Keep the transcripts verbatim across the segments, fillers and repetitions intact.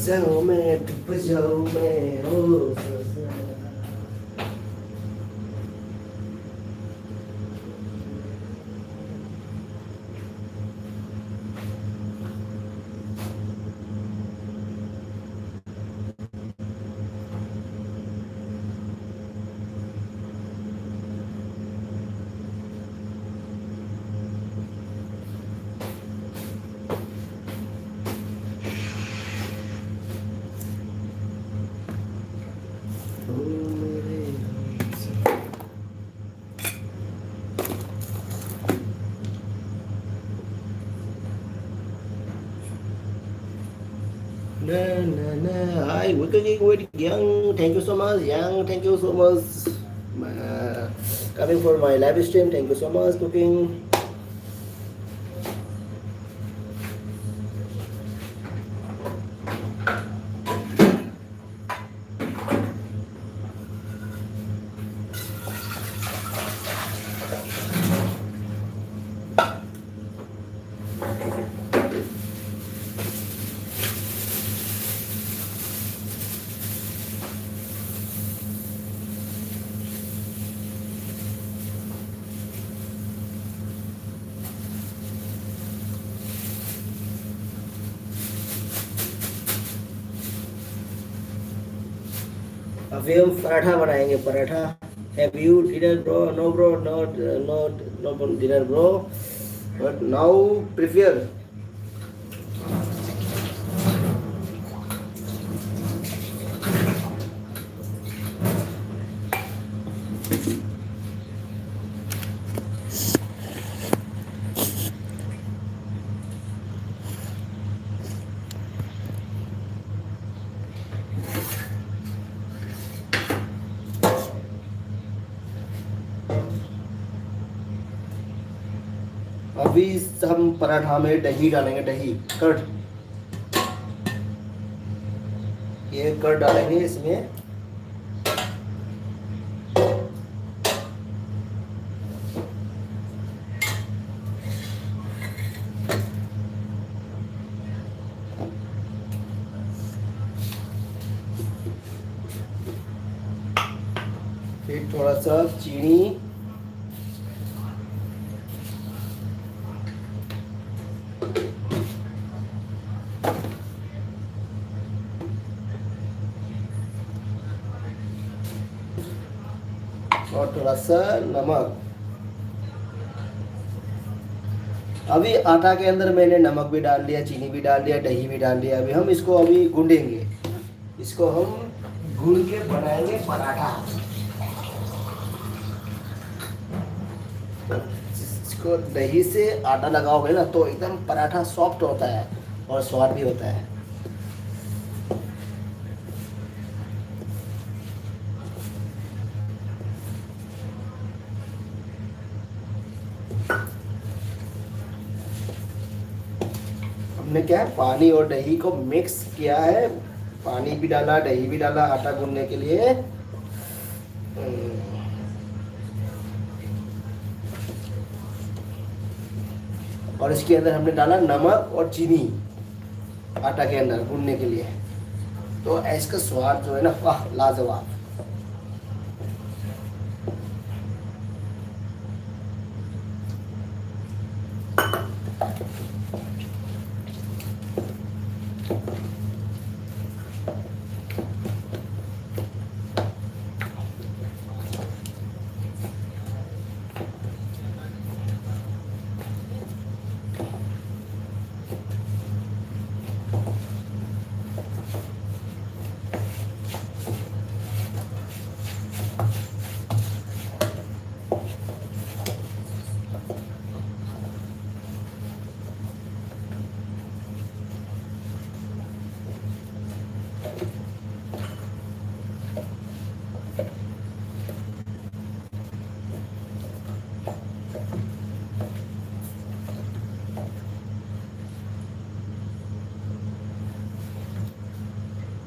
जाओ मैं डूब जाओ मैं, ओ। Na, na, na. Hi, welcome with Young. Thank you so much, Young. Thank you so much. Uh, coming for my live stream. Thank you so much, Cooking. अभी हम पराठा बनाएंगे, paratha. Have you dinner, bro? No, bro, not, uh, not, not dinner, bro. But now prepare. अभी हम पराठा में दही डालेंगे, दही, curd. ये कर्ड डालेंगे इसमें। थोड़ा सा चीनी। और थोड़ा सा नमक। अभी आटा के अंदर मैंने नमक भी डाल दिया, चीनी भी डाल दिया, दही भी डाल दिया। अभी हम इसको अभी गूंदेंगे। इसको हम गूंद के बनाएंगे पराठा। इसको दही से आटा लगाओगे ना, तो एकदम पराठा सॉफ्ट होता है और स्वाद भी होता है। हमने क्या है, पानी और दही को मिक्स किया है। पानी भी डाला, दही भी डाला आटा गूंदने के लिए। और इसके अंदर हमने डाला नमक और चीनी आटा के अंदर गूंदने के लिए। तो इसका स्वाद जो है ना, वाह, लाजवाब।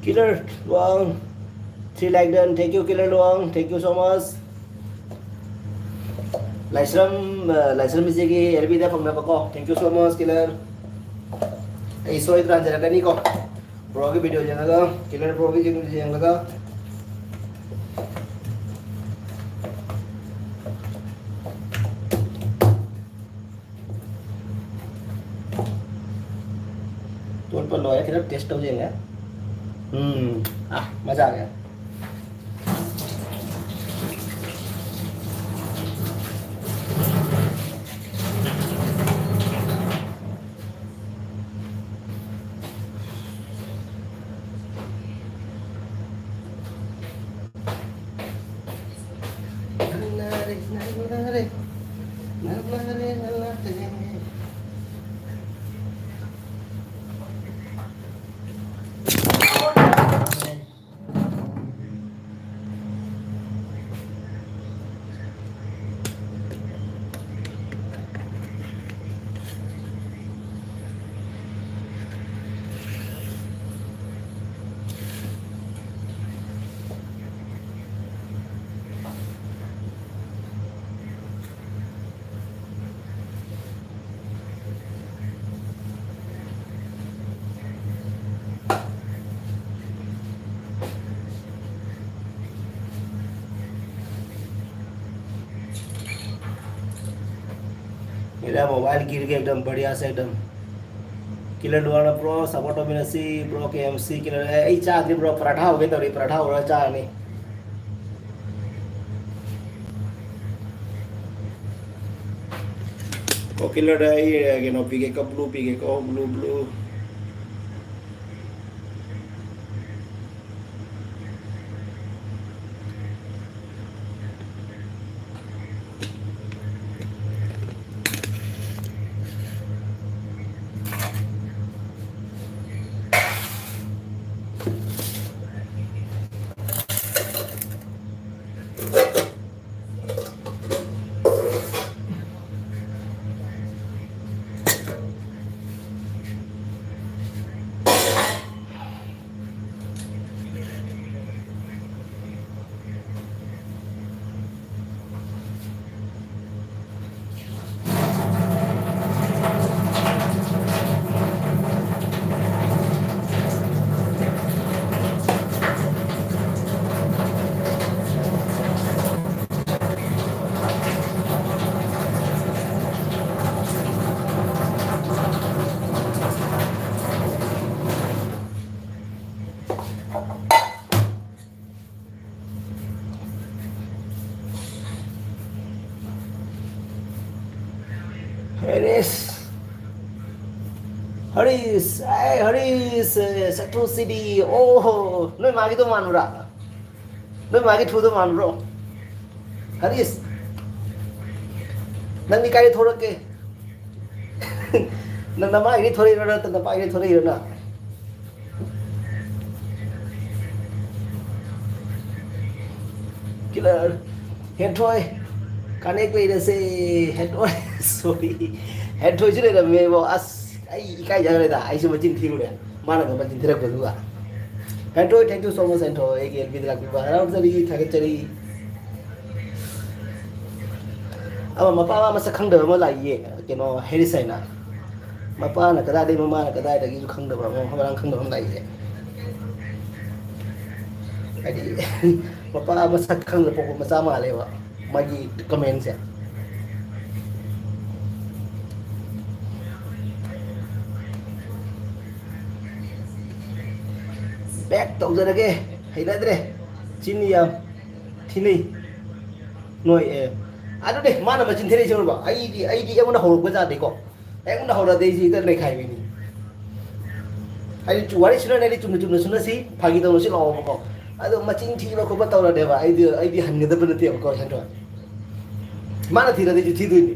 Killer Luang, three like done. Thank you, Killer Luang. Thank you so much. Laisram, uh, Laisram ꯏꯆꯦꯒꯤ L B the ꯐꯪꯅꯕꯀꯣ꯫ Thank you so much, Killer. ꯑꯩ ꯁꯣꯏꯗꯅ ꯍꯟꯖꯔꯛꯀꯅꯤꯀꯣ꯫ Bro ꯒꯤ video ꯌꯦꯡꯉꯒ, Killer Bro ꯒꯤ video ꯌꯦꯡꯉꯒ꯫ ꯐꯨꯠꯄ ꯂꯣꯏꯔꯦ, ꯈꯤꯇꯪ ꯇꯦꯁ ꯇꯧꯖꯦꯅꯦ꯫ ꯎꯝ, ꯑꯥ, ꯃꯖꯥ ꯑꯥ ꯒꯌꯥ꯫ मेरा मोबाइल गिर गया एकदम बढ़िया से, एकदम। किलर डुआना ब्रो, सपोर्ट मिनसी ब्रो, केएमसी किलर है। ए, चाह दी ब्रो, पराठा हो गया, तो पराठा हो रहा, चाह नहीं। कोकिलर है, ये है कि नो, पी के कप ब्लू, पी के कप ब्लू, ब्लू। ꯍꯔꯤꯁ, ꯑꯦ, ꯍꯔꯤꯁ, ꯑꯦ, ꯆꯠꯊꯣꯛꯁꯤꯗꯤ꯫ ꯑꯣꯍꯣ, ꯅꯣꯏ ꯃꯥꯒꯤꯗꯣ ꯃꯥꯟꯕ꯭ꯔꯥ? ꯅꯣꯏ ꯃꯥꯒꯤ ꯊꯨꯗꯣ ꯃꯥꯟꯕ꯭ꯔꯣ? ꯍꯔꯤꯁ, ꯅꯪꯗꯤ ꯀꯥꯏꯗ ꯊꯣꯛꯂꯛꯀꯦ? ꯅꯪ ꯅꯃꯥꯒꯤꯗꯤ ꯊꯣꯛꯂꯛꯏꯔꯣ, ꯅꯠꯇ꯭ꯔ ꯅꯄꯥꯒꯤꯗꯤ ꯊꯣꯛꯂꯛꯏꯔꯣ ꯅꯪ? ꯀꯤꯂꯔ ꯍꯦꯟꯊꯣꯏ, ꯀꯅꯦꯛ ꯂꯩꯔꯁꯦ꯫ ꯍꯦꯟꯊꯣꯏ, ꯁꯣꯔꯤ, ꯍꯦꯟꯊꯣꯏꯁꯨ ꯂꯩꯔꯝꯃꯦꯕꯣ꯫ ꯑꯁ, ꯑꯩ ꯏꯀꯥꯏꯖꯈ꯭ꯔꯦꯗ, ꯑꯩꯁꯨ ꯃꯆꯤꯟ ꯊꯤꯔꯨꯔꯦ꯫ ꯃꯥꯅꯒ ꯃꯆꯤꯟ ꯊꯤꯔꯛꯄꯗꯨꯒ꯫ ꯍꯦꯟꯊꯣꯏ, thank you so much, ꯍꯦꯟꯊꯣꯏ, ꯑꯩꯒꯤ ꯑꯦꯜ ꯕꯤꯗ ꯂꯥꯛꯄꯤꯕ ꯍꯔꯥꯎꯖꯔꯤ, ꯊꯥꯒꯠꯆꯔꯤ꯫ ꯑꯃ ꯃꯄꯥ ꯃꯃꯥ ꯃꯁꯛ ꯈꯪꯗꯕ ꯑꯃ ꯂꯥꯛꯏꯌꯦ, ꯀꯩꯅꯣ, ꯍꯦꯔꯤꯁ ꯍꯥꯏꯅ꯫ ꯃꯄꯥꯅ ꯀꯗꯥꯏꯗꯒꯤ, ꯃꯃꯥꯅ ꯀꯗꯥꯏꯗꯒꯤꯁꯨ ꯈꯪꯗꯕ ꯑꯃ, ꯃꯔꯥꯡ ꯈꯪꯗꯕ ꯑꯃ ꯂꯥꯛꯏꯌꯦ꯫ ꯍꯥꯏꯗꯤ, ꯃꯄꯥ ꯃꯁꯛ ꯈꯪꯗꯅ ꯄꯣꯛꯄ ꯃꯆꯥ ꯃꯥꯜꯂꯦꯕ ꯃꯥꯒꯤ ꯀꯃꯦꯟꯁꯦ꯫ ꯕꯦꯛ ꯇꯧꯖꯔꯒꯦ꯫ ꯍꯩꯅꯗ꯭ꯔꯦ꯫ ꯆꯤꯟ ꯌꯥꯝ ꯊꯤꯅꯩ꯫ ꯅꯣꯏ, ꯑꯦ, ꯑꯗꯨꯅꯦ, ꯃꯥꯅ ꯃꯆꯤꯟ ꯊꯤꯔꯛꯏꯁꯦ ꯎꯔꯕ? ꯑꯩꯗꯤ, ꯑꯩꯗꯤ ꯑꯩꯉꯣꯟꯗ ꯍꯧꯔꯛꯄ ꯖꯥꯠꯅꯤꯀꯣ꯫ ꯑꯩꯉꯣꯟꯗ ꯍꯧꯔꯛꯑꯗꯤ ꯑꯩꯁꯦ ꯍꯦꯛꯇ ꯅꯩꯈꯥꯏꯕꯤꯅꯤ꯫ ꯑꯩꯗꯤ ꯆꯨ-, ꯋꯥꯔꯤ ꯁꯨꯅꯔꯗꯤ ꯆꯨꯝꯅ ꯆꯨꯝꯅ ꯁꯨꯅꯁꯤ, ꯐꯥꯒꯤ ꯇꯧꯅꯁꯤ ꯂꯥꯛꯑꯣꯕꯀꯣ꯫ ꯑꯗꯣ ꯃꯆꯤꯟ ꯊꯤꯕ ꯈꯣꯠꯄ ꯇꯧꯔꯗꯤꯕ, ꯑꯩꯗꯤ, ꯑꯩꯗꯤ ꯍꯟꯒꯗꯕ ꯅꯠꯇꯦꯕꯀꯣ, ꯍꯦꯟꯊꯣꯏ꯫ ꯃꯥꯅ ꯊꯤꯔꯗꯤ ꯑꯩꯁꯨ ꯊꯤꯗꯣꯏꯅꯤ꯫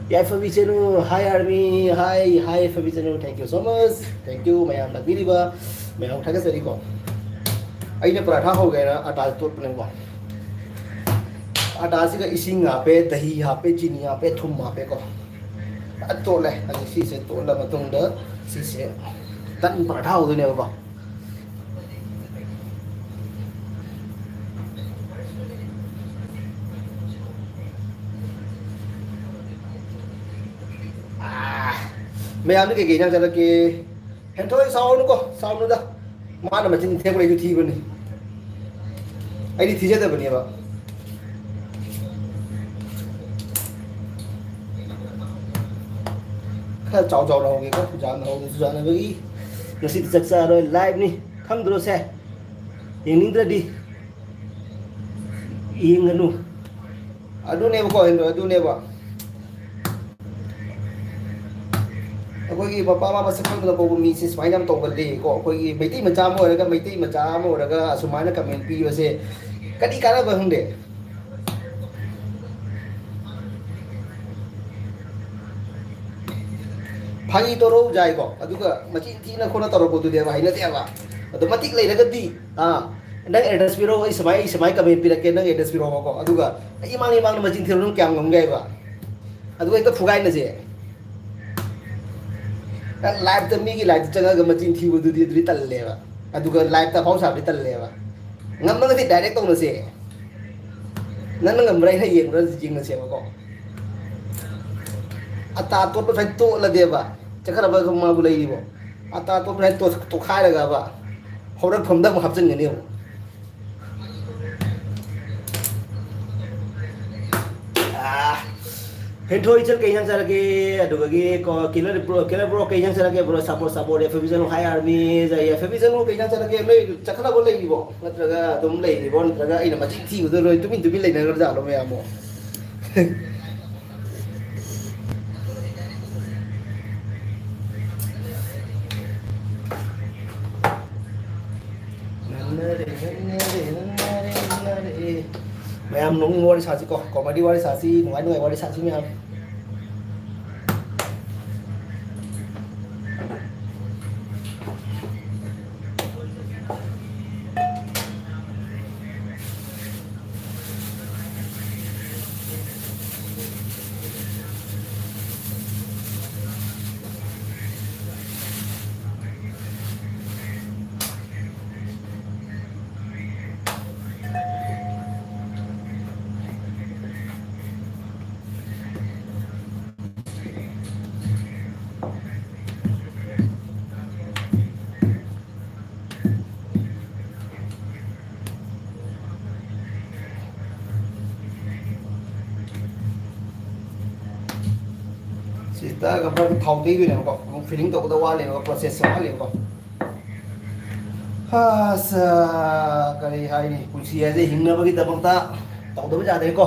ꯌꯥꯏꯐꯕꯤ ꯆꯅꯨ, hi army, hi, hi Yaiphabi Chanu, thank you so much, thank you ꯃꯌꯥꯝ ꯂꯥꯛꯄꯤꯔꯤꯕ ꯃꯌꯥꯝ ꯊꯥꯒꯠꯆꯔꯤꯀꯣ꯫ ꯑꯩꯅ ꯄꯔꯥꯊꯥ ꯍꯧꯒꯦꯅ ꯑꯇꯥ ꯇꯣꯠꯄꯅꯦꯀꯣ꯫ ꯑꯇꯥꯁꯤꯒ ꯏꯁꯤꯡ ꯍꯥꯞꯄꯦ, ꯗꯍꯤ ꯍꯥꯞꯄꯦ, ꯆꯤꯅꯤ ꯍꯥꯞꯄꯦ, ꯊꯨꯝ ꯍꯥꯞꯄꯦꯀꯣ꯫ ꯐꯖꯅ ꯇꯣꯠꯂꯦ꯫ ꯑꯗꯨ ꯁꯤꯁꯦ ꯇꯣꯠꯂ ꯃꯇꯨꯡꯗ ꯁꯤꯁꯦ ꯇꯟ ꯄꯔꯥꯊꯥ ꯍꯧꯗꯣꯏꯅꯦꯕꯀꯣ꯫ ꯑꯥ, ꯃꯌꯥꯝꯗꯤ ꯀꯩꯀꯩ ꯏꯟꯖꯥꯡ ꯆꯥꯔꯛꯀꯦ? ꯍꯦꯟꯊꯣꯏ, ꯁꯥꯎꯔꯅꯨꯀꯣ, ꯁꯥꯎꯅꯨꯗ꯫ ꯃꯥꯅ ꯃꯆꯤꯟ ꯊꯤꯔꯛꯄꯗ ꯑꯩꯁꯨ ꯊꯤꯕꯅꯤ꯫ ꯑꯩꯗꯤ ꯊꯤꯖꯗꯕꯅꯦꯕ꯫ ꯈꯔ ꯆꯥꯎ ꯆꯥꯎꯅ ꯍꯧꯒꯦꯀꯣ, ꯌꯥꯝꯅ ꯍꯧꯕꯁꯨ ꯌꯥꯅꯕꯒꯤ꯫ ꯉꯁꯤꯗꯤ ꯆꯥꯛ ꯆꯥꯔꯣꯏ, live ꯅꯤ꯫ ꯈꯪꯗ꯭ꯔꯣ ꯁꯦ? ꯌꯦꯡꯅꯤꯡꯗ꯭ꯔꯗꯤ ꯌꯦꯡꯒꯅꯨ꯫ ꯑꯗꯨꯅꯦꯕꯀꯣ, ꯍꯦꯟꯗꯣ, ꯑꯗꯨꯅꯦꯕ꯫ ꯑꯩꯈꯣꯏꯒꯤ ꯃꯄꯥ ꯃꯃꯥ ꯃꯁꯛ ꯈꯪꯗꯅ ꯄꯣꯛꯄ ꯃꯤꯁꯦ ꯁꯨꯃꯥꯏꯅ ꯌꯥꯝ ꯇꯧꯒꯜꯂꯤ ꯀꯣ꯫ ꯑꯩꯈꯣꯏꯒꯤ ꯃꯩꯇꯩ ꯃꯆꯥ ꯑꯃ ꯑꯣꯏꯔꯒ, ꯃꯩꯇꯩ ꯃꯆꯥ ꯑꯃ ꯑꯣꯏꯔꯒ ꯑꯁꯨꯃꯥꯏꯅ ꯀꯃꯦꯟ ꯄꯤꯕꯁꯦ ꯀꯔꯤ ꯀꯥꯟꯅꯕ ꯈꯪꯗꯦ꯫ ꯐꯥꯒꯤ ꯇꯧꯔꯛꯎ ꯌꯥꯏꯀꯣ, ꯑꯗꯨꯒ ꯃꯆꯤꯟ ꯊꯤꯅ ꯈꯣꯠꯅ ꯇꯧꯔꯛꯄꯗꯨꯅꯦꯕ ꯍꯩꯅꯗꯦꯕ꯫ ꯑꯗꯣ ꯃꯇꯤꯛ ꯂꯩꯔꯒꯗꯤ, ꯑꯥ, ꯅꯪ ꯑꯦꯗ꯭ꯔꯦꯁ ꯄꯤꯔꯛꯑꯣ, ꯑꯩ ꯁꯨꯃꯥꯏ, ꯑꯩ ꯁꯨꯃꯥꯏ ꯀꯃꯦꯟ ꯄꯤꯔꯛꯀꯦ, ꯅꯪ ꯑꯦꯗ꯭ꯔꯦꯁ ꯄꯤꯔꯛꯑꯣꯀꯣ꯫ ꯑꯗꯨꯒ ꯑꯩ ꯏꯃꯥꯡ ꯏꯃꯥꯡꯗ ꯃꯆꯤꯟ ꯊꯤꯔꯛꯄ ꯅꯪ ꯀꯌꯥꯝ ꯉꯝꯒꯦ ꯍꯥꯏꯕ? ꯑꯗꯨꯒ ꯍꯦꯛꯇ ꯐꯨꯒꯥꯏꯅꯁꯦ꯫ ꯅꯪ ꯂꯥꯏꯞꯇ, ꯃꯤꯒꯤ ꯂꯥꯏꯞꯇ ꯆꯪꯉꯒ ꯃꯆꯤꯟ ꯊꯤꯕꯗꯨꯗꯤ, ꯑꯗꯨꯗꯤ ꯇꯜꯂꯦꯕ꯫ ꯑꯗꯨꯒ ꯂꯥꯏꯞꯇ ꯑꯐꯥꯎ ꯁꯥꯕꯗꯤ ꯇꯜꯂꯦꯕ꯫ ꯉꯝꯃꯒꯗꯤ ꯗꯥꯏꯔꯦꯛ ꯇꯧꯅꯁꯦ꯫ ꯅꯪꯅ ꯉꯝꯕ꯭ꯔꯥ, ꯑꯩꯅ ꯌꯦꯡꯕ꯭ꯔꯥ ꯌꯦꯡꯅꯁꯦꯕꯀꯣ꯫ ꯑꯇꯥ ꯑꯇꯣꯠꯄ ꯁꯨꯃꯥꯏꯅ ꯇꯣꯠꯂꯗꯦꯕ꯫ ꯆꯠꯈ꯭ꯔꯕ ꯃꯥꯕꯨ ꯂꯩꯔꯤꯕꯣ? ꯑꯇꯥ ꯑꯇꯣꯠꯄ ꯁꯨꯃꯥꯏꯅ ꯇꯣꯠ-, ꯇꯣꯠꯈꯥꯏꯔꯒꯕ ꯍꯧꯔꯛꯐꯝꯗ ꯑꯃꯨꯛ ꯍꯥꯞꯆꯤꯟꯒꯅꯤ ꯑꯃꯨꯛ꯫ ꯑꯥ, ꯍꯦꯟꯊꯣꯏ ꯏꯆꯜ ꯀꯩ ꯏꯟꯖꯥꯡ ꯆꯥꯔꯒꯦ? ꯑꯗꯨꯗꯒꯤ ꯀꯣ, ꯀꯤꯂꯔ ꯕ꯭ꯔꯣ, ꯀꯤꯂꯔ ꯕ꯭ꯔꯣ ꯀꯩ ꯏꯟꯖꯥꯡ ꯆꯥꯔꯒꯦ? ꯕ꯭ꯔꯣ, ꯁꯥꯄꯣꯔ, ꯁꯥꯄꯣꯔ, ꯑꯦꯐ ꯕꯤ ꯆꯠꯂꯣ, ꯍꯥꯏ ꯑꯥꯔꯃꯤ, ꯑꯦꯐ ꯕꯤ ꯆꯠꯂꯣ ꯀꯩ ꯏꯟꯖꯥꯡ ꯆꯥꯔꯒꯦ? ꯅꯣꯏ ꯆꯠꯈꯠꯂꯕꯣ ꯂꯩꯔꯤꯕꯣ? ꯅꯠꯇ꯭ꯔꯒ ꯑꯗꯨꯝ ꯂꯩꯔꯤꯕꯣ? ꯅꯠꯇ꯭ꯔꯒ ꯑꯩꯅ ꯃꯆꯤꯟ ꯊꯤꯕꯗꯣ ꯂꯣꯏ ꯇꯨꯃꯤꯟ ꯇꯨꯃꯤꯟ ꯂꯩꯅꯈ꯭ꯔꯖꯥꯠꯂꯣ ꯃꯌꯥꯝꯕꯣ? ꯃꯌꯥꯝ ꯅꯣꯛꯅꯤꯡꯕ ꯋꯥꯔꯤ ꯁꯥꯁꯤꯀꯣ, ꯀꯣꯃꯦꯗꯤ ꯋꯥꯔꯤ ꯁꯥꯁꯤ, ꯅꯨꯡꯉꯥꯏ ꯅꯨꯡꯉꯥꯏ ꯋꯥꯔꯤ ꯁꯥꯁꯤ ꯃꯌꯥꯝ꯫ ꯁꯤ ꯇꯛꯑꯒ ꯕ꯭ꯔꯗ ꯊꯥꯎ ꯇꯩꯗꯣꯏꯅꯦꯕꯀꯣ꯫ ꯑꯃꯨꯛ ꯐꯤꯂꯤꯡ ꯇꯧꯒꯗꯕ ꯋꯥꯠꯂꯤꯕꯀꯣ, ꯄ꯭ꯔꯣꯁꯦꯁꯁꯦ ꯋꯥꯠꯂꯤꯕꯀꯣ꯫ ꯑꯁ, ꯀꯔꯤ ꯍꯥꯏꯅꯤ, ꯄꯨꯟꯁꯤ ꯍꯥꯏꯁꯦ ꯍꯤꯡꯅꯕꯒꯤꯗꯃꯛꯇ ꯇꯧꯗꯕ ꯌꯥꯗꯦꯀꯣ꯫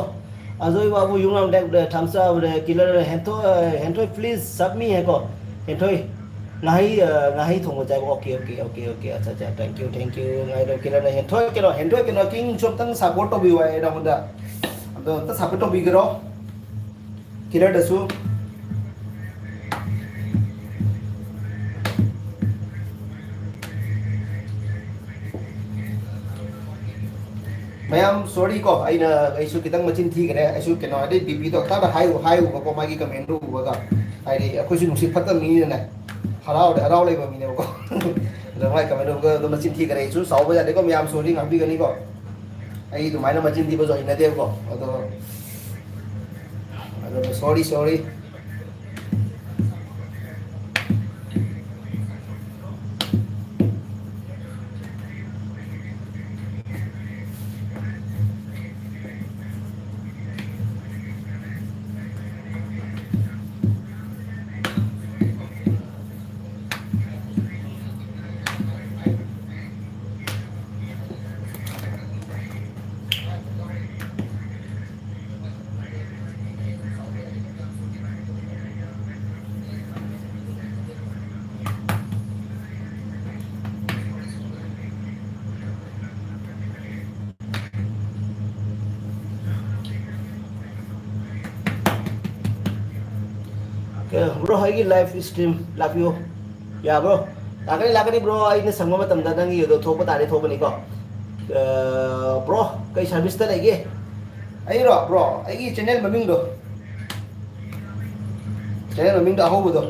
ꯑꯖꯣꯏ ꯕꯥꯕꯨ ꯌꯨꯝ ꯌꯥꯝ ꯂꯦꯛ-, ꯊꯝꯆꯥ ꯎꯔꯦ, ꯀꯤꯂꯔ ꯍꯦꯟꯊꯣꯏ, ꯍꯦꯟꯊꯣꯏ please sub me ꯍꯥꯏꯀꯣ꯫ ꯍꯦꯟꯊꯣꯏ, ꯉꯥꯍꯩ, ꯑ, ꯉꯥꯍꯩ ꯊꯣꯡꯕ ꯆꯥꯏꯕ꯫ ꯑꯣꯀꯦ, ꯑꯣꯀꯦ, ꯑꯣꯀꯦ, ꯑꯣꯀꯦ, ꯑꯠꯆꯥ, ꯑꯠꯆꯥ, thank you, thank you꯫ ꯉꯥꯏꯔꯣ, ꯀꯤꯂꯔꯅ ꯍꯦꯟꯊꯣꯏ ꯀꯩꯅꯣ, ꯍꯦꯟꯊꯣꯏ ꯀꯩꯅꯣ, ꯀꯤꯡꯁꯨ ꯑꯝꯇꯪ support ꯇꯧꯕꯤꯌꯨ ꯍꯥꯏ ꯅꯉꯣꯟꯗ꯫ ꯑꯗꯣ ꯑꯝꯇ support ꯇꯧꯕꯤꯒꯦꯔꯣ? ꯀꯤꯂꯔꯗꯁꯨ꯫ ꯃꯌꯥꯝ sorry ꯀꯣ, ꯑꯩꯅ, ꯑꯩꯁꯨ ꯈꯤꯇꯪ ꯃꯆꯤꯟ ꯊꯤꯈ꯭ꯔꯦ꯫ ꯑꯩꯁꯨ ꯀꯩꯅꯣ, ꯑꯗꯩ ꯕꯤ ꯄꯤꯗꯣ ꯇꯥꯗ ꯍꯥꯏ-, ꯍꯥꯏꯔꯨꯕꯀꯣ, ꯃꯥꯒꯤ comment ꯗꯨ ꯎꯕꯒ꯫ ꯍꯥꯏꯗꯤ ꯑꯩꯈꯣꯏꯁꯨ ꯅꯨꯡꯁꯤꯠ ꯐꯠꯇꯕ ꯃꯤꯅꯤꯅꯅꯦ, ꯍꯔꯥꯎꯗ ꯍꯔꯥꯎ ꯂꯩꯕ ꯃꯤꯅꯦꯕꯀꯣ꯫ ꯑꯗꯣ ꯃꯥꯏ comment ꯎꯕꯒ ꯑꯗꯨꯝ ꯃꯆꯤꯟ ꯊꯤꯈ꯭ꯔꯦ꯫ ꯑꯩꯁꯨ ꯆꯥꯎꯕ ꯌꯥꯗꯦꯀꯣ, ꯃꯌꯥꯝ sorry ꯉꯥꯛꯄꯤꯒꯅꯤꯀꯣ꯫ ꯑꯩ ꯑꯗꯨꯃꯥꯏꯅ ꯃꯆꯤꯟ ꯊꯤꯕꯁꯨ ꯍꯩꯅꯗꯦꯕꯀꯣ꯫ ꯑꯗꯣ, ꯑꯗꯣ sorry, sorry꯫ ꯕ꯭ꯔꯣ, ꯑꯩꯒꯤ live stream ꯂꯥꯛꯄꯤꯌꯨ꯫ ꯌꯥꯕ꯭ꯔꯣ? ꯂꯥꯛꯀꯅꯤ, ꯂꯥꯛꯀꯅꯤ ꯕ꯭ꯔꯣ, ꯑꯩꯅ ꯁꯪꯕ ꯃꯇꯝꯗ ꯅꯪꯒꯤ ꯑꯗꯣ ꯊꯣꯛꯄ ꯇꯥꯔꯦ, ꯊꯣꯛꯄꯅꯤꯀꯣ꯫ ꯑ, ꯕ꯭ꯔꯣ, ꯀꯩ service ꯇ ꯂꯩꯒꯦ? ꯑꯩꯔꯣ ꯕ꯭ꯔꯣ? ꯑꯩꯒꯤ channel ꯃꯃꯤꯡꯗꯣ, channel ꯃꯃꯤꯡꯗꯣ ꯑꯍꯧꯕꯗꯣ꯫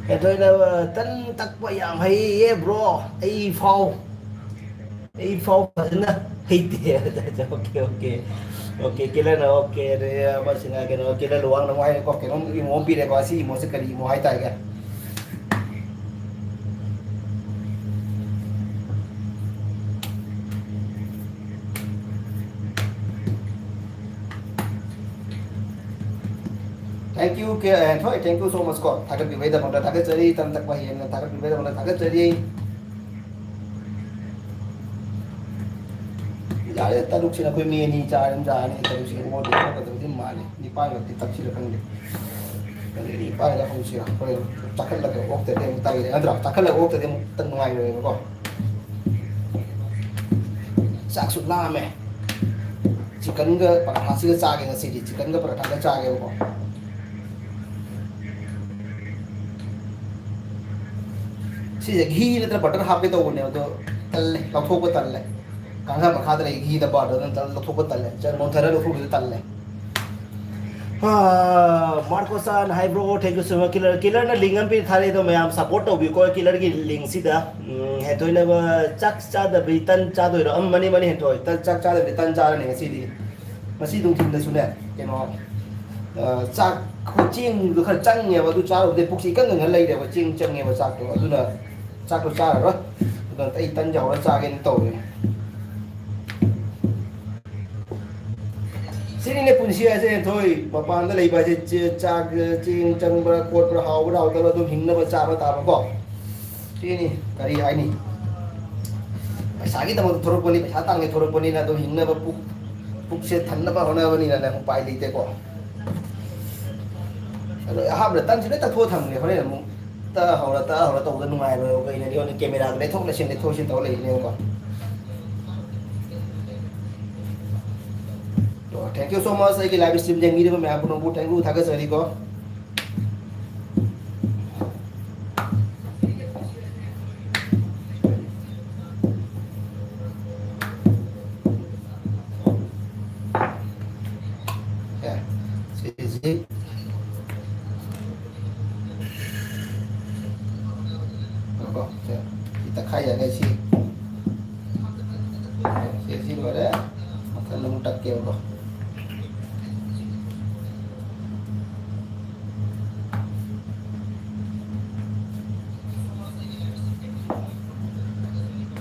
ꯍꯦꯟꯊꯣꯏꯅ ꯇꯟ ꯇꯛꯄ ꯌꯥꯝ ꯍꯩꯌꯦ ꯕ꯭ꯔꯣ꯫ ꯑꯩ ꯐꯥꯎ, ꯑꯩ ꯐꯥꯎ ꯐꯖꯅ ꯍꯩꯇꯦ꯫ Okay, okay. ꯑꯣꯀꯦ, ꯀꯤꯂꯔꯅ ꯑꯣꯀꯦ꯫ ꯑꯗꯩ ꯑꯃꯁꯤꯅ ꯀꯩꯅꯣ, ꯀꯤꯂꯔ ꯂꯨꯋꯥꯡꯅ ꯑꯃꯨꯛ ꯍꯥꯏꯔꯦꯀꯣ, ꯀꯩꯅꯣꯝ emote ꯄꯤꯔꯦꯀꯣ꯫ ꯑꯁꯤ emote ꯁꯦ ꯀꯔꯤ emote ꯍꯥꯏꯇꯥꯔꯦ? Thank you, K ꯑꯦꯟꯊꯣꯏ, thank you so much ꯀꯣ, ꯊꯥꯒꯠꯄꯤꯕꯒꯤꯗꯃꯛꯇ ꯊꯥꯒꯠꯆꯔꯤ, ꯇꯟ ꯇꯛꯄ ꯍꯩꯌꯦꯅ ꯊꯥꯒꯠꯄꯤꯕꯒꯤꯗꯃꯛꯇ ꯊꯥꯒꯠꯆꯔꯤ꯫ ꯌꯥꯔꯦ, ꯇꯔꯨꯛꯁꯤꯅ ꯑꯩꯈꯣꯏ ꯃꯤ ꯑꯅꯤ ꯆꯥꯔꯦ, ꯑꯗꯨꯝ ꯆꯥꯔꯅꯤ, ꯇꯔꯨꯛꯁꯤꯅ ꯑꯣꯔꯗꯤ ꯊꯣꯛꯀꯗꯕꯗꯤ ꯃꯥꯜꯂꯦ, ꯅꯤꯄꯥꯟꯒꯗꯤ ꯇꯛꯁꯤꯔ ꯈꯪꯗꯦ꯫ ꯑꯗꯨꯗꯤ ꯅꯤꯄꯥꯟꯗ ꯍꯧꯁꯤꯔ, ꯍꯣꯔꯦꯟ ꯆꯥꯈꯠꯂꯒ ꯑꯣꯛꯇꯗꯤ ꯑꯃꯨꯛ ꯇꯜꯂꯦ, ꯅꯠꯇ꯭ꯔꯥ? ꯆꯥꯈꯠꯂꯒ ꯑꯣꯛꯇꯗꯤ ꯑꯃꯨꯛ ꯇꯟ ꯅꯨꯡꯉꯥꯏꯔꯣꯏꯕꯀꯣ꯫ ꯆꯥꯛꯁꯨ ꯂꯥꯝꯃꯦ꯫ ꯆꯤꯀꯟꯒ ꯄꯔꯥꯊꯥꯁꯤꯒ ꯆꯥꯒꯦ ꯉꯁꯤꯗꯤ, ꯆꯤꯀꯟꯒ ꯄꯔꯥꯊꯥꯒ ꯆꯥꯒꯦꯕꯀꯣ꯫ ꯁꯤꯁꯦ ꯘꯤ ꯅꯠꯇ꯭ꯔ ꯕꯇꯔ ꯍꯥꯞꯀꯦ ꯇꯧꯕꯅꯦ, ꯑꯗꯣ ꯇꯜꯂꯦ, ꯂꯧꯊꯣꯛꯄ ꯇꯜꯂꯦ꯫ ꯀꯥꯡꯈꯥ ꯃꯈꯥꯗ ꯂꯩ, ꯘꯤꯗ ꯕꯥꯔꯗꯣ ꯑꯗꯨꯝ ꯇꯜꯂꯦ, ꯂꯧꯊꯣꯛꯄ ꯇꯜꯂꯦ꯫ ꯆ-, ꯅꯣꯟꯊꯔ ꯂꯧꯊꯣꯛꯄꯗꯨ ꯇꯜꯂꯦ꯫ ꯍꯥ, ꯃꯥꯔꯀꯣꯁꯥꯟ ꯍꯥꯏꯕ꯭ꯔꯣ? Thank you so much꯫ Killer, ꯀꯤꯂꯔꯅ ꯂꯤꯡ ꯑꯃ ꯄꯤ ꯊꯥꯔꯛꯑꯦ, ꯑꯗꯣ ꯃꯌꯥꯝ ꯁꯞꯄꯣꯔꯠ ꯇꯧꯕꯤꯌꯨꯀꯣ ꯀꯤꯂꯔꯒꯤ ꯂꯤꯡꯁꯤꯗ꯫ ꯎꯝ, ꯍꯦꯟꯊꯣꯏꯅꯕ ꯆꯥꯛ ꯆꯥꯗꯕꯤ ꯇꯟ ꯆꯥꯗꯣꯏꯔꯣ? ꯑꯝ, ꯃꯅꯤ, ꯃꯅꯤ, ꯍꯦꯟꯊꯣꯏ꯫ ꯇꯟ, ꯆꯥꯛ ꯆꯥꯗꯕꯤ ꯇꯟ ꯆꯥꯔꯅꯤ ꯉꯁꯤꯗꯤ꯫ ꯉꯁꯤ ꯅꯨꯡꯊꯤꯜꯗꯁꯨꯅꯦ, ꯀꯩꯅꯣ, ꯑ, ꯆꯥꯛ, ꯑꯩꯈꯣꯏ ꯆꯦꯡꯗꯣ ꯈꯔ ꯆꯪꯉꯦꯕ, ꯑꯗꯨ ꯆꯥꯔꯨꯕꯗꯩ ꯄꯨꯛꯁꯦ ꯏꯀꯪ ꯀꯪꯉ ꯂꯩꯔꯦꯕ, ꯆꯦꯡ ꯆꯪꯉꯦꯕ ꯆꯥꯛꯇꯣ꯫ ꯑꯗꯨꯅ ꯆꯥꯛꯇꯣ ꯆꯥꯔꯔꯣꯏ꯫ ꯑꯗꯨꯅ ꯑꯩ ꯇꯟꯁꯦ ꯍꯧꯔ ꯆꯥꯒꯦꯅ ꯇꯧꯔꯤꯅꯦ꯫ ꯁꯤꯅꯤꯅꯦ ꯄꯨꯟꯁꯤ ꯍꯥꯏꯁꯦ, ꯍꯦꯟꯊꯣꯏ꯫ ꯃꯄꯥꯟꯗ ꯂꯩꯕ ꯍꯥꯏꯁꯦ, ꯆꯦ-, ꯆꯥꯛ, ꯆꯦꯡ ꯆꯪꯕ꯭ꯔꯥ ꯈꯣꯠꯄ꯭ꯔꯥ, ꯍꯥꯎꯕ꯭ꯔꯥ ꯍꯥꯎꯇꯕ꯭ꯔꯥ, ꯑꯗꯨꯝ ꯍꯤꯡꯅꯕ ꯆꯥꯕ ꯇꯥꯕꯀꯣ꯫ ꯁꯤꯅꯤ, ꯀꯔꯤ ꯍꯥꯏꯅꯤ? ꯄꯩꯁꯥꯒꯤꯗꯃꯛꯇ ꯊꯣꯔꯛꯄꯅꯤ, ꯄꯩꯁꯥ ꯇꯥꯟꯒꯦ ꯊꯣꯔꯛꯄꯅꯤꯅ ꯑꯗꯨꯝ ꯍꯤꯡꯅꯕ, ꯄꯨꯛ, ꯄꯨꯛꯁꯦ ꯊꯟꯅꯕ ꯍꯣꯠꯅꯕꯅꯤꯅꯅꯦ, ꯎꯄꯥꯏ ꯂꯩꯇꯦꯀꯣ꯫ ꯑꯗꯣ ꯑꯍꯥꯟꯕꯗ ꯇꯟꯁꯤ ꯂꯣꯏ ꯇꯛꯊꯣꯛꯑ ꯊꯝꯃꯦ, ꯍꯣꯔꯦꯟ ꯑꯃꯨꯛ ꯇꯛꯑ ꯍꯧꯔ, ꯇꯛꯑ ꯍꯧꯔ ꯇꯧꯕꯗ ꯅꯨꯡꯉꯥꯏꯔꯣꯏ꯫ ꯀꯩꯅꯣꯗꯤ ꯍꯣꯔꯦꯟ ꯀꯦꯃꯦꯔꯥꯗ ꯂꯩꯊꯣꯛ ꯂꯩꯁꯤꯟ, ꯂꯩꯊꯣꯛ ꯂꯩꯁꯤꯟ ꯇꯧꯔ ꯂꯩꯔꯤꯅꯦꯕꯀꯣ꯫ ꯑꯗꯣ, thank you so much ꯑꯩꯒꯤ live stream ꯌꯦꯡꯕꯤꯔꯤꯕ ꯃꯌꯥꯝ ꯄꯨꯝꯅꯃꯛꯄꯨ thank you ꯊꯥꯒꯠꯆꯔꯤꯀꯣ꯫ ꯑꯦ, ꯁꯤꯁꯤ ꯉꯥꯏꯈꯣ, ꯁꯦ, ꯁꯤ ꯇꯛꯈꯥꯏꯖꯔꯒ ꯁꯤ, ꯁꯦ, ꯁꯤ ꯂꯣꯏꯔꯦ꯫ ꯃꯊꯪꯗ ꯑꯃꯨꯛ ꯇꯛꯀꯦꯕꯀꯣ꯫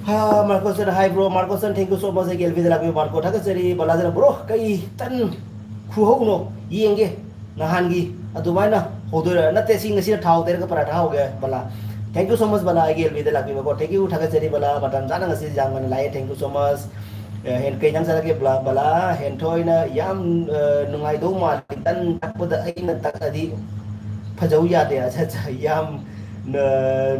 ꯍꯥ, ꯃꯥꯔꯀꯣꯁꯟ, hi bro, ꯃꯥꯔꯀꯣꯁꯟ, thank you so much ꯑꯩꯒꯤ L P ꯗ ꯂꯥꯛꯄꯤꯌꯨ, ꯃꯥꯔꯀꯣ, ꯊꯥꯒꯠꯆꯔꯤ꯫ ꯕꯂꯥꯗꯅ, bro, ꯀꯩ ꯇꯟ ꯈꯨꯍꯧꯅꯣ? ꯌꯦꯡꯒꯦ꯫ ꯅꯍꯥꯟꯒꯤ ꯑꯗꯨꯃꯥꯏꯅ ꯍꯧꯗꯣꯏꯔꯥ? ꯅꯠꯇꯦ, ꯁꯤ ꯉꯁꯤꯅ ꯊꯥꯎ ꯇꯩꯔꯒ ꯄꯔꯥꯊꯥ ꯍꯧꯒꯦ, ꯕꯂꯥ꯫ Thank you so much, ꯕꯂꯥ, ꯑꯩꯒꯤ L B the ꯂꯥꯛꯄꯤꯕꯀꯣ꯫ Thank you, ꯊꯥꯒꯠꯆꯔꯤ, ꯕꯂꯥ꯫ ꯃꯇꯝ ꯆꯥꯅ ꯉꯁꯤ ꯌꯥꯝ ꯉꯟꯅ ꯂꯥꯛꯑꯦ꯫ Thank you so much꯫ A, hand-, ꯀꯩ ꯏꯟꯖꯥꯡ ꯆꯥꯔꯛꯀꯦ, ꯕꯂꯥ? ꯕꯂꯥ, ꯍꯦꯟꯊꯣꯏꯅ ꯌꯥꯝ, ꯑ, ꯅꯨꯡꯉꯥꯏꯗꯧ ꯃꯥꯜꯂꯤ꯫ ꯇꯟ ꯇꯛꯄꯗ ꯑꯩꯅ ꯇꯛꯑꯗꯤ ꯐꯖꯧ ꯌꯥꯗꯦ꯫ ꯑꯠꯆꯥ, ꯑꯠꯆꯥ, ꯌꯥꯝ, ꯑ,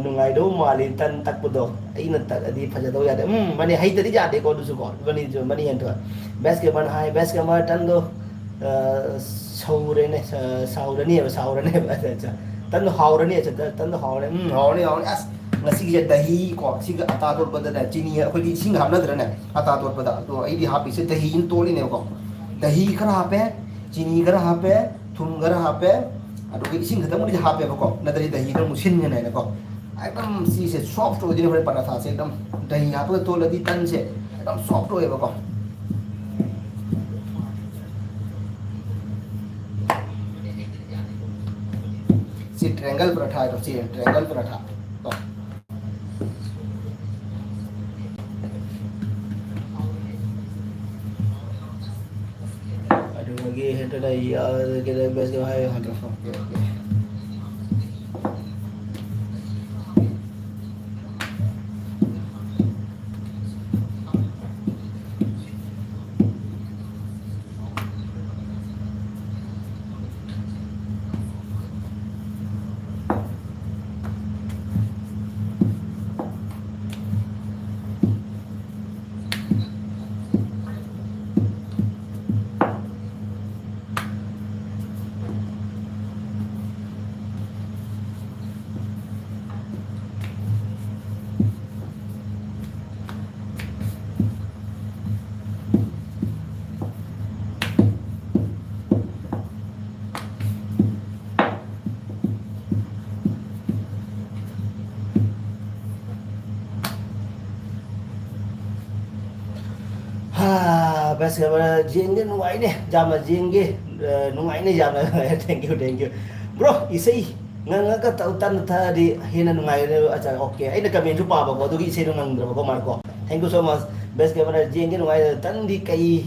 ꯅꯨꯡꯉꯥꯏꯗꯧ ꯃꯥꯜꯂꯤ꯫ ꯇꯟ ꯇꯛꯄꯗꯣ ꯑꯩꯅ ꯇꯛꯑꯗꯤ ꯐꯖꯗꯧ ꯌꯥꯗꯦ꯫ ꯎꯝ, ꯃꯅꯤ ꯍꯩꯇꯗꯤ ꯌꯥꯗꯦꯀꯣ, ꯑꯗꯨꯁꯨ ꯀꯣ꯫ ꯃꯅꯤ, ꯃꯅꯤ ꯍꯦꯟꯊꯣꯏ꯫ Best gamer ꯍꯥꯏ, best gamer ꯇꯟꯗꯣ ꯑ, ꯁꯧꯔꯦꯅꯦ, ꯑ, ꯁꯥꯎꯔꯅꯤꯕ, ꯁꯥꯎꯔꯅꯦꯕ꯫ ꯑꯠꯆꯥ, ꯑꯠꯆꯥ꯫ ꯇꯟꯗꯣ ꯍꯥꯎꯔꯅꯤ, ꯑꯠꯆꯥ, ꯇꯟ-, ꯇꯟꯗꯣ ꯍꯥꯎꯔꯅꯤ꯫ ꯎꯝ, ꯍꯥꯎꯔꯅꯤ, ꯍꯥꯎꯔꯅꯤ꯫ ꯑꯁ, ꯉꯁꯤꯒꯤꯁꯦ ꯗꯍꯤ ꯀꯣ, ꯁꯤꯒ ꯑꯇꯥ ꯇꯣꯠꯄꯗꯅꯦ, ꯆꯤꯅꯤ ꯑꯩꯈꯣꯏꯗꯤ ꯏꯁꯤꯡ ꯍꯥꯞꯅꯗ꯭ꯔꯅꯦ, ꯑꯇꯥ ꯇꯣꯠꯄꯗ꯫ ꯑꯗꯣ ꯑꯩꯗꯤ ꯍꯥꯞꯄꯤꯁꯦ ꯗꯍꯤꯅ ꯇꯣꯠꯂꯤꯅꯦꯕꯀꯣ꯫ ꯗꯍꯤ ꯈꯔ ꯍꯥꯞꯄꯦ, ꯆꯤꯅꯤ ꯈꯔ ꯍꯥꯞꯄꯦ, ꯊꯨꯝ ꯈꯔ ꯍꯥꯞꯄꯦ, ꯑꯗꯨꯒ ꯏꯁꯤꯡ ꯈꯛꯇꯪꯕꯨꯗꯤ ꯍꯥꯞꯄꯦꯕꯀꯣ, ꯅꯠꯇ꯭ꯔꯗꯤ ꯗꯍꯤꯗꯣ ꯑꯃꯨꯛ ꯁꯤꯟꯒꯅꯦꯅꯀꯣ꯫ ꯑꯦꯛꯗꯝ ꯁꯤꯁꯦ soft ꯑꯣꯏꯗꯣꯏꯅꯦ ꯍꯣꯔꯦꯟ ꯄꯔꯥꯊꯥꯁꯦ, ꯑꯦꯛꯗꯝ ꯗꯍꯤ ꯍꯥꯞꯄꯒ ꯇꯣꯠꯂꯗꯤ ꯇꯟꯁꯦ ꯑꯦꯛꯗꯝ soft ꯑꯣꯏꯌꯦꯕꯀꯣ꯫ ꯁꯤ triangle ꯄꯔꯥꯊꯥ ꯍꯥꯏꯗꯣ, ꯁꯤ triangle ꯄꯔꯥꯊꯥ꯫ ꯇꯣ꯫ ꯑꯗꯨꯗꯒꯤ ꯍꯦꯛꯇ ꯂꯩ, ꯑꯗꯨꯗꯒꯤ ꯕꯦꯁ ꯍꯥꯏ ꯍꯟꯗꯛ꯫ Okay, okay. ꯍꯥ, ꯕꯁ ꯈꯕꯔ ꯌꯦꯡꯒꯦ, ꯅꯨꯡꯉꯥꯏꯅꯦ, ꯌꯥꯝꯅ ꯌꯦꯡꯒꯦ, ꯑ, ꯅꯨꯡꯉꯥꯏꯅꯦ, ꯌꯥꯝꯅ꯫ Thank you, thank you꯫ Bro, ꯏꯁꯩ ꯉꯪꯉꯒ ꯇꯧ-, ꯇꯟ ꯊꯛꯑꯗꯤ ꯍꯦꯟꯅ ꯅꯨꯡꯉꯥꯏꯒꯅꯤ꯫ ꯑꯠꯆꯥ, ꯑꯣꯀꯦ꯫ ꯑꯩꯅ comment ꯁꯨ ꯄꯥꯕꯀꯣ, ꯑꯗꯨꯒꯤ ꯏꯁꯩꯗꯣ ꯉꯪꯗ꯭ꯔꯕꯀꯣ, ꯃꯥꯔꯀꯣ꯫ Thank you so much꯫ ꯕꯁ ꯈꯕꯔ ꯌꯦꯡꯒꯦ, ꯅꯨꯡꯉꯥꯏ, ꯇꯟꯗꯤ ꯀꯩ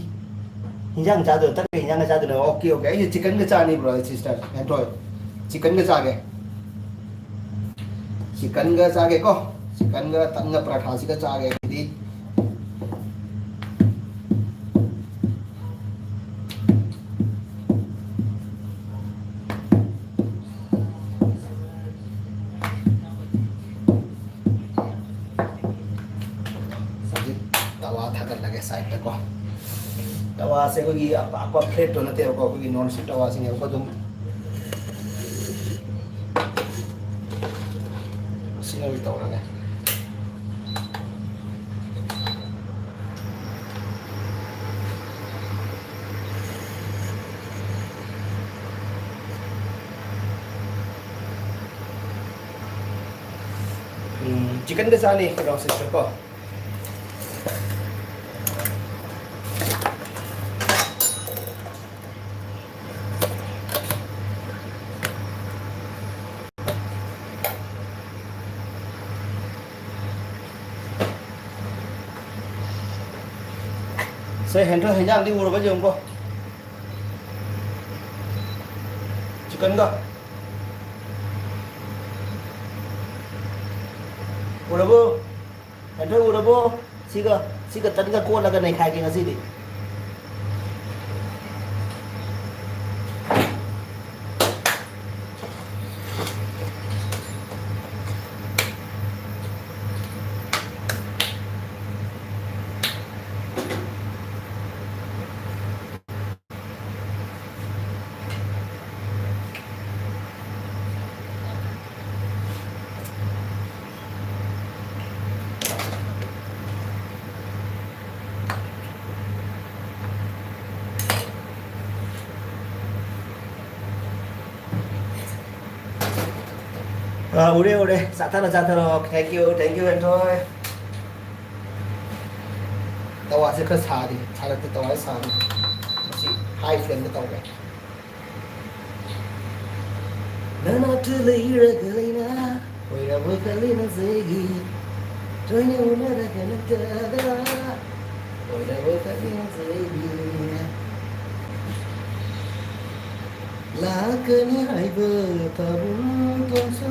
ꯍꯤꯟꯖꯥꯡ ꯆꯥꯗꯣꯏꯔꯣ? ꯇꯟꯒ ꯍꯤꯟꯖꯥꯡꯒ ꯆꯥꯗꯣꯏꯔꯣ? Okay, okay. ꯑꯩꯁꯦ ꯆꯤꯀꯟꯒ ꯆꯥꯅꯤ, ꯕ꯭ꯔꯣ, ꯁꯤꯁꯇꯔ, ꯍꯦꯟꯊꯣꯏ꯫ ꯆꯤꯀꯟꯒ ꯆꯥꯒꯦ꯫ ꯆꯤꯀꯟꯒ ꯆꯥꯒꯦꯀꯣ꯫ ꯆꯤꯀꯟꯒ ꯇꯟꯒ ꯄꯔꯥꯊꯥꯁꯤꯒ ꯆꯥꯒꯦ ꯑꯩꯗꯤ꯫ ꯍꯧꯖꯤꯛ ꯇꯋꯥ ꯊꯥꯒꯠꯂꯒꯦ ꯁꯥꯏꯗꯠꯇꯀꯣ꯫ ꯇꯋꯥꯁꯦ ꯑꯩꯈꯣꯏꯒꯤ ꯑꯄꯥꯛꯄ ꯐ꯭ꯂꯦꯠꯇꯣ ꯅꯠꯇꯦꯕꯀꯣ, ꯑꯩꯈꯣꯏꯒꯤ ꯅꯣꯟ ꯁ꯭ꯇꯤꯛ ꯇꯋꯥꯁꯤꯅꯦꯕꯀꯣ꯫ ꯑꯗꯨꯝ ꯁꯤꯅ ꯑꯣꯏꯅ ꯇꯧꯔꯒꯦ꯫ ꯎꯝ, ꯆꯤꯀꯟꯗ ꯆꯥꯅꯤ ꯀꯩꯅꯣ, ꯁꯤꯁꯇꯔ ꯀꯣ꯫ ꯁꯦ, ꯍꯦꯟꯊꯣꯏ, ꯍꯦꯟꯖꯥꯡꯗꯤ ꯎꯔꯕ ꯌꯦꯡꯉꯨꯀꯣ꯫ ꯆꯤꯀꯟꯒ꯫ ꯎꯔꯕꯣ? ꯍꯦꯟꯊꯣꯏ, ꯎꯔꯕꯣ? ꯁꯤꯒ, ꯁꯤꯒ ꯇꯟꯒ ꯀꯣꯠꯂꯒ ꯅꯩꯈꯥꯏꯒꯦ ꯉꯁꯤꯗꯤ꯫ ꯑꯥ, ꯎꯔꯦ, ꯎꯔꯦ꯫ ꯆꯥꯊꯔꯣ, ꯆꯥꯊꯔꯣ꯫ Thank you, thank you, ꯍꯦꯟꯊꯣꯏ꯫ ꯇꯋꯥꯁꯦ ꯈꯔ ꯁꯥꯔꯤ, ꯁꯥꯔꯛꯇꯦ, ꯇꯋꯥꯁꯦ ꯁꯥꯔꯤ꯫ ꯃꯁꯤ high flameꯗ ꯇꯧꯒꯦ꯫ ꯅꯅꯥꯛꯇ ꯂꯩꯔꯒ ꯂꯩꯅ ꯑꯣꯏꯔꯕ ꯈꯜꯂꯤ ꯅꯪꯁꯦ ꯑꯩꯒꯤ꯫ ꯇꯣꯏꯅ ꯎꯅꯔꯒ ꯅꯠꯇꯅ ꯑꯣꯏꯔꯕ ꯈꯜꯂꯤ ꯅꯪꯁꯦ ꯑꯩꯒꯤ꯫ ꯂꯥꯛꯀꯅꯤ ꯍꯥꯏꯕ ꯄꯥꯕꯨꯡ ꯇꯣꯟꯁꯨ꯫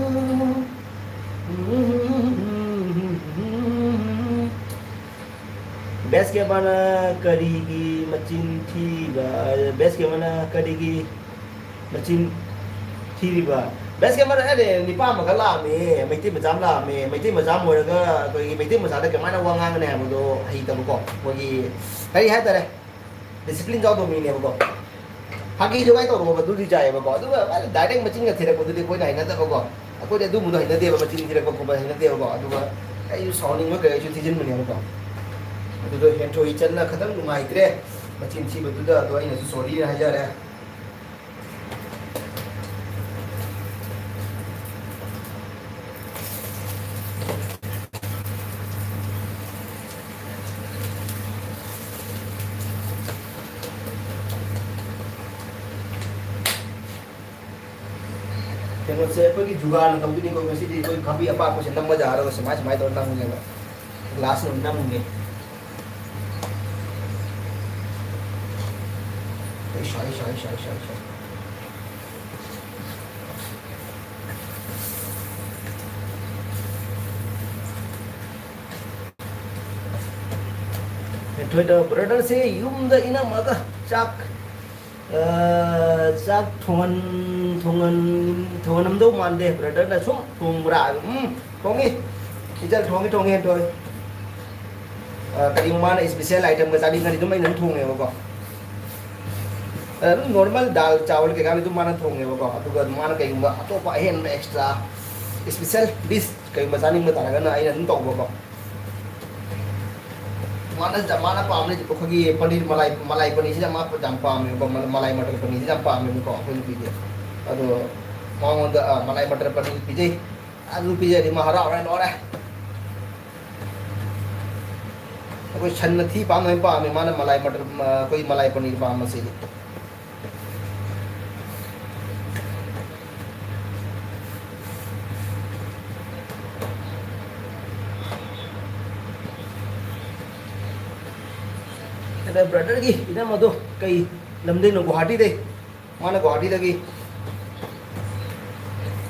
ꯕꯦꯁ ꯀꯦꯃꯔꯅ ꯀꯔꯤꯒꯤ ꯃꯆꯤꯟ ꯊꯤꯔꯤꯕ? ꯕꯦꯁ ꯀꯦꯃꯔꯅ ꯀꯔꯤꯒꯤ ꯃꯆꯤꯟ ꯊꯤꯔꯤꯕ? ꯕꯦꯁ ꯀꯦꯃꯔ ꯑꯦ ꯅꯤꯄꯥ ꯑꯃꯒ ꯂꯥꯛꯑꯝꯃꯦ, ꯃꯩꯇꯩ ꯃꯆꯥ ꯑꯃ ꯂꯥꯛꯑꯝꯃꯦ꯫ ꯃꯩꯇꯩ ꯃꯆꯥ ꯑꯃ ꯑꯣꯏꯔꯒ ꯑꯩꯈꯣꯏꯒꯤ ꯃꯩꯇꯩ ꯃꯆꯥꯗ ꯀꯃꯥꯏꯅ ꯋꯥ ꯉꯥꯡꯒꯅꯤ ꯍꯥꯏꯕꯗꯣ ꯍꯩꯇꯕꯀꯣ, ꯑꯩꯈꯣꯏꯒꯤ ꯀꯔꯤ ꯍꯥꯏꯇꯥꯔꯦ, ꯗꯤꯁꯤꯄ꯭ꯂꯤꯟ ꯌꯥꯎꯗꯕ ꯃꯤꯅꯦꯕꯀꯣ꯫ ꯐꯥꯒꯤ ꯖꯣꯒꯥꯏ ꯇꯧꯔꯛꯑꯣ, ꯑꯗꯨꯗꯤ ꯌꯥꯏꯑꯕꯀꯣ꯫ ꯑꯗꯨꯒ ꯃꯥꯅ ꯗꯥꯏꯔꯦꯛ ꯃꯆꯤꯟꯒ ꯊꯤꯔꯛꯄꯗꯨꯗꯤ ꯑꯩꯈꯣꯏꯅ ꯍꯩꯅꯗꯕꯀꯣ꯫ ꯑꯩꯈꯣꯏꯗꯤ ꯑꯗꯨꯝꯕꯗꯣ ꯍꯩꯅꯗꯦꯕ, ꯃꯆꯤꯟ ꯊꯤꯔꯛꯄ ꯈꯣꯠꯄ ꯍꯩꯅꯗꯦꯕꯀꯣ꯫ ꯑꯗꯨꯒ ꯑꯩꯁꯨ ꯁꯥꯎꯅꯤꯡꯕ ꯀꯩ ꯑꯩꯁꯨ ꯊꯤꯖꯤꯟꯕꯅꯦꯕꯀꯣ꯫ ꯑꯗꯨꯗꯣ ꯍꯦꯟꯊꯣꯏ ꯏꯆꯟꯅ ꯈꯤꯇꯪ ꯅꯨꯡꯉꯥꯏꯇ꯭ꯔꯦ ꯃꯆꯤꯟ ꯊꯤꯕꯗꯨꯗ, ꯑꯗꯣ ꯑꯩꯅꯁꯨ ꯁꯣꯔꯤꯅ ꯍꯥꯏꯖꯔꯦ꯫ ꯀꯩꯅꯣꯁꯦ ꯑꯩꯈꯣꯏꯒꯤ ꯖꯨꯒꯥꯅ ꯇꯧꯗꯣꯏꯅꯤꯀꯣ꯫ ꯉꯁꯤꯗꯤ ꯑꯩꯈꯣꯏ ꯈꯥꯕꯤ ꯑꯄꯥꯛꯄꯁꯦ ꯅꯝꯕ ꯌꯥꯔꯔꯣꯏ, ꯁꯨꯃꯥꯏ ꯁꯨꯃꯥꯏꯅ ꯇꯧꯔ ꯅꯝꯒꯦꯕ꯫ ꯒ꯭ꯂꯥꯁꯅ ꯑꯗꯨꯝ ꯅꯝꯒꯦ꯫ ꯑꯩ ꯁꯥꯏ, ꯁꯥꯏ, ꯁꯥꯏ, ꯁꯥꯏ, ꯁꯥꯏ꯫ ꯍꯦꯟꯊꯣꯏꯗ ꯕ꯭ꯔꯗꯔꯁꯦ ꯌꯨꯝꯗ ꯏꯅꯝꯃꯒ ꯆꯥꯛ, ꯑ, ꯆꯥꯛ ꯊꯣꯡꯍꯟ-, ꯊꯣꯡꯍꯟ-, ꯊꯣꯡꯍꯟꯂꯝꯗꯧ ꯃꯥꯟꯗꯦ꯫ ꯕ꯭ꯔꯗꯔꯅ ꯁꯨꯝ ꯊꯣꯡꯕ꯭ꯔꯥ? ꯎꯝ, ꯊꯣꯡꯉꯤ꯫ ꯏꯆꯜ ꯊꯣꯡꯉꯤ, ꯊꯣꯡꯉꯤ, ꯍꯦꯟꯊꯣꯏ꯫ ꯑ, ꯀꯔꯤꯒꯨꯝꯕ ꯃꯥꯅ ꯏꯁꯄꯤꯁꯦꯜ ꯑꯥꯏꯇꯦꯝꯒ ꯆꯥꯅꯤꯡꯉꯗꯤ ꯑꯗꯨꯝ ꯑꯩꯅ ꯑꯗꯨꯝ ꯊꯣꯡꯉꯦꯕꯀꯣ꯫ ꯑ, ꯑꯗꯨꯝ ꯅꯣꯔꯃꯦꯜ ꯗꯥꯜ ꯆꯥꯋꯜ ꯀꯩꯀꯥꯗꯤ ꯑꯗꯨꯝ ꯃꯥꯅ ꯊꯣꯡꯉꯦꯕꯀꯣ꯫ ꯑꯗꯨꯒ ꯃꯥꯅ ꯀꯩꯒꯨꯝꯕ ꯑꯇꯣꯞꯄ ꯑꯍꯦꯟꯕ ꯑꯦꯛꯁꯇ꯭ꯔꯥ ꯏꯁꯄꯤꯁꯦꯜ ꯗꯤꯁ ꯀꯩꯒꯨꯝꯕ ꯆꯥꯅꯤꯡꯕ ꯇꯥꯔꯒꯅ ꯑꯩꯅ ꯑꯗꯨꯝ ꯇꯧꯕꯀꯣ꯫ ꯃꯥꯅ ꯖ-, ꯃꯥꯅ ꯄꯥꯝꯅ ꯑꯩꯈꯣꯏꯒꯤ ꯄꯅꯤꯔ ꯃꯂꯥꯏ, ꯃꯂꯥꯏ ꯄꯅꯤꯔꯁꯤꯅ ꯃꯥ ꯌꯥꯝ ꯄꯥꯝꯃꯦꯕꯀꯣ, ꯃ-, ꯃꯂꯥꯏ ꯃꯇꯔ ꯄꯅꯤꯔꯁꯤꯅ ꯌꯥꯝ ꯄꯥꯝꯃꯦꯕꯀꯣ ꯑꯩꯈꯣꯏ ꯅꯨꯄꯤꯗꯤ꯫ ꯑꯗꯣ ꯃꯉꯣꯟꯗ, ꯑ, ꯃꯂꯥꯏ ꯃꯇꯔ ꯄꯅꯤꯔ ꯄꯤꯖꯩ꯫ ꯑꯗꯨ ꯄꯤꯖꯔꯗꯤ ꯃꯥ ꯍꯔꯥꯎꯔꯦ ꯂꯣꯏꯔꯦ꯫ ꯑꯩꯈꯣꯏ ꯁꯟꯅ ꯊꯤ ꯄꯥꯝꯅ ꯍꯦꯟꯅ ꯄꯥꯝꯃꯦ, ꯃꯥꯅ ꯃꯂꯥꯏ ꯃꯇꯔ, ꯃ-, ꯑꯩꯈꯣꯏ ꯃꯂꯥꯏ ꯄꯅꯤꯔ ꯄꯥꯝꯕꯁꯤꯗꯤ꯫ ꯑꯗ ꯕ꯭ꯔꯗꯔꯒꯤ ꯏꯅꯝꯃꯗꯣ ꯀꯩ ꯂꯝꯗꯩꯅꯣ? ꯒꯨꯋꯥꯍꯥꯇꯤꯗꯩ꯫ ꯃꯥꯅ ꯒꯨꯋꯥꯍꯥꯇꯤꯗꯒꯤ,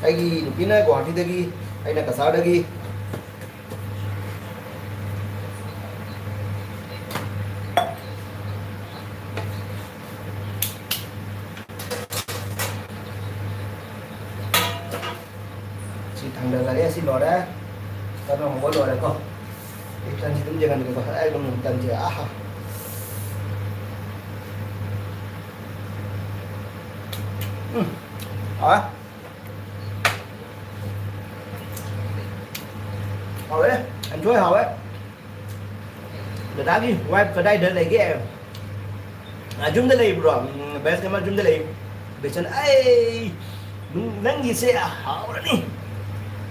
ꯑꯩꯒꯤ ꯅꯨꯄꯤꯅ ꯒꯨꯋꯥꯍꯥꯇꯤꯗꯒꯤ, ꯑꯩꯅ ꯀꯁꯥꯔꯗꯒꯤ꯫ ꯁꯤ ꯊꯥꯡꯗꯔꯒꯦ, ꯁꯤ ꯂꯣꯏꯔꯦ꯫ ꯇꯟ ꯍꯧꯕ ꯂꯣꯏꯔꯦꯀꯣ꯫ ꯑꯩ ꯇꯟꯁꯤ ꯑꯗꯨꯝ ꯌꯦꯡꯍꯟꯒꯦꯀꯣ꯫ ꯑꯩ ꯑꯗꯨꯝ ꯇꯟꯁꯦ꯫ ꯑꯍꯥ꯫ ꯎꯝ꯫ ꯍꯥꯎꯔꯦ꯫ ꯍꯥꯎꯔꯦ꯫ ꯍꯦꯟꯊꯣꯏ ꯍꯥꯎꯔꯦ꯫ ꯗꯗꯥꯒꯤ wife ꯀꯗꯥꯏꯗ ꯂꯩꯒꯦ? ꯑ, ꯌꯨꯝꯗ ꯂꯩꯕ꯭ꯔꯣ? ꯎꯝ, ꯕꯦꯁ ꯀꯃꯜ ꯌꯨꯝꯗ ꯂꯩ꯫ ꯕꯦꯁꯟ, ꯑꯩ, ꯅꯪ-, ꯅꯪꯒꯤꯁꯦ ꯍꯥꯎꯔꯅꯤ꯫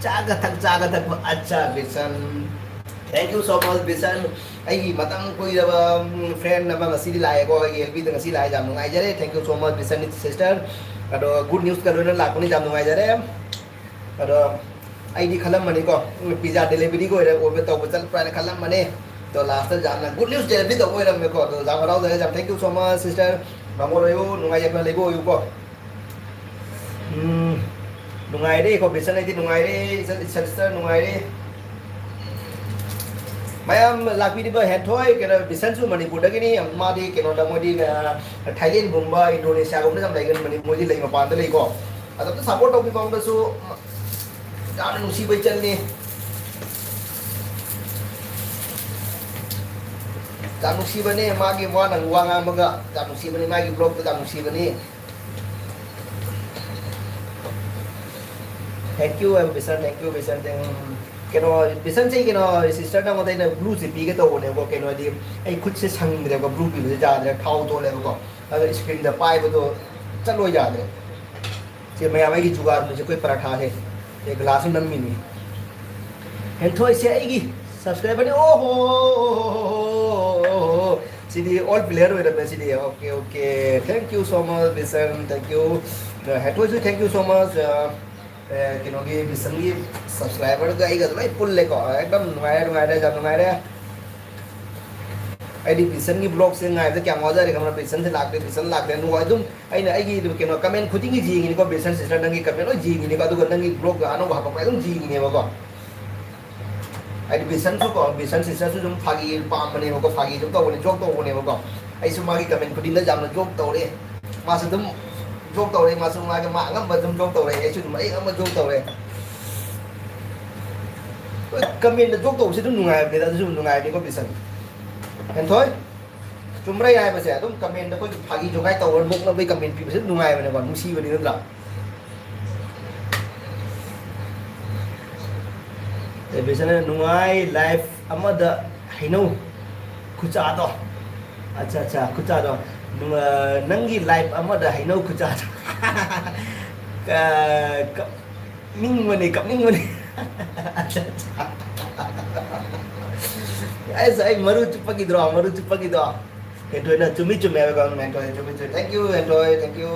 ꯆꯥꯒ ꯊꯛ, ꯆꯥꯒ ꯊꯛꯄ꯫ ꯑꯠꯆꯥ, ꯕꯦꯁꯟ꯫ Thank you so much, ꯕꯦꯁꯟ꯫ ꯑꯩꯒꯤ ꯃꯇꯝ ꯀꯨꯏꯔꯕ, ꯎꯝ, friend ꯑꯃ ꯉꯁꯤꯗꯤ ꯂꯥꯛꯑꯦꯀꯣ, ꯑꯩꯒꯤ ꯑꯦꯜ ꯕꯤꯗ ꯉꯁꯤ ꯂꯥꯛꯑꯦ, ꯌꯥꯝ ꯅꯨꯡꯉꯥꯏꯖꯔꯦ꯫ Thank you so much, besan sister꯫ ꯑꯗꯣ good newsꯀ ꯂꯣꯏꯅ ꯂꯥꯛꯄꯅꯤ, ꯌꯥꯝ ꯅꯨꯡꯉꯥꯏꯖꯔꯦ꯫ ꯑꯗꯣ ꯑꯩꯗꯤ ꯈꯜꯂꯝꯕꯅꯤꯀꯣ, pizza deliveryꯒ ꯑꯣꯏꯔ-, ꯑꯣꯏꯕ ꯇꯧꯕ ꯆꯠꯄ꯭ꯔꯥ ꯍꯥꯏꯅ ꯈꯜꯂꯝꯕꯅꯦ꯫ ꯑꯗꯣ lastꯇ ꯌꯥꯝꯅ good news delivery ꯇꯧꯕ ꯑꯣꯏꯔꯝꯃꯦꯀꯣ꯫ ꯑꯗꯣ ꯌꯥꯝ ꯍꯔꯥꯎꯖꯔꯦ, ꯌꯥꯝ thank you so much, sister꯫ ꯃꯥꯡꯒꯣꯜ ꯑꯣꯏꯌꯨ, ꯅꯨꯡꯉꯥꯏ ꯌꯥꯏꯐꯅ ꯂꯩꯕ ꯑꯣꯏꯌꯨꯀꯣ꯫ ꯎꯝ, ꯅꯨꯡꯉꯥꯏꯔꯦ ꯏꯀꯣ, ꯕꯤꯁꯟ ꯑꯩꯗꯤ ꯅꯨꯡꯉꯥꯏꯔꯦ, ꯏꯆꯟ, ꯏꯆꯟ sister ꯅꯨꯡꯉꯥꯏꯔꯦ꯫ ꯃꯌꯥꯝ ꯂꯥꯛꯄꯤꯔꯤꯕ ꯍꯦꯟꯊꯣꯏ, ꯀꯩꯅꯣ, ꯕꯤꯁꯟꯁꯨ ꯃꯅꯤꯄꯨꯔꯗꯒꯤꯅꯤ꯫ ꯃꯥꯗꯤ ꯀꯩꯅꯣꯗ, ꯃꯣꯏꯗꯤ, ꯑ, ꯊꯥꯏꯂꯦꯟꯒꯨꯝꯕ, ꯏꯟꯗꯣꯅꯦꯁꯤꯌꯥꯒꯨꯝꯕꯗ ꯌꯥꯝ ꯂꯩꯒꯅꯤ, ꯃꯅꯤꯄꯨꯔꯗꯤ ꯂꯩ, ꯃꯄꯥꯟꯗ ꯂꯩꯀꯣ꯫ ꯑꯗꯣꯝꯇ support ꯇꯧꯕꯤꯕ ꯑꯃꯗꯁꯨ ꯌꯥꯝꯅ ꯅꯨꯡꯁꯤꯕ ꯏꯆꯟꯅꯤ꯫ ꯌꯥꯝ ꯅꯨꯡꯁꯤꯕꯅꯦ ꯃꯥꯒꯤ, ꯋꯥꯅ ꯋꯥ ꯉꯥꯡꯕꯒ ꯌꯥꯝ ꯅꯨꯡꯁꯤꯕꯅꯤ, ꯃꯥꯒꯤ vlogꯇ ꯌꯥꯝ ꯅꯨꯡꯁꯤꯕꯅꯤ꯫ Thank you, ꯕꯤꯁꯟ, thank you, ꯕꯤꯁꯟ, thank you꯫ ꯀꯩꯅꯣ, ꯕꯤꯁꯟꯁꯦ ꯀꯩꯅꯣ, sister ꯅꯉꯣꯟꯗ ꯑꯩꯅ glueꯁꯦ ꯄꯤꯒꯦ ꯇꯧꯕꯅꯦꯕꯀꯣ, ꯀꯩꯅꯣꯗꯤ ꯑꯩ ꯈꯨꯠꯁꯦ ꯁꯪꯗ꯭ꯔꯦꯕ, glue ꯄꯤꯕꯁꯦ ꯌꯥꯗ꯭ꯔꯦ, ꯊꯥꯎ ꯊꯣꯛꯂꯦꯕꯀꯣ, ꯑꯗꯣ screenꯗ ꯄꯥꯏꯕꯗꯣ ꯆꯠꯂꯣ ꯌꯥꯗ꯭ꯔꯦ꯫ ꯁꯦ ꯃꯌꯥꯝ, ꯑꯩꯒꯤ ꯖꯨꯒꯥꯔ ꯍꯧꯖꯤꯛ ꯑꯩꯈꯣꯏ ꯄꯔꯥꯊꯥꯁꯦ, ꯁꯦ glass ꯑꯃ ꯅꯝꯃꯤꯅꯤ꯫ ꯍꯦꯟꯊꯣꯏꯁꯦ ꯑꯩꯒꯤ subscriberꯅꯤ꯫ ꯑꯣ ꯍꯣ ꯍꯣ ꯍꯣ ꯍꯣ ꯍꯣ꯫ ꯁꯤꯗꯤ all player ꯑꯣꯏꯔꯝꯃꯦ ꯁꯤꯗꯤ꯫ Okay, okay, thank you so much, ꯕꯤꯁꯟ, thank you꯫ ꯍꯦꯟꯊꯣꯏꯁꯨ thank you so much꯫ ꯑ, ꯑ, ꯀꯩꯅꯣꯒꯤ, ꯕꯤꯁꯟꯒꯤ subscriberꯒ ꯑꯩꯒ ꯂꯣꯏ ꯄꯨꯜꯂꯦꯀꯣ꯫ ꯑꯦꯛꯗꯝ ꯅꯨꯡꯉꯥꯏꯔꯦ, ꯅꯨꯡꯉꯥꯏꯔꯦ, ꯌꯥꯝ ꯅꯨꯡꯉꯥꯏꯔꯦ꯫ ꯑꯩꯗꯤ ꯕꯤꯟꯁꯟꯒꯤ ꯕ꯭ꯂꯣꯛꯁꯦ ꯉꯥꯏꯕꯗ ꯀꯌꯥꯝ ꯋꯥꯖꯔꯦ ꯈꯪꯕ꯭ꯔꯥ? ꯕꯤꯟꯁꯟꯁꯦ ꯂꯥꯛꯇꯦ, ꯕꯤꯟꯁꯟ ꯂꯥꯛꯇꯦ꯫ ꯑꯗꯨꯒ ꯑꯗꯨꯝ ꯑꯩꯅ ꯑꯩꯒꯤ ꯀꯩꯅꯣ ꯀꯃꯦꯟ ꯈꯨꯗꯤꯡꯒꯤ ꯌꯦꯡꯉꯤꯅꯤꯀꯣ, ꯕꯤꯟꯁꯟ ꯁꯤꯁꯇꯔ, ꯅꯪꯒꯤ ꯀꯃꯦꯟ ꯂꯣꯏ ꯌꯦꯡꯉꯤꯅꯤꯀꯣ, ꯑꯗꯨꯒ ꯅꯪꯒꯤ ꯕ꯭ꯂꯣꯛ ꯑꯅꯧꯕ ꯍꯥꯄꯛꯄ ꯑꯗꯨꯝ ꯌꯦꯡꯉꯤꯅꯦꯕꯀꯣ꯫ ꯍꯥꯏꯗꯤ ꯕꯤꯟꯁꯟꯁꯨ ꯀꯣ, ꯕꯤꯟꯁꯟ ꯁꯤꯁꯇꯔꯁꯨ ꯑꯗꯨꯝ ꯐꯥꯒꯤ ꯄꯥꯝꯕꯅꯦꯕꯀꯣ, ꯐꯥꯒꯤ ꯑꯗꯨꯝ ꯇꯧꯕꯅꯦ, ꯖꯣꯛ ꯇꯧꯕꯅꯦꯕꯀꯣ꯫ ꯑꯩꯁꯨ ꯃꯥꯒꯤ ꯀꯃꯦꯟ ꯈꯨꯗꯤꯡꯗ ꯌꯥꯝꯅ ꯖꯣꯛ ꯇꯧꯔꯦ, ꯃꯥꯁꯨ ꯑꯗꯨꯝ ꯖꯣꯛ ꯇꯧꯔꯦ, ꯃꯥꯁꯨ ꯃꯥꯒꯤ ꯃꯥ ꯑꯉꯝꯕ ꯑꯗꯨꯝ ꯖꯣꯛ ꯇꯧꯔꯦ, ꯑꯩꯁꯨ ꯑꯗꯨꯝ ꯑꯩ ꯑꯉꯝꯕ ꯖꯣꯛ ꯇꯧꯔꯦ꯫ ꯍꯣꯏ, ꯀꯃꯦꯟꯗ ꯖꯣꯛ ꯇꯧꯕꯁꯤ ꯑꯗꯨꯝ ꯅꯨꯡꯉꯥꯏꯕꯅꯤꯗ, ꯑꯗꯨꯁꯨ ꯑꯗꯨꯝ ꯅꯨꯡꯉꯥꯏꯕꯅꯤꯀꯣ ꯕꯤꯟꯁꯟ꯫ ꯍꯦꯟꯊꯣꯏ, ꯆꯨꯝꯕ꯭ꯔꯥ ꯑꯩꯅ ꯍꯥꯏꯕꯁꯦ? ꯑꯗꯨꯝ ꯀꯃꯦꯟꯗ ꯑꯩꯈꯣꯏꯒꯤ ꯐꯥꯒꯤ ꯖꯣꯒꯥꯏ ꯇꯧꯔ ꯅꯣꯛꯅꯕꯒꯤ ꯀꯃꯦꯟ ꯄꯤꯕꯁꯦ ꯑꯗꯨꯝ ꯅꯨꯡꯉꯥꯏꯕꯅꯦꯀꯣ, ꯅꯨꯡꯁꯤꯕꯅꯤ ꯅꯠꯇ꯭ꯔꯥ? ꯑꯦ, ꯕꯤꯟꯁꯟꯅ ꯅꯨꯡꯉꯥꯏ ꯂꯥꯏꯐ ꯑꯃꯗ ꯍꯩꯅꯧ ꯈꯨꯆꯥꯗꯣ꯫ ꯑꯠꯆꯥ, ꯑꯠꯆꯥ, ꯈꯨꯆꯥꯗꯣ꯫ ꯅꯨꯡ-, ꯑ, ꯅꯪꯒꯤ ꯂꯥꯏꯐ ꯑꯃꯗ ꯍꯩꯅꯧ ꯈꯨꯆꯥꯗꯣ꯫ ꯀ-, ꯀꯞꯅꯤꯡꯕꯅꯦ, ꯀꯞꯅꯤꯡꯕꯅꯦ꯫ ꯑꯠꯆꯥ, ꯑꯠꯆꯥ꯫ ꯑꯩꯁ, ꯑꯩ ꯃꯔꯨ ꯆꯨꯞꯄꯒꯤꯗ꯭ꯔꯣ, ꯃꯔꯨ ꯆꯨꯞꯄꯒꯤꯗꯣ꯫ ꯍꯦꯟꯊꯣꯏꯅ ꯆꯨꯝꯃꯤ ꯆꯨꯝꯃꯦ ꯍꯥꯏꯕ ꯀꯥꯡꯕꯨ ꯃꯌꯥꯝ ꯇꯧꯋꯦ, ꯆꯨꯝꯃꯤ ꯆꯨꯝꯃꯤ꯫ Thank you, ꯍꯦꯟꯊꯣꯏ, thank you꯫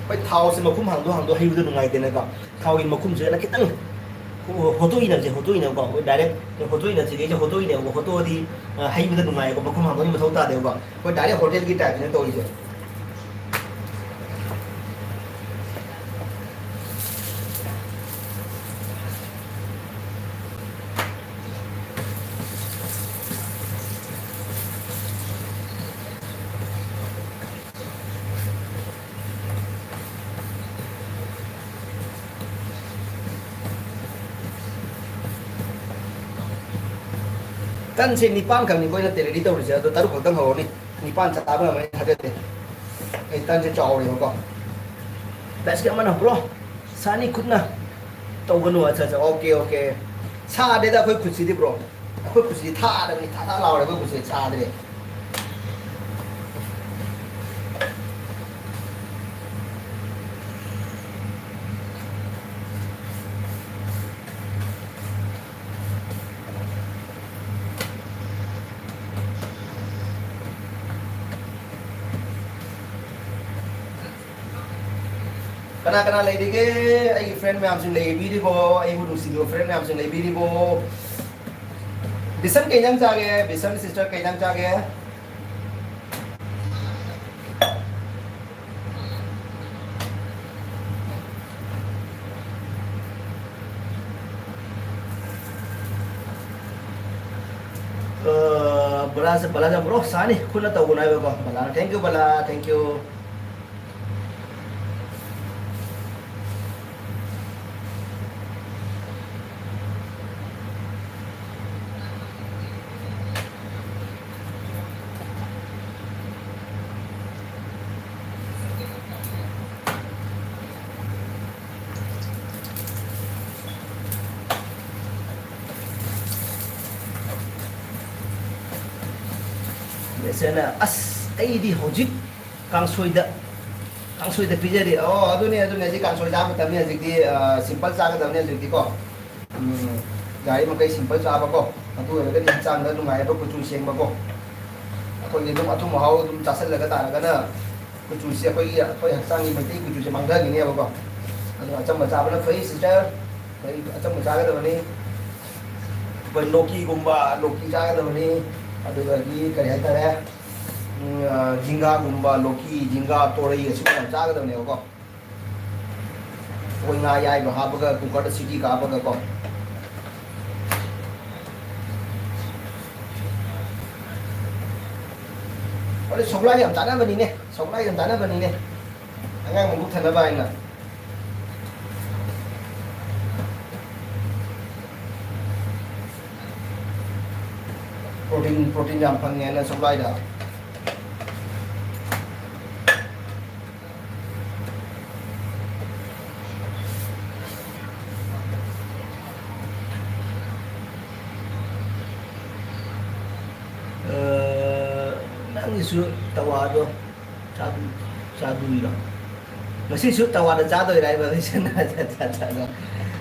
ꯍꯣꯏ, ꯊꯥꯎꯁꯦ ꯃꯈꯨꯝ ꯍꯥꯡꯗꯣꯛ ꯍꯥꯡꯗꯣꯛ ꯍꯩꯕꯗꯣ ꯅꯨꯡꯉꯥꯏꯇꯦꯅꯀꯣ꯫ ꯊꯥꯎꯒꯤ ꯃꯈꯨꯝꯁꯤꯅ ꯈꯤꯇꯪ ꯍꯣ-, ꯍꯣꯠꯇꯣꯛꯏꯅꯕꯁꯦ, ꯍꯣꯠꯇꯣꯛꯏꯅꯕꯀꯣ꯫ ꯑꯩꯈꯣꯏ ꯗꯥꯏꯔꯦꯛ ꯍꯣꯠꯇꯣꯛꯏꯅꯕꯁꯦ, ꯑꯩꯁꯦ ꯍꯣꯠꯇꯣꯛꯏꯅꯦꯕꯀꯣ꯫ ꯍꯣꯠꯇꯣꯛꯑꯗꯤ, ꯑ, ꯍꯩꯕꯗ ꯅꯨꯡꯉꯥꯏꯌꯦꯀꯣ, ꯃꯈꯨꯝ ꯍꯥꯡꯗꯣꯛꯅꯕ ꯃꯊꯧ ꯇꯥꯗꯦꯕꯀꯣ꯫ ꯑꯩꯈꯣꯏ ꯗꯥꯏꯔꯦꯛ ꯍꯣꯇꯦꯜꯒꯤ ꯇꯥꯏꯞꯇꯅꯦ ꯇꯧꯔꯤꯁꯦ꯫ ꯇꯟꯁꯦ ꯅꯤꯄꯥꯟ ꯈꯛꯅꯤꯀꯣ ꯑꯩꯅ ꯇꯦꯔꯦꯗꯤ ꯇꯧꯔꯤꯁꯦ, ꯑꯗꯣ ꯇꯔꯨꯛ ꯈꯛꯇꯪ ꯍꯧꯔꯅꯤ꯫ ꯅꯤꯄꯥꯟ ꯆꯥꯕ ꯉꯝꯃꯅꯤ ꯊꯥꯖꯗꯦ꯫ ꯑꯩ ꯇꯟꯁꯦ ꯆꯥꯎꯔꯦꯕꯀꯣ꯫ ꯄ꯭ꯂꯥꯁꯇꯤꯛ ꯑꯃꯅ ꯍꯨꯔꯣ꯫ ꯁꯥꯅꯤ ꯈꯨꯠꯅ꯫ ꯇꯧꯒꯅꯨ꯫ ꯑꯠꯆꯥ, ꯑꯠꯆꯥ, ꯑꯣꯀꯦ, ꯑꯣꯀꯦ꯫ ꯁꯥꯗꯦꯗ ꯑꯩꯈꯣꯏ ꯈꯨꯠꯁꯤꯗꯤ ꯕ꯭ꯔꯣ꯫ ꯑꯩꯈꯣꯏ ꯈꯨꯠꯁꯤꯗꯤ ꯊꯥꯔꯕꯅꯤ, ꯊꯥ ꯊꯥ ꯂꯥꯎꯔꯦ ꯑꯩꯈꯣꯏ ꯈꯨꯠꯁꯤꯗꯤ, ꯁꯥꯗ꯭ꯔꯦ꯫ ꯀꯅꯥ ꯀꯅꯥ ꯂꯩꯔꯤꯒꯦ? ꯑꯩꯒꯤ ꯐ꯭ꯔꯦꯟ ꯃꯌꯥꯝꯁꯤꯡ ꯂꯩꯕꯤꯔꯤꯕꯣ? ꯑꯩꯕꯨ ꯅꯨꯡꯁꯤꯕꯤꯕ ꯐ꯭ꯔꯦꯟ ꯃꯌꯥꯝꯁꯤꯡ ꯂꯩꯕꯤꯔꯤꯕꯣ? ꯕꯤꯁꯟ ꯀꯩ ꯏꯟꯖꯥꯡ ꯆꯥꯒꯦ? ꯕꯤꯁꯟ sister ꯀꯩ ꯏꯟꯖꯥꯡ ꯆꯥꯒꯦ? ꯑ, ꯕꯂꯥꯁꯦ, ꯕꯂꯥꯁꯦ ꯃꯣꯔꯣꯛ ꯁꯥꯅꯤ, ꯈꯨꯠꯅ ꯇꯧꯒꯅꯨ ꯍꯥꯏꯕꯀꯣ꯫ ꯕꯂꯥ, thank you Bala, thank you꯫ ꯃꯦꯁꯦꯅ, "ꯑꯁ, ꯑꯩꯗꯤ ꯍꯧꯖꯤꯛ ꯀꯥꯡꯁꯣꯏꯗ, ꯀꯥꯡꯁꯣꯏꯗ ꯄꯤꯖꯔꯤ"꯫ ꯑꯣ, ꯑꯗꯨꯅꯦ, ꯑꯗꯨꯅꯦ, ꯍꯧꯖꯤꯛ ꯀꯥꯡꯁꯣꯏ ꯆꯥꯕ ꯃꯇꯝꯅꯤ ꯍꯧꯖꯤꯛꯇꯤ, ꯑ, simple ꯆꯥꯒꯗꯕꯅꯤ ꯍꯧꯖꯤꯛꯇꯤꯀꯣ꯫ ꯎꯝ, ꯌꯥꯔꯤ ꯃꯈꯩ simple ꯆꯥꯕꯀꯣ꯫ ꯑꯗꯨ ꯑꯣꯏꯔꯒꯗꯤ ꯍꯛꯆꯥꯡꯗ ꯅꯨꯡꯉꯥꯏꯕ, ꯀꯨꯆꯨ ꯁꯦꯡꯕꯀꯣ꯫ ꯑꯩꯈꯣꯏꯒꯤ ꯑꯗꯨꯝ ꯑꯊꯨꯝ ꯑꯍꯥꯎ ꯑꯗꯨꯝ ꯆꯥꯁꯤꯜꯂꯒ ꯇꯥꯔꯒꯅ ꯀꯨꯆꯨꯁꯦ, ꯑꯩꯈꯣꯏꯒꯤ, ꯑꯩꯈꯣꯏ ꯍꯛꯆꯥꯡꯒꯤ ꯃꯩꯇꯩ ꯀꯨꯆꯨꯁꯦ ꯃꯥꯡꯊꯈꯤꯅꯦꯕꯀꯣ꯫ ꯑꯗꯨꯅ ꯑꯆꯝꯕ ꯆꯥꯕꯅ ꯐꯩ sister꯫ ꯑꯩꯈꯣꯏ ꯑꯆꯝꯕ ꯆꯥꯒꯗꯕꯅꯤ꯫ ꯑꯩꯈꯣꯏ ꯂꯣꯀꯤꯒꯨꯝꯕ, ꯂꯣꯀꯤ ꯆꯥꯒꯗꯕꯅꯤ꯫ ꯑꯗꯨꯗꯒꯤ ꯀꯔꯤ ꯍꯥꯏꯇꯥꯔꯦ? ꯎꯝ, ꯑ, ꯖꯤꯡꯒꯥꯒꯨꯝꯕ, ꯂꯣꯀꯤ, ꯖꯤꯡꯒꯥ, ꯇꯣꯔꯩ ꯑꯁꯤꯒꯨꯝꯕ ꯌꯥꯝ ꯆꯥꯒꯗꯕꯅꯦꯕꯀꯣ꯫ ꯑꯩꯈꯣꯏ ꯉꯥ ꯑꯌꯥꯏꯕ ꯍꯥꯞꯄꯒ, cooker ꯗ ꯁꯤꯇꯤ ꯀꯥꯞꯄꯒꯀꯣ꯫ ꯑꯗꯨ ꯁꯧꯒ꯭ꯂꯥꯏ ꯌꯥꯝ ꯆꯥꯅꯕꯅꯤꯅꯦ, ꯁꯧꯒ꯭ꯂꯥꯏ ꯌꯥꯝ ꯆꯥꯅꯕꯅꯤꯅꯦ, ꯑꯉꯥꯡ ꯃꯕꯨꯛ ꯊꯟꯅꯕ ꯍꯥꯏꯅ꯫ Protein, protein ꯌꯥꯝ ꯐꯪꯉꯦꯅ ꯁꯧꯒ꯭ꯂꯥꯏꯗ꯫ ꯑ, ꯅꯪꯒꯤꯁꯨ ꯇꯋꯥꯗꯣ ꯆꯥꯗꯨ-, ꯆꯥꯗꯨꯏꯔꯣ? ꯉꯁꯤꯁꯨ ꯇꯋꯥꯗ ꯆꯥꯗꯣꯏꯔꯥ ꯍꯥꯏꯕ?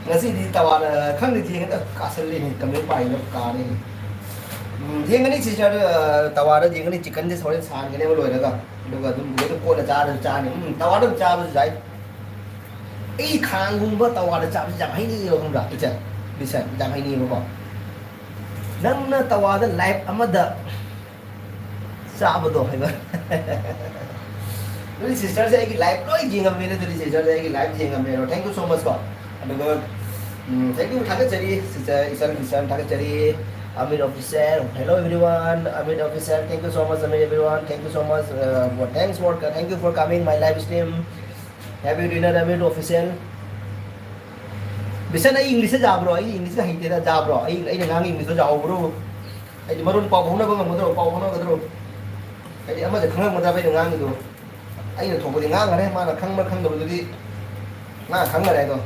ꯉꯁꯤꯗꯤ ꯇꯋꯥꯗ ꯈꯪꯗꯦ, ꯌꯦꯡꯒꯦ꯫ ꯀꯥꯁꯜꯂꯤꯅꯦ, ꯀꯃꯦꯟ ꯄꯥꯏꯅ ꯀꯥꯔꯦꯅꯦ꯫ ꯎꯝ, ꯌꯦꯡꯒꯅꯤ sister, ꯑ, ꯇꯋꯥꯗ ꯌꯦꯡꯒꯅꯤ꯫ Chicken ꯁꯦ ꯍꯣꯔꯦꯟ ꯁꯥꯍꯟꯒꯅꯦꯕ ꯂꯣꯏꯔꯒ, ꯑꯗꯨꯒ ꯑꯗꯨꯝ ꯂꯣꯏꯅ ꯀꯣꯟꯅ ꯆꯥꯔꯁꯨ ꯆꯥꯅꯤ꯫ ꯎꯝ, ꯇꯋꯥꯗ ꯑꯗꯨꯝ ꯆꯥꯕꯁꯨ ꯌꯥꯏ꯫ ꯑꯩ ꯈꯥꯡꯒꯨꯝꯕ ꯇꯋꯥꯗ ꯆꯥꯕꯁꯤ ꯌꯥꯝ ꯍꯩꯅꯤꯡꯉꯦꯕ, ꯈꯪꯕ꯭ꯔꯥ? ꯏꯆꯟ, ꯕꯤꯁꯟ, ꯌꯥꯝ ꯍꯩꯅꯤꯡꯉꯦꯕꯀꯣ꯫ ꯅꯪꯅ ꯇꯋꯥꯗ ꯂꯥꯏꯐ ꯑꯃꯗ ꯆꯥꯕꯗꯣ ꯍꯥꯏꯕ꯫ ꯑꯗꯨꯗꯤ ꯁꯤꯁꯇꯔꯁꯦ ꯑꯩꯒꯤ ꯂꯥꯏꯐ ꯂꯣꯏ ꯌꯦꯡꯉꯝꯃꯦꯅꯦ꯫ ꯑꯗꯨꯗꯤ ꯁꯤꯁꯇꯔꯁꯦ ꯑꯩꯒꯤ ꯂꯥꯏꯐ ꯌꯦꯡꯉꯝꯃꯦꯔꯣ? Thank you so much ꯀꯣ꯫ ꯑꯗꯨꯒ ꯎꯝ, thank you, ꯊꯥꯒꯠꯆꯔꯤ ꯁꯤꯁꯇꯔ, ꯏꯆꯟ ꯏꯆꯟ ꯊꯥꯒꯠꯆꯔꯤ꯫ Amit Official, hello everyone, Amit Official, thank you so much, Amit everyone, thank you so much, uh, for, thanks for, thank you for coming my live stream. Happy dinner, Amit Official. ꯕꯤꯁꯟ, ꯑꯩ ꯏꯪꯂꯤꯁꯇ ꯌꯥꯕ꯭ꯔꯣ? ꯑꯩ ꯏꯪꯂꯤꯁꯀ ꯍꯩꯇꯦꯗ, ꯌꯥꯕ꯭ꯔꯣ? ꯑꯩ, ꯑꯩꯅ ꯉꯥꯡꯉꯤ ꯏꯪꯂꯤꯁꯇꯣ ꯌꯥꯍꯧꯕ꯭ꯔꯣ? ꯍꯥꯏꯗꯤ ꯃꯔꯣꯟ ꯄꯥꯎ ꯐꯥꯎꯅꯕ ꯉꯝꯒꯗ꯭ꯔꯣ? ꯄꯥꯎ ꯐꯥꯎꯅꯒꯗ꯭ꯔꯣ? ꯍꯥꯏꯗꯤ ꯑꯃꯁꯦ ꯈꯪꯉꯝꯒꯗ꯭ꯔꯕ ꯑꯩꯅ ꯉꯥꯡꯉꯤꯗꯣ? ꯑꯩꯅ ꯊꯣꯛꯄꯗꯤ ꯉꯥꯡꯈ꯭ꯔꯦ, ꯃꯥꯅ ꯈꯪꯕ꯭ꯔꯥ ꯈꯪꯗꯕꯗꯨꯗꯤ ꯃꯥ ꯈꯪꯈ꯭ꯔꯦ ꯑꯗꯣ꯫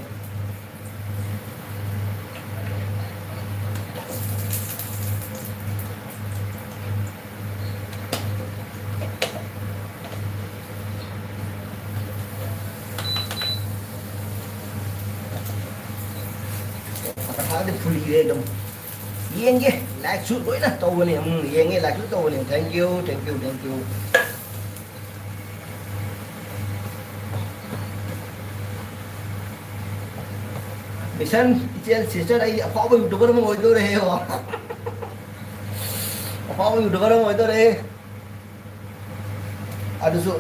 ꯄꯩꯁꯥꯗꯤ ꯐꯨꯜ ꯏꯔꯦ ꯑꯗꯨꯝ꯫ ꯌꯦꯡꯒꯦ, ꯂꯥꯏꯛꯁꯨ ꯂꯣꯏꯅ ꯇꯧꯕꯅꯤ꯫ ꯎꯝ, ꯌꯦꯡꯉꯦ, ꯂꯥꯏꯛꯁꯨ ꯇꯧꯕꯅꯤ꯫ Thank you, thank you, thank you꯫ Mission, ꯏꯆꯦ, ꯁꯤꯁꯇꯔ, ꯑꯩ ꯑꯐꯥꯎꯕ ꯌꯨꯇꯨꯕꯔ ꯑꯃ ꯑꯣꯏꯗꯣꯔꯦꯍꯦ꯫ ꯑꯐꯥꯎꯕ ꯌꯨꯇꯨꯕꯔ ꯑꯃ ꯑꯣꯏꯗꯣꯔꯦ꯫ ꯑꯗꯨꯁꯨ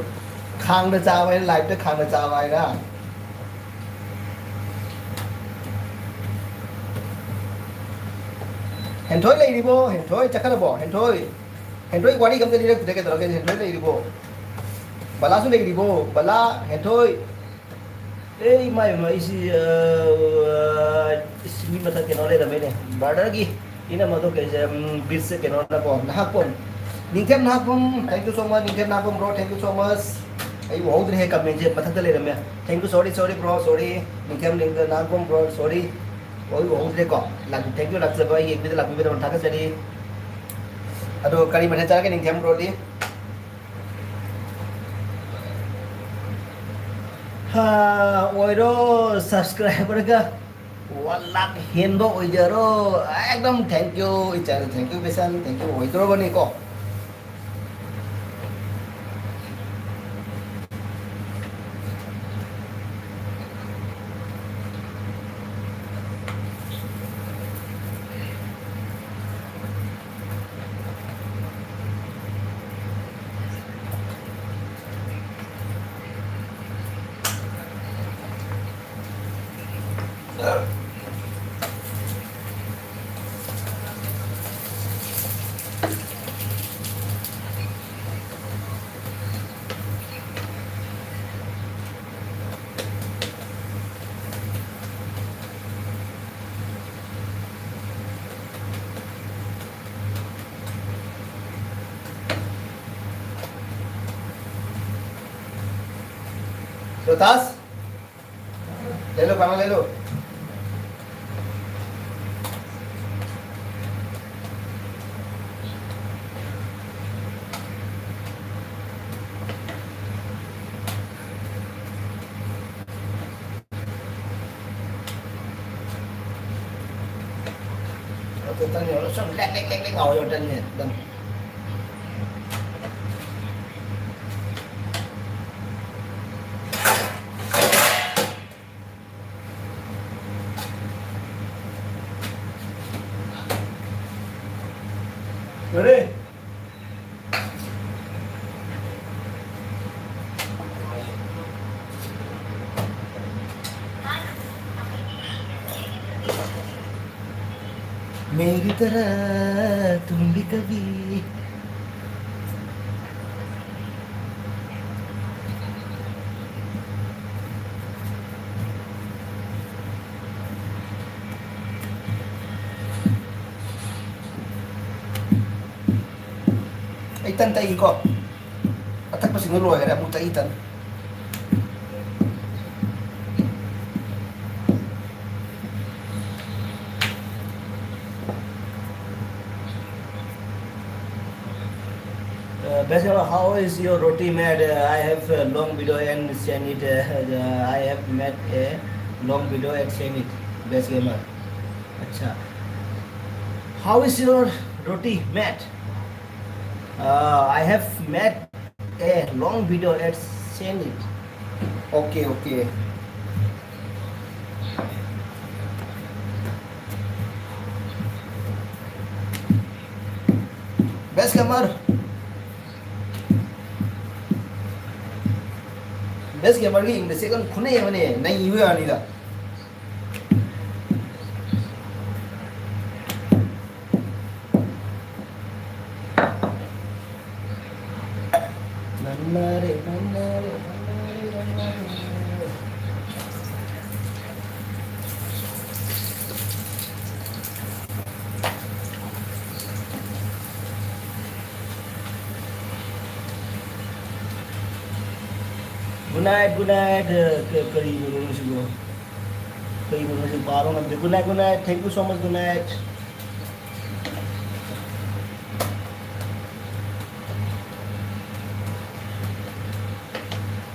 ꯈꯥꯡꯗ ꯆꯥꯕ ꯍꯥꯏꯅ, ꯂꯥꯏꯐꯇ ꯈꯥꯡꯗ ꯆꯥꯕ ꯍꯥꯏꯅ꯫ ꯍꯦꯟꯊꯣꯏ ꯂꯩꯔꯤꯕꯣ? ꯍꯦꯟꯊꯣꯏ ꯆꯠꯈ꯭ꯔꯕꯣ? ꯍꯦꯟꯊꯣꯏ, ꯍꯦꯟꯊꯣꯏ ꯋꯥꯔꯤ ꯑꯝꯇ ꯂꯤꯔꯛꯇ꯭ꯔꯦ, ꯀꯩꯗꯧꯔꯒꯦ? ꯍꯦꯟꯊꯣꯏ ꯂꯩꯔꯤꯕꯣ? ꯕꯂꯥꯁꯨ ꯂꯩꯔꯤꯕꯣ? ꯕꯂꯥ, ꯍꯦꯟꯊꯣꯏ꯫ ꯑꯦ, ꯏꯃꯥ, ꯏꯃꯥ, ꯑꯩꯁꯤ, ꯑ, ꯑ, ꯏꯁ, ꯃꯤ ꯃꯊꯛ ꯀꯩꯅꯣ ꯂꯩꯔꯝꯃꯦꯅꯦ, ꯕ꯭ꯔꯗꯔꯒꯤ ꯏꯅꯝꯃꯗꯣ ꯀꯩꯁꯦ, ꯎꯝ, ꯕꯤꯠꯁꯦ ꯀꯩꯅꯣꯅꯀꯣ, Nahakpam, ꯅꯤꯡꯊꯦꯝ Nahakpam, thank you so much, ꯅꯤꯡꯊꯦꯝ Nahakpam bro, thank you so much꯫ ꯑꯩ ꯎꯍꯧꯗ꯭ꯔꯦꯍꯦ, ꯀꯃꯦꯟꯁꯦ ꯃꯊꯛꯇ ꯂꯩꯔꯝꯃꯦ꯫ Thank you, sorry, sorry bro, sorry꯫ ꯅꯤꯡꯊꯦꯝ, ꯅꯤꯡꯊꯦꯝ Nahakpam bro, sorry꯫ ꯑꯩ ꯎꯍꯧꯗ꯭ꯔꯦꯀꯣ꯫ ꯂꯥꯛ-, thank you ꯂꯥꯛꯆꯕ, ꯑꯩꯒꯤ ꯑꯦꯐ ꯕꯤꯗ ꯂꯥꯛꯄꯤꯕꯒꯤꯗꯃꯛ ꯊꯥꯒꯠꯆꯔꯤ꯫ ꯑꯗꯣ ꯀꯔꯤ ꯃꯊꯦꯜ ꯆꯥꯔꯒꯦ ꯅꯤꯡꯊꯦꯝ ꯕ꯭ꯔꯣꯗꯤ? ꯍꯥ, ꯑꯣꯏꯔꯣ, ꯁꯕꯁꯀ꯭ꯔꯥꯏꯕꯔꯒ ꯋꯥꯟ ꯂꯥꯛ ꯍꯦꯟꯕ ꯑꯣꯏꯖꯔꯣ꯫ ꯑꯦꯛꯗꯝ thank you ꯏꯆꯟ, thank you ꯕꯤꯁꯟ, thank you ꯑꯣꯏꯗ꯭ꯔꯣꯕꯅꯤꯀꯣ꯫ बतास, ले लो, खाना ले लो। Ito, tanyo, so, lek, lek, lek, lek, oh, yun, tanyo, tanyo. Ready? मेरी तरह तुम भी कभी. ꯑꯩ ꯇꯟ ꯇꯛꯏꯀꯣ꯫ ꯑꯊꯛꯄꯁꯤꯡꯗꯣ ꯂꯣꯏꯈꯔꯦ, ꯑꯃꯨꯛ ꯇꯛꯏ ꯇꯟ꯫ Uh, Bachelor, how is your roti made? Uh, I have a long video and send it. Uh, uh, I have made a long video and send it. Best gamer. अच्छा. How is your roti made? Uh, I have made a long video and send it. Okay, okay. Best gamer. Best gamer ꯒꯤ English ꯁꯦ ꯀꯟꯅ ꯈꯨꯅꯩ ꯑꯃꯅꯦ, ꯅꯩꯕ ꯋꯥꯅꯤꯗ꯫ Good night, good night. ꯑ, ꯀ-, ꯀꯔꯤꯕꯨꯅꯣ ꯁꯤꯕꯣ? ꯀꯔꯤꯕꯨꯅꯣ ꯁꯤ ꯄꯥꯕ ꯉꯝꯗꯦ꯫ Good night, good night. Thank you so much, good night.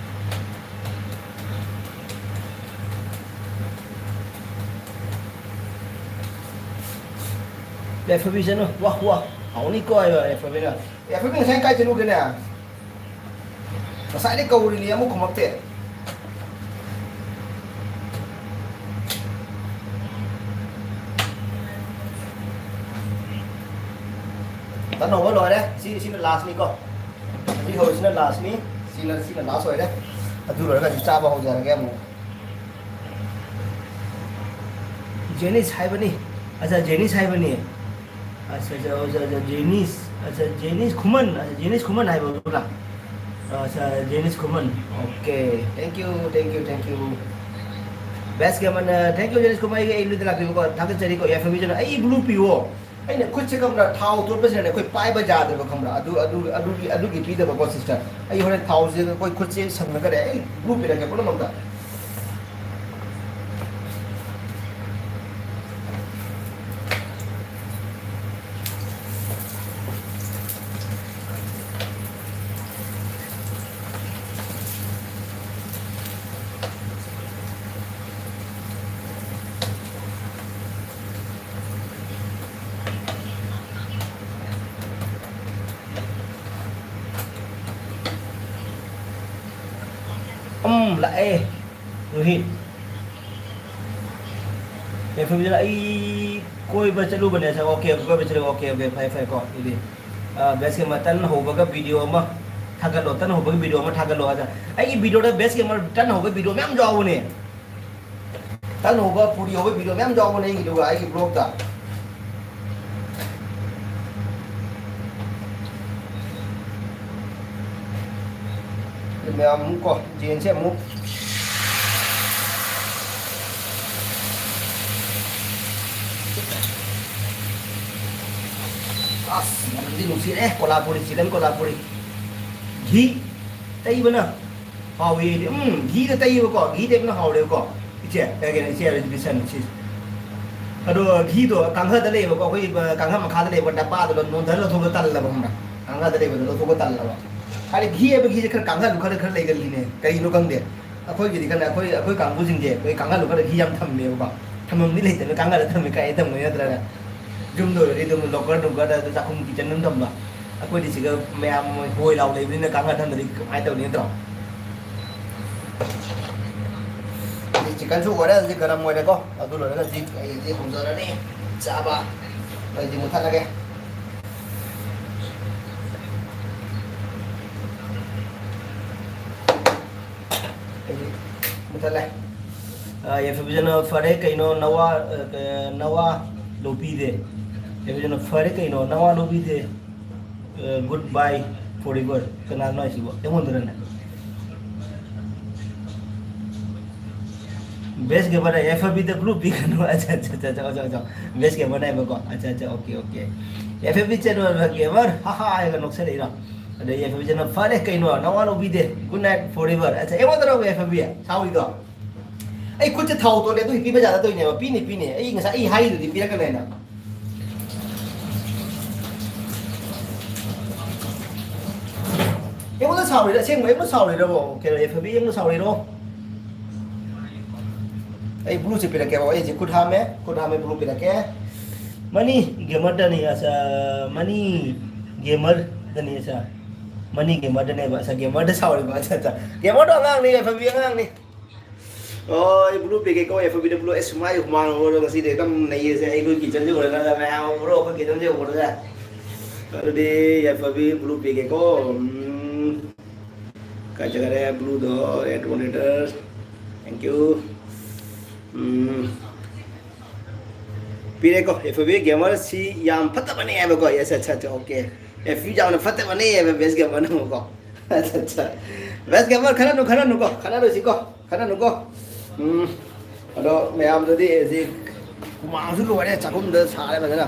ꯌꯥꯏꯐꯕꯤ ꯆꯠꯅꯨ꯫ ꯋꯥ, ꯋꯥ꯫ ꯍꯥꯎꯅꯤꯀꯣ ꯍꯥꯏꯕ ꯌꯥꯏꯐꯕꯤꯅ꯫ ꯌꯥꯏꯐꯕꯤ ꯉꯁꯥꯏ ꯀꯥꯏ ꯆꯠꯂꯨꯒꯦꯅꯦ? ꯉꯁꯥꯏꯗꯩ ꯀꯧꯔꯤꯅꯤ, ꯑꯃꯨꯛ ꯈꯨꯝꯃꯛꯇꯦ꯫ ꯇꯟ ꯍꯧꯕ ꯂꯣꯏꯔꯦ꯫ ꯁꯤ, ꯁꯤꯅ last ꯅꯤꯀꯣ꯫ ꯍꯧꯖꯤꯛ ꯍꯧꯔꯤꯁꯤꯅ last ꯅꯤ꯫ ꯁꯤꯅ, ꯁꯤꯅ last ꯑꯣꯏꯔꯦ꯫ ꯑꯗꯨ ꯂꯣꯏꯔꯒ ꯍꯧꯖꯤꯛ ꯆꯥꯕ ꯍꯧꯖꯔꯒꯦ ꯑꯃꯨꯛ꯫ ꯖꯦꯅꯤꯁ ꯍꯥꯏꯕꯅꯤ꯫ ꯑꯠꯆꯥ, ꯖꯦꯅꯤꯁ ꯍꯥꯏꯕꯅꯤ꯫ ꯑꯠꯆꯥ, ꯑꯠꯆꯥ, ꯑꯠꯆꯥ, ꯑꯠꯆꯥ, ꯖꯦꯅꯤꯁ꯫ ꯑꯠꯆꯥ, ꯖꯦꯅꯤꯁ ꯈꯨꯃꯟ꯫ ꯑꯠꯆꯥ, ꯖꯦꯅꯤꯁ ꯈꯨꯃꯟ ꯍꯥꯏꯕ ꯑꯗꯨꯔ? ꯑꯠꯆꯥ, Jenish Khuman. Okay, thank you, thank you, thank you. Best gamerꯅ, thank you, ꯖꯦꯅꯤꯁ ꯈꯨꯃꯟ, ꯑꯩꯒꯤ, ꯑꯩ ꯂꯨꯗ ꯂꯥꯛꯄꯤꯕꯀꯣ, ꯊꯥꯒꯠꯆꯔꯤꯀꯣ, ꯌꯥꯏꯐꯕꯤꯁꯨꯅ, ꯑꯩ blue ꯄꯤꯌꯣ꯫ ꯑꯩꯅ ꯈꯨꯠꯁꯦ ꯈꯪꯕ꯭ꯔꯥ, ꯊꯥꯎ ꯇꯣꯠꯄꯁꯤꯅꯅꯦ, ꯑꯩꯈꯣꯏ ꯄꯥꯏꯕ ꯌꯥꯗ꯭ꯔꯕ ꯈꯪꯕ꯭ꯔꯥ? ꯑꯗꯨ, ꯑꯗꯨ, ꯑꯗꯨꯒꯤ, ꯑꯗꯨꯒꯤ ꯄꯤꯗꯕꯀꯣ, sister꯫ ꯑꯩ ꯍꯣꯔꯦꯟ ꯊꯥꯎꯁꯦ ꯑꯩꯈꯣꯏ ꯈꯨꯠꯁꯦ ꯁꯪꯉꯒꯅꯦ, ꯑꯩ blue ꯄꯤꯔꯛꯀꯦ ꯄꯨꯝꯅꯃꯛꯇ꯫ ꯎꯝ, ꯂꯥꯛꯑꯦ꯫ ꯔꯣꯍꯤꯠ꯫ ꯌꯥꯏꯐꯕꯤꯗ ꯑꯩ ꯀꯣꯏꯕ ꯆꯠꯂꯨꯕꯅꯦ꯫ ꯑꯠꯆꯥ, okay, ꯀꯣꯏꯕ ꯆꯠꯂꯨ꯫ Okay, okay, ꯐꯔꯦ, ꯐꯔꯦ ꯀꯣ꯫ ꯑꯗꯨꯗꯤ, ꯑ, ꯕꯦꯁꯀꯤ ꯃꯇꯟ ꯍꯧꯕꯒ video ꯑꯃ ꯊꯥꯒꯠꯂꯣ, ꯇꯟ ꯍꯧꯕꯒꯤ video ꯑꯃ ꯊꯥꯒꯠꯂꯣ꯫ ꯑꯗ ꯑꯩꯒꯤ videoꯗ ꯕꯦꯁꯀꯤ ꯑꯃ ꯇꯟ ꯍꯧꯕꯒꯤ video ꯃꯌꯥꯝ ꯌꯥꯎꯕꯅꯦ꯫ ꯇꯟ ꯍꯧꯕ, ꯄꯨꯔꯤ ꯍꯧꯕ video ꯃꯌꯥꯝ ꯌꯥꯎꯕꯅꯦ ꯑꯩꯒꯤꯗꯨꯒ, ꯑꯩꯒꯤ vlogꯇ꯫ ꯑꯗꯨ ꯃꯌꯥꯝ ꯑꯃꯨꯛ ꯀꯣ, ꯖꯦꯟꯁꯦ ꯑꯃꯨꯛ꯫ ꯑꯁ, ꯃꯅꯝꯗꯤ ꯅꯨꯡꯁꯤꯔꯦ, ꯀꯣꯂꯥꯄꯨꯔꯤ, chicken ꯀꯣꯂꯥꯄꯨꯔꯤ꯫ ꯘꯤ ꯇꯩꯕꯅ꯫ ꯍꯥꯎꯋꯤ꯫ ꯎꯝ, ꯘꯤꯗ ꯇꯩꯌꯦꯕꯀꯣ, ꯘꯤ ꯇꯩꯕꯅ ꯍꯥꯎꯔꯦꯕꯀꯣ꯫ ꯏꯆꯦ, ꯑꯦ, ꯀꯩꯅꯣ, ꯏꯆꯦ ꯍꯥꯏꯕꯗꯤ ꯕꯤꯁꯟ, ꯁꯤ꯫ ꯑꯗꯣ ꯘꯤꯗꯣ ꯀꯥꯡꯍꯗ ꯂꯩꯌꯦꯕꯀꯣ, ꯑꯩꯈꯣꯏ, ꯑ, ꯀꯥꯡꯍ ꯃꯈꯥꯗ ꯂꯩꯕ ꯗꯕꯥꯗꯣ ꯅꯣꯟꯊꯔ ꯂꯧꯊꯣꯛꯄ ꯇꯜꯂꯕ, ꯈꯪꯕ꯭ꯔꯥ? ꯀꯥꯡꯍꯗ ꯂꯩꯕꯗꯣ ꯂꯧꯊꯣꯛꯄ ꯇꯜꯂꯕ꯫ ꯍꯥꯏꯗꯤ ꯘꯤ ꯍꯥꯏꯕ ꯘꯤꯁꯦ ꯈꯔ ꯀꯥꯡꯍꯜꯂꯨ ꯈꯔ, ꯈꯔ ꯂꯩꯒꯜꯂꯤꯅꯦ, ꯀꯔꯤꯒꯤꯅꯣ ꯈꯪꯗꯦ꯫ ꯑꯩꯈꯣꯏꯒꯤꯗꯤ ꯈꯔ, ꯑꯩꯈꯣꯏ, ꯑꯩꯈꯣꯏ ꯀꯥꯡꯕꯨꯁꯤꯡꯁꯦ ꯑꯩꯈꯣꯏ ꯀꯥꯡꯍꯜꯂꯨ ꯈꯔ ꯘꯤ ꯌꯥꯝ ꯊꯝꯃꯦꯕꯀꯣ꯫ ꯊꯝꯐꯝꯗꯤ ꯂꯩꯇꯕ, ꯀꯥꯡꯍꯜꯂ ꯊꯝꯃꯦ, ꯀꯥꯏꯗ ꯊꯝꯒꯅꯤ ꯅꯠꯇ꯭ꯔꯒ? ꯌꯨꯝꯗ ꯑꯣꯏꯔꯗꯤ ꯑꯗꯨꯝ ꯂꯣꯀꯔ ꯅꯨꯡꯀꯔꯗ, ꯑꯗꯨ ꯆꯥꯛꯈꯨꯝ ꯀꯤꯆꯟ ꯑꯗꯨꯝ ꯊꯝꯕ꯫ ꯑꯩꯈꯣꯏꯗꯤ ꯁꯤꯗ ꯃꯌꯥꯝ ꯍꯣꯏ ꯂꯥꯎ ꯂꯩꯕꯅꯤꯅ ꯀꯥꯡꯍꯟ ꯊꯝꯗ꯭ꯔꯗꯤ ꯀꯃꯥꯏꯅ ꯇꯧꯅꯤ ꯅꯠꯇ꯭ꯔꯣ? ꯍꯧꯖꯤꯛ ꯆꯤꯛꯀꯟꯁꯨ ꯑꯣꯏꯔꯦ, ꯍꯧꯖꯤꯛ ꯒꯔꯝ ꯑꯣꯏꯔꯦꯀꯣ꯫ ꯑꯗꯨ ꯂꯣꯏꯔꯒ ꯍꯧꯖꯤꯛ ꯑꯩ ꯍꯧꯖꯤꯛ ꯍꯧꯖꯔꯅꯤ ꯆꯥꯕ꯫ ꯑꯩꯗꯤ ꯃꯨꯊꯠꯂꯒꯦ꯫ ꯑꯩꯗꯤ ꯃꯨꯊꯠꯂꯦ꯫ ꯑ, ꯌꯥꯏꯐꯕꯤꯖꯅ ꯐꯔꯦ ꯀꯩꯅꯣ ꯅꯋꯥ, ꯑ, ꯀ-, ꯅꯋꯥ ꯂꯧꯕꯤꯗꯦ꯫ ꯌꯥꯏꯐꯕꯤꯖꯅ ꯐꯔꯦ ꯀꯩꯅꯣ ꯅꯋꯥ ꯂꯧꯕꯤꯗꯦ꯫ ꯑ, good bye forever꯫ ꯀꯅꯥꯅꯣ ꯍꯥꯏꯁꯤꯕꯣ? ꯑꯩꯉꯣꯟꯗꯔꯅꯦ? ꯕꯦꯁ ꯒꯦꯃꯔ, ꯑꯦꯐ ꯑꯦꯐ ꯕꯤꯗ ꯕ꯭ꯂꯨ ꯄꯤꯒꯅꯨ꯫ ꯑꯠꯆꯥ, ꯑꯠꯆꯥ, ꯑꯠꯆꯥ, ꯑꯠꯆꯥ, ꯑꯠꯆꯥ, ꯑꯠꯆꯥ꯫ ꯕꯦꯁ ꯒꯦꯃꯔ ꯍꯥꯏꯕꯀꯣ꯫ ꯑꯠꯆꯥ, ꯑꯠꯆꯥ, okay, okay. F F B channel gamer, ꯍꯥ ꯍꯥ ꯍꯥꯏꯔꯒ ꯅꯣꯛꯁꯜꯂꯛꯏꯔꯣ? ꯑꯗꯩ ꯑꯦꯐ ꯑꯦꯐ ꯕꯤ ꯆꯦꯅꯦꯜ, ꯐꯔꯦ ꯀꯩꯅꯣ, ꯅꯋꯥ ꯂꯧꯕꯤꯗꯦ꯫ Good night forever꯫ ꯑꯠꯆꯥ, ꯑꯩꯉꯣꯟꯗꯔꯣ ꯑꯦꯐ ꯑꯦꯐ ꯕꯤ ꯁꯥꯎꯔꯤꯗꯣ? ꯑꯩ ꯈꯨꯠꯁꯦ ꯊꯥꯎ ꯇꯣꯠꯂꯦ, ꯑꯗꯨ ꯍꯤꯄꯤ ꯕꯖꯥꯔꯗ ꯇꯧꯔꯤꯅꯦꯕ꯫ ꯄꯤꯅꯤ, ꯄꯤꯅꯤ꯫ ꯑꯩ ꯉꯁꯥꯏ ꯑꯩ ꯍꯥꯏꯔꯤꯗꯨꯗꯤ ꯄꯤꯔꯛꯀꯅꯦꯅ꯫ ꯑꯩꯉꯣꯟꯗ ꯁꯥꯎꯔꯤꯔ? ꯑꯁꯦꯡꯕ ꯑꯩꯉꯣꯟꯗ ꯁꯥꯎꯔꯤꯔꯕꯣ? ꯀꯩꯅꯣ, ꯑꯦꯐ ꯕꯤ ꯑꯩꯉꯣꯟꯗ ꯁꯥꯎꯔꯤꯔꯣ? ꯑꯩ ꯕ꯭ꯂꯨꯁꯦ ꯄꯤꯔꯛꯀꯦꯕ꯫ ꯑꯩꯁꯦ ꯈꯨꯠ ꯍꯥꯝꯃꯦ, ꯈꯨꯠ ꯍꯥꯝꯃꯦ, ꯕ꯭ꯂꯨ ꯄꯤꯔꯛꯀꯦ꯫ ꯃꯅꯤ ꯒꯦꯃꯔꯗꯅꯤ, ꯑꯁ, ꯃꯅꯤ ꯒꯦꯃꯔꯗꯅꯤ, ꯑꯁ, ꯃꯅꯤ ꯒꯦꯃꯔꯗꯅꯦꯕ꯫ ꯑꯁ, ꯒꯦꯃꯔꯗ ꯁꯥꯎꯔꯤꯕ꯫ ꯑꯁ, ꯑꯁ, ꯒꯦꯃꯔꯗꯣ ꯑꯉꯥꯡꯅꯤ, ꯑꯦꯐ ꯕꯤ ꯑꯉꯥꯡꯅꯤ꯫ ꯑꯣ, ꯑꯩ ꯕ꯭ꯂꯨ ꯄꯤꯒꯦꯀꯣ, ꯑꯦꯐ ꯕꯤꯗ ꯕ꯭ꯂꯨ꯫ ꯑꯁ, ꯃꯥꯏ ꯍꯨꯃꯥꯡ ꯑꯣꯏꯔꯣ ꯉꯁꯤꯗꯤ ꯑꯗꯨꯝ ꯅꯩꯌꯦꯁꯦ꯫ ꯑꯩꯈꯣꯏ ꯀꯤꯆꯟꯁꯦ ꯎꯔꯒ ꯃꯌꯥꯝ ꯎꯔꯣ, ꯑꯩꯈꯣꯏ ꯀꯤꯆꯟꯁꯦ ꯎꯔꯒ꯫ ꯑꯗꯨꯗꯤ ꯑꯦꯐ ꯕꯤ ꯕ꯭ꯂꯨ ꯄꯤꯒꯦꯀꯣ꯫ ꯎꯝ, ꯀꯥꯏ ꯆꯠꯈꯔꯦ ꯕ꯭ꯂꯨꯗꯣ? Red monitor. Thank you꯫ ꯎꯝ, ꯄꯤꯔꯦꯀꯣ꯫ ꯑꯦꯐ ꯕꯤ ꯒꯦꯃꯔꯁꯤ ꯌꯥꯝ ꯐꯠꯇꯕꯅꯦ ꯍꯥꯏꯕꯀꯣ꯫ ꯌꯦꯁ, ꯑꯠꯆꯥ, ꯑꯠꯆꯥ, ꯑꯣꯀꯦ꯫ ꯑꯦꯐ ꯕꯤ ꯌꯥꯝꯅ ꯐꯠꯇꯕꯅꯦ ꯍꯥꯏꯕ ꯕꯦꯁ ꯒꯦꯃꯔꯅ ꯑꯃꯨꯛꯀꯣ꯫ ꯑꯠꯆꯥ, ꯑꯠꯆꯥ꯫ ꯕꯦꯁ ꯒꯦꯃꯔ, ꯈꯠꯅꯅꯨ, ꯈꯠꯅꯅꯨꯀꯣ, ꯈꯠꯅꯔꯣꯏꯁꯤꯀꯣ꯫ ꯈꯠꯅꯅꯨꯀꯣ꯫ ꯎꯝ꯫ ꯑꯗꯣ ꯃꯌꯥꯝꯗꯗꯤ ꯍꯧꯖꯤꯛ ꯍꯨꯃꯥꯡꯁꯨ ꯂꯣꯏꯔꯦ, ꯆꯥꯛꯈꯨꯝꯗ ꯁꯥꯔꯦ ꯐꯖꯅ꯫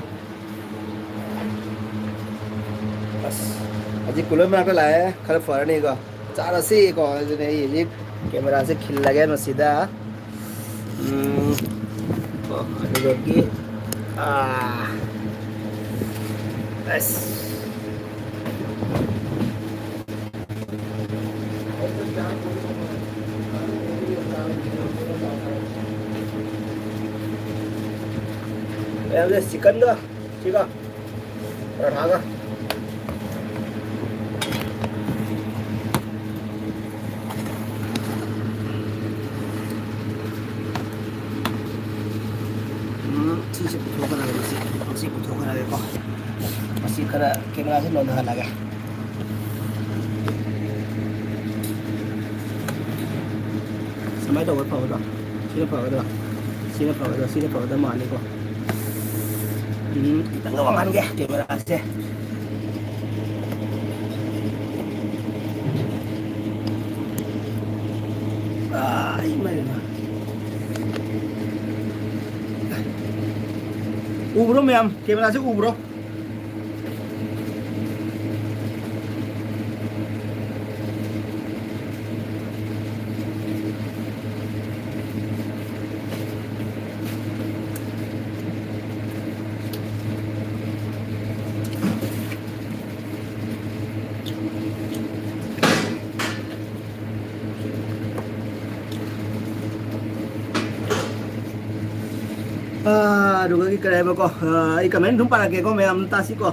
ꯑꯁ, ꯍꯧꯖꯤꯛ ꯀꯨꯂꯔ ꯃꯅꯥꯛꯇ ꯂꯥꯛꯑꯦ, ꯈꯔ ꯐꯔꯅꯤꯀꯣ꯫ ꯆꯥꯔꯁꯤ ꯀꯣ꯫ ꯑꯗꯨꯅꯦ ꯑꯩ ꯍꯧꯖꯤꯛ ꯀꯦꯃꯦꯔꯥꯁꯦ ꯈꯤꯜꯂꯒꯦ ꯃꯁꯤꯗ꯫ ꯎꯝ, ꯀꯣ, ꯑꯗꯨꯗꯒꯤ, ꯑꯥ, ꯑꯁ꯫ ꯃꯌꯥꯝꯁꯦ ꯆꯤꯛꯀꯟꯒ ꯁꯤꯒ ꯄꯔꯥꯊꯥꯒ꯫ ꯎꯝ, ꯁꯤꯁꯦ ꯄꯨꯊꯣꯛꯀꯗꯕꯅꯤ, ꯁꯤ, ꯁꯤ ꯄꯨꯊꯣꯛꯀꯗꯕꯅꯤꯀꯣ꯫ ꯃꯁꯤ ꯈꯔ ꯀꯦꯃꯦꯔꯥꯁꯦ ꯅꯣꯟꯊꯍꯜꯂꯒꯦ꯫ ꯁꯨꯃꯥꯏꯅ ꯇꯧꯕ ꯐꯒꯗ꯭ꯔꯣ? ꯁꯤꯅ ꯐꯒꯗ꯭ꯔꯣ? ꯁꯤꯅ ꯐꯒꯗ꯭ꯔꯣ? ꯁꯤꯅ ꯐꯒꯗꯕ ꯃꯥꯜꯂꯤꯀꯣ꯫ ꯎꯝ, ꯈꯤꯇꯪꯒ ꯋꯥꯡꯍꯟꯒꯦ ꯀꯦꯃꯦꯔꯥꯁꯦ꯫ ꯑꯥ, ꯏꯃꯥꯏ, ꯏꯃꯥꯏ꯫ ꯎꯕ꯭ꯔꯣ ꯃꯌꯥꯝ? ꯀꯦꯃꯦꯔꯥꯁꯦ ꯎꯕ꯭ꯔꯣ? ꯑꯥ, ꯑꯗꯨꯒꯒꯤ ꯀꯔꯤ ꯍꯥꯏꯕꯀꯣ, ꯑꯥ, ꯑꯩ ꯀꯃꯦꯟ ꯑꯗꯨꯝ ꯄꯥꯔꯛꯀꯦꯀꯣ, ꯃꯌꯥꯝ ꯇꯥꯁꯤꯀꯣ꯫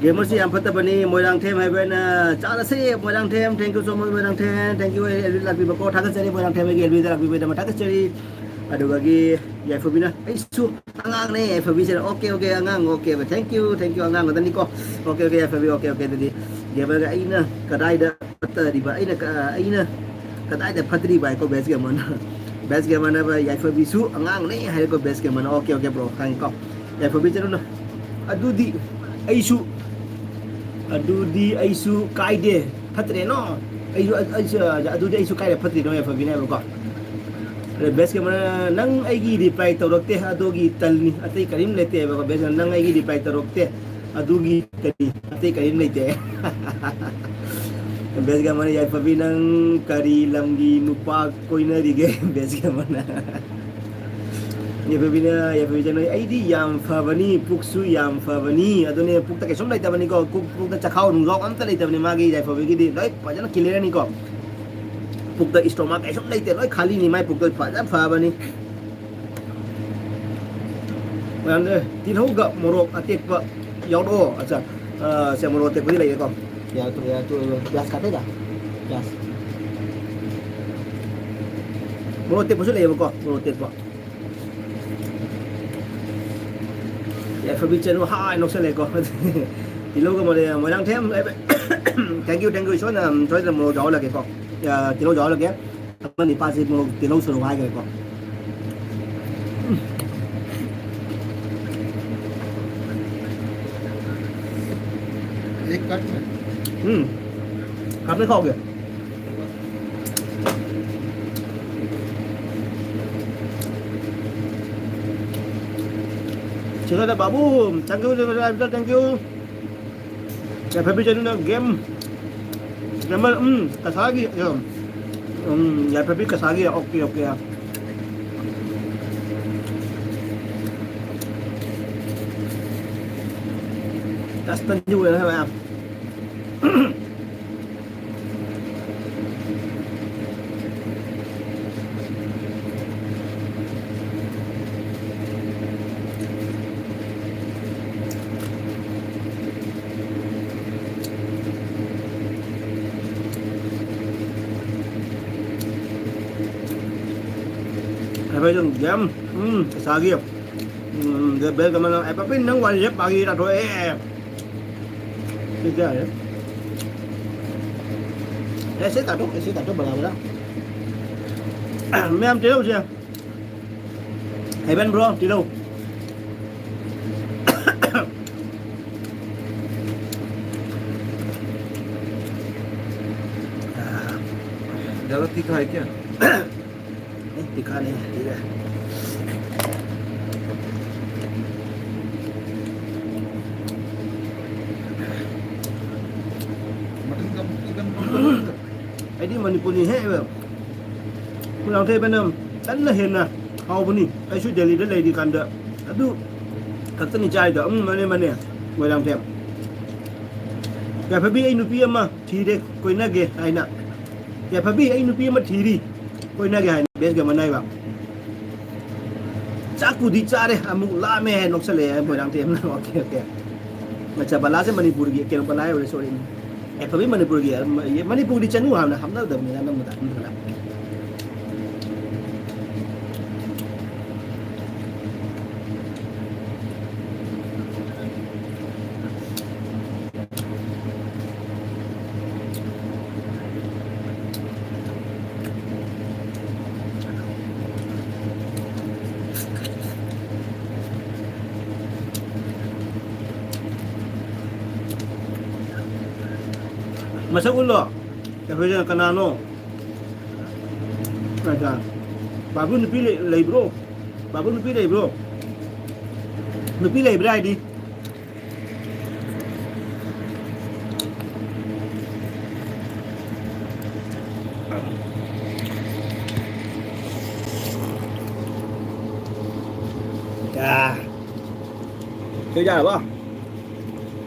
ꯒꯦꯃꯔꯁꯤ ꯌꯥꯝ ꯐꯠꯇꯕꯅꯤ, ꯃꯣꯏꯔꯥꯡꯊꯦꯝ ꯍꯥꯏꯕ ꯑꯩꯅ ꯆꯥꯔꯁꯦ, Moirangthem, thank you so much, Moirangthem, thank you, ꯑꯦꯜꯕꯤ ꯂꯥꯛꯄꯤꯕꯀꯣ, ꯊꯥꯒꯠꯆꯔꯤ, ꯃꯣꯏꯔꯥꯡꯊꯦꯝ ꯑꯩꯒꯤ ꯑꯦꯜꯕꯤꯗ ꯂꯥꯛꯄꯤꯕꯒꯤꯗꯃꯛ ꯊꯥꯒꯠꯆꯔꯤ꯫ ꯑꯗꯨꯒ ꯌꯥꯏꯐꯕꯤꯅ, ꯑꯩꯁꯨ ꯑꯉꯥꯡꯅꯦ, ꯌꯥꯏꯐꯕꯤꯁꯤꯅ, "ꯑꯣꯀꯦ, ꯑꯣꯀꯦ, ꯑꯉꯥꯡ, okay, thank you, thank you, ꯑꯉꯥꯡ ꯉꯥꯛꯇꯅꯤꯀꯣ꯫ ꯑꯣꯀꯦ, ꯑꯣꯀꯦ, ꯌꯥꯏꯐꯕꯤ, ꯑꯣꯀꯦ, ꯑꯣꯀꯦ, ꯑꯗꯨꯗꯤ ꯒꯦꯃꯔꯒ ꯑꯩꯅ ꯀꯗꯥꯏꯗ ꯐꯠꯇꯔꯤꯕ, ꯑꯩꯅ ꯀ-, ꯑꯩꯅ ꯀꯗꯥꯏꯗ ꯐꯠꯇ꯭ꯔꯤꯕ ꯍꯥꯏꯀꯣ, ꯕꯦꯁ ꯒꯦꯃꯔꯅ, ꯕꯦꯁ ꯒꯦꯃꯔꯅ ꯌꯥꯏꯐꯕꯤꯁꯨ ꯑꯉꯥꯡꯅꯦ ꯍꯥꯏꯔꯦꯀꯣ, ꯕꯦꯁ ꯒꯦꯃꯔꯅ, ꯑꯣꯀꯦ, ꯑꯣꯀꯦ, ꯕ꯭ꯔꯣ, ꯈꯪꯉꯤꯀꯣ, ꯌꯥꯏꯐꯕꯤ ꯆꯠꯂꯨꯅ, ꯑꯗꯨꯗꯤ ꯑꯩꯁꯨ, ꯑꯗꯨꯗꯤ ꯑꯩꯁꯨ ꯀꯥꯏꯗꯦ, ꯐꯠꯇ꯭ꯔꯦꯅꯣ, ꯑꯩꯁꯨ, ꯑꯩꯁꯨ, ꯑꯗꯨꯗꯤ ꯑꯩꯁꯨ ꯀꯥꯏꯗ ꯐꯠꯇ꯭ꯔꯤꯅꯣ, ꯌꯥꯏꯐꯕꯤꯅ ꯍꯥꯏꯕꯀꯣ꯫ ꯕꯦꯁ ꯀꯦꯃꯦꯔꯥ, "ꯅꯪ ꯑꯩꯒꯤ ꯔꯤꯄ꯭ꯂꯥꯏ ꯇꯧꯔꯛꯇꯦ, ꯑꯗꯨꯒꯤ ꯇꯜꯅꯤ, ꯑꯇꯩ ꯀꯔꯤꯝ ꯂꯩꯇꯦ" ꯍꯥꯏꯕꯀꯣ꯫ ꯕꯦꯁ ꯀꯦꯃꯦꯔꯥ, "ꯅꯪ ꯑꯩꯒꯤ ꯔꯤꯄ꯭ꯂꯥꯏ ꯇꯧꯔꯛꯇꯦ, ꯑꯗꯨꯒꯤ ꯀꯔꯤ, ꯑꯇꯩ ꯀꯔꯤꯝ ꯂꯩꯇꯦ"꯫ ꯕꯦꯁ ꯀꯦꯃꯦꯔꯥ, "ꯌꯥꯏꯐꯕꯤ, ꯅꯪ ꯀꯔꯤ ꯂꯝꯒꯤ ꯅꯨꯄꯥ ꯀꯣꯏꯅꯔꯤꯒꯦ?" ꯕꯦꯁ ꯀꯦꯃꯦꯔꯥ꯫ ꯌꯥꯏꯐꯕꯤꯅ, ꯌꯥꯏꯐꯕꯤ ꯆꯅꯨ, "ꯑꯩꯗꯤ ꯌꯥꯝ ꯐꯕꯅꯤ, ꯄꯨꯛꯁꯨ ꯌꯥꯝ ꯐꯕꯅꯤ"꯫ ꯑꯗꯨꯅꯦ, ꯄꯨꯛꯇ ꯀꯩꯁꯨꯝ ꯂꯩꯇꯕꯅꯤꯀꯣ, ꯄꯨꯛ-, ꯄꯨꯛꯇ ꯆꯈꯥꯎ ꯅꯨꯡꯖꯥꯎ ꯑꯝꯇ ꯂꯩꯇꯕꯅꯤ ꯃꯥꯒꯤ, ꯌꯥꯏꯐꯕꯤꯒꯤꯗꯤ ꯂꯣꯏ ꯐꯖꯅ ꯀꯤꯂꯤꯌꯔꯅꯤꯀꯣ꯫ ꯄꯨꯛꯇ ꯏꯁꯇꯣꯃꯥꯛ ꯀꯩꯁꯨꯝ ꯂꯩꯇꯦ, ꯂꯣꯏ ꯈꯥꯂꯤꯅꯤ, ꯃꯥꯏ ꯄꯨꯛꯇ ꯐꯖꯅ ꯐꯕꯅꯤ꯫ ꯃꯌꯥꯝꯁꯦ, ꯇꯤꯜꯍꯧꯒ ꯃꯣꯔꯣꯛ ꯑꯇꯦꯛꯄ ꯌꯥꯎꯔꯛꯑꯣ꯫ ꯑꯠꯆꯥ, ꯑ, ꯁꯦ, ꯃꯣꯔꯣꯛ ꯑꯇꯦꯛꯄꯗꯤ ꯂꯩꯔꯦꯀꯣ꯫ ꯌꯥꯔꯦ, ꯇꯣꯛꯑꯦ, ꯌꯥꯔꯦ, ꯇꯣꯛꯑꯦ, ꯄꯤꯌꯥꯁ ꯀꯥꯞꯄꯩꯗ? ꯄꯤꯌꯥꯁ꯫ ꯃꯣꯔꯣꯛ ꯑꯇꯦꯛꯄꯁꯨ ꯂꯩꯌꯦꯕꯀꯣ, ꯃꯣꯔꯣꯛ ꯑꯇꯦꯛꯄ꯫ ꯌꯥꯏꯐꯕꯤ ꯆꯅꯨ ꯍꯥꯏ ꯅꯣꯛꯁꯜꯂꯦꯀꯣ꯫ ꯇꯤꯜꯍꯧꯒ ꯃꯣꯔꯣꯛ, Moirangthem, thank you, thank you, ꯏꯁꯣꯔꯅ, ꯎꯝ, ꯁꯣꯏꯗꯅ ꯃꯣꯔꯣꯛ ꯌꯥꯎꯍꯜꯂꯒꯦꯀꯣ꯫ ꯑ, ꯇꯤꯜꯍꯧ ꯌꯥꯎꯍꯜꯂꯒꯦ꯫ ꯑꯃ ꯅꯤꯄꯥꯁꯤ ꯃꯣꯔꯣꯛ ꯇꯤꯜꯍꯧ ꯁꯣꯔꯣ ꯍꯥꯏꯈ꯭ꯔꯦꯀꯣ꯫ एक कट में। ꯎꯝ꯫ ꯀꯥꯞꯅ ꯈꯥꯎꯒꯦ꯫ ꯁꯤꯒꯗ ꯕꯥꯕꯨ, thank you, thank you, thank you꯫ ꯌꯥꯏꯐꯕꯤ ꯆꯅꯨꯅ ꯒꯦꯝ, ꯒꯦꯃꯔ, ꯎꯝ, ꯀꯁꯥꯒꯤ, ꯎꯝ, ꯌꯥꯏꯐꯕꯤ ꯀꯁꯥꯒꯤ, ꯑꯣꯀꯦ, ꯑꯣꯀꯦ꯫ ꯗꯁꯇꯟꯗꯤ ꯑꯣꯏꯔꯦ ꯃꯌꯥꯝ꯫ ꯍꯥꯏꯐꯦꯠꯇꯪ ꯌꯥꯝ, ꯎꯝ, ꯆꯥꯒꯦ꯫ ꯎꯝ, ꯕꯦꯜ ꯀꯃꯟ, ꯑꯦ, ꯄꯥꯄꯤ, ꯅꯪ ꯋꯥꯔꯤꯁꯦ ꯄꯥꯒꯤ ꯇꯥꯊꯣꯛꯑꯦ꯫ ꯁꯤ ꯌꯥꯔꯦ꯫ ꯑꯦ, ꯁꯤ ꯇꯥꯊꯣꯛ, ꯑꯦ, ꯁꯤ ꯇꯥꯊꯣꯛ, ꯕꯔꯥ, ꯕꯔꯥ꯫ ꯃꯌꯥꯝ ꯇꯤꯜꯍꯧꯁꯦ꯫ ꯍꯩꯕꯟ ꯕ꯭ꯔꯣ, ꯇꯤꯜꯍꯧ꯫ ज़्यादा तीखा है क्या? ꯗꯤ ꯀꯥꯟꯅꯩ, ꯊꯤꯔꯦ꯫ ꯑꯩꯗꯤ ꯃꯅꯤꯄꯨꯔꯅꯤ ꯍꯦꯛ ꯃꯣꯏꯔꯥꯡꯊꯦꯝ ꯍꯥꯏꯕꯅ ꯀꯟꯅ ꯍꯦꯟꯅ ꯍꯥꯎꯕꯅꯤ꯫ ꯑꯩꯁꯨ ꯗꯦꯜꯂꯤꯗ ꯂꯩꯔꯤꯀꯥꯟꯗ ꯑꯗꯨ ꯈꯛꯇꯅꯤ ꯆꯥꯏꯗꯣ꯫ ꯎꯝ, ꯃꯥꯅꯦ, ꯃꯥꯅꯦ, ꯃꯣꯏꯔꯥꯡꯊꯦꯝ꯫ ꯌꯥꯏꯐꯕꯤ, ꯑꯩ ꯅꯨꯄꯤ ꯑꯃ ꯊꯤꯔꯦ, ꯀꯣꯏꯅꯒꯦ ꯍꯥꯏꯅ꯫ ꯌꯥꯏꯐꯕꯤ, ꯑꯩ ꯅꯨꯄꯤ ꯑꯃ ꯊꯤꯔꯤ, ꯀꯣꯏꯅꯒꯦ ꯍꯥꯏꯅ꯫ ꯕꯦꯁꯒ ꯃꯅꯥꯏꯕ꯫ ꯆꯥꯛꯄꯨꯗꯤ ꯆꯥꯔꯦ, ꯑꯃꯨꯛ ꯂꯥꯝꯃꯦ ꯍꯥꯏꯅ ꯅꯣꯛꯁꯜꯂꯛꯑꯦ ꯃꯣꯏꯔꯥꯡꯊꯦꯝꯅ꯫ Okay, okay. ꯑꯠꯆꯥ, ꯕꯂꯥꯁꯦ ꯃꯅꯤꯄꯨꯔꯒꯤ, ꯀꯩꯅꯣ, ꯕꯂꯥ ꯍꯥꯏꯔꯦ, ꯁꯣꯔꯤ꯫ ꯌꯥꯏꯐꯕꯤ ꯃꯅꯤꯄꯨꯔꯒꯤ, ꯃꯅꯤꯄꯨꯔꯗꯤ ꯆꯅꯨ ꯍꯥꯏꯕꯅ ꯍꯥꯞꯅꯗꯕꯅꯤꯅ ꯑꯅꯝꯕꯗ꯫ ꯃꯁꯛ ꯎꯠꯂꯣ꯫ ꯑꯩꯈꯣꯏꯁꯤꯅ ꯀꯅꯥꯅꯣ? ꯑꯗ, ꯕꯥꯕꯨ, ꯅꯨꯄꯤ ꯂꯩ-, ꯂꯩꯕ꯭ꯔꯣ? ꯕꯥꯕꯨ, ꯅꯨꯄꯤ ꯂꯩꯕ꯭ꯔꯣ? ꯅꯨꯄꯤ ꯂꯩꯕ꯭ꯔꯥ ꯍꯥꯏꯗꯤ? ꯑꯥ꯫ ꯁꯤ ꯌꯥꯔꯕꯣ?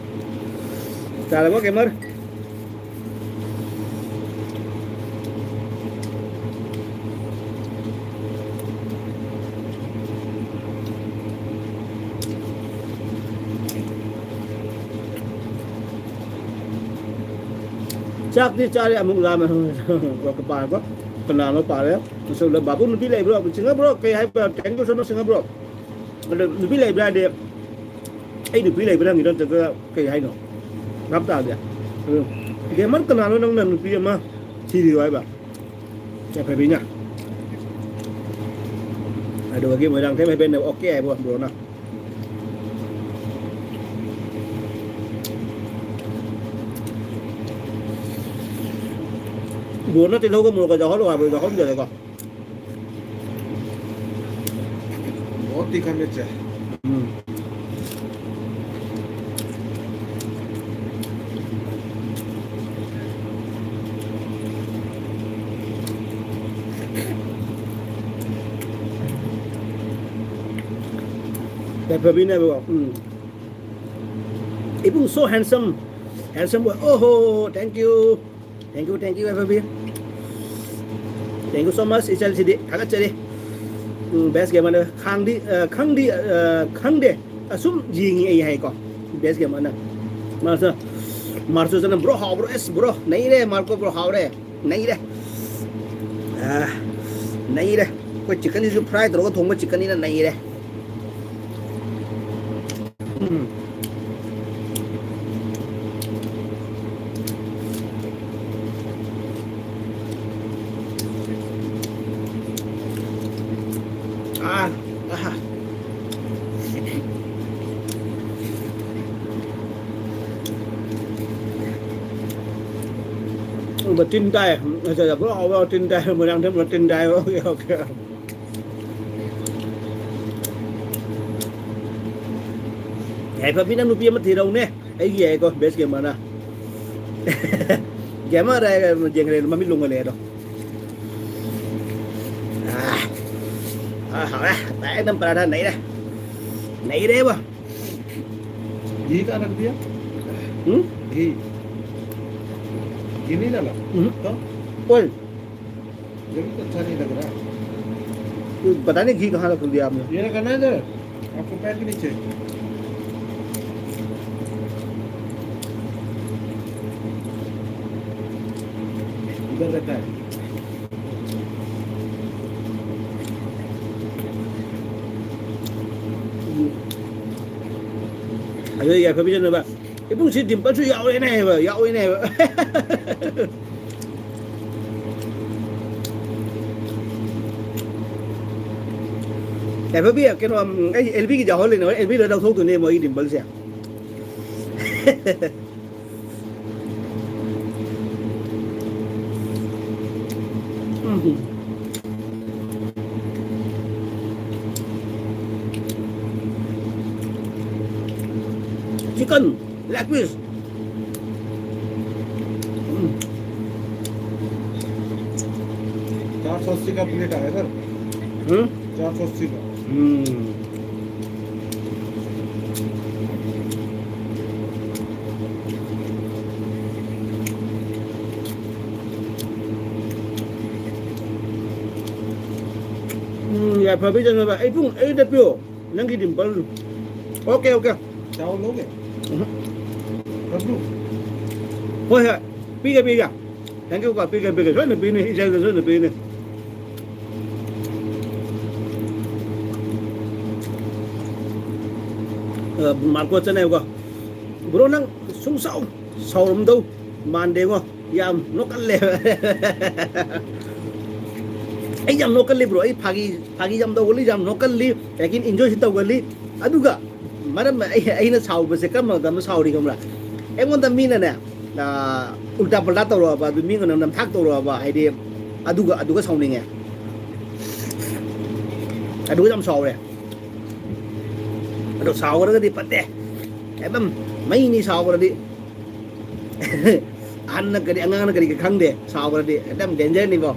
ꯌꯥꯔꯕꯣ, ꯒꯦꯃꯔ? ꯆꯥꯛꯇꯤ ꯆꯥꯔꯦ, ꯑꯃꯨꯛ ꯂꯥꯝꯃꯦ꯫ ꯄꯥꯔꯕ? ꯀꯅꯥꯅꯣ ꯄꯥꯔꯦ? ꯃꯁꯛ ꯎꯠꯂꯣ꯫ ꯕꯥꯕꯨ, ꯅꯨꯄꯤ ꯂꯩꯕ꯭ꯔꯣ? ꯁꯤꯡꯉꯕ꯭ꯔꯣ? ꯀꯩ ꯍꯥꯏꯕ? Thank you so much, ꯁꯤꯡꯉꯕ꯭ꯔꯣ? ꯑꯗꯣ ꯅꯨꯄꯤ ꯂꯩꯕ꯭ꯔꯥ ꯍꯥꯏꯗꯤ, ꯑꯩ ꯅꯨꯄꯤ ꯂꯩꯕ꯭ꯔꯥ ꯍꯪꯉꯤꯔꯣ, ꯅꯠꯇ꯭ꯔꯒ ꯀꯩ ꯍꯥꯏꯅꯣ? ꯚꯥꯞ ꯇꯥꯗꯦ꯫ ꯑꯗꯣ ꯒꯦꯃꯔ, ꯀꯅꯥꯅꯣ ꯅꯪꯅ ꯅꯨꯄꯤ ꯑꯃ ꯊꯤꯕꯤꯌꯨ ꯍꯥꯏꯕ? ꯌꯥꯏꯐꯕꯤꯅ꯫ ꯑꯗꯨꯗꯒꯤ ꯃꯣꯏꯔꯥꯡꯊꯦꯝ ꯍꯦꯕꯦꯟꯅ ꯑꯣꯀꯦ ꯍꯥꯏꯕ ꯕ꯭ꯔꯣꯅ꯫ ꯕ꯭ꯔꯣꯅ ꯇꯤꯜꯍꯧꯒ ꯃꯣꯔꯣꯛꯀ ꯌꯥꯎꯍꯜꯂꯣ ꯍꯥꯏꯕꯗꯣ ꯌꯥꯎꯍꯟꯖꯔꯦꯀꯣ꯫ ꯇꯤ ꯈꯟꯒꯠꯁꯦ꯫ ꯎꯝ꯫ ꯌꯥꯏꯐꯕꯤꯅꯦꯕꯀꯣ꯫ ꯎꯝ꯫ ꯏꯕꯨꯡ so handsome, handsome boy. Oh ho, thank you. Thank you, thank you, Yaiphabi. Thank you so much, ꯏꯆꯜꯁꯤꯗꯤ ꯊꯥꯒꯠꯆꯔꯤ꯫ ꯎꯝ, best gamer ꯅ ꯈꯥꯡꯗꯤ, ꯑ, ꯈꯪꯗꯤ, ꯑ, ꯈꯪꯗꯦ꯫ ꯑꯁꯨꯝ ꯌꯦꯡꯉꯤ ꯑꯩ ꯍꯥꯏꯀꯣ꯫ Best gamer ꯅ꯫ ꯃꯥꯁꯨ, ꯃꯥꯔꯁꯨ ꯆꯠꯅ, "Bro, ꯍꯥꯎꯕ꯭ꯔꯣ?" ꯑꯁ, bro, ꯅꯩꯔꯦ, ꯃꯥꯔꯀꯣ bro, ꯍꯥꯎꯔꯦ꯫ ꯅꯩꯔꯦ꯫ ꯑ, ꯅꯩꯔꯦ꯫ ꯑꯩꯈꯣꯏ chicken ꯁꯤꯁꯨ fry ꯇꯧꯔꯒ ꯊꯣꯡꯕ chicken ꯅꯤꯅ ꯅꯩꯔꯦ꯫ ꯎꯝ꯫ ꯑꯥ, ꯑꯍꯥ꯫ ꯎꯝ, ꯇꯤꯟ ꯇꯥꯏ꯫ ꯎꯝ, ꯑꯆꯥ, ꯑꯆꯥ, ꯄꯨꯔꯥ ꯍꯥꯎꯕ ꯇꯤꯟ ꯇꯥꯏ꯫ ꯃꯣꯏꯔꯥꯡꯊꯦꯝ ꯄꯨꯔꯥ ꯇꯤꯟ ꯇꯥꯏ꯫ Okay, okay꯫ ꯌꯥꯏꯐꯕꯤ, ꯅꯪ ꯅꯨꯄꯤ ꯑꯃ ꯊꯤꯔꯧꯅꯦ꯫ ꯑꯩꯒꯤ ꯌꯥꯏꯀꯣ, best gamer ꯅ꯫ Gamer ꯍꯥꯏꯔꯒ ꯌꯦꯡꯈ꯭ꯔꯦ, ꯃꯃꯤꯠ ꯂꯣꯡꯒꯜꯂꯦ ꯑꯗꯣ꯫ ꯑꯥ, ꯑꯥ, ꯍꯥꯎꯔꯦ꯫ Direct ꯅꯝ ꯄꯔꯥꯊꯥ ꯅꯩꯔꯦ꯫ ꯅꯩꯔꯦꯕ꯫ घी कहाँ रख दिया? हम्म? घी। घी नहीं डाला? हम्म। तो? Oil। ये भी तो अच्छा नहीं लग रहा। तो पता नहीं घी कहाँ रख दिया आपने। ये रखा ना इधर, आपको पैर के नीचे। इधर रहता है। ꯑꯗꯨ ꯌꯥꯏꯐꯕꯤꯗꯅꯦꯕ, "ꯏꯕꯨꯡꯁꯤ dimpleꯁꯨ ꯌꯥꯎꯔꯦꯅꯦ" ꯍꯥꯏꯕ, ꯌꯥꯎꯔꯦꯅꯦ ꯍꯥꯏꯕ꯫ ꯌꯥꯏꯐꯕꯤ, ꯀꯩꯅꯣ, ꯎꯝ, ꯑꯩ ꯑꯦꯜꯕꯤꯒꯤ ꯌꯥꯎꯍꯜꯂꯤꯅꯦ, ꯍꯣꯔꯦꯟ ꯑꯦꯜꯕꯤꯗ ꯂꯧꯊꯣꯛꯇꯣꯏꯅꯦ ꯃꯣꯏꯒꯤ dimpleꯁꯦ꯫ ꯎꯝ꯫ Chicken leg piece. हम्म। चार सौ अस्सी का प्लेट आया सर। हम्म। चार सौ अस्सी का। हम्म। ꯎꯝ, ꯌꯥꯏꯐꯕꯤꯗꯅꯦꯕ꯫ ꯑꯩ ꯄꯨꯡ ꯑꯩꯗ ꯄꯤꯌꯣ꯫ ꯅꯪꯒꯤ ꯗꯤꯝꯄꯜ꯫ Okay, okay. चावल लोगे? ꯎꯝ꯫ ꯀꯞꯂꯨ? ꯍꯣꯏ, ꯍꯣꯏ꯫ ꯄꯤꯒꯦ, ꯄꯤꯒꯦ꯫ Thank you ꯀꯣ꯫ ꯄꯤꯒꯦ, ꯄꯤꯒꯦ꯫ ꯁꯣꯏꯗꯅ ꯄꯤꯅꯤ꯫ ꯏꯆꯦꯗ ꯁꯣꯏꯗꯅ ꯄꯤꯅꯤ꯫ ꯑ, ꯃꯥꯔꯀꯣ ꯆꯠꯅꯩꯀꯣ꯫ ꯕ꯭ꯔꯣ, ꯅꯪ ꯁꯨꯝ ꯁꯥꯎ-, ꯁꯥꯎꯔꯝꯗꯧ ꯃꯥꯟꯗꯦꯉꯣ꯫ ꯌꯥꯝ ꯅꯣꯛꯀꯜꯂꯦ꯫ ꯑꯩ ꯌꯥꯝ ꯅꯣꯛꯀꯜꯂꯤ, ꯕ꯭ꯔꯣ꯫ ꯑꯩ ꯐꯥꯒꯤ, ꯐꯥꯒꯤ ꯌꯥꯝ ꯇꯧꯒꯜꯂꯤ, ꯌꯥꯝ ꯅꯣꯛꯀꯜꯂꯤ, ꯑꯗꯒꯤ ꯏꯟꯖꯣꯏꯁꯨ ꯇꯧꯒꯜꯂꯤ꯫ ꯑꯗꯨꯒ ꯃꯔꯝ ꯑꯩ, ꯑꯩꯅ ꯁꯥꯎꯕꯁꯦ ꯀꯔꯝꯕ ꯃꯇꯝꯗ ꯁꯥꯎꯔꯤ ꯈꯪꯕ꯭ꯔꯥ? ꯑꯩꯉꯣꯟꯗ ꯃꯤꯅꯅꯦ, ꯑ, ꯎꯜꯇꯥ ꯄꯜꯇꯥ ꯇꯧꯔꯛꯑꯕ, ꯑꯗꯨ ꯃꯤꯉꯣꯟꯗ ꯅꯝꯊꯥꯛ ꯇꯧꯔꯛꯑꯕ, ꯍꯥꯏꯗꯤ ꯑꯗꯨꯒ, ꯑꯗꯨꯒ ꯁꯥꯎꯅꯤꯡꯉꯦ꯫ ꯑꯗꯨꯒ ꯌꯥꯝ ꯁꯥꯎꯔꯦ꯫ ꯑꯗꯣ ꯁꯥꯎꯈ꯭ꯔꯒꯗꯤ ꯐꯠꯇꯦ꯫ ꯑꯦꯛꯗꯝ ꯃꯩꯅꯤ ꯁꯥꯎꯈ꯭ꯔꯗꯤ꯫ ꯑꯍꯟꯅ ꯀꯔꯤ, ꯑꯉꯥꯡꯅ ꯀꯔꯤ ꯈꯪꯗꯦ꯫ ꯁꯥꯎꯈ꯭ꯔꯗꯤ ꯑꯦꯛꯗꯝ ꯗꯦꯟꯖꯔꯅꯤꯀꯣ꯫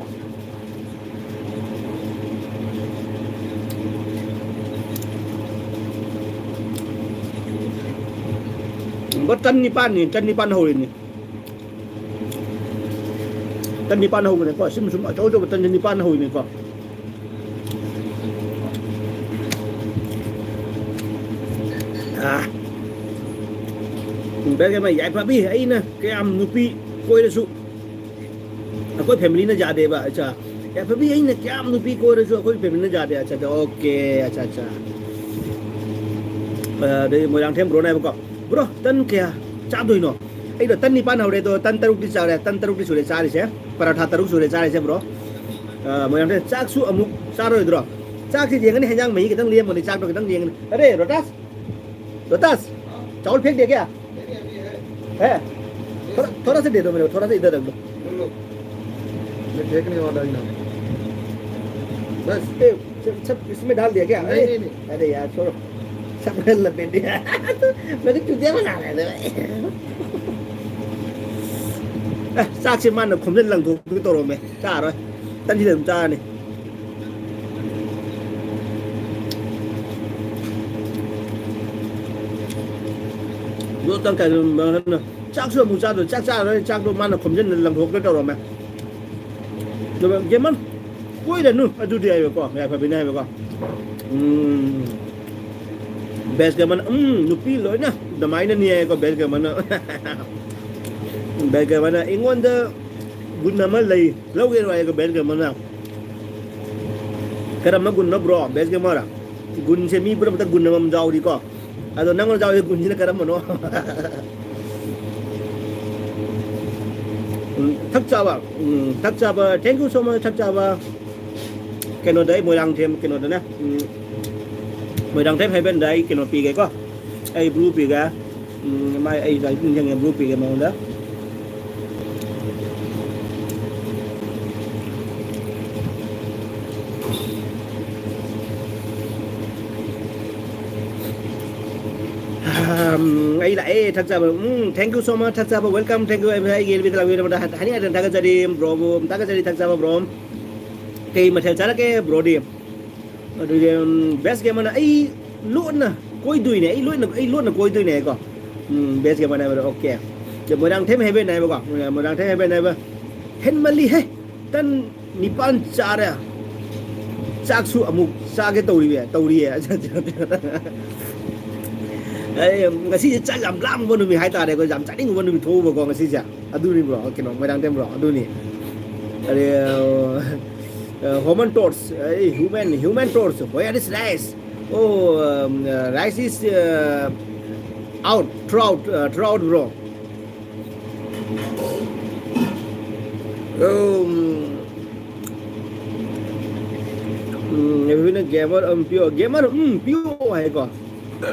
ꯕꯣ, ꯇꯟ ꯅꯤꯄꯥꯟꯅꯤ, ꯇꯟ ꯅꯤꯄꯥꯟ ꯍꯧꯔꯤꯅꯤ꯫ ꯇꯟ ꯅꯤꯄꯥꯟ ꯍꯧꯕꯅꯦꯀꯣ꯫ ꯁꯨꯝ, ꯁꯨꯝ ꯑꯆꯧ ꯑꯆꯧꯕ ꯇꯟꯁꯦ ꯅꯤꯄꯥꯟ ꯍꯧꯔꯤꯅꯤꯀꯣ꯫ ꯑꯥ꯫ ꯎꯝ, ꯕꯦꯜꯒꯤ ꯑꯃ ꯌꯥꯏꯐꯕꯤ, ꯑꯩꯅ ꯀꯌꯥꯝ ꯅꯨꯄꯤ ꯀꯣꯏꯔꯁꯨ ꯑꯩꯈꯣꯏ ꯐꯦꯃꯤꯂꯤꯅ ꯌꯥꯗꯦꯕ꯫ ꯑꯠꯆꯥ꯫ ꯌꯥꯏꯐꯕꯤ, ꯑꯩꯅ ꯀꯌꯥꯝ ꯅꯨꯄꯤ ꯀꯣꯏꯔꯁꯨ ꯑꯩꯈꯣꯏ ꯐꯦꯃꯤꯂꯤꯅ ꯌꯥꯗꯦ꯫ ꯑꯠꯆꯥ, ꯑꯠꯆꯥ, ꯑꯣꯀꯦ, ꯑꯠꯆꯥ, ꯑꯠꯆꯥ꯫ ꯑ, ꯑꯗꯩ ꯃꯣꯏꯔꯥꯡꯊꯦꯝ ꯕ꯭ꯔꯣꯅ ꯍꯥꯏꯕꯀꯣ, "ꯕ꯭ꯔꯣ, ꯇꯟ ꯀꯌꯥ ꯆꯥꯗꯣꯏꯅꯣ?" ꯑꯩꯗꯣ ꯇꯟ ꯅꯤꯄꯥꯟ ꯍꯧꯔꯦ, ꯑꯗꯣ ꯇꯟ ꯇꯔꯨꯛꯇꯤ ꯆꯥꯔꯦ, ꯇꯟ ꯇꯔꯨꯛꯇꯤ ꯁꯨꯔꯦ ꯆꯥꯔꯤꯁꯦ, ꯄꯔꯥꯊꯥ ꯇꯔꯨꯛ ꯁꯨꯔꯦ ꯆꯥꯔꯤꯁꯦ, ꯕ꯭ꯔꯣ꯫ ꯑ, ꯃꯣꯏꯔꯥꯡꯊꯦꯝ, ꯆꯥꯛꯁꯨ ꯑꯃꯨꯛ ꯆꯥꯔꯣꯏꯗ꯭ꯔꯣ? ꯆꯥꯛꯁꯤ ꯌꯦꯡꯉꯅꯤ, ꯍꯦꯟꯖꯥꯡ ꯃꯍꯤ ꯈꯤꯇꯪ ꯂꯦꯝꯃꯅꯤ, ꯆꯥꯛꯇꯣ ꯈꯤꯇꯪ ꯌꯦꯡꯉꯅꯤ꯫ ꯑꯔꯦ, ꯔꯣꯇꯥꯁ! ꯔꯣꯇꯥꯁ! चावल फेंक दिया क्या? है? थोड़ा, थोड़ा सा दे दो मेरे को, थोड़ा सा इधर रख दो। मैं फेंकने वाला ही ना। बस। ए, सब, सब इसमें डाल दिया क्या? नहीं, अरे, नहीं, नहीं। अरे यार, छोड़ो। ꯁꯛꯍꯜꯂꯕꯅꯤ꯫ ꯃꯗꯨ ꯆꯨꯗꯦ ꯃꯅꯥ ꯍꯥꯏꯗꯣ꯫ ꯑꯦ, ꯆꯥꯛꯁꯦ ꯃꯥꯅ ꯈꯣꯝꯖꯤꯟ ꯂꯪꯊꯣꯛꯄꯤ ꯇꯧꯔꯝꯃꯦ꯫ ꯆꯥꯔꯣꯏ꯫ ꯇꯟꯁꯤꯗ ꯑꯗꯨꯝ ꯆꯥꯔꯅꯤ꯫ ꯑꯗꯨ ꯇꯪꯈꯥꯏ ꯑꯗꯨꯝ ꯃꯥꯅ ꯆꯥꯛꯁꯨ ꯑꯃꯨꯛ ꯆꯥꯗꯣꯏ, ꯆꯥꯛ ꯆꯥꯔꯣꯏ, ꯆꯥꯛꯇꯣ ꯃꯥꯅ ꯈꯣꯝꯖꯤꯟ ꯂꯪꯊꯣꯛꯄꯤ ꯇꯧꯔꯝꯃꯦ꯫ ꯑꯗꯨꯒ ꯒꯦꯃꯔ ꯀꯣꯏꯔꯅꯨ ꯑꯗꯨꯗꯤ ꯍꯥꯏꯕꯀꯣ, ꯌꯥꯏꯐꯕꯤꯅ ꯍꯥꯏꯕꯀꯣ꯫ ꯎꯝ, ꯕꯦꯁ ꯒꯦꯃꯔꯅ, ꯎꯝ, ꯅꯨꯄꯤ ꯂꯣꯏꯅ ꯑꯗꯨꯃꯥꯏꯅꯅꯤ ꯍꯥꯏꯀꯣ, ꯕꯦꯁ ꯒꯦꯃꯔꯅ꯫ ꯕꯦꯁ ꯒꯦꯃꯔꯅ ꯑꯩꯉꯣꯟꯗ ꯒꯨꯟ ꯑꯃ ꯂꯩ, ꯂꯧꯒꯦꯔꯣ ꯍꯥꯏꯀꯣ, ꯕꯦꯁ ꯒꯦꯃꯔꯅ꯫ ꯀꯔꯝꯕ ꯒꯨꯟꯅꯣ, ꯕ꯭ꯔꯣ? ꯕꯦꯁ ꯒꯦꯃꯔ, ꯒꯨꯟꯁꯦ ꯃꯤ ꯄꯨꯝꯅꯃꯛꯇ ꯒꯨꯟ ꯑꯃꯃꯝ ꯌꯥꯎꯔꯤꯀꯣ꯫ ꯑꯗꯣ ꯅꯪꯉꯣꯟꯗ ꯌꯥꯎꯔꯤ ꯒꯨꯟꯁꯤꯅ ꯀꯔꯝꯕꯅꯣ? ꯎꯝ, ꯊꯛ ꯆꯥꯕ, ꯎꯝ, ꯊꯛ ꯆꯥꯕ, thank you so much, ꯊꯛ ꯆꯥꯕ꯫ ꯀꯩꯅꯣꯗ, ꯑꯩ ꯃꯣꯏꯔꯥꯡꯊꯦꯝ ꯀꯩꯅꯣꯗꯅꯦ, ꯎꯝ, ꯃꯣꯏꯔꯥꯡꯊꯦꯝ ꯍꯦꯕꯦꯟꯗ ꯑꯩ ꯀꯩꯅꯣ ꯄꯤꯒꯦꯀꯣ, ꯑꯩ ꯕ꯭ꯔꯨ ꯄꯤꯒꯦ꯫ ꯎꯝ, ꯃꯥꯏ, ꯑꯩ ꯂꯥꯏꯔꯤꯛ ꯅꯤꯡꯁꯤꯡꯉꯦ, ꯕ꯭ꯔꯨ ꯄꯤꯒꯦ ꯃꯉꯣꯟꯗ꯫ ꯎꯝ, ꯑꯩ ꯂꯥꯛꯑꯦ, ꯊꯛꯆꯕ꯫ ꯎꯝ, thank you so much, ꯊꯛꯆꯕ, welcome, thank you, ꯑꯩꯒꯤ ꯑꯦꯜꯕꯤꯗ ꯂꯥꯛꯄꯤꯔꯕꯗ ꯍꯟꯅ ꯍꯟꯅ ꯊꯥꯒꯠꯆꯔꯤ, ꯕ꯭ꯔꯣꯕꯨ ꯊꯥꯒꯠꯆꯔꯤ, ꯊꯛꯆꯕ ꯕ꯭ꯔꯣ꯫ ꯀꯩ ꯃꯊꯦꯜ ꯆꯥꯔꯛꯀꯦ ꯕ꯭ꯔꯣꯗꯤ? ꯑꯗꯨꯗꯤ, ꯎꯝ, ꯕꯦꯁ ꯒꯦꯃꯔꯅ ꯑꯩ ꯂꯣꯟꯅ ꯀꯣꯏꯗꯣꯏꯅꯦ, ꯑꯩ ꯂꯣꯟꯅ, ꯑꯩ ꯂꯣꯟꯅ ꯀꯣꯏꯗꯣꯏꯅꯦ ꯍꯥꯏꯀꯣ꯫ ꯎꯝ, ꯕꯦꯁ ꯒꯦꯃꯔꯅ ꯍꯥꯏꯕꯗꯣ, okay꯫ ꯑꯗꯣ ꯃꯣꯏꯔꯥꯡꯊꯦꯝ ꯍꯦꯕꯦꯟ ꯍꯥꯏꯕꯀꯣ, ꯃꯣꯏꯔꯥꯡꯊꯦꯝ ꯍꯦꯕꯦꯟ ꯍꯥꯏꯕ, ꯍꯦꯟꯃꯜꯂꯤꯍꯦ, ꯇꯟ ꯅꯤꯄꯥꯟ ꯆꯥꯔꯦ, ꯆꯥꯛꯁꯨ ꯑꯃꯨꯛ ꯆꯥꯒꯦ ꯇꯧꯔꯤꯌꯦ, ꯇꯧꯔꯤꯌꯦ꯫ ꯑꯩ ꯉꯁꯤꯁꯦ ꯆꯥꯛ ꯌꯥꯝ ꯂꯥꯝꯕ ꯅꯨꯃꯤꯠ ꯍꯥꯏꯇꯥꯔꯦ, ꯑꯩꯈꯣꯏ ꯌꯥꯝ ꯆꯥꯅꯤꯡꯕ ꯅꯨꯃꯤꯠ ꯊꯣꯛꯎꯕꯀꯣ ꯉꯁꯤꯁꯦ꯫ ꯑꯗꯨꯅꯤ ꯕ꯭ꯔꯣ, ꯀꯩꯅꯣ, ꯃꯣꯏꯔꯥꯡꯊꯦꯝ ꯕ꯭ꯔꯣ, ꯑꯗꯨꯅꯤ꯫ ꯑꯗꯩ, ꯑ, ꯑ, ꯍ꯭ꯌꯨꯃꯦꯟ ꯇꯣꯔꯆ, ꯑꯩ human, human torch, where is rice? Oh, um, uh, rice is, uh, out, throughout, uh, throughout, bro. Um, ꯎꯝ, ꯍꯧꯖꯤꯛꯅ ꯒꯦꯃꯔ, ꯎꯝ, ꯄꯤꯌꯣ, ꯒꯦꯃꯔ, ꯎꯝ, ꯄꯤꯌꯣ ꯍꯥꯏꯀꯣ꯫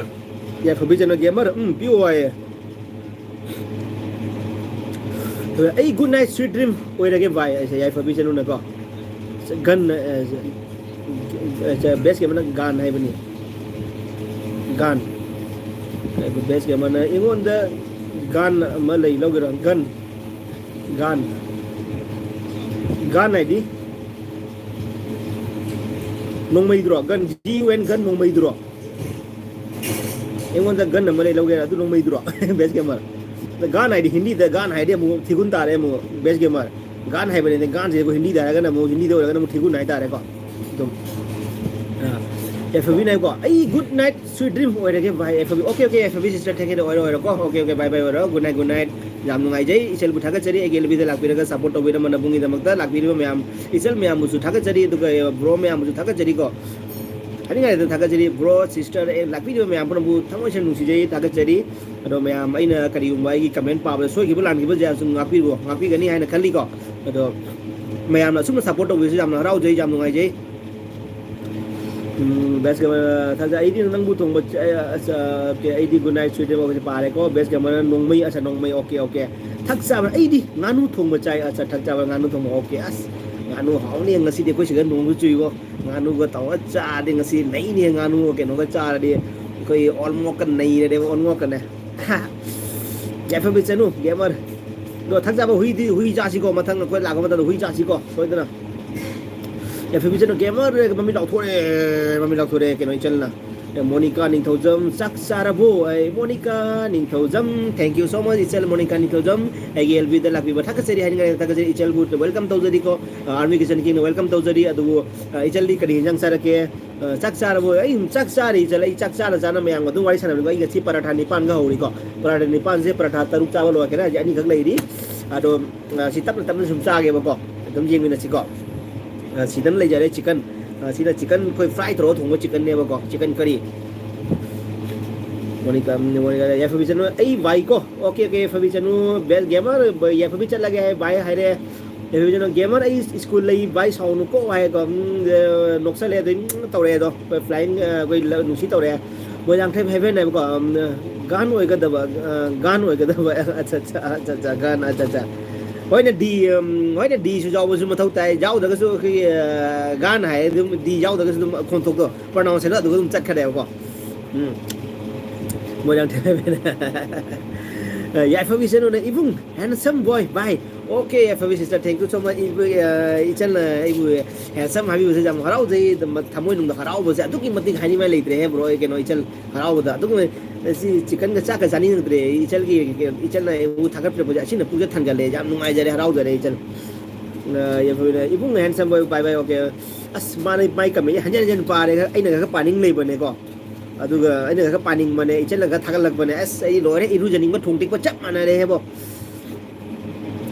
ꯌꯥꯏꯐꯕꯤ ꯆꯅꯨ ꯒꯦꯃꯔ, ꯎꯝ, ꯄꯤꯌꯣ ꯍꯥꯏꯌꯦ꯫ ꯑꯩ good night, sweet dream ꯑꯣꯏꯔꯒꯦ ꯚꯥꯏ, ꯑꯩꯁꯦ ꯌꯥꯏꯐꯕꯤ ꯆꯅꯨꯅꯀꯣ꯫ ꯒꯟ, ꯑ, ꯑ, ꯕꯦꯁ ꯒꯦꯃꯔꯅ ꯒꯥꯟ ꯍꯥꯏꯕꯅꯤ꯫ ꯒꯥꯟ꯫ ꯕꯦꯁ ꯒꯦꯃꯔꯅ ꯑꯩꯉꯣꯟꯗ ꯒꯥꯟ ꯑꯃ ꯂꯩ, ꯂꯧꯒꯦꯔꯣ? ꯒꯟ꯫ ꯒꯥꯟ꯫ ꯒꯥꯟ ꯍꯥꯏꯗꯤ ꯅꯣꯡꯃꯩꯗꯨꯔꯣ? Gun, G U N gun, ꯅꯣꯡꯃꯩꯗꯨꯔꯣ? ꯑꯩꯉꯣꯟꯗ ꯒꯟ ꯑꯃ ꯂꯩ, ꯂꯧꯒꯦꯔꯥ? ꯑꯗꯨ ꯅꯣꯡꯃꯩꯗꯨꯔꯣ? ꯕꯦꯁ ꯒꯦꯃꯔ꯫ ꯒꯥꯟ ꯍꯥꯏꯗꯤ ꯍꯤꯟꯗꯤꯗ ꯒꯥꯟ ꯍꯥꯏꯗꯤ ꯑꯃꯨꯛ ꯊꯤꯒꯨꯟ ꯇꯥꯔꯦ ꯑꯃꯨꯛ, ꯕꯦꯁ ꯒꯦꯃꯔ꯫ ꯒꯥꯟ ꯍꯥꯏꯕꯅꯤꯅꯦ, ꯒꯥꯟꯁꯦ ꯑꯩꯈꯣꯏ ꯍꯤꯟꯗꯤꯗ ꯍꯥꯏꯔꯒꯅ ꯑꯃꯨꯛ, ꯍꯤꯟꯗꯤꯗ ꯑꯣꯏꯔꯒꯅ ꯑꯃꯨꯛ ꯊꯤꯒꯨꯟ ꯍꯥꯏꯇꯥꯔꯦꯀꯣ꯫ ꯑꯗꯨꯝ, ꯑ, ꯑꯦꯐꯕꯤꯅ ꯍꯥꯏꯀꯣ, "ꯑꯩ good night, sweet dream ꯑꯣꯏꯔꯒꯦ ꯚꯥꯏ FB." Okay, okay, FB sister, take care, ꯑꯣꯏꯔꯣ, ꯑꯣꯏꯔꯣꯀꯣ꯫ ꯑꯣꯀꯦ, ꯑꯣꯀꯦ, bye, bye, ꯑꯣꯏꯔꯣ꯫ Good night, good night꯫ ꯌꯥꯝ ꯅꯨꯡꯉꯥꯏꯖꯩ, ꯏꯆꯜꯕꯨ ꯊꯥꯒꯠꯆꯔꯤ, ꯑꯩꯒꯤ ꯑꯦꯜꯕꯤꯗ ꯂꯥꯛꯄꯤꯔꯒ support ꯇꯧꯕꯤꯔꯝꯕ ꯅꯕꯨꯡꯒꯤꯗꯃꯛꯇ꯫ ꯂꯥꯛꯄꯤꯔꯤꯕ ꯃꯌꯥꯝ, ꯏꯆꯜ ꯃꯌꯥꯝꯕꯨꯁꯨ ꯊꯥꯒꯠꯆꯔꯤ, ꯑꯗꯨꯒ bro ꯃꯌꯥꯝꯕꯨꯁꯨ ꯊꯥꯒꯠꯆꯔꯤꯀꯣ꯫ ꯍꯥꯏꯅꯤꯡꯉꯥꯏ ꯂꯩꯇꯅ ꯊꯥꯒꯠꯆꯔꯤ꯫ Bro, sister, ꯑꯦ, ꯂꯥꯛꯄꯤꯔꯤꯕ ꯃꯌꯥꯝ ꯄꯨꯝꯅꯃꯛꯄꯨ ꯊꯃꯣꯏ ꯁꯦꯡꯅ ꯅꯨꯡꯁꯤꯖꯩ, ꯊꯥꯒꯠꯆꯔꯤ꯫ ꯑꯗꯣ ꯃꯌꯥꯝ, ꯑꯩꯅ ꯀꯔꯤꯒꯨꯝꯕ ꯑꯩꯒꯤ comment ꯄꯥꯕꯗ ꯁꯣꯏꯈꯤꯕ ꯂꯥꯟꯈꯤꯕꯁꯦ ꯁꯨꯝ ꯉꯥꯛꯄꯤꯔꯣ, ꯉꯥꯛꯄꯤꯒꯅꯤ ꯍꯥꯏꯅ ꯈꯜꯂꯤꯀꯣ꯫ ꯑꯗꯣ ꯃꯌꯥꯝꯅ ꯑꯁꯨꯝꯅ support ꯇꯧꯕꯤꯕꯁꯦ ꯌꯥꯝꯅ ꯍꯔꯥꯎꯖꯩ, ꯌꯥꯝ ꯅꯨꯡꯉꯥꯏꯖꯩ꯫ ꯎꯝ, ꯕꯦꯁ ꯀꯦꯃꯦꯔꯥ ꯊꯥꯖ-, ꯑꯩꯗꯤ ꯅꯪꯕꯨ ꯊꯣꯡꯕ ꯆ-, ꯑ, ꯑ, ꯑꯣꯀꯦ, ꯑꯩꯗꯤ good night, sweet dream ꯍꯧꯖꯤꯛ ꯄꯥꯔꯦꯀꯣ꯫ ꯕꯦꯁ ꯀꯦꯃꯦꯔꯥ ꯅꯣꯡꯃꯩ, ꯑꯁ, ꯅꯣꯡꯃꯩ, ꯑꯣꯀꯦ, ꯑꯣꯀꯦ꯫ ꯊꯛ ꯆꯥꯕ, ꯑꯩꯗꯤ ꯉꯥꯅꯨ ꯊꯣꯡꯕ ꯆꯥꯏ, ꯑꯁ, ꯊꯛ ꯆꯥꯕ ꯉꯥꯅꯨ ꯊꯣꯡꯕ, ꯑꯣꯀꯦ꯫ ꯑꯁ, ꯉꯥꯅꯨ ꯍꯥꯎꯅꯤ ꯉꯁꯤꯗꯤ, ꯑꯩꯈꯣꯏ ꯁꯤꯗ ꯅꯣꯡꯁꯨ ꯆꯨꯏꯀꯣ꯫ ꯉꯥꯅꯨꯒ ꯇꯧꯔ ꯆꯥꯔꯗꯤ ꯉꯁꯤ ꯅꯩꯅꯤ, ꯉꯥꯅꯨꯒ ꯀꯩꯅꯣꯒ ꯆꯥꯔꯗꯤ ꯑꯩꯈꯣꯏ ꯑꯣꯟꯃꯣꯛꯀ ꯅꯩꯔꯦꯕ, ꯑꯣꯟꯃꯣꯛꯀꯅꯦ꯫ ꯌꯥꯏꯐꯕꯤ ꯆꯅꯨ, ꯒꯦꯃꯔ꯫ ꯑꯗꯣ ꯊꯛ ꯆꯥꯕ ꯍꯨꯏꯗꯤ, ꯍꯨꯏ ꯆꯥꯁꯤꯀꯣ, ꯃꯊꯪ ꯑꯩꯈꯣꯏ ꯂꯥꯛꯄ ꯃꯇꯝꯗ ꯍꯨꯏ ꯆꯥꯁꯤꯀꯣ, ꯁꯣꯏꯗꯅ꯫ ꯌꯥꯏꯐꯕꯤ ꯆꯅꯨ, ꯒꯦꯃꯔ ꯃꯃꯤꯠ ꯂꯥꯎꯊꯣꯔꯛꯑꯦ, ꯃꯃꯤꯠ ꯂꯥꯎꯊꯣꯔꯛꯑꯦ, ꯀꯩꯅꯣ, ꯏꯆꯜꯅ꯫ ꯑꯦ, ꯃꯣꯅꯤꯀꯥ ꯅꯤꯡꯊꯧꯖꯝ, ꯆꯥꯛ ꯆꯥꯔꯕꯣ? ꯑꯩ, Monika Ningthoujam, thank you so much, ꯏꯆꯜ ꯃꯣꯅꯤꯀꯥ ꯅꯤꯡꯊꯧꯖꯝ꯫ ꯑꯩꯒꯤ ꯑꯦꯜꯕꯤꯗ ꯂꯥꯛꯄꯤꯕ ꯊꯥꯒꯠꯆꯔꯤ ꯍꯥꯏꯅꯤꯡꯉꯥꯏ ꯊꯥꯒꯠꯆꯔꯤ, ꯏꯆꯜꯕꯨ welcome ꯇꯧꯖꯔꯤꯀꯣ꯫ ꯑ, Army Kitchen Kingꯅ welcome ꯇꯧꯖꯔꯤ꯫ ꯑꯗꯨꯕꯨ, ꯑ, ꯏꯆꯜꯗꯤ ꯀꯔꯤ ꯏꯟꯖꯥꯡ ꯆꯥꯔꯛꯀꯦ? ꯑ, ꯆꯥꯛ ꯆꯥꯔꯕꯣ? ꯑꯩ ꯆꯥꯛ ꯆꯥꯔꯤ, ꯏꯆꯜ꯫ ꯑꯩ ꯆꯥꯛ ꯆꯥꯅ ꯆꯥꯅ ꯃꯌꯥꯝꯒ ꯑꯗꯨꯝ ꯋꯥꯔꯤ ꯁꯥꯟꯅꯕꯅꯤꯀꯣ꯫ ꯑꯩ ꯉꯁꯤ ꯄꯔꯥꯊꯥ ꯅꯤꯄꯥꯟꯒ ꯍꯧꯔꯤꯀꯣ꯫ ꯄꯔꯥꯊꯥ ꯅꯤꯄꯥꯟꯁꯦ ꯄꯔꯥꯊꯥ ꯇꯔꯨꯛ ꯆꯥꯕ ꯂꯣꯏꯔꯛꯀꯦꯔꯥ? ꯍꯧꯖꯤꯛ ꯑꯅꯤꯈꯛ ꯂꯩꯔꯤ꯫ ꯑꯗꯣ, ꯑ, ꯁꯤ ꯇꯞꯅ ꯇꯞꯅ ꯁꯨꯝ ꯆꯥꯒꯦꯕꯀꯣ꯫ ꯑꯗꯨꯝ ꯌꯦꯡꯃꯤꯟꯅꯁꯤꯀꯣ꯫ ꯑ, ꯁꯤꯗ ꯑꯃ ꯂꯩꯖꯔꯦ, chicken꯫ ꯑ, ꯁꯤꯅ chicken ꯑꯩꯈꯣꯏ fry ꯇꯧꯔꯒ ꯊꯣꯡꯕ chickenꯅꯦꯕꯀꯣ, chicken curry꯫ ꯃꯣꯅꯤꯀꯥ, ꯃꯣꯅꯤꯀꯥ, ꯌꯥꯏꯐꯕꯤ ꯆꯅꯨ, ꯑꯩ ꯚꯥꯏ ꯀꯣ꯫ ꯑꯣꯀꯦ, ꯑꯣꯀꯦ, ꯌꯥꯏꯐꯕꯤ ꯆꯅꯨ, ꯕꯦ-, ꯒꯦꯃꯔ, ꯌꯥꯏꯐꯕꯤ ꯆꯠꯂꯒꯦ ꯍꯥꯏ, ꯚꯥꯏ ꯍꯥꯏꯔꯦ꯫ ꯌꯥꯏꯐꯕꯤ ꯆꯅꯨ, ꯒꯦꯃꯔ, ꯑꯩ ꯁ꯭ꯀꯨꯜ ꯂꯩ, ꯚꯥꯏ ꯁꯥꯎꯅꯨ ꯀꯣ ꯍꯥꯏꯀꯣ꯫ ꯎꯝ, ꯑ, ꯅꯣꯛꯁꯜꯂꯦ, ꯑꯗꯩ, ꯎꯝ, ꯇꯧꯔꯛꯑꯦ ꯑꯗꯣ꯫ ꯑꯩꯈꯣꯏ flying, ꯑ, ꯑꯩꯈꯣꯏ ꯂ-, ꯅꯨꯡꯁꯤ ꯇꯧꯔꯛꯑꯦ꯫ ꯃꯣꯏꯔꯥꯡꯊꯦꯝ heaven ꯍꯥꯏꯕꯀꯣ, ꯎꯝ, ꯒꯥꯟ ꯑꯣꯏꯒꯗꯕ, ꯑ, ꯒꯥꯟ ꯑꯣꯏꯒꯗꯕ, ꯑꯠꯆꯥ, ꯑꯠꯆꯥ, ꯑꯠꯆꯥ, ꯑꯠꯆꯥ, ꯒꯥꯟ, ꯑꯠꯆꯥ, ꯑꯠꯆꯥ꯫ ꯍꯣꯏꯅꯦ, ꯗꯤ, ꯎꯝ, ꯍꯣꯏꯅꯦ, ꯗꯤꯁꯨ ꯌꯥꯎꯕꯁꯨ ꯃꯊꯧ ꯇꯥꯏ꯫ ꯌꯥꯎꯗ꯭ꯔꯒꯁꯨ ꯑꯩꯈꯣꯏꯒꯤ, ꯑ, ꯒꯥꯟ ꯍꯥꯏ ꯑꯗꯨꯝ, ꯗꯤ ꯌꯥꯎꯗ꯭ꯔꯒꯁꯨ ꯑꯗꯨꯝ ꯈꯣꯟꯊꯣꯛꯇꯣ, pronounce ꯍꯥꯏꯗꯣ ꯑꯗꯨꯒ ꯑꯗꯨꯝ ꯆꯠꯈ꯭ꯔꯦꯕꯀꯣ꯫ ꯎꯝ꯫ ꯃꯣꯏꯔꯥꯡ ꯊꯦꯡꯅꯕꯅ꯫ ꯌꯥꯏꯐꯕꯤ ꯏꯆꯟꯅ, "ꯏꯕꯨꯡ, handsome boy, bye." Okay, Yaiphabi sister, thank you so much. ꯏꯕꯨ-, ꯑ, ꯏꯆꯟꯅ ꯑꯩꯕꯨ handsome ꯍꯥꯏꯕꯤꯕꯁꯦ ꯌꯥꯝ ꯍꯔꯥꯎꯖꯩ꯫ ꯊꯃꯣꯏꯅꯨꯡꯗ ꯍꯔꯥꯎꯕꯁꯦ ꯑꯗꯨꯛꯀꯤ ꯃꯇꯤꯛ ꯍꯥꯏꯅꯤꯡꯉꯥꯏ ꯂꯩꯇ꯭ꯔꯦꯍꯦ, bro꯫ ꯑꯩ, ꯀꯩꯅꯣ, ꯏꯆꯟ ꯍꯔꯥꯎꯕꯗ ꯑꯗꯨꯛꯀꯤ ꯃꯇꯤꯛ, ꯁꯤ chicken ꯒ ꯆꯥꯛꯀ ꯆꯥꯅꯤꯡꯉꯛꯇ꯭ꯔꯦ꯫ ꯏꯆꯟꯒꯤ, ꯏꯆꯟꯅ ꯑꯩꯕꯨ ꯊꯥꯒꯠꯄꯤꯔꯛꯄꯁꯦ ꯑꯁꯤꯅ ꯄꯨꯛꯁꯦ ꯊꯟꯒꯠꯂꯦ꯫ ꯌꯥꯝ ꯅꯨꯡꯉꯥꯏꯖꯔꯦ, ꯍꯔꯥꯎꯖꯔꯦ ꯏꯆꯟ꯫ ꯑ, ꯌꯥꯏꯐꯕꯤꯅ, "ꯏꯕꯨꯡ, handsome boy, bye bye." Okay꯫ ꯑꯁ, ꯃꯥꯅ ꯃꯥꯏ comment ꯍꯟꯖꯟ ꯍꯟꯖꯟ ꯄꯥꯔꯦ꯫ ꯑꯩꯅ ꯈꯔ ꯄꯥꯅꯤꯡ ꯂꯩꯕꯅꯦꯀꯣ꯫ ꯑꯗꯨꯒ ꯑꯩꯅ ꯈꯔ ꯄꯥꯅꯤꯡꯕꯅꯦ, ꯏꯆꯟꯅ ꯈꯔ ꯊꯥꯒꯠꯂꯛꯄꯅꯦ꯫ ꯑꯁ, ꯑꯩ ꯂꯣꯏꯔꯦ, ꯏꯔꯨꯖꯅꯤꯡꯕ ꯊꯣꯡ ꯇꯤꯛꯄ ꯆꯞ ꯃꯥꯟꯅꯔꯦꯍꯦꯕꯣ꯫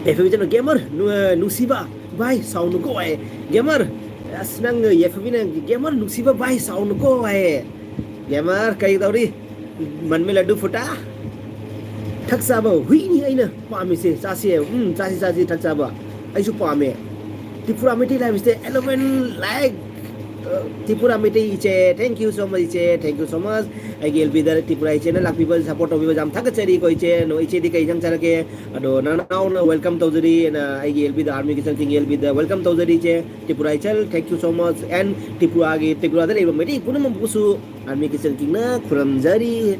ꯑꯦꯐ ꯕꯤ ꯏꯆꯟꯅ, "Gamer, ꯅꯨ-, ꯑ, ꯅꯨꯡꯁꯤꯕ ꯚꯥꯏ, ꯁꯥꯎꯅꯨꯀꯣ" ꯍꯥꯏ꯫ "Gamer, ꯑꯁ, ꯅꯪ ꯑꯦꯐ ꯕꯤꯅ, 'Gamer, ꯅꯨꯡꯁꯤꯕ ꯚꯥꯏ, ꯁꯥꯎꯅꯨꯀꯣ' ꯍꯥꯏꯌꯦ꯫ Gamer, ꯀꯔꯤ ꯇꯧꯔꯤ? ꯃꯟꯃꯦ ꯂꯗꯨ ꯐꯨꯇꯥ? ꯊꯛ ꯆꯥꯕ ꯍꯨꯏꯅꯤ ꯑꯩꯅ ꯄꯥꯝꯃꯤꯁꯦ꯫ ꯆꯥꯁꯦ, ꯎꯝ, ꯆꯥꯁꯤ, ꯆꯥꯁꯤ, ꯊꯛ ꯆꯥꯕ꯫ ꯑꯩꯁꯨ ꯄꯥꯝꯃꯦ꯫ Tripura Meitei ꯂꯥꯏꯐꯁꯤꯗ eleven like꯫ ꯑ, ꯇ꯭ꯔꯤꯄꯨꯔꯥ ꯃꯩꯇꯩ ꯏꯆꯦ, thank you so much ꯏꯆꯦ, thank you so much꯫ ꯑꯩꯒꯤ ꯑꯦꯜ ꯕꯤꯗ ꯇ꯭ꯔꯤꯄꯨꯔꯥ ꯏꯆꯦꯅ ꯂꯥꯛꯄꯤꯕ, support ꯇꯧꯕꯤꯕ ꯌꯥꯝ ꯊꯥꯒꯠꯆꯔꯤꯀꯣ ꯏꯆꯦ꯫ ꯑꯗꯣ ꯏꯆꯦꯗꯤ ꯀꯩ ꯏꯟꯖꯥꯡ ꯆꯥꯔꯛꯀꯦ? ꯑꯗꯣ ꯅꯅꯥꯎꯅ welcome ꯇꯧꯖꯔꯤ, ꯑꯩꯅ ꯑꯩꯒꯤ ꯑꯦꯜ ꯕꯤꯗ, Army Kitchen King ꯑꯦꯜ ꯕꯤꯗ welcome ꯇꯧꯖꯔꯤ ꯏꯆꯦ꯫ Tripura ꯏꯆꯜ, thank you so much꯫ And ꯇ꯭ꯔꯤꯄꯨꯔꯥꯒꯤ, ꯇ꯭ꯔꯤꯄꯨꯔꯥꯗ ꯂꯩꯕ ꯃꯩꯇꯩ ꯄꯨꯝꯅꯃꯛꯄꯨꯁꯨ Army Kitchen Kingꯅ ꯈꯨꯔꯨꯝꯖꯔꯤ꯫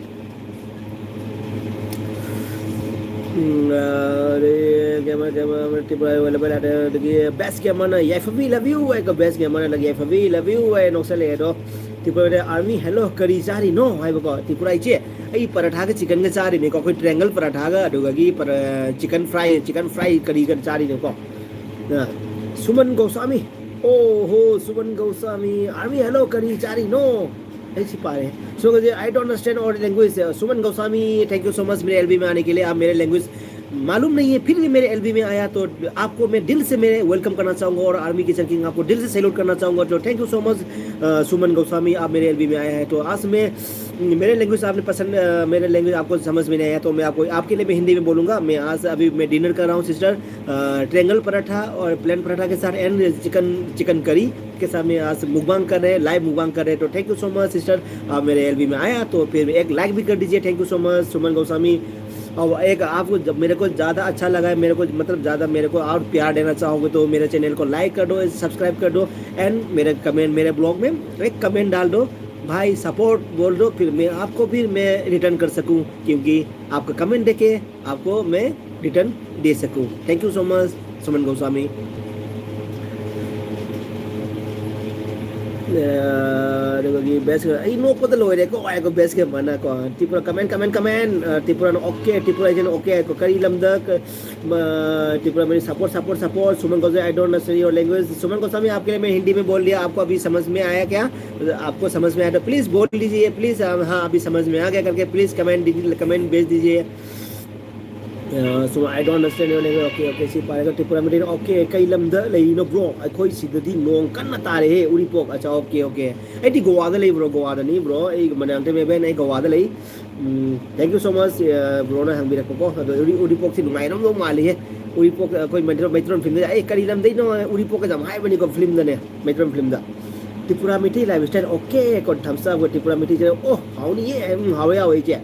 ꯎꯝ, ꯑ, ꯔꯦ, ꯒꯦꯃꯔ, ꯒꯦꯃꯔ, ꯇ꯭ꯔꯤꯄꯨꯔꯥ ꯑꯣꯏꯂꯕ ꯂꯥꯛꯑꯦ꯫ ꯑꯗꯒꯤ best gamerꯅ, "ꯌꯥꯏꯐꯕꯤ, love you" ꯍꯥꯏꯀꯣ, best gamerꯅ ꯂꯒꯤ, "ꯌꯥꯏꯐꯕꯤ, love you" ꯍꯥꯏ, ꯅꯣꯛꯁꯜꯂꯛꯑꯦ ꯑꯗꯣ꯫ ꯇ꯭ꯔꯤꯄꯨꯔꯥꯗ, "Army, hello, ꯀꯔꯤ ꯆꯥꯔꯤꯅꯣ?" ꯍꯥꯏꯕꯀꯣ꯫ ꯇ꯭ꯔꯤꯄꯨꯔꯥ ꯏꯆꯦ, ꯑꯩ ꯄꯔꯥꯊꯥꯒ chickenꯒ ꯆꯥꯔꯤꯅꯦꯀꯣ, ꯑꯩꯈꯣꯏ triangle ꯄꯔꯥꯊꯥꯒ, ꯑꯗꯨꯗꯒꯤ per-, chicken fry, chicken fry ꯀꯔꯤ ꯀꯔꯤ ꯆꯥꯔꯤꯅꯦꯀꯣ꯫ ꯑ, ꯁꯨꯃꯟ ꯒꯣꯁ꯭ꯋꯥꯃꯤ, "ꯑꯣ ꯍꯣ, ꯁꯨꯃꯟ ꯒꯣꯁ꯭ꯋꯥꯃꯤ, Army, hello, ꯀꯔꯤ ꯆꯥꯔꯤꯅꯣ?" ꯑꯩ ꯁꯤ ꯄꯥꯔꯦ꯫ So, I don't understand our language. Suman Goswami, thank you so much मेरे एलबी में आने के लिए। आप मेरे language मालूम नहीं है, फिर भी मेरे एलबी में आया, तो आपको मैं दिल से मेरे welcome करना चाहूँगा और Army Kitchen King आपको दिल से salute करना चाहूँगा। तो thank you so much, अ, सुमन गोस्वामी, आप मेरे एलबी में आए हैं। तो आज मैं, मेरे language आपने पसंद, अ, मेरे language आपको समझ में नहीं आया, तो मैं आपको, आपके लिए मैं हिंदी में बोलूँगा। मैं आज अभी मैं dinner कर रहा हूँ, sister, अ, triangle पराठा और plain पराठा के साथ and chicken, chicken curry के साथ में आज mukbang कर रहे हैं, live mukbang कर रहे हैं। तो thank you so much sister, आप मेरे एलबी में आया तो फिर एक like भी कर दीजिए। Thank you so much सुमन गोस्वामी। और एक आपको जब मेरे को ज़्यादा अच्छा लगा है, मेरे को मतलब ज़्यादा मेरे को और प्यार देना चाहोगे तो मेरे channel को like कर दो, subscribe कर दो and मेरे comment, मेरे blog में एक comment डाल दो। भाई सपोर्ट बोल दो, फिर मैं आपको, फिर मैं रिटर्न कर सकूं, क्योंकि आपका कमेंट देके आपको मैं रिटर्न दे सकूं। Thank you so much, सुमन गोस्वामी। ꯑꯗꯨꯒꯤ ꯕꯦꯁ ꯑꯩ ꯅꯣꯛꯄꯗ ꯂꯣꯏꯔꯦꯀꯣ꯫ ꯍꯥꯏꯀꯣ, ꯕꯦꯁ ꯒꯦꯃꯔꯅꯀꯣ꯫ Tripura come on, come on, come on. ꯇ꯭ꯔꯤꯄꯨꯔꯥꯅ ꯑꯣꯀꯦ, ꯇ꯭ꯔꯤꯄꯨꯔꯥ ꯏꯁꯤꯅ ꯑꯣꯀꯦ ꯍꯥꯏꯀꯣ꯫ ꯀꯔꯤ ꯂꯝꯗ ꯇ꯭ꯔꯤꯄꯨꯔꯥ ꯃꯅꯤ? Support, support, support. Suman Goswami, I don't understand your language. Suman Goswami, आपके लिए मैं हिंदी में बोल दिया, आपको अभी समझ में आया क्या? आपको समझ में आया तो प्लीज बोल दीजिए, प्लीज। हाँ, अभी समझ में आ गया करके प्लीज कमेंट दीजिए, कमेंट भेज दीजिए। So I don't understand your language. Okay, okay, ꯁꯤ ꯄꯥꯔꯒ ꯇ꯭ꯔꯤꯄꯨꯔꯥ ꯃꯩꯇꯩ꯫ Okay, ꯀꯩ ꯂꯝꯗ ꯂꯩꯔꯤꯅꯣ ꯕ꯭ꯔꯣ? ꯑꯩꯈꯣꯏ ꯁꯤꯗꯗꯤ ꯅꯣꯡ ꯀꯟꯅ ꯇꯥꯔꯦꯍꯦ, ꯎꯔꯤꯄꯣꯛ꯫ ꯑꯠꯆꯥ, okay, okay. ꯑꯩꯗꯤ ꯒꯣꯋꯥꯗ ꯂꯩ ꯕ꯭ꯔꯣ, ꯒꯣꯋꯥꯗꯅꯤ ꯕ꯭ꯔꯣ꯫ ꯑꯩ ꯃꯅꯥꯛꯇ ꯃꯦꯕꯦꯟ, ꯑꯩ ꯒꯣꯋꯥꯗ ꯂꯩ꯫ Thank you so much, ꯕ꯭ꯔꯣꯅ ꯍꯪꯕꯤꯔꯛꯄꯀꯣ꯫ ꯑꯗꯣ ꯎꯔꯤ, ꯎꯔꯤꯄꯣꯛꯁꯤ ꯅꯨꯡꯉꯥꯏꯔꯝꯗꯧ ꯃꯥꯜꯂꯤꯍꯦ꯫ ꯎꯔꯤꯄꯣꯛ, ꯑꯩꯈꯣꯏ ꯃꯩꯇ꯭ꯔꯣꯟ, ꯃꯩꯇ꯭ꯔꯣꯟ ꯐꯤꯂꯝꯗ, ꯑꯩ ꯀꯔꯤ ꯂꯝꯗꯩꯅꯣ ꯎꯔꯤꯄꯣꯛꯀ ꯌꯥꯝ ꯍꯥꯏꯕꯅꯤꯀꯣ ꯐꯤꯂꯝꯗꯅꯦ, ꯃꯩꯇ꯭ꯔꯣꯟ ꯐꯤꯂꯝꯗ꯫ Tripura Meitei lifestyle okay ꯀꯣ, ꯊꯝꯁ ꯑꯞ꯫ ꯇ꯭ꯔꯤꯄꯨꯔꯥ ꯃꯩꯇꯩꯁꯦ, ꯑꯣ, ꯍꯥꯎꯅꯤꯌꯦ꯫ ꯎꯝ, ꯍꯥꯎꯋꯦ, ꯍꯥꯎꯋꯦ, ꯏꯆꯦ꯫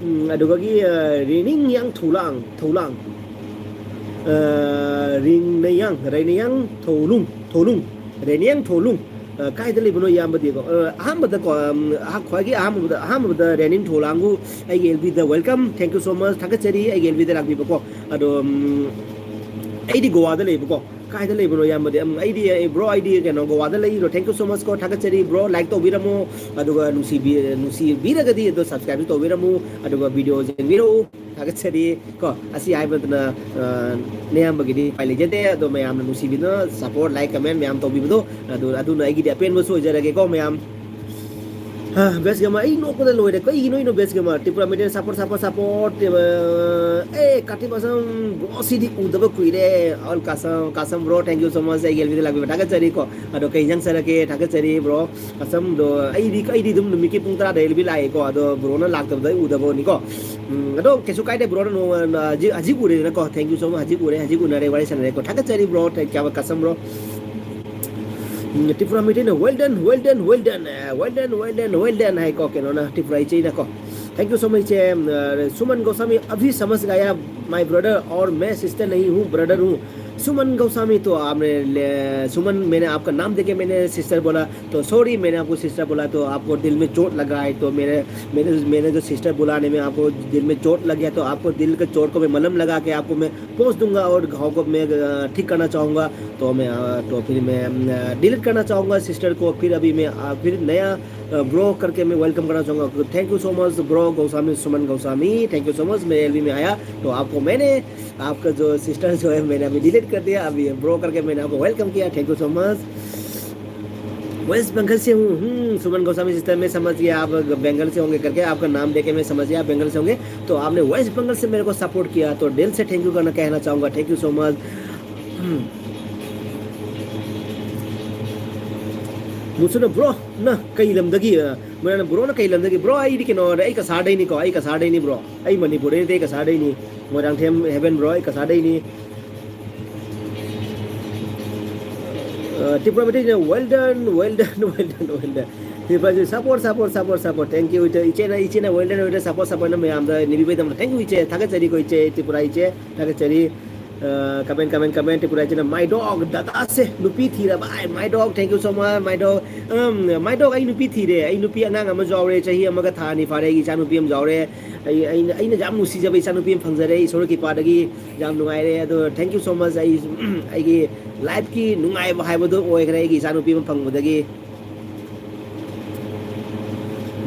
ꯎꯝ, ꯑꯗꯨꯒꯒꯤ, ꯑ, ꯔꯦꯅꯤꯡꯌꯥꯡ ꯊꯧꯂꯥꯡ, ꯊꯧꯂꯥꯡ꯫ ꯑ, ꯔꯤꯡꯅꯌꯥꯡ, ꯔꯦꯅꯤꯌꯥꯡ ꯊꯧꯂꯨꯡ, ꯊꯧꯂꯨꯡ, ꯔꯦꯅꯤꯌꯥꯡ ꯊꯧꯂꯨꯡ꯫ ꯑ, ꯀꯥꯏꯗ ꯂꯩꯕꯅꯣ ꯏꯌꯥꯝꯕꯗꯤꯀꯣ? ꯑ, ꯑꯍꯥꯟꯕꯗꯀꯣ, ꯎꯝ, ꯑꯍ-, ꯈ꯭ꯋꯥꯏꯒꯤ ꯑꯍꯥꯟꯕꯗ, ꯑꯍꯥꯟꯕꯗ ꯔꯦꯅꯤꯡ ꯊꯧꯂꯥꯡꯕꯨ ꯑꯩꯒꯤ ꯑꯦꯜ ꯕꯤꯗ welcome, thank you so much, ꯊꯥꯒꯠꯆꯔꯤ ꯑꯩꯒꯤ ꯑꯦꯜ ꯕꯤꯗ ꯂꯥꯛꯄꯤꯕꯀꯣ꯫ ꯑꯗꯣ, ꯎꯝ, ꯑꯩꯗꯤ ꯒꯣꯋꯥꯗ ꯂꯩꯕꯀꯣ꯫ ꯀꯥꯏꯗ ꯂꯩꯕꯅꯣ ꯏꯌꯥꯝꯕꯗꯤ? ꯎꯝ, ꯑꯩꯗꯤ, ꯑꯩ, ꯕ꯭ꯔꯣ, ꯑꯩꯗꯤ ꯀꯩꯅꯣ, ꯒꯣꯋꯥꯗ ꯂꯩ꯫ ꯑꯗꯣ, thank you so much ꯀꯣ, ꯊꯥꯒꯠꯆꯔꯤ ꯕ꯭ꯔꯣ꯫ ꯂꯥꯏꯛ ꯇꯧꯕꯤꯔꯝꯃꯣ, ꯑꯗꯨꯒ ꯅꯨꯡꯁꯤꯕꯤ-, ꯅꯨꯡꯁꯤꯕꯤꯔꯒꯗꯤ ꯑꯗꯣ subscribe ꯁꯨ ꯇꯧꯕꯤꯔꯝꯃꯨ, ꯑꯗꯨꯒ ꯚꯤꯗꯤꯑꯣ ꯌꯦꯡꯕꯤꯔꯛꯎ꯫ ꯊꯥꯒꯠꯆꯔꯤ ꯀꯣ꯫ ꯑꯁꯤ ꯍꯥꯏꯕꯗꯨꯅ, ꯑ, ꯅꯌꯥꯝꯕꯒꯤꯗꯤ ꯎꯄꯥꯏ ꯂꯩꯖꯗꯦ, ꯑꯗꯣ ꯃꯌꯥꯝꯅ ꯅꯨꯡꯁꯤꯕꯤꯗꯨꯅ support, like, comment ꯃꯌꯥꯝ ꯇꯧꯕꯤꯕꯗꯣ, ꯑꯗꯨ, ꯑꯗꯨꯅ ꯑꯩꯒꯤꯗꯤ ꯑꯄꯦꯟꯕꯁꯨ ꯑꯣꯏꯖꯔꯒꯦꯀꯣ ꯃꯌꯥꯝ꯫ ꯍꯥ, ꯕꯦꯁ ꯒꯦꯃꯔ, ꯑꯩ ꯅꯣꯛꯄꯗ ꯂꯣꯏꯔꯦ꯫ ꯀꯩꯒꯤꯅꯣ ꯑꯩꯅꯣ ꯕꯦꯁ ꯒꯦꯃꯔ? ꯇ꯭ꯔꯤꯄꯨꯔꯥ ꯃꯩꯇꯩꯅ support, support, support, ꯑ, ꯑꯦ, ꯀꯥꯇꯤꯞ ꯑꯁꯝ, ꯕ꯭ꯔꯣ, ꯁꯤꯗꯤ ꯎꯗꯕ ꯀꯨꯏꯔꯦ꯫ ꯑꯜ ꯀꯥꯁꯝ, ꯀꯥꯁꯝ bro, thank you so much, ꯑꯩꯒꯤ ꯑꯦꯜ ꯕꯤꯗ ꯂꯥꯛꯄꯤꯕ ꯊꯥꯒꯠꯆꯔꯤꯀꯣ꯫ ꯑꯗꯣ ꯀꯩ ꯏꯟꯖꯥꯡ ꯆꯥꯔꯛꯀꯦ? ꯊꯥꯒꯠꯆꯔꯤ ꯕ꯭ꯔꯣ꯫ ꯀꯥꯁꯝꯗꯣ ꯑꯩꯗꯤ, ꯑꯩꯗꯤ ꯑꯗꯨꯝ ꯅꯨꯃꯤꯠꯀꯤ ꯄꯨꯡ ꯇꯔꯥꯗ ꯑꯦꯜ ꯕꯤ ꯂꯥꯛꯑꯦꯀꯣ, ꯑꯗꯣ ꯕ꯭ꯔꯣꯅ ꯂꯥꯛꯇꯕꯗꯣ ꯑꯩ ꯎꯗꯕꯅꯤꯀꯣ꯫ ꯎꯝ, ꯑꯗꯣ ꯀꯩꯁꯨ ꯀꯥꯏꯗꯦ ꯕ꯭ꯔꯣꯅ ꯅꯣꯡꯃ, ꯍꯧꯖꯤꯛ, ꯍꯧꯖꯤꯛ ꯎꯔꯦꯗꯅꯀꯣ, thank you so much, ꯍꯧꯖꯤꯛ ꯎꯔꯦ, ꯍꯧꯖꯤꯛ ꯎꯅꯔꯦ, ꯋꯥꯔꯤ ꯁꯥꯟꯅꯔꯦꯀꯣ, ꯊꯥꯒꯠꯆꯔꯤ ꯕ꯭ꯔꯣ, thank you, ꯀꯥꯁꯝ ꯕ꯭ꯔꯣ꯫ ꯎꯝ, ꯇ꯭ꯔꯤꯄꯨꯔꯥ ꯃꯩꯇꯩꯅ well done, well done, well done, ꯑꯦ, well done, well done, well done ꯍꯥꯏꯀꯣ, ꯀꯩꯅꯣꯅ, Tripura ꯏꯆꯦꯅꯀꯣ꯫ Thank you so much, ꯏꯆꯦ꯫ ꯎꯝ, ꯑ, सुमन गोस्वामी, अभी समझ गया, my brother, और मैं sister नहीं हूँ, brother हूँ। सुमन गोस्वामी, तो आपने ले-, सुमन, मैंने आपका नाम देके मैंने सिस्टर बोला, तो सॉरी, मैंने आपको सिस्टर बोला तो आपको दिल में चोट लगा है। तो मेरे, मेरे, मैंने जो सिस्टर बुलाने में आपको दिल में चोट लग गया, तो आपको दिल के चोट को मैं मलम लगा के आपको मैं पोंछ दूंगा और घाव को मैं, अ, ठीक करना चाहूँगा। तो मैं, अ, तो फिर मैं, अ, डिलीट करना चाहूँगा सिस्टर को। फिर अभी मैं, अ, फिर नया, अ, ब्रो करके मैं वेलकम करना चाहूँगा। Thank you so much bro Goswami, Suman Goswami, thank you so much। मैं एलबी में आया तो आपको मैंने, आपका जो सिस्टर जो है मैंने अभी डिलीट कर दिया, अभी ब्रो करके मैंने आपको वेलकम किया। Thank you so much। West Bengal से हूँ। हम्म, सुमन गोस्वामी सिस्टर, मैं समझ गया आप बंगाल से होंगे करके, आपका नाम देके मैं समझ गया आप बंगाल से होंगे। तो आपने वेस्ट बंगाल से मेरे को सपोर्ट किया, तो दिल से थैंक यू करना, कहना चाहूँगा। Thank you so much। ꯃꯨꯁꯨꯅ ꯕ꯭ꯔꯣꯅ ꯀꯩ ꯂꯝꯗꯒꯤ? ꯃꯣꯏꯔꯥꯡꯅ ꯕ꯭ꯔꯣꯅ ꯀꯩ ꯂꯝꯗꯒꯤ? ꯕ꯭ꯔꯣ, ꯑꯩꯗꯤ ꯀꯩꯅꯣ, ꯑꯩ ꯀꯁꯥꯔꯗꯩꯅꯤꯀꯣ, ꯑꯩ ꯀꯁꯥꯔꯗꯩꯅꯤ ꯕ꯭ꯔꯣ꯫ ꯑꯩ ꯃꯅꯤꯄꯨꯔꯗꯩ ꯅꯠꯇꯦ, ꯑꯩ ꯀꯁꯥꯔꯗꯩꯅꯤ꯫ ꯃꯣꯏꯔꯥꯡꯊꯦꯝ ꯍꯦꯕꯟ ꯕ꯭ꯔꯣ, ꯑꯩ ꯀꯁꯥꯔꯗꯩꯅꯤ꯫ ꯑ, Tripura ꯃꯩꯇꯩꯁꯤꯅ well done, well done, well done, well done꯫ ꯇ꯭ꯔꯤꯄꯨꯔꯥꯁꯤ support, support, support, support꯫ Thank you꯫ ꯏꯆꯦꯅ, ꯏꯆꯦꯅ well done, well done, support, supportꯅ ꯃꯌꯥꯝꯗ ꯅꯤꯕꯤꯕꯩꯗꯃꯛꯇ thank you ꯏꯆꯦ, ꯊꯥꯒꯠꯆꯔꯤꯀꯣ ꯏꯆꯦ, ꯇ꯭ꯔꯤꯄꯨꯔꯥ ꯏꯆꯦ, ꯊꯥꯒꯠꯆꯔꯤ꯫ ꯑ, comment, comment, comment꯫ ꯇ꯭ꯔꯤꯄꯨꯔꯥ ꯏꯆꯦꯅ, "My dog, ꯗꯗꯥꯁꯦ ꯅꯨꯄꯤ ꯊꯤꯔꯕ?" ꯍꯥꯏ, "My dog, thank you so much, my dog꯫ Um, my dog, ꯑꯩ ꯅꯨꯄꯤ ꯊꯤꯔꯦ꯫ ꯑꯩ ꯅꯨꯄꯤ ꯑꯉꯥꯡ ꯑꯃꯁꯨ ꯌꯥꯎꯔꯦ, ꯆꯍꯤ ꯑꯃꯒ ꯊꯥ ꯑꯅꯤ ꯐꯥꯔꯦ꯫ ꯑꯩꯒꯤ ꯏꯆꯥ ꯅꯨꯄꯤ ꯑꯃꯁꯨ ꯌꯥꯎꯔꯦ꯫ ꯑꯩ, ꯑꯩꯅ, ꯑꯩꯅ ꯌꯥꯝ ꯅꯨꯡꯁꯤꯖꯕ ꯏꯆꯥ ꯅꯨꯄꯤ ꯑꯃ ꯐꯪꯖꯔꯦ, ꯏꯁꯣꯔꯒꯤ ꯀ꯭ꯔꯤꯄꯥꯗꯒꯤ ꯌꯥꯝ ꯅꯨꯡꯉꯥꯏꯔꯦ꯫ ꯑꯗꯣ thank you so much꯫ ꯑꯩ, ꯑꯩꯒꯤ lifeꯀꯤ ꯅꯨꯡꯉꯥꯏꯕ ꯍꯥꯏꯕꯗꯨ ꯑꯣꯏꯈ꯭ꯔꯦ ꯑꯩꯒꯤ ꯏꯆꯥ ꯅꯨꯄꯤ ꯑꯃ ꯐꯪꯕꯗꯒꯤ꯫"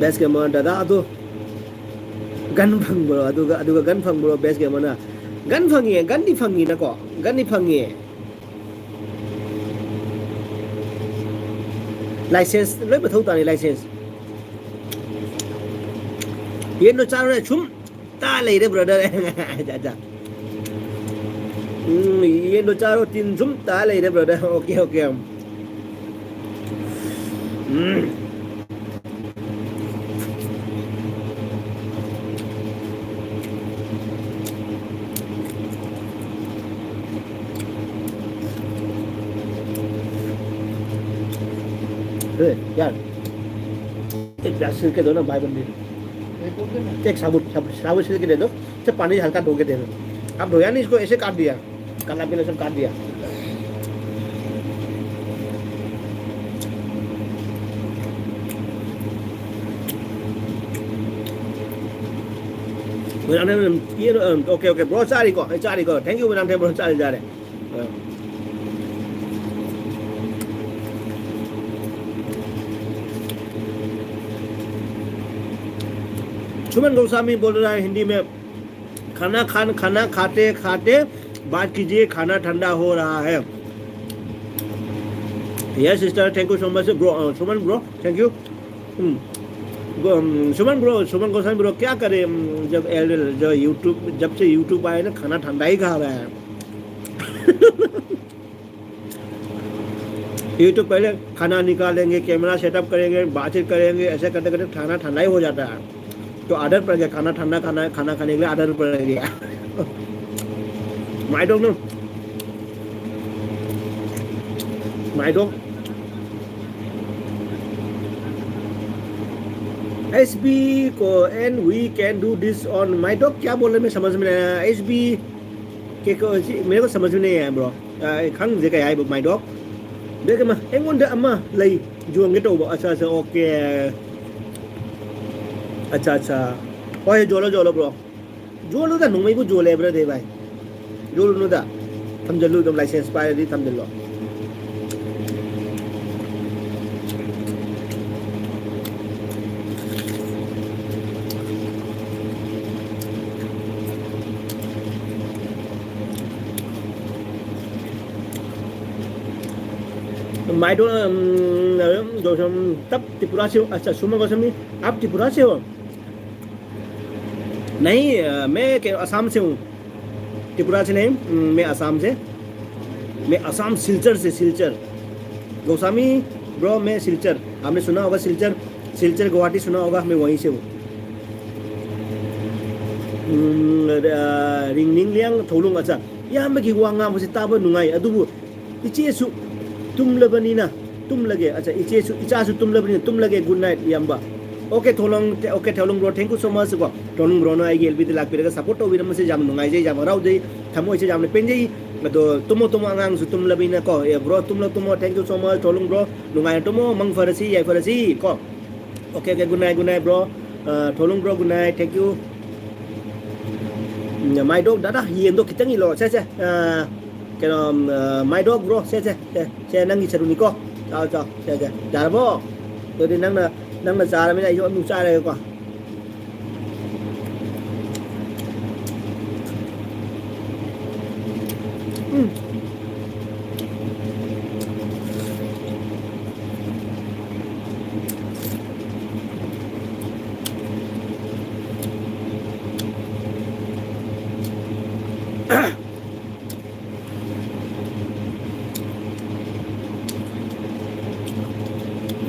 Best gamer ꯗꯗꯥ ꯑꯗꯣ gun ꯐꯪꯕ꯭ꯔꯣ? ꯑꯗꯨꯒ, ꯑꯗꯨꯒ gun ꯐꯪꯕ꯭ꯔꯣ best gamerꯅ? Gun ꯐꯪꯉꯦ, gunꯗꯤ ꯐꯪꯉꯤꯅꯀꯣ, gunꯗꯤ ꯐꯪꯉꯦ꯫ License ꯂꯣꯏ ꯃꯊꯧ ꯇꯥꯅꯤ, license꯫ ꯌꯦꯟꯗꯣ ꯆꯥꯔꯣꯏ, ꯁꯨꯝ ꯇꯥ ꯂꯩꯔꯦ, brother꯫ ꯑꯠꯆꯥ, ꯑꯠꯆꯥ꯫ ꯎꯝ, ꯌꯦꯟꯗꯣ ꯆꯥꯔꯣ, ꯇꯤꯟ ꯁꯨꯝ ꯇꯥ ꯂꯩꯔꯦ, brother꯫ Okay, okay꯫ ꯎꯝ꯫ ए, यार, एक प्याज छिल के दो ना, भाई बंदी। एक साबुत, साबुत, साबुत छिल के दे दो। तो पानी हल्का धो के दे दो। आप धोया नहीं इसको, ऐसे काट दिया। काला पीला सब काट दिया। ये ओके ओके ब्रो, चारी को चारी को थैंक यू। Thank you, चारी जा रहे। सुमन गोस्वामी बोल रहा है हिंदी में, खाना खान खाना खाते खाते बात कीजिए, खाना ठंडा हो रहा है। Yes sister, thank you so much bro, Suman bro, thank you। Suman bro, Suman Goswami bro, क्या करे, जब जो यूट्यूब, जब से यूट्यूब आए ना, खाना ठंडा ही खा रहा है। ये तो पहले खाना निकालेंगे, कैमरा सेटअप करेंगे, बातचीत करेंगे, ऐसे करते करते खाना ठंडा ही हो जाता है। तो आदत पड़ गया खाना ठंडा खाना, खाना खाने के लिए आदत पड़ गया। My dog, no, my dog, S B को, and we can do this on my dog क्या बोल रहे, मैं समझ में नहीं आया। S B के को, मेरे को समझ में नहीं आया ब्रो। ꯈꯪꯗꯦ ꯀꯩ ꯍꯥꯏꯕ, my dog꯫ ꯕꯦꯛ ꯑꯃ ꯑꯩꯉꯣꯟꯗ ꯑꯃ ꯂꯩ, ꯌꯣꯟꯒꯦ ꯇꯧꯕ꯫ ꯑꯠꯆꯥ ꯑꯠꯆꯥ, ꯑꯣꯀꯦ꯫ ꯑꯠꯆꯥ ꯑꯠꯆꯥ꯫ ꯍꯣꯏ, ꯌꯣꯜꯂꯣ ꯌꯣꯜꯂꯣ ꯕ꯭ꯔꯣ꯫ ꯌꯣꯜꯂꯨꯗ, ꯅꯣꯡꯃꯩꯕꯨ ꯌꯣꯜꯂꯦ ꯕ꯭ꯔꯗꯦ ꯚꯥꯏ꯫ ꯌꯣꯜꯂꯨꯅꯨꯗ꯫ ꯊꯝꯖꯜꯂꯨ ꯑꯗꯨꯝ, ꯂꯥꯏꯁꯦꯟꯁ ꯄꯥꯏꯔꯗꯤ ꯊꯝꯖꯜꯂꯣ꯫ माइडो, अम, अम, जो हम तब त्रिपुरा से हो। अच्छा, सुमन गोस्वामी, आप त्रिपुरा से हो? नहीं, अ, मैं के-, असम से हूँ। त्रिपुरा से नहीं, अम, मैं असम से। मैं असम, सिलचर से, सिलचर। गोस्वामी, ब्रो, मैं सिलचर। आपने सुना होगा सिलचर, सिलचर गुवाहाटी सुना होगा, मैं वहीं से हूँ। ꯎꯝ, ꯑ, ꯔꯤꯡꯅꯤꯡꯂꯤꯌꯥꯡ ꯊꯧꯂꯨꯡ, ꯑꯠꯆꯥ꯫ ꯏꯌꯥꯝꯕꯒꯤ ꯋꯥ ꯉꯥꯡꯕꯁꯤ ꯇꯥꯕ ꯅꯨꯡꯉꯥꯏ, ꯑꯗꯨꯕꯨ ꯏꯆꯦꯁꯨ ꯇꯨꯝꯂꯕꯅꯤꯅ ꯇꯨꯝꯂꯒꯦ꯫ ꯑꯠꯆꯥ, ꯏꯆꯦꯁꯨ, ꯏꯆꯥꯁꯨ ꯇꯨꯝꯂꯕꯅꯤꯅ ꯇꯨꯝꯂꯒꯦ꯫ Good night, ꯏꯌꯥꯝꯕ꯫ Okay, Tholong, okay, Tholong bro, thank you so much ꯀꯣ꯫ Tholong bro ꯅ ꯑꯩꯒꯤ L B ꯗ ꯂꯥꯛꯄꯤꯔꯒ support ꯇꯧꯕꯤꯔꯝꯕꯁꯦ ꯌꯥꯝ ꯅꯨꯡꯉꯥꯏꯖꯩ, ꯌꯥꯝ ꯍꯔꯥꯎꯖꯩ, ꯊꯃꯣꯏꯁꯦ ꯌꯥꯝꯅ ꯄꯦꯟꯖꯩ꯫ ꯑꯗꯣ ꯇꯨꯝꯃꯣ, ꯇꯨꯝꯃꯣ, ꯑꯉꯥꯡꯁꯨ ꯇꯨꯝꯂꯕꯅꯤꯅꯀꯣ꯫ ꯑꯦ, bro, ꯇꯨꯝꯂꯣ, ꯇꯨꯝꯃꯣ, thank you so much, Tholong bro. ꯅꯨꯡꯉꯥꯏꯅ ꯇꯨꯝꯃꯣ, ꯃꯪ ꯐꯔꯁꯤ, ꯌꯥꯏꯐꯔꯁꯤ ꯀꯣ꯫ Okay, okay, good night, good night, bro. ꯑ, Tholong bro, good night, thank you. Um, my dog, ꯗꯥꯗꯥ, ꯌꯦꯟꯗꯣ ꯈꯤꯇꯪ ꯏꯜꯂꯣ꯫ ꯁꯦ, ꯁꯦ, ꯑ, ꯀꯩꯅꯣ, ꯑ, my dog, bro, ꯁꯦ, ꯁꯦ, ꯁꯦ, ꯁꯦ, ꯅꯪꯒꯤ ꯁꯔꯨꯛꯅꯤꯀꯣ꯫ ꯆꯥꯎ, ꯆꯥꯎ, ꯁꯦ, ꯁꯦ꯫ ꯌꯥꯔꯕꯣ? ꯑꯗꯨꯗꯤ ꯅꯪꯅ, ꯅꯪꯅ ꯆꯥꯔꯕꯅꯤꯅ ꯑꯩꯁꯨ ꯑꯃꯨꯛ ꯆꯥꯔꯒꯦꯀꯣ꯫ ꯎꯝ꯫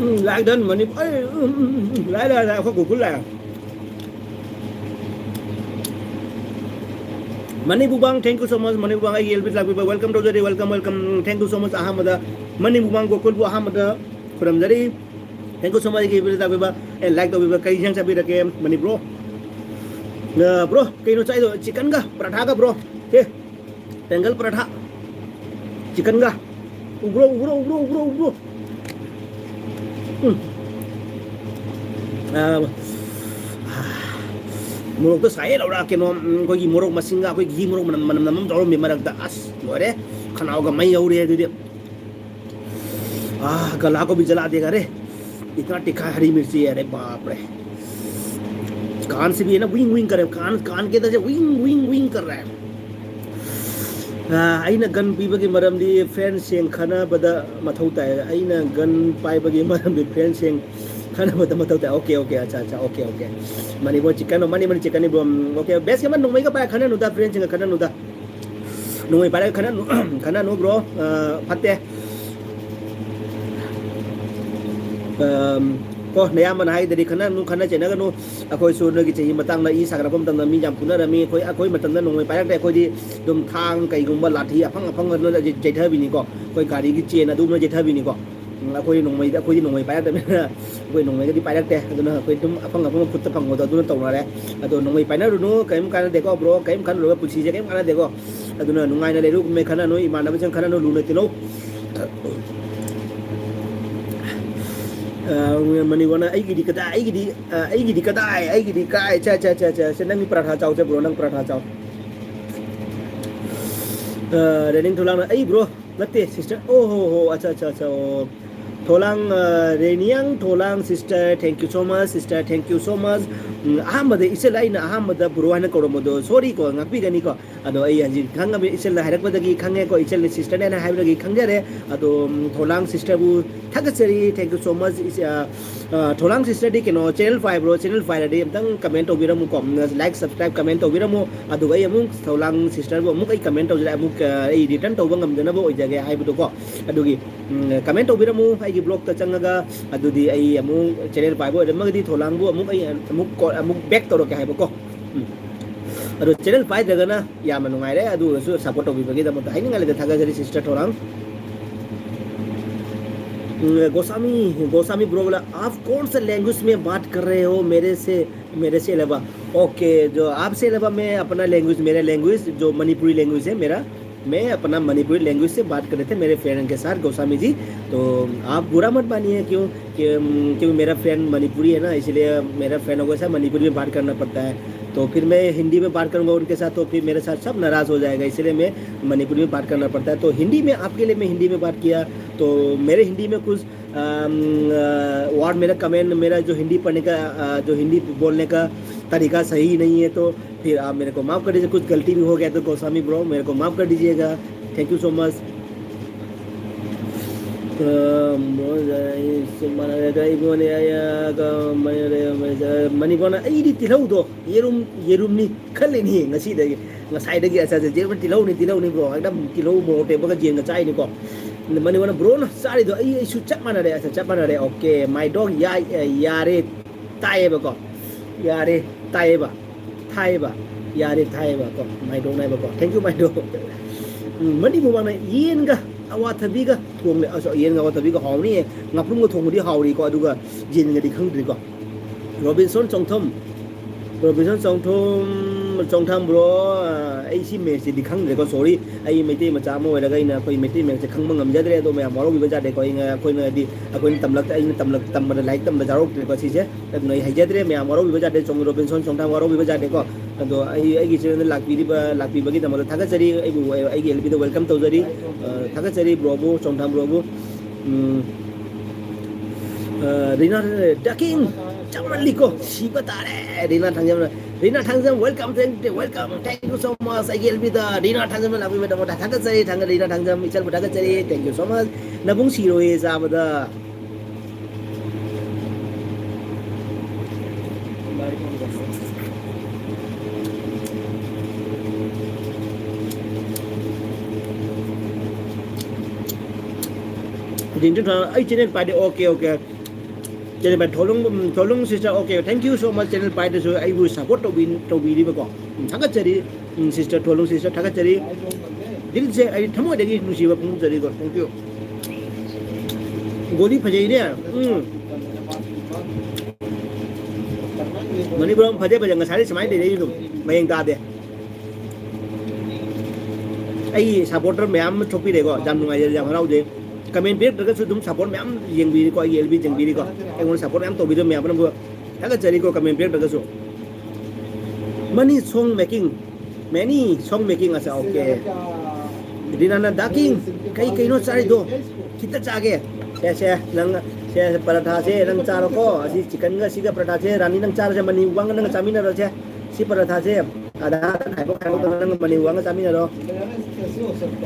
ꯎꯝ, ꯂꯥꯏꯗꯟ ꯃꯅꯤ-, ꯑꯩ, ꯎꯝ, ꯎꯝ, ꯎꯝ, ꯎꯝ, ꯂꯥꯏ, ꯂꯥꯏ, ꯂꯥꯏ, ꯑꯩꯈꯣꯏ ꯒꯣꯀꯨꯜ ꯂꯥꯛꯑꯦ꯫ ꯃꯅꯤꯄꯨꯔꯕꯥꯡ, thank you so much, ꯃꯅꯤꯄꯨꯔꯕꯥꯡ, ꯑꯩꯒꯤ L B ꯗ ꯂꯥꯛꯄꯤꯕ, welcome ꯇꯧꯖꯔꯤ, welcome, welcome, thank you so much꯫ ꯑꯍꯥꯟꯕꯗ ꯃꯅꯤꯄꯨꯔꯕꯥꯡ ꯒꯣꯀꯨꯜꯕꯨ ꯑꯍꯥꯟꯕꯗ ꯈꯨꯔꯨꯝꯖꯔꯤ, thank you so much꯫ ꯑꯩꯒꯤ L B ꯗ ꯂꯥꯛꯄꯤꯕ, ꯑꯦ, like ꯇꯧꯕꯤꯕ, ꯀꯩ ꯏꯟꯁꯥꯡ ꯆꯥꯕꯤꯔꯒꯦ, ꯃꯅꯤꯄꯨꯔ? ꯑ, bro, ꯀꯩꯅꯣ ꯆꯥꯏꯗꯣ? Chickenꯒ ꯄꯔꯥꯊꯥꯒ, bro? ꯑꯦ, ꯕꯦꯡꯒꯜ ꯄꯔꯥꯊꯥ, chickenꯒ꯫ ꯎꯕ꯭ꯔꯣ, ꯎꯕ꯭ꯔꯣ, ꯎꯕ꯭ꯔꯣ, ꯎꯕ꯭ꯔꯣ, ꯎꯕ꯭ꯔꯣ? ꯎꯝ꯫ ꯑ, ꯃꯣꯔꯣꯛꯇꯣ ꯁꯥꯏꯌꯦ ꯂꯧꯔ, ꯀꯩꯅꯣ, ꯎꯝ, ꯑꯩꯈꯣꯏꯒꯤ ꯃꯣꯔꯣꯛ ꯃꯁꯤꯡꯒ ꯑꯩꯈꯣꯏ ꯘꯤ ꯃꯣꯔꯣꯛ ꯃꯅꯝ, ꯃꯅꯝ, ꯃꯅꯝ ꯑꯃ ꯇꯧꯔꯝꯃꯤ ꯃꯔꯛꯇ꯫ ꯑꯁ, ꯂꯣꯏꯔꯦ꯫ ꯈꯅꯥꯎꯒ ꯃꯩ ꯍꯧꯔꯦ ꯑꯗꯨꯗꯤ꯫ आह, गला को भी जला देगा रे, इतना तीखा हरी मिर्ची है, अरे बाप रे। कान से भी है ना, विंग विंग करे, कान, कान के अंदर से विंग विंग विंग कर रहा है। ꯑ, ꯑꯩꯅ gun ꯄꯤꯕꯒꯤ ꯃꯔꯝꯗꯤ friendsꯁꯤꯡ ꯈꯟꯅꯕꯗ ꯃꯊꯧ ꯇꯥꯏ꯫ ꯑꯩꯅ gun ꯄꯥꯏꯕꯒꯤ ꯃꯔꯝꯗꯤ friendsꯁꯤꯡ ꯈꯟꯅꯕꯗ ꯃꯊꯧ ꯇꯥꯏ꯫ Okay, okay, ꯑꯠꯆꯥ, ꯑꯠꯆꯥ, okay, okay꯫ ꯃꯅꯤꯄꯨꯔ chicken, ꯃꯅꯤ, ꯃꯅꯤ chickenꯅꯤ, bro꯫ ꯎꯝ, okay, best ꯑꯃ ꯅꯣꯡꯃꯩꯒ ꯄꯥꯏ ꯈꯟꯅꯅꯨꯗ, friendꯁꯤꯡꯒ ꯈꯟꯅꯅꯨꯗ꯫ ꯅꯣꯡꯃꯩ ꯄꯥꯏꯔꯒ ꯈꯟꯅꯅꯨ, ꯈꯟꯅꯅꯨ, bro꯫ ꯑ, ꯐꯠꯇꯦ꯫ ꯑꯝ, ꯀꯣ, ꯅꯌꯥꯝꯕꯅ ꯍꯥꯏꯗ꯭ꯔꯗꯤ ꯈꯟꯅꯅꯨ, ꯈꯟꯅ ꯆꯩꯅꯒꯅꯨ꯫ ꯑꯩꯈꯣꯏꯁꯨ ꯅꯣꯏꯒꯤ ꯆꯍꯤ ꯃꯇꯥꯡꯗ ꯏ ꯁꯥꯒꯠꯂꯛꯄ ꯃꯇꯝꯗ ꯃꯤ ꯌꯥꯝ ꯐꯨꯅꯔꯝꯃꯤ꯫ ꯑꯩꯈꯣꯏ, ꯑꯩꯈꯣꯏ ꯃꯇꯝꯗ ꯅꯣꯡꯃꯩ ꯄꯥꯏꯔꯛꯇꯦ꯫ ꯑꯩꯈꯣꯏꯗꯤ ꯑꯗꯨꯝ ꯊꯥꯡ, ꯀꯩꯒꯨꯝꯕ ꯂꯥꯊꯤ ꯑꯐꯪ ꯑꯐꯪꯕ ꯂꯣꯏꯅ ꯌꯩꯊꯕꯤꯅꯤꯀꯣ꯫ ꯑꯩꯈꯣꯏ ꯒꯥꯔꯤꯒꯤ chain ꯑꯗꯨꯒꯨꯝꯕ ꯌꯩꯊꯕꯤꯅꯤꯀꯣ꯫ ꯑꯩꯈꯣꯏ ꯅꯣꯡꯃꯩꯗ ꯑꯩꯈꯣꯏꯗꯤ ꯅꯣꯡꯃꯩ ꯄꯥꯏꯔꯛꯇꯕꯅꯤꯅ ꯑꯩꯈꯣꯏ ꯅꯣꯡꯃꯩꯒꯗꯤ ꯄꯥꯏꯔꯛꯇꯦ꯫ ꯑꯗꯨꯅ ꯑꯩꯈꯣꯏ ꯑꯗꯨꯝ ꯑꯐꯪ ꯑꯐꯪꯕ ꯈꯨꯠꯇ ꯐꯪꯕꯗꯣ ꯑꯗꯨꯅ ꯇꯧꯅꯔꯦ꯫ ꯑꯗꯣ ꯅꯣꯡꯃꯩ ꯄꯥꯏꯅꯔꯨꯅꯨ, ꯀꯔꯤꯝ ꯀꯥꯟꯅꯗꯦꯀꯣ ꯕ꯭ꯔꯣ, ꯀꯔꯤꯝ ꯈꯜꯂꯨꯔꯒ ꯄꯨꯟꯁꯤꯁꯦ ꯀꯔꯤꯝ ꯀꯥꯟꯅꯗꯦꯀꯣ꯫ ꯑꯗꯨꯅ ꯅꯨꯡꯉꯥꯏꯅ ꯂꯩꯔꯨ, ꯃꯩ ꯈꯟꯅꯅꯨ, ꯏꯃꯥꯟꯅꯕꯁꯤꯡ ꯈꯟꯅꯅꯨ, ꯂꯨꯅ ꯇꯤꯜꯂꯧ꯫ ꯃꯅꯤꯕꯣꯅ ꯑꯩꯒꯤꯗꯤ ꯀꯗꯥꯏ ꯑꯩꯒꯤꯗꯤ ꯑꯩꯒꯤꯗꯤ ꯀꯗꯥꯏ ꯑꯩꯒꯤꯗꯤ ꯀꯥꯏ ꯆ ꯆ ꯆ ꯆ ꯆ ꯅꯪꯒꯤ ꯄꯔꯥꯊꯥ ꯆꯥꯎ ꯆ ꯕ꯭ꯔꯣ, ꯅꯪ ꯄꯔꯥꯊꯥ ꯆꯥꯎ꯫ ꯔꯦꯅꯤꯡ ꯊꯣꯂꯥꯡꯅ ꯑꯩ ꯕ꯭ꯔꯣ ꯅꯠꯇꯦ ꯁꯤꯁꯇꯔ꯫ ꯑꯣ ꯍꯣ ꯍꯣ ꯑꯠꯆꯥ ꯑꯠꯆꯥ ꯑꯠꯆꯥ ꯑꯣ꯫ ꯊꯣꯂꯥꯡ ꯔꯦꯅꯤꯌꯥꯡ ꯊꯣꯂꯥꯡ sister, thank you so much sister, thank you so much꯫ ꯑꯍꯥꯟꯕꯗ ꯏꯆꯜ ꯑꯩꯅ ꯑꯍꯥꯟꯕꯗ ꯕ꯭ꯔꯣ ꯍꯥꯏꯅ ꯀꯧꯔꯝꯕꯗꯣ ꯁꯣꯔꯤꯀꯣ, ꯉꯥꯛꯄꯤꯒꯅꯤꯀꯣ꯫ ꯑꯗꯣ ꯑꯩ ꯍꯧꯖꯤꯛ ꯈꯪꯉꯕꯅꯤ, ꯏꯆꯜꯅ ꯍꯥꯏꯔꯛꯄꯗꯒꯤ ꯈꯪꯉꯦꯀꯣ, ꯏꯆꯜꯅ sisterꯅꯦꯅ ꯍꯥꯏꯕꯗꯒꯤ ꯈꯪꯖꯔꯦ꯫ ꯑꯗꯣ ꯊꯣꯂꯥꯡ sisterꯕꯨ ꯊꯥꯒꯠꯆꯔꯤ, thank you so much꯫ ꯊꯣꯂꯥꯡ sisterꯗꯤ ꯀꯩꯅꯣ channel ꯄꯥꯏꯕ꯭ꯔꯣ? Channel ꯄꯥꯏꯔꯗꯤ ꯑꯝꯇꯪ comment ꯇꯧꯕꯤꯔꯝꯃꯨꯀꯣ, like subscribe comment ꯇꯧꯕꯤꯔꯝꯃꯨ꯫ ꯑꯗꯨꯒ ꯑꯩ ꯑꯃꯨꯛ ꯊꯣꯂꯥꯡ sisterꯕꯨ ꯑꯃꯨꯛ ꯑꯩ comment ꯇꯧꯖꯔꯛꯑꯦ, ꯑꯃꯨꯛ ꯑꯩ return ꯇꯧꯕ ꯉꯝꯗꯅꯕ ꯑꯣꯏꯖꯒꯦ ꯍꯥꯏꯕꯗꯣꯀꯣ꯫ ꯑꯗꯨꯒꯤ comment ꯇꯧꯕꯤꯔꯝꯃꯨ ꯑꯩꯒꯤ blogꯇ ꯆꯪꯉꯒ꯫ ꯑꯗꯨꯗꯤ ꯑꯩ ꯑꯃꯨꯛ channel ꯄꯥꯏꯕ ꯑꯣꯏꯔꯝꯃꯒꯗꯤ ꯊꯣꯂꯥꯡꯕꯨ ꯑꯃꯨꯛ ꯑꯩ ꯑꯃꯨꯛ ꯑꯃꯨꯛ back ꯇꯧꯔꯛꯀꯦ ꯍꯥꯏꯕꯀꯣ꯫ ꯎꯝ꯫ ꯑꯗꯣ channel ꯄꯥꯏꯗ꯭ꯔꯒꯅ ꯌꯥꯝꯅ ꯅꯨꯡꯉꯥꯏꯔꯦ꯫ ꯑꯗꯨ ꯑꯣꯏꯔꯁꯨ support ꯇꯧꯕꯤꯕꯒꯤꯗꯃꯛꯇ ꯍꯥꯏꯅꯤꯡꯉꯥꯏ ꯂꯩꯇꯦ, ꯊꯥꯒꯠꯆꯔꯤ sister ꯊꯣꯂꯥꯡ꯫ गोस्वामी गोस्वामी ब्रो बोला, आप कौन सा लैंग्वेज में बात कर रहे हो मेरे से? मेरे से अलावा ओके, जो आपसे अलावा मैं अपना लैंग्वेज, मेरा लैंग्वेज जो मणिपुरी लैंग्वेज है मेरा, मैं अपना मणिपुरी लैंग्वेज से बात कर रहे थे मेरे फ्रेंड के साथ, गोस्वामी जी। तो आप बुरा मत मानिए, क्यों कि क्योंकि मेरा फ्रेंड मणिपुरी है ना, इसलिए मेरा फ्रेंड लोगों के साथ मणिपुरी में बात करना पड़ता है। तो फिर मैं हिंदी में बात करूँगा उनके साथ, तो फिर मेरे साथ सब नाराज़ हो जाएगा, इसलिए मैं मणिपुरी में बात करना पड़ता है। तो हिंदी में आपके लिए मैं हिंदी में बात किया, तो मेरे हिंदी में कुछ वर्ड, मेरा कमेंट, मेरा जो हिंदी पढ़ने का, जो हिंदी बोलने का तरीका सही नहीं है, तो फिर आप मेरे को माफ़ कर दीजिए। कुछ गलती भी हो गया तो गोस्वामी ब्रो मेरे को माफ़ कर दीजिएगा। Thank you so much। ꯃꯅꯤꯄꯨꯔꯅ ꯑꯩꯗꯤ ꯇꯤꯜꯍꯧꯗꯣ ꯌꯦꯔꯨꯝ ꯌꯦꯔꯨꯝꯅꯤ ꯈꯜꯂꯤꯅꯤ ꯉꯁꯤꯗꯒꯤ꯫ ꯉꯁꯥꯏꯗꯒꯤ ꯑꯠꯆꯥ ꯑꯠꯆꯥ ꯌꯦꯔꯨꯝ ꯇꯤꯜꯍꯧꯅꯤ ꯇꯤꯜꯍꯧꯅꯤ ꯕ꯭ꯔꯣ, ꯍꯦꯛꯇ ꯇꯤꯜꯍꯧ ꯃꯣꯔꯣꯛ ꯇꯦꯛꯄꯒ ꯌꯦꯟꯒ ꯆꯥꯏꯅꯤꯀꯣ꯫ ꯃꯅꯤꯄꯨꯔꯅ ꯕ꯭ꯔꯣꯅ ꯆꯥꯔꯤꯗꯣ ꯑꯩ ꯑꯩꯁꯨ ꯆꯞ ꯃꯥꯟꯅꯔꯦ꯫ ꯑꯠꯆꯥ ꯆꯞ ꯃꯥꯟꯅꯔꯦ꯫ ꯑꯣꯀꯦ ꯃꯥꯏ ꯗꯣꯒ ꯌꯥꯔꯦ ꯇꯥꯏꯌꯦꯕꯀꯣ꯫ ꯌꯥꯔꯦ ꯇꯥꯏꯌꯦꯕ꯫ ꯊꯥꯏꯌꯦꯕ꯫ ꯌꯥꯔꯦ ꯊꯥꯏꯌꯦꯕ ꯀꯣ꯫ ꯃꯥꯏ dog ꯅꯥꯏꯕꯀꯣ꯫ Thank you my dog. ꯎꯝ ꯃꯅꯤꯄꯨꯔ ꯃꯥꯅ ꯌꯦꯟꯒ ꯑꯋꯥꯊꯕꯤꯒ ꯊꯣꯡꯂꯦ꯫ ꯑꯁ, ꯌꯦꯟꯒ ꯑꯋꯥꯊꯕꯤꯒ ꯍꯥꯎꯅꯤꯌꯦ꯫ ꯉꯥꯄ꯭ꯔꯨꯝꯒ ꯊꯣꯡꯕꯗꯤ ꯍꯥꯎꯔꯤꯀꯣ, ꯑꯗꯨꯒ ꯌꯦꯟꯒꯗꯤ ꯈꯪꯗ꯭ꯔꯤꯀꯣ꯫ ꯔꯣꯕꯤꯟꯁꯣꯟ ꯆꯣꯡꯊꯣꯝ, ꯔꯣꯕꯤꯟꯁꯣꯟ ꯆꯣꯡꯊꯣꯝ, ꯆꯣꯡꯊꯥꯝ ꯕ꯭ꯔꯣ, ꯑ, ꯑꯩ ꯁꯤ ꯃꯦꯠꯁꯁꯤꯗꯤ ꯈꯪꯗ꯭ꯔꯦꯀꯣ, ꯁꯣꯔꯤ꯫ ꯑꯩ ꯃꯩꯇꯩ ꯃꯆꯥ ꯑꯃ ꯑꯣꯏꯔꯒ ꯑꯩꯅ ꯑꯩꯈꯣꯏ ꯃꯩꯇꯩ ꯃꯌꯦꯛꯁꯦ ꯈꯪꯕ ꯉꯝꯖꯗ꯭ꯔꯦ꯫ ꯑꯗꯣ ꯃꯌꯥꯝ ꯋꯥꯔꯧꯕꯤꯕ ꯌꯥꯗꯦꯀꯣ꯫ ꯑꯩꯅ, ꯑꯩꯈꯣꯏꯅꯗꯤ, ꯑꯩꯈꯣꯏꯅ ꯇꯝꯂꯛꯇ-, ꯑꯩꯅ ꯇꯝꯂꯛ-, ꯇꯝꯕꯗ, ꯂꯥꯏꯔꯤꯛ ꯇꯝꯕꯗ ꯌꯥꯎꯔꯛꯇ꯭ꯔꯦꯀꯣ ꯁꯤꯁꯦ꯫ ꯑꯗꯨꯅ ꯑꯩ ꯍꯩꯖꯗ꯭ꯔꯦ꯫ ꯃꯌꯥꯝ ꯋꯥꯔꯧꯕꯤꯕ ꯌꯥꯗꯦ꯫ ꯆꯣꯡ-, ꯔꯣꯕꯤꯟꯁꯣꯟ ꯆꯣꯡꯊꯥꯝ ꯋꯥꯔꯧꯕꯤꯕ ꯌꯥꯗꯦꯀꯣ꯫ ꯑꯗꯣ ꯑꯩ, ꯑꯩꯒꯤ ꯆꯦꯅꯦꯜꯗ ꯂꯥꯛꯄꯤꯔꯤꯕ, ꯂꯥꯛꯄꯤꯕꯒꯤꯗꯃꯛꯇ ꯊꯥꯒꯠꯆꯔꯤ꯫ ꯑꯩꯕꯨ, ꯑꯩꯒꯤ ꯑꯦꯜ ꯕꯤꯗ ꯋꯦꯜꯀꯝ ꯇꯧꯖꯔꯤ꯫ ꯑ, ꯊꯥꯒꯠꯆꯔꯤ ꯕ꯭ꯔꯣꯕꯨ, ꯆꯣꯡꯊꯥꯝ ꯕ꯭ꯔꯣꯕꯨ꯫ ꯎꯝ, ꯑ, ꯔꯤꯅꯥ, ꯗ ꯀꯤꯡ, ꯆꯞ ꯃꯥꯟꯅꯩꯀꯣ, ꯁꯤꯕ ꯇꯥꯔꯦ꯫ ꯔꯤꯅꯥ ꯊꯥꯡꯖꯝꯅ, Rina Thangjam, welcome, thank you, welcome, thank you so much꯫ ꯑꯩꯒꯤ ꯑꯦꯜ ꯕꯤꯗ ꯔꯤꯅꯥ ꯊꯥꯡꯖꯝꯅ ꯂꯥꯛꯄꯤꯕꯒꯤꯗꯃꯛꯇ ꯊꯥꯒꯠꯆꯔꯤ, ꯊꯥꯡꯒ-, ꯔꯤꯅꯥ ꯊꯥꯡꯖꯝ, ꯏꯆꯟꯕꯨ ꯊꯥꯒꯠꯆꯔꯤ, thank you so much꯫ ꯅꯕꯨꯡ ꯁꯤꯔꯣꯏꯌꯦ ꯆꯥꯕꯗ꯫ ꯗꯤꯟꯗꯨ ꯊꯥ-, ꯑꯩ ꯆꯦꯅꯦꯜ ꯄꯥꯏꯗꯦ꯫ Okay, okay. ꯆꯦꯅꯦꯜ ꯄꯥꯏ-, ꯊꯣꯂꯨꯡ, ꯎꯝ, Tholung sister, okay, thank you so much, channel ꯄꯥꯏꯗꯁꯨ ꯑꯩꯕꯨ support ꯇꯧꯕꯤ-, ꯇꯧꯕꯤꯔꯤꯕꯀꯣ꯫ ꯎꯝ, ꯊꯥꯒꯠꯆꯔꯤ, ꯎꯝ, sister, ꯊꯣꯂꯨꯡ sister, ꯊꯥꯒꯠꯆꯔꯤ꯫ ꯗꯤꯜꯁꯦ ꯑꯩ ꯊꯃꯣꯏꯗꯒꯤ ꯅꯨꯡꯁꯤꯕ ꯐꯣꯡꯗꯣꯛꯆꯔꯤꯀꯣ꯫ Thank you꯫ ꯒꯣꯂꯤ ꯐꯖꯩꯅꯦ꯫ ꯎꯝ꯫ ꯃꯅꯤꯄꯨꯔ ꯐꯖꯩ, ꯐꯖꯩ꯫ ꯉꯁꯥꯏꯗꯤ ꯁꯨꯃꯥꯏꯅ ꯂꯩꯔꯛꯏ ꯑꯗꯨꯝ꯫ ꯃꯌꯦꯡ ꯇꯥꯗꯦ꯫ ꯑꯩꯒꯤ supporter ꯃꯌꯥꯝ ꯑꯃ ꯊꯣꯛꯄꯤꯔꯦꯀꯣ, ꯌꯥꯝ ꯅꯨꯡꯉꯥꯏꯖꯔꯦ, ꯌꯥꯝ ꯍꯔꯥꯎꯖꯩ꯫ Comment ꯄꯤꯔꯛꯇ꯭ꯔꯒꯁꯨ ꯑꯗꯨꯝ support ꯃꯌꯥꯝ ꯌꯦꯡꯕꯤꯔꯤꯀꯣ, ꯑꯩꯒꯤ ꯑꯦꯜ ꯕꯤ ꯌꯦꯡꯕꯤꯔꯤꯀꯣ, ꯑꯩꯉꯣꯟꯗ support ꯃꯌꯥꯝ ꯇꯧꯕꯤꯗꯕ ꯃꯌꯥꯝ ꯄꯨꯝꯅꯃꯛꯄꯨ ꯊꯥꯒꯠꯆꯔꯤꯀꯣ, comment ꯄꯤꯔꯛꯇ꯭ꯔꯒꯁꯨ꯫ Money song making, many song making ꯑꯁꯦ, okay꯫ ꯔꯤꯅꯥꯅ, "ꯗꯥ ꯀꯤꯡ, ꯀꯩ ꯀꯩꯅꯣ ꯆꯥꯔꯤꯗꯣ? ꯈꯤꯇ ꯆꯥꯒꯦ꯫" ꯁꯦ, ꯁꯦ, ꯅꯪ, ꯁꯦ, ꯄꯔꯥꯊꯥꯁꯦ ꯅꯪ ꯆꯥꯔꯣꯀꯣ꯫ ꯑꯁꯤ chickenꯒ ꯁꯤꯒ ꯄꯔꯥꯊꯥꯁꯦ, ꯔꯥꯅꯤ ꯅꯪ ꯆꯥꯔꯁꯦ, ꯃꯅꯤ ꯋꯥꯡꯒ ꯅꯪꯒ ꯆꯥꯃꯤꯟꯅꯔꯁꯦ꯫ ꯁꯤ ꯄꯔꯥꯊꯥꯁꯦ ꯑꯗꯥ ꯍꯥꯏꯕ ꯈꯥꯏꯕ ꯇꯧꯔ ꯅꯪ ꯃꯅꯤ ꯋꯥꯡꯒ ꯆꯥꯃꯤꯟꯅꯔꯣ꯫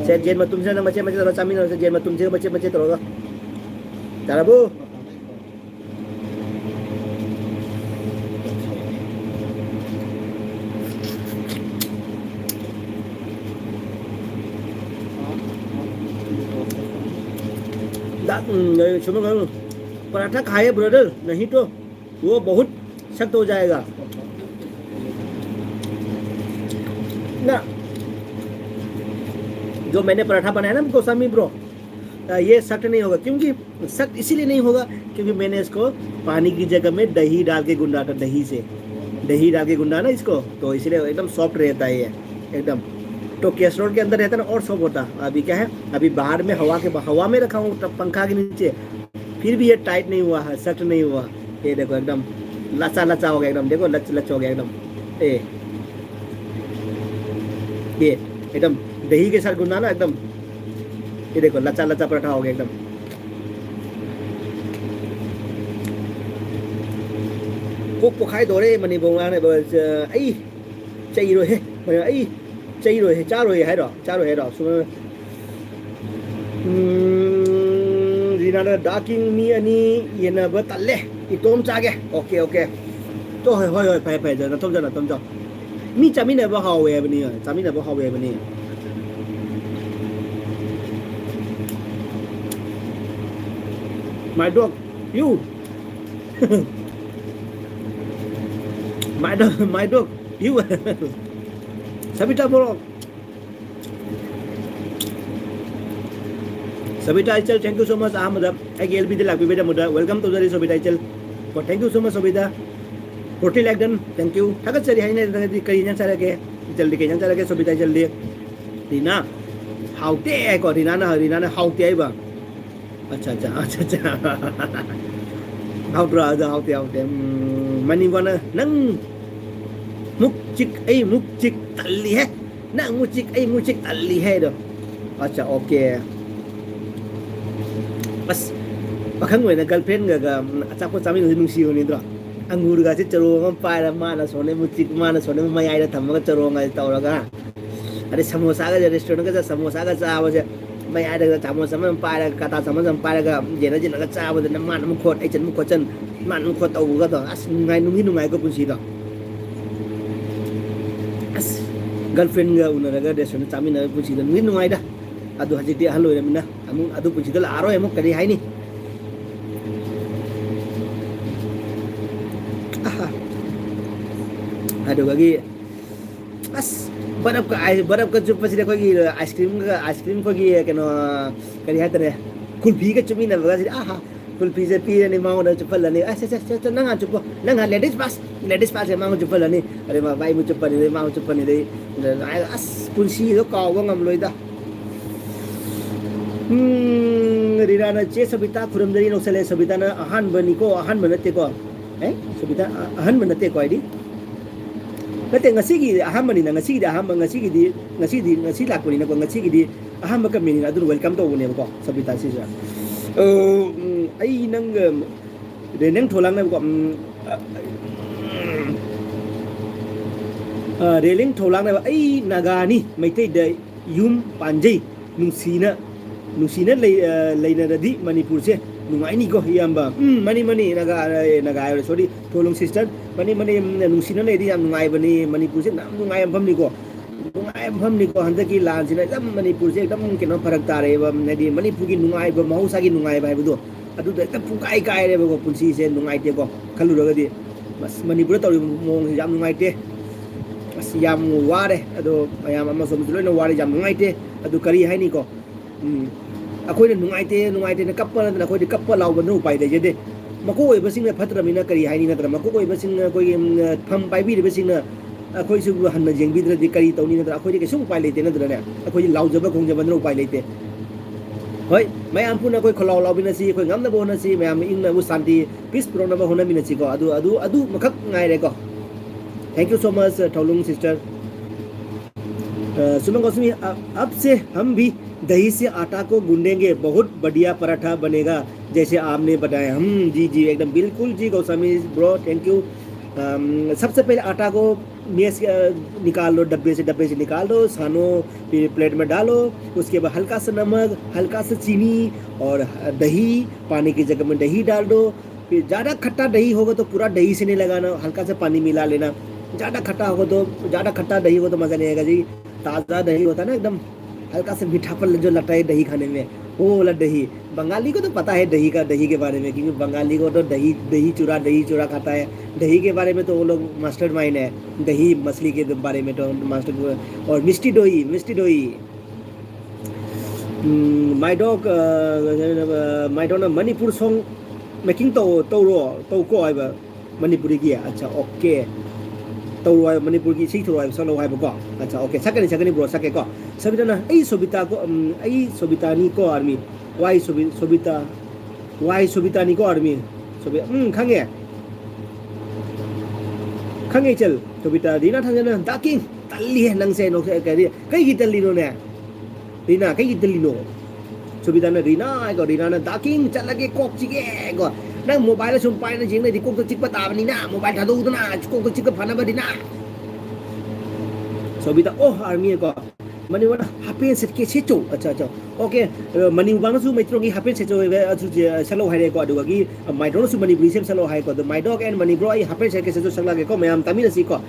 ꯁꯦ, ꯌꯦꯟ ꯃꯇꯨꯝꯁꯤꯅ ꯅꯪ ꯃꯆꯦꯠ ꯃꯆꯦꯠ ꯇꯧꯔ ꯆꯥꯃꯤꯟꯅꯔꯁꯦ, ꯌꯦꯟ ꯃꯇꯨꯝꯁꯤꯒ ꯃꯆꯦꯠ ꯃꯆꯦꯠ ꯇꯧꯔꯒ꯫ ꯌꯥꯔꯕꯣ? दा-, उम, सुनो, सुनो। पराठा खाए ब्रदर, नहीं तो वो बहुत सख्त हो जाएगा ना। जो मैंने पराठा बनाया ना गोस्वामी ब्रो, ये सख्त नहीं होगा। क्योंकि सख्त इसीलिए नहीं होगा क्योंकि मैंने इसको पानी की जगह में दही डाल के गूंदा था, दही से, दही डाल के गूंदा ना इसको, तो इसलिए एकदम सॉफ्ट रहता है ये एकदम। तो कैसरोल के अंदर रहता ना और सॉफ्ट होता। अभी क्या है, अभी बाहर में हवा के, हवा में रखा हूँ पंखा के नीचे, फिर भी ये टाइट नहीं हुआ है, सख्त नहीं हुआ। ये देखो एकदम लचा लचा हो गया एकदम, देखो लच लच हो गया एकदम। ए, ये एकदम दही के साथ गूंदा ना एकदम। ये देखो लचा लचा पराठा हो गया एकदम। ꯄꯨꯛ ꯄꯣꯛꯈꯥꯏꯗꯣꯔꯦ ꯃꯅꯤꯄꯨꯔ ꯉꯥꯡꯅꯕ꯫ ꯑꯩ ꯆꯩꯔꯣꯏꯍꯦ꯫ ꯑꯩ ꯆꯩꯔꯣꯏꯍꯦ꯫ ꯆꯥꯔꯣꯏ ꯍꯥꯏꯔꯣ? ꯆꯥꯔꯣꯏ ꯍꯥꯏꯔꯣ? ꯁꯨꯝ ꯎꯝ, ꯔꯤꯅꯥꯅ ꯗꯥꯀꯤꯡ ꯃꯤ ꯑꯅꯤ ꯌꯦꯟꯅꯕ ꯇꯜꯂꯦ꯫ ꯏꯇꯣꯝ ꯆꯥꯒꯦ꯫ Okay, okay. ꯇꯣ, ꯍꯣꯏ, ꯍꯣꯏ, ꯍꯣꯏ, ꯐꯔꯦ, ꯐꯔꯦ, ꯅꯇꯣꯝ ꯆꯥ, ꯅꯇꯣꯝ ꯆꯥ꯫ ꯃꯤ ꯆꯥꯃꯤꯟꯅꯕ ꯍꯥꯎꯋꯦ ꯍꯥꯏꯕꯅꯤ, ꯆꯥꯃꯤꯟꯅꯕ ꯍꯥꯎꯋꯦ ꯍꯥꯏꯕꯅꯤ꯫ My dog, you. My dog, my dog, you. Sabita ꯕꯣꯔꯣꯛ꯫ Sabita ꯏꯆꯜ, thank you so much ꯑꯍꯥꯟꯕꯗ ꯑꯩꯒꯤ ꯑꯦꯜ ꯕꯤꯗ ꯂꯥꯛꯄꯤꯕꯒꯤꯗꯃꯛꯇ welcome ꯇꯧꯖꯔꯤ ꯁꯣꯕꯤꯇꯥ ꯏꯆꯜ꯫ Oh, thank you so much Sobita. Forty like done, thank you꯫ ꯊꯥꯒꯠꯆꯔꯤ ꯍꯥꯏꯅ ꯅꯪꯗꯤ ꯀꯔꯤ ꯏꯟꯖꯥꯡ ꯆꯥꯔꯒꯦ? ꯏꯆꯜꯗꯤ ꯀꯔꯤ ꯏꯟꯖꯥꯡ ꯆꯥꯔꯒꯦ ꯁꯣꯕꯤꯇꯥ ꯏꯆꯜꯗꯤ? ꯔꯤꯅꯥ, ꯍꯥꯎꯇꯦ ꯍꯥꯏꯀꯣ, ꯔꯤꯅꯥꯅ, ꯔꯤꯅꯥꯅ ꯍꯥꯎꯇꯦ ꯍꯥꯏꯕ꯫ ꯑꯠꯆꯥ, ꯑꯠꯆꯥ, ꯑꯠꯆꯥ, ꯑꯠꯆꯥ꯫ ꯍꯥꯎꯇ꯭ꯔꯣ? ꯑꯗꯣ ꯍꯥꯎꯇꯦ, ꯍꯥꯎꯇꯦ꯫ ꯎꯝ, ꯃꯅꯤꯡꯕꯅ ꯅꯪ ꯃꯨꯛ ꯆꯤꯛ, ꯑꯩ ꯃꯨꯛ ꯆꯤꯛ ꯇꯜꯂꯤꯍꯦ꯫ ꯅꯪ ꯃꯨꯛ ꯆꯤꯛ, ꯑꯩ ꯃꯨꯛ ꯆꯤꯛ ꯇꯜꯂꯤꯍꯦ ꯑꯗꯣ꯫ ꯑꯠꯆꯥ, ꯑꯣꯀꯦ꯫ ꯑꯁ, ꯄꯥꯈꯪ ꯑꯣꯏꯅ girlfriendꯒꯒ ꯑꯆꯥꯄꯣꯠ ꯆꯥꯃꯤꯟꯅꯕꯁꯦ ꯅꯨꯡꯁꯤꯕꯅꯤꯗ꯭ꯔꯣ? ꯑꯪꯒꯨꯔꯒꯁꯦ ꯆꯔꯣꯡ ꯑꯃ ꯄꯥꯏꯔ, ꯃꯥꯅ ꯁꯣꯝꯗ ꯃꯨꯛ ꯆꯤꯛ, ꯃꯥꯅ ꯁꯣꯝꯗ ꯃꯌꯥꯏꯗ ꯊꯝꯃꯒ ꯆꯔꯣꯡꯒꯁꯦ ꯇꯧꯔꯒ꯫ ꯑꯗꯩ ꯁꯃꯣꯁꯥꯒꯁꯦ, restaurantꯒ ꯆꯠ-, ꯁꯃꯣꯁꯥꯒ ꯆꯥꯕꯁꯦ, ꯃꯌꯥꯏꯗꯒ ꯆꯥꯃꯁ ꯑꯃ ꯄꯥꯏꯔꯒ, ꯀꯥꯇꯥ ꯆꯥꯃꯁ ꯑꯃ ꯄꯥꯏꯔꯒ, ꯌꯦꯟꯅ ꯌꯦꯟꯅꯒ ꯆꯥꯕꯗꯅ ꯃꯥꯅ ꯑꯃꯨꯛ ꯈꯣꯠ, ꯑꯩ ꯆꯠ ꯑꯃꯨꯛ ꯈꯣꯠꯆꯟ, ꯃꯥꯅ ꯑꯃꯨꯛ ꯈꯣꯠ ꯇꯧꯕꯒꯗꯣ, ꯑꯁ, ꯅꯨꯡꯉꯥꯏ, ꯅꯨꯡꯗꯤ ꯅꯨꯡꯉꯥꯏꯀꯣ ꯄꯨꯟꯁꯤꯗꯣ꯫ ꯑꯁ, girlfriendꯒ ꯎꯅꯔꯒ restaurantꯗ ꯆꯥꯃꯤꯟꯅꯕ ꯄꯨꯟꯁꯤꯗꯣ ꯅꯨꯡꯗꯤ ꯅꯨꯡꯉꯥꯏꯗ꯫ ꯑꯗꯣ ꯍꯧꯖꯤꯛꯇꯤ ꯑꯍꯜ ꯑꯣꯏꯔꯃꯤꯅ ꯑꯃꯨꯛ ꯑꯗꯨ ꯄꯨꯟꯁꯤꯗꯣ ꯂꯥꯛꯑꯔꯣꯏ ꯑꯃꯨꯛ, ꯀꯔꯤ ꯍꯥꯏꯅꯤ? ꯑꯍꯥ꯫ ꯑꯗꯨꯗꯒꯤ ꯑꯁ, ꯕꯔꯞꯀ ꯑꯥꯏ-, ꯕꯔꯞꯀ ꯆꯨꯞꯄꯁꯤꯗꯤ ꯑꯩꯈꯣꯏꯒꯤ ꯑꯥꯏꯁ ꯀ꯭ꯔꯤꯝꯒ, ꯑꯥꯏꯁ ꯀ꯭ꯔꯤꯝ ꯑꯩꯈꯣꯏꯒꯤ ꯀꯩꯅꯣ, ꯀꯔꯤ ꯍꯥꯏꯇꯥꯔꯦ, ꯀꯨꯜꯐꯤꯒ ꯆꯨꯞꯃꯤꯟꯅꯕꯒꯁꯤꯗꯤ, ꯑꯥꯍꯥ, ꯀꯨꯜꯐꯤꯁꯦ ꯄꯤꯔꯅꯤ, ꯃꯉꯣꯟꯗ ꯆꯨꯞꯍꯜꯂꯅꯤ, "ꯑꯁ, ꯑꯁ, ꯑꯁ, ꯑꯁ, ꯅꯪ ꯍꯥꯟꯅ ꯆꯨꯞꯄꯣ, ꯅꯪ ꯍꯥꯟꯅ ꯂꯦꯗꯤꯁ ꯐꯥꯔꯁ, ꯂꯦꯗꯤꯁ ꯐꯥꯔꯁꯁꯦ ꯃꯉꯣꯟꯗ ꯆꯨꯞꯍꯜꯂꯅꯤ", ꯑꯗꯩ ꯃꯥ, ꯃꯥ ꯑꯃꯨꯛ ꯆꯨꯞꯄꯅꯤ, ꯑꯗꯩ ꯃꯥ ꯑꯃꯨꯛ ꯆꯨꯞꯄꯅꯤ, ꯑꯗꯩ ꯑꯁ, ꯄꯨꯟꯁꯤꯗꯣ ꯀꯥꯎꯕ ꯉꯝꯂꯣꯏꯗ꯫ ꯎꯝ, ꯔꯤꯅꯥꯅ, "ꯆꯦ ꯁꯕꯤꯇꯥ ꯈꯨꯔꯨꯝꯖꯔꯤ, ꯅꯣꯛꯁꯜꯂꯦ꯫" ꯁꯕꯤꯇꯥꯅ ꯑꯍꯥꯟꯕꯅꯤꯀꯣ, ꯑꯍꯥꯟꯕ ꯅꯠꯇꯦꯀꯣ꯫ ꯑꯦ, ꯁꯕꯤꯇꯥ, ꯑ-, ꯑꯍꯥꯟꯕ ꯅꯠꯇꯦꯀꯣ ꯍꯥꯏꯗꯤ? ꯅꯠꯇꯦ, ꯉꯁꯤꯒꯤ ꯑꯍꯥꯟꯕꯅꯤꯅ, ꯉꯁꯤꯒꯤꯗꯤ ꯑꯍꯥꯟꯕ, ꯉꯁꯤꯒꯤꯗꯤ, ꯉꯁꯤꯗꯤ, ꯉꯁꯤ ꯂꯥꯛꯄꯅꯤꯅꯀꯣ, ꯉꯁꯤꯒꯤꯗꯤ ꯑꯍꯥꯟꯕ ꯀꯃꯦꯟꯅꯤꯅ ꯑꯗꯨꯅ ꯋꯦꯜꯀꯝ ꯇꯧꯕꯅꯦꯕꯀꯣ, ꯁꯕꯤꯇꯥ ꯁꯤꯁꯦ꯫ ꯑ, ꯎꯝ, ꯑꯩ ꯅꯪ, ꯑ, ꯔꯦꯂꯤꯡ ꯊꯣꯂꯥꯡꯅꯦꯕꯀꯣ, ꯎꯝ, ꯑ, ꯑ, ꯔꯦꯂꯤꯡ ꯊꯣꯂꯥꯡꯅꯦꯕ, "ꯑꯩ ꯅꯥꯒꯥꯅꯤ, ꯃꯩꯇꯩꯗ ꯌꯨꯝ ꯄꯥꯟꯖꯩ, ꯅꯨꯡꯁꯤꯅ, ꯅꯨꯡꯁꯤꯅ ꯂꯩ-, ꯑ, ꯂꯩꯅꯔꯗꯤ ꯃꯅꯤꯄꯨꯔꯁꯦ ꯅꯨꯡꯉꯥꯏꯅꯤꯀꯣ, ꯏꯌꯥꯝꯕ?" ꯎꯝ, ꯃꯥꯅꯤ, ꯃꯥꯅꯤ, ꯅꯥꯒꯥ, ꯑ, ꯅꯥꯒꯥ ꯍꯥꯏꯕ, ꯁꯣꯔꯤ, ꯊꯣꯂꯣꯡ ꯁꯤꯁꯇꯔ, ꯃꯥꯅꯤ, ꯃꯥꯅꯤ, ꯎꯝ, ꯅꯨꯡꯁꯤꯅ ꯂꯩꯔꯗꯤ ꯌꯥꯝ ꯅꯨꯡꯉꯥꯏꯕꯅꯤ, ꯃꯅꯤꯄꯨꯔꯁꯦ ꯌꯥꯝ ꯅꯨꯡꯉꯥꯏꯕ ꯃꯐꯝꯅꯤꯀꯣ, ꯅꯨꯡꯉꯥꯏꯕ ꯃꯐꯝꯅꯤꯀꯣ꯫ ꯍꯟꯗꯛꯀꯤ ꯂꯥꯟꯁꯤꯅ ꯑꯗꯨꯝ ꯃꯅꯤꯄꯨꯔꯁꯦ ꯑꯗꯨꯝ ꯀꯩꯅꯣ ꯐꯔꯛ ꯇꯥꯔꯦꯕ, ꯍꯥꯏꯗꯤ ꯃꯅꯤꯄꯨꯔꯒꯤ ꯅꯨꯡꯉꯥꯏꯕ, ꯃꯍꯧꯁꯥꯒꯤ ꯅꯨꯡꯉꯥꯏꯕ ꯍꯥꯏꯕꯗꯣ ꯑꯗꯨꯗ ꯍꯦꯛꯇ ꯄꯨꯡꯀꯥꯏ ꯀꯥꯏꯔꯦꯕꯀꯣ꯫ ꯄꯨꯟꯁꯤꯁꯦ ꯅꯨꯡꯉꯥꯏꯇꯦꯀꯣ, ꯈꯜꯂꯨꯔꯒꯗꯤ꯫ ꯑꯁ, ꯃꯅꯤꯄꯨꯔꯗ ꯇꯧꯔꯤꯕ ꯃꯑꯣꯡꯁꯦ ꯌꯥꯝ ꯅꯨꯡꯉꯥꯏꯇꯦ꯫ ꯑꯁ, ꯌꯥꯝ ꯋꯥꯔꯦ꯫ ꯑꯗꯣ ꯃꯌꯥꯝ ꯑꯃꯁꯣꯝꯁꯨ ꯂꯣꯏꯅ ꯋꯥꯔꯦ, ꯌꯥꯝ ꯅꯨꯡꯉꯥꯏꯇꯦ꯫ ꯑꯗꯨ ꯀꯔꯤ ꯍꯥꯏꯅꯤꯀꯣ? ꯎꯝ, ꯑꯩꯈꯣꯏꯅ ꯅꯨꯡꯉꯥꯏꯇꯦ, ꯅꯨꯡꯉꯥꯏꯇꯦꯅ ꯀꯞꯄ ꯅꯠꯇꯅ ꯑꯩꯈꯣꯏꯗꯤ ꯀꯞꯄ ꯂꯥꯎꯕꯅ ꯎꯄꯥꯏ ꯂꯩꯖꯗꯦ꯫ ꯃꯀꯣꯛ ꯑꯣꯏꯕꯁꯤꯡꯅ ꯐꯠꯇ꯭ꯔꯕꯅꯤꯅ ꯀꯔꯤ ꯍꯥꯏꯅꯤ, ꯅꯠꯇ꯭ꯔꯥ? ꯃꯀꯣꯛ ꯑꯣꯏꯕꯁꯤꯡꯅ, ꯑꯩꯈꯣꯏꯒꯤ, ꯎꯝ, ꯐꯝ ꯄꯥꯏꯕꯤꯔꯤꯕꯁꯤꯡꯅ ꯑꯩꯈꯣꯏꯁꯨ ꯍꯟꯅ ꯌꯦꯡꯕꯤꯗ꯭ꯔꯗꯤ ꯀꯔꯤ ꯇꯧꯅꯤ, ꯅꯠꯇ꯭ꯔꯥ? ꯑꯩꯈꯣꯏꯗꯤ ꯀꯩꯁꯨ ꯎꯄꯥꯏ ꯂꯩꯇꯦ, ꯅꯠꯇ꯭ꯔꯅꯦ? ꯑꯩꯈꯣꯏꯗꯤ ꯂꯥꯎꯖꯕ ꯈꯣꯡꯖꯕꯅ ꯎꯄꯥꯏ ꯂꯩꯇꯦ꯫ ꯍꯣꯏ, ꯃꯌꯥꯝ ꯄꯨꯟꯅ ꯑꯩꯈꯣꯏ ꯈꯣꯜꯂꯥꯎ ꯂꯥꯎꯃꯤꯟꯅꯁꯤ, ꯑꯩꯈꯣꯏ ꯉꯝꯅꯕ ꯍꯣꯠꯅꯁꯤ, ꯃꯌꯥꯝ ꯏꯪꯅꯕ ꯁꯥꯟꯇꯤ, ꯄꯤꯁ ꯄꯨꯔꯛꯅꯕ ꯍꯣꯠꯅꯃꯤꯟꯅꯁꯤꯀꯣ꯫ ꯑꯗꯨ, ꯑꯗꯨ, ꯑꯗꯨꯃꯈꯛ ꯉꯥꯏꯔꯦꯀꯣ꯫ Thank you so much, uh, Thaolung sister. Uh, सुमन गोस्वामी, अ-, अब से हम भी दही से आटा को गूंदेंगे, बहुत बढ़िया पराठा बनेगा, जैसे आपने बताया। हम्म, जी, जी, एकदम बिल्कुल जी, गोस्वामी bro, thank you। अम, सबसे पहले आटा को मेस, अ, निकाल लो डब्बे से, डब्बे से निकाल दो, छानो, फिर प्लेट में डालो, उसके बाद हल्का सा नमक, हल्का सा चीनी और दही, पानी की जगह में दही डाल दो। फिर ज़्यादा खट्टा दही होगा तो पूरा दही से नहीं लगाना, हल्का सा पानी मिला लेना। ज़्यादा खट्टा होगा तो, ज़्यादा खट्टा दही होगा तो मज़ा नहीं आएगा जी। ताज़ा दही होता है ना एकदम, हल्का सा मीठापन जो लगता है दही खाने में, वो वाला दही, बंगाली को तो पता है दही का, दही के बारे में, क्योंकि बंगाली को तो दही, दही चूरा, दही चूरा खाता है। दही के बारे में तो वो लोग मास्टर माइंड है, दही मछली के बारे में तो मास्टर। और मिष्टी दोई, मिष्टी दोई। माई डॉग, माई डॉग ꯅ ꯃꯅꯤꯄꯨꯔ ꯁꯣꯡ ꯃꯦꯀꯤꯡ ꯇꯧ, ꯇꯧꯔꯣ, ꯇꯧꯀꯣ ꯍꯥꯏꯕ꯫ ꯃꯅꯤꯄꯨꯔꯤꯒꯤ, ꯑꯠꯆꯥ, ꯑꯣꯀꯦ꯫ ꯇꯧꯔꯣ ꯍꯥꯏꯕ, ꯃꯅꯤꯄꯨꯔꯒꯤ ꯏꯁꯩ ꯊꯧꯔꯣ ꯍꯥꯏꯕ, ꯁꯛꯂꯣ ꯍꯥꯏꯕꯀꯣ꯫ ꯑꯠꯆꯥ, ꯑꯣꯀꯦ, ꯁꯛꯀꯅꯤ, ꯁꯛꯀꯅꯤ ꯕ꯭ꯔꯣ, ꯁꯛꯀꯦꯀꯣ꯫ ꯁꯕꯤꯇꯥꯅ, ꯑꯩ ꯁꯣꯕꯤꯇꯥ ꯀꯣ, ꯎꯝ, ꯑꯩ ꯁꯣꯕꯤꯇꯥꯅꯤꯀꯣ ꯑꯥꯔꯃꯤ꯫ ꯋꯥꯏ ꯁꯣꯕꯤ-, ꯁꯣꯕꯤꯇꯥ, ꯋꯥꯏ ꯁꯣꯕꯤꯇꯥꯅꯤꯀꯣ ꯑꯥꯔꯃꯤ꯫ ꯁꯣꯕꯤ-, ꯎꯝ, ꯈꯪꯉꯦ꯫ ꯈꯪꯉꯦ ꯏꯆꯜ, ꯁꯣꯕꯤꯇꯥ꯫ ꯔꯤꯅꯥ ꯊꯥꯡꯖꯅ, ꯗꯥ ꯀꯤꯡ, ꯇꯜꯂꯤꯍꯦ ꯅꯪꯁꯦ, ꯅꯣꯛꯁꯦ, ꯀꯔꯤ, ꯀꯩꯒꯤ ꯇꯜꯂꯤꯅꯣꯅꯦ? ꯔꯤꯅꯥ, ꯀꯩꯒꯤ ꯇꯜꯂꯤꯅꯣ? ꯁꯣꯕꯤꯇꯥꯅ, ꯔꯤꯅꯥ ꯍꯥꯏꯀꯣ, ꯔꯤꯅꯥꯅ, ꯗꯥ ꯀꯤꯡ, ꯆꯠꯂꯒꯦ, ꯀꯣꯛ ꯆꯤꯛꯑꯦ ꯀꯣ꯫ ꯅꯪ ꯃꯣꯕꯥꯏꯜ ꯁꯨꯝ ꯄꯥꯏꯅ ꯌꯦꯡ ꯂꯩꯗꯤ ꯀꯣꯛꯇ ꯆꯤꯛꯄ ꯇꯥꯕꯅꯤꯅ, ꯃꯣꯕꯥꯏꯜ ꯊꯥꯗꯣꯛꯎꯗꯅ, ꯀꯣꯛꯇ ꯆꯤꯛꯄ ꯐꯅꯕꯅꯤꯅ꯫ ꯁꯣꯕꯤꯇꯥ, ꯑꯣ, ꯑꯥꯔꯃꯤ ꯀꯣ꯫ ꯃꯅꯤꯄꯨꯔꯗ ꯍꯥꯞ ꯄꯦꯟ ꯁꯦꯠꯀꯦ ꯁꯦꯠꯆꯧ꯫ ꯑꯠꯆꯥ, ꯑꯠꯆꯥ꯫ ꯑꯣꯀꯦ꯫ ꯑ, ꯃꯅꯤꯄꯨꯔ ꯕꯥꯡꯅꯁꯨ ꯃꯩꯇꯩꯂꯣꯟꯒꯤ ꯍꯥꯞ ꯄꯦꯟ ꯁꯦꯠꯆꯧ ꯍꯥꯏꯕ ꯑꯗꯨ ꯁꯦ-, ꯁꯛꯂꯛꯑꯣ ꯍꯥꯏꯔꯦꯀꯣ꯫ ꯑꯗꯨꯒꯤ, ꯑ, ꯃꯥꯏꯗ꯭ꯔꯣꯅꯁꯨ ꯃꯅꯤꯄꯨꯔꯤ ꯁꯦꯝ ꯁꯛꯂꯛꯑꯣ ꯍꯥꯏꯀꯣ꯫ ꯑꯗꯣ ꯃꯥꯏꯗ꯭ꯔꯣꯛ ꯑꯦꯟ ꯃꯅꯤꯄꯨꯔ, ꯑꯩ ꯍꯥꯞ ꯄꯦꯟ ꯁꯦꯠꯀꯦ ꯁꯦꯠꯆꯧ ꯁꯛꯂꯛꯑꯒꯦꯀꯣ꯫ ꯃꯌꯥꯝ ꯇꯥꯃꯤꯟꯅꯁꯤꯀꯣ꯫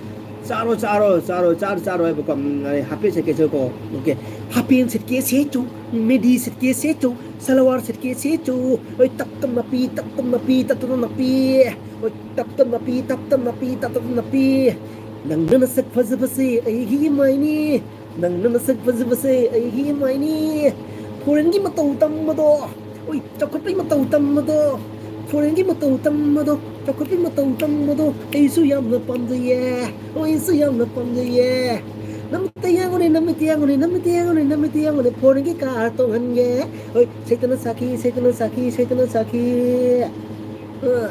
ꯆꯥꯔꯣ, ꯆꯥꯔꯣ, ꯆꯥꯔꯣ, ꯆꯥꯔꯣ, ꯆꯥꯔꯣ ꯍꯥꯏꯕꯀꯣ꯫ ꯎꯝ, ꯑꯩ ꯍꯥꯞ ꯄꯦꯟ ꯁꯦꯠꯀꯦ ꯁꯦꯠꯆꯧꯀꯣ꯫ ꯑꯣꯀꯦ꯫ ꯍꯥꯞ ꯄꯦꯟ ꯁꯦꯠꯀꯦ ꯁꯦꯠꯆꯧ, ꯃꯦꯗꯤ ꯁꯦꯠꯀꯦ ꯁꯦꯠꯆꯧ, ꯁꯂꯋꯥꯔ ꯁꯦꯠꯀꯦ ꯁꯦꯠꯆꯧ꯫ ꯍꯣꯏ, ꯇꯞ ꯇꯞꯅ ꯄꯤ, ꯇꯞ ꯇꯞꯅ ꯄꯤ, ꯇꯞ ꯇꯞꯅ ꯄꯤ꯫ ꯍꯣꯏ, ꯇꯞ ꯇꯞꯅ ꯄꯤ, ꯇꯞ ꯇꯞꯅ ꯄꯤ, ꯇꯞ ꯇꯞꯅ ꯄꯤ꯫ ꯅꯪꯅ ꯅꯁꯛ ꯐꯖꯕꯁꯦ ꯑꯩꯒꯤ ꯏꯃꯥꯏꯅꯤ꯫ ꯅꯪꯅ ꯅꯁꯛ ꯐꯖꯕꯁꯦ ꯑꯩꯒꯤ ꯏꯃꯥꯏꯅꯤ꯫ ꯐꯣꯔꯦꯟꯒꯤ ꯃꯇꯧ ꯇꯝꯕꯗꯣ, ꯍꯣꯏ, ꯆꯥꯎꯈꯠꯄꯩ ꯃꯇꯧ ꯇꯝꯕꯗꯣ, ꯐꯣꯔꯦꯟꯒꯤ ꯃꯇꯧ ꯇꯝꯕꯗꯣ, ꯆꯥꯎꯈꯠꯄꯩ ꯃꯇꯧ ꯇꯝꯕꯗꯣ ꯑꯩꯁꯨ ꯌꯥꯝꯅ ꯄꯥꯝꯖꯩꯌꯦ, ꯑꯩꯁꯨ ꯌꯥꯝꯅ ꯄꯥꯝꯖꯩꯌꯦ꯫ ꯅꯃꯤꯠꯇ ꯌꯦꯡꯉꯨꯅꯦ, ꯅꯃꯤꯠꯇ ꯌꯦꯡꯉꯨꯅꯦ, ꯅꯃꯤꯠꯇ ꯌꯦꯡꯉꯨꯅꯦ, ꯅꯃꯤꯠꯇ ꯌꯦꯡꯉꯨꯅꯦ, ꯐꯣꯔꯦꯟꯒꯤ ꯀꯥꯔ ꯇꯣꯡꯍꯟꯒꯦ꯫ ꯍꯣꯏ, ꯁꯩꯇꯅ ꯁꯥꯈꯤ, ꯁꯩꯇꯅ ꯁꯥꯈꯤ, ꯁꯩꯇꯅ ꯁꯥꯈꯤ꯫ ꯑ,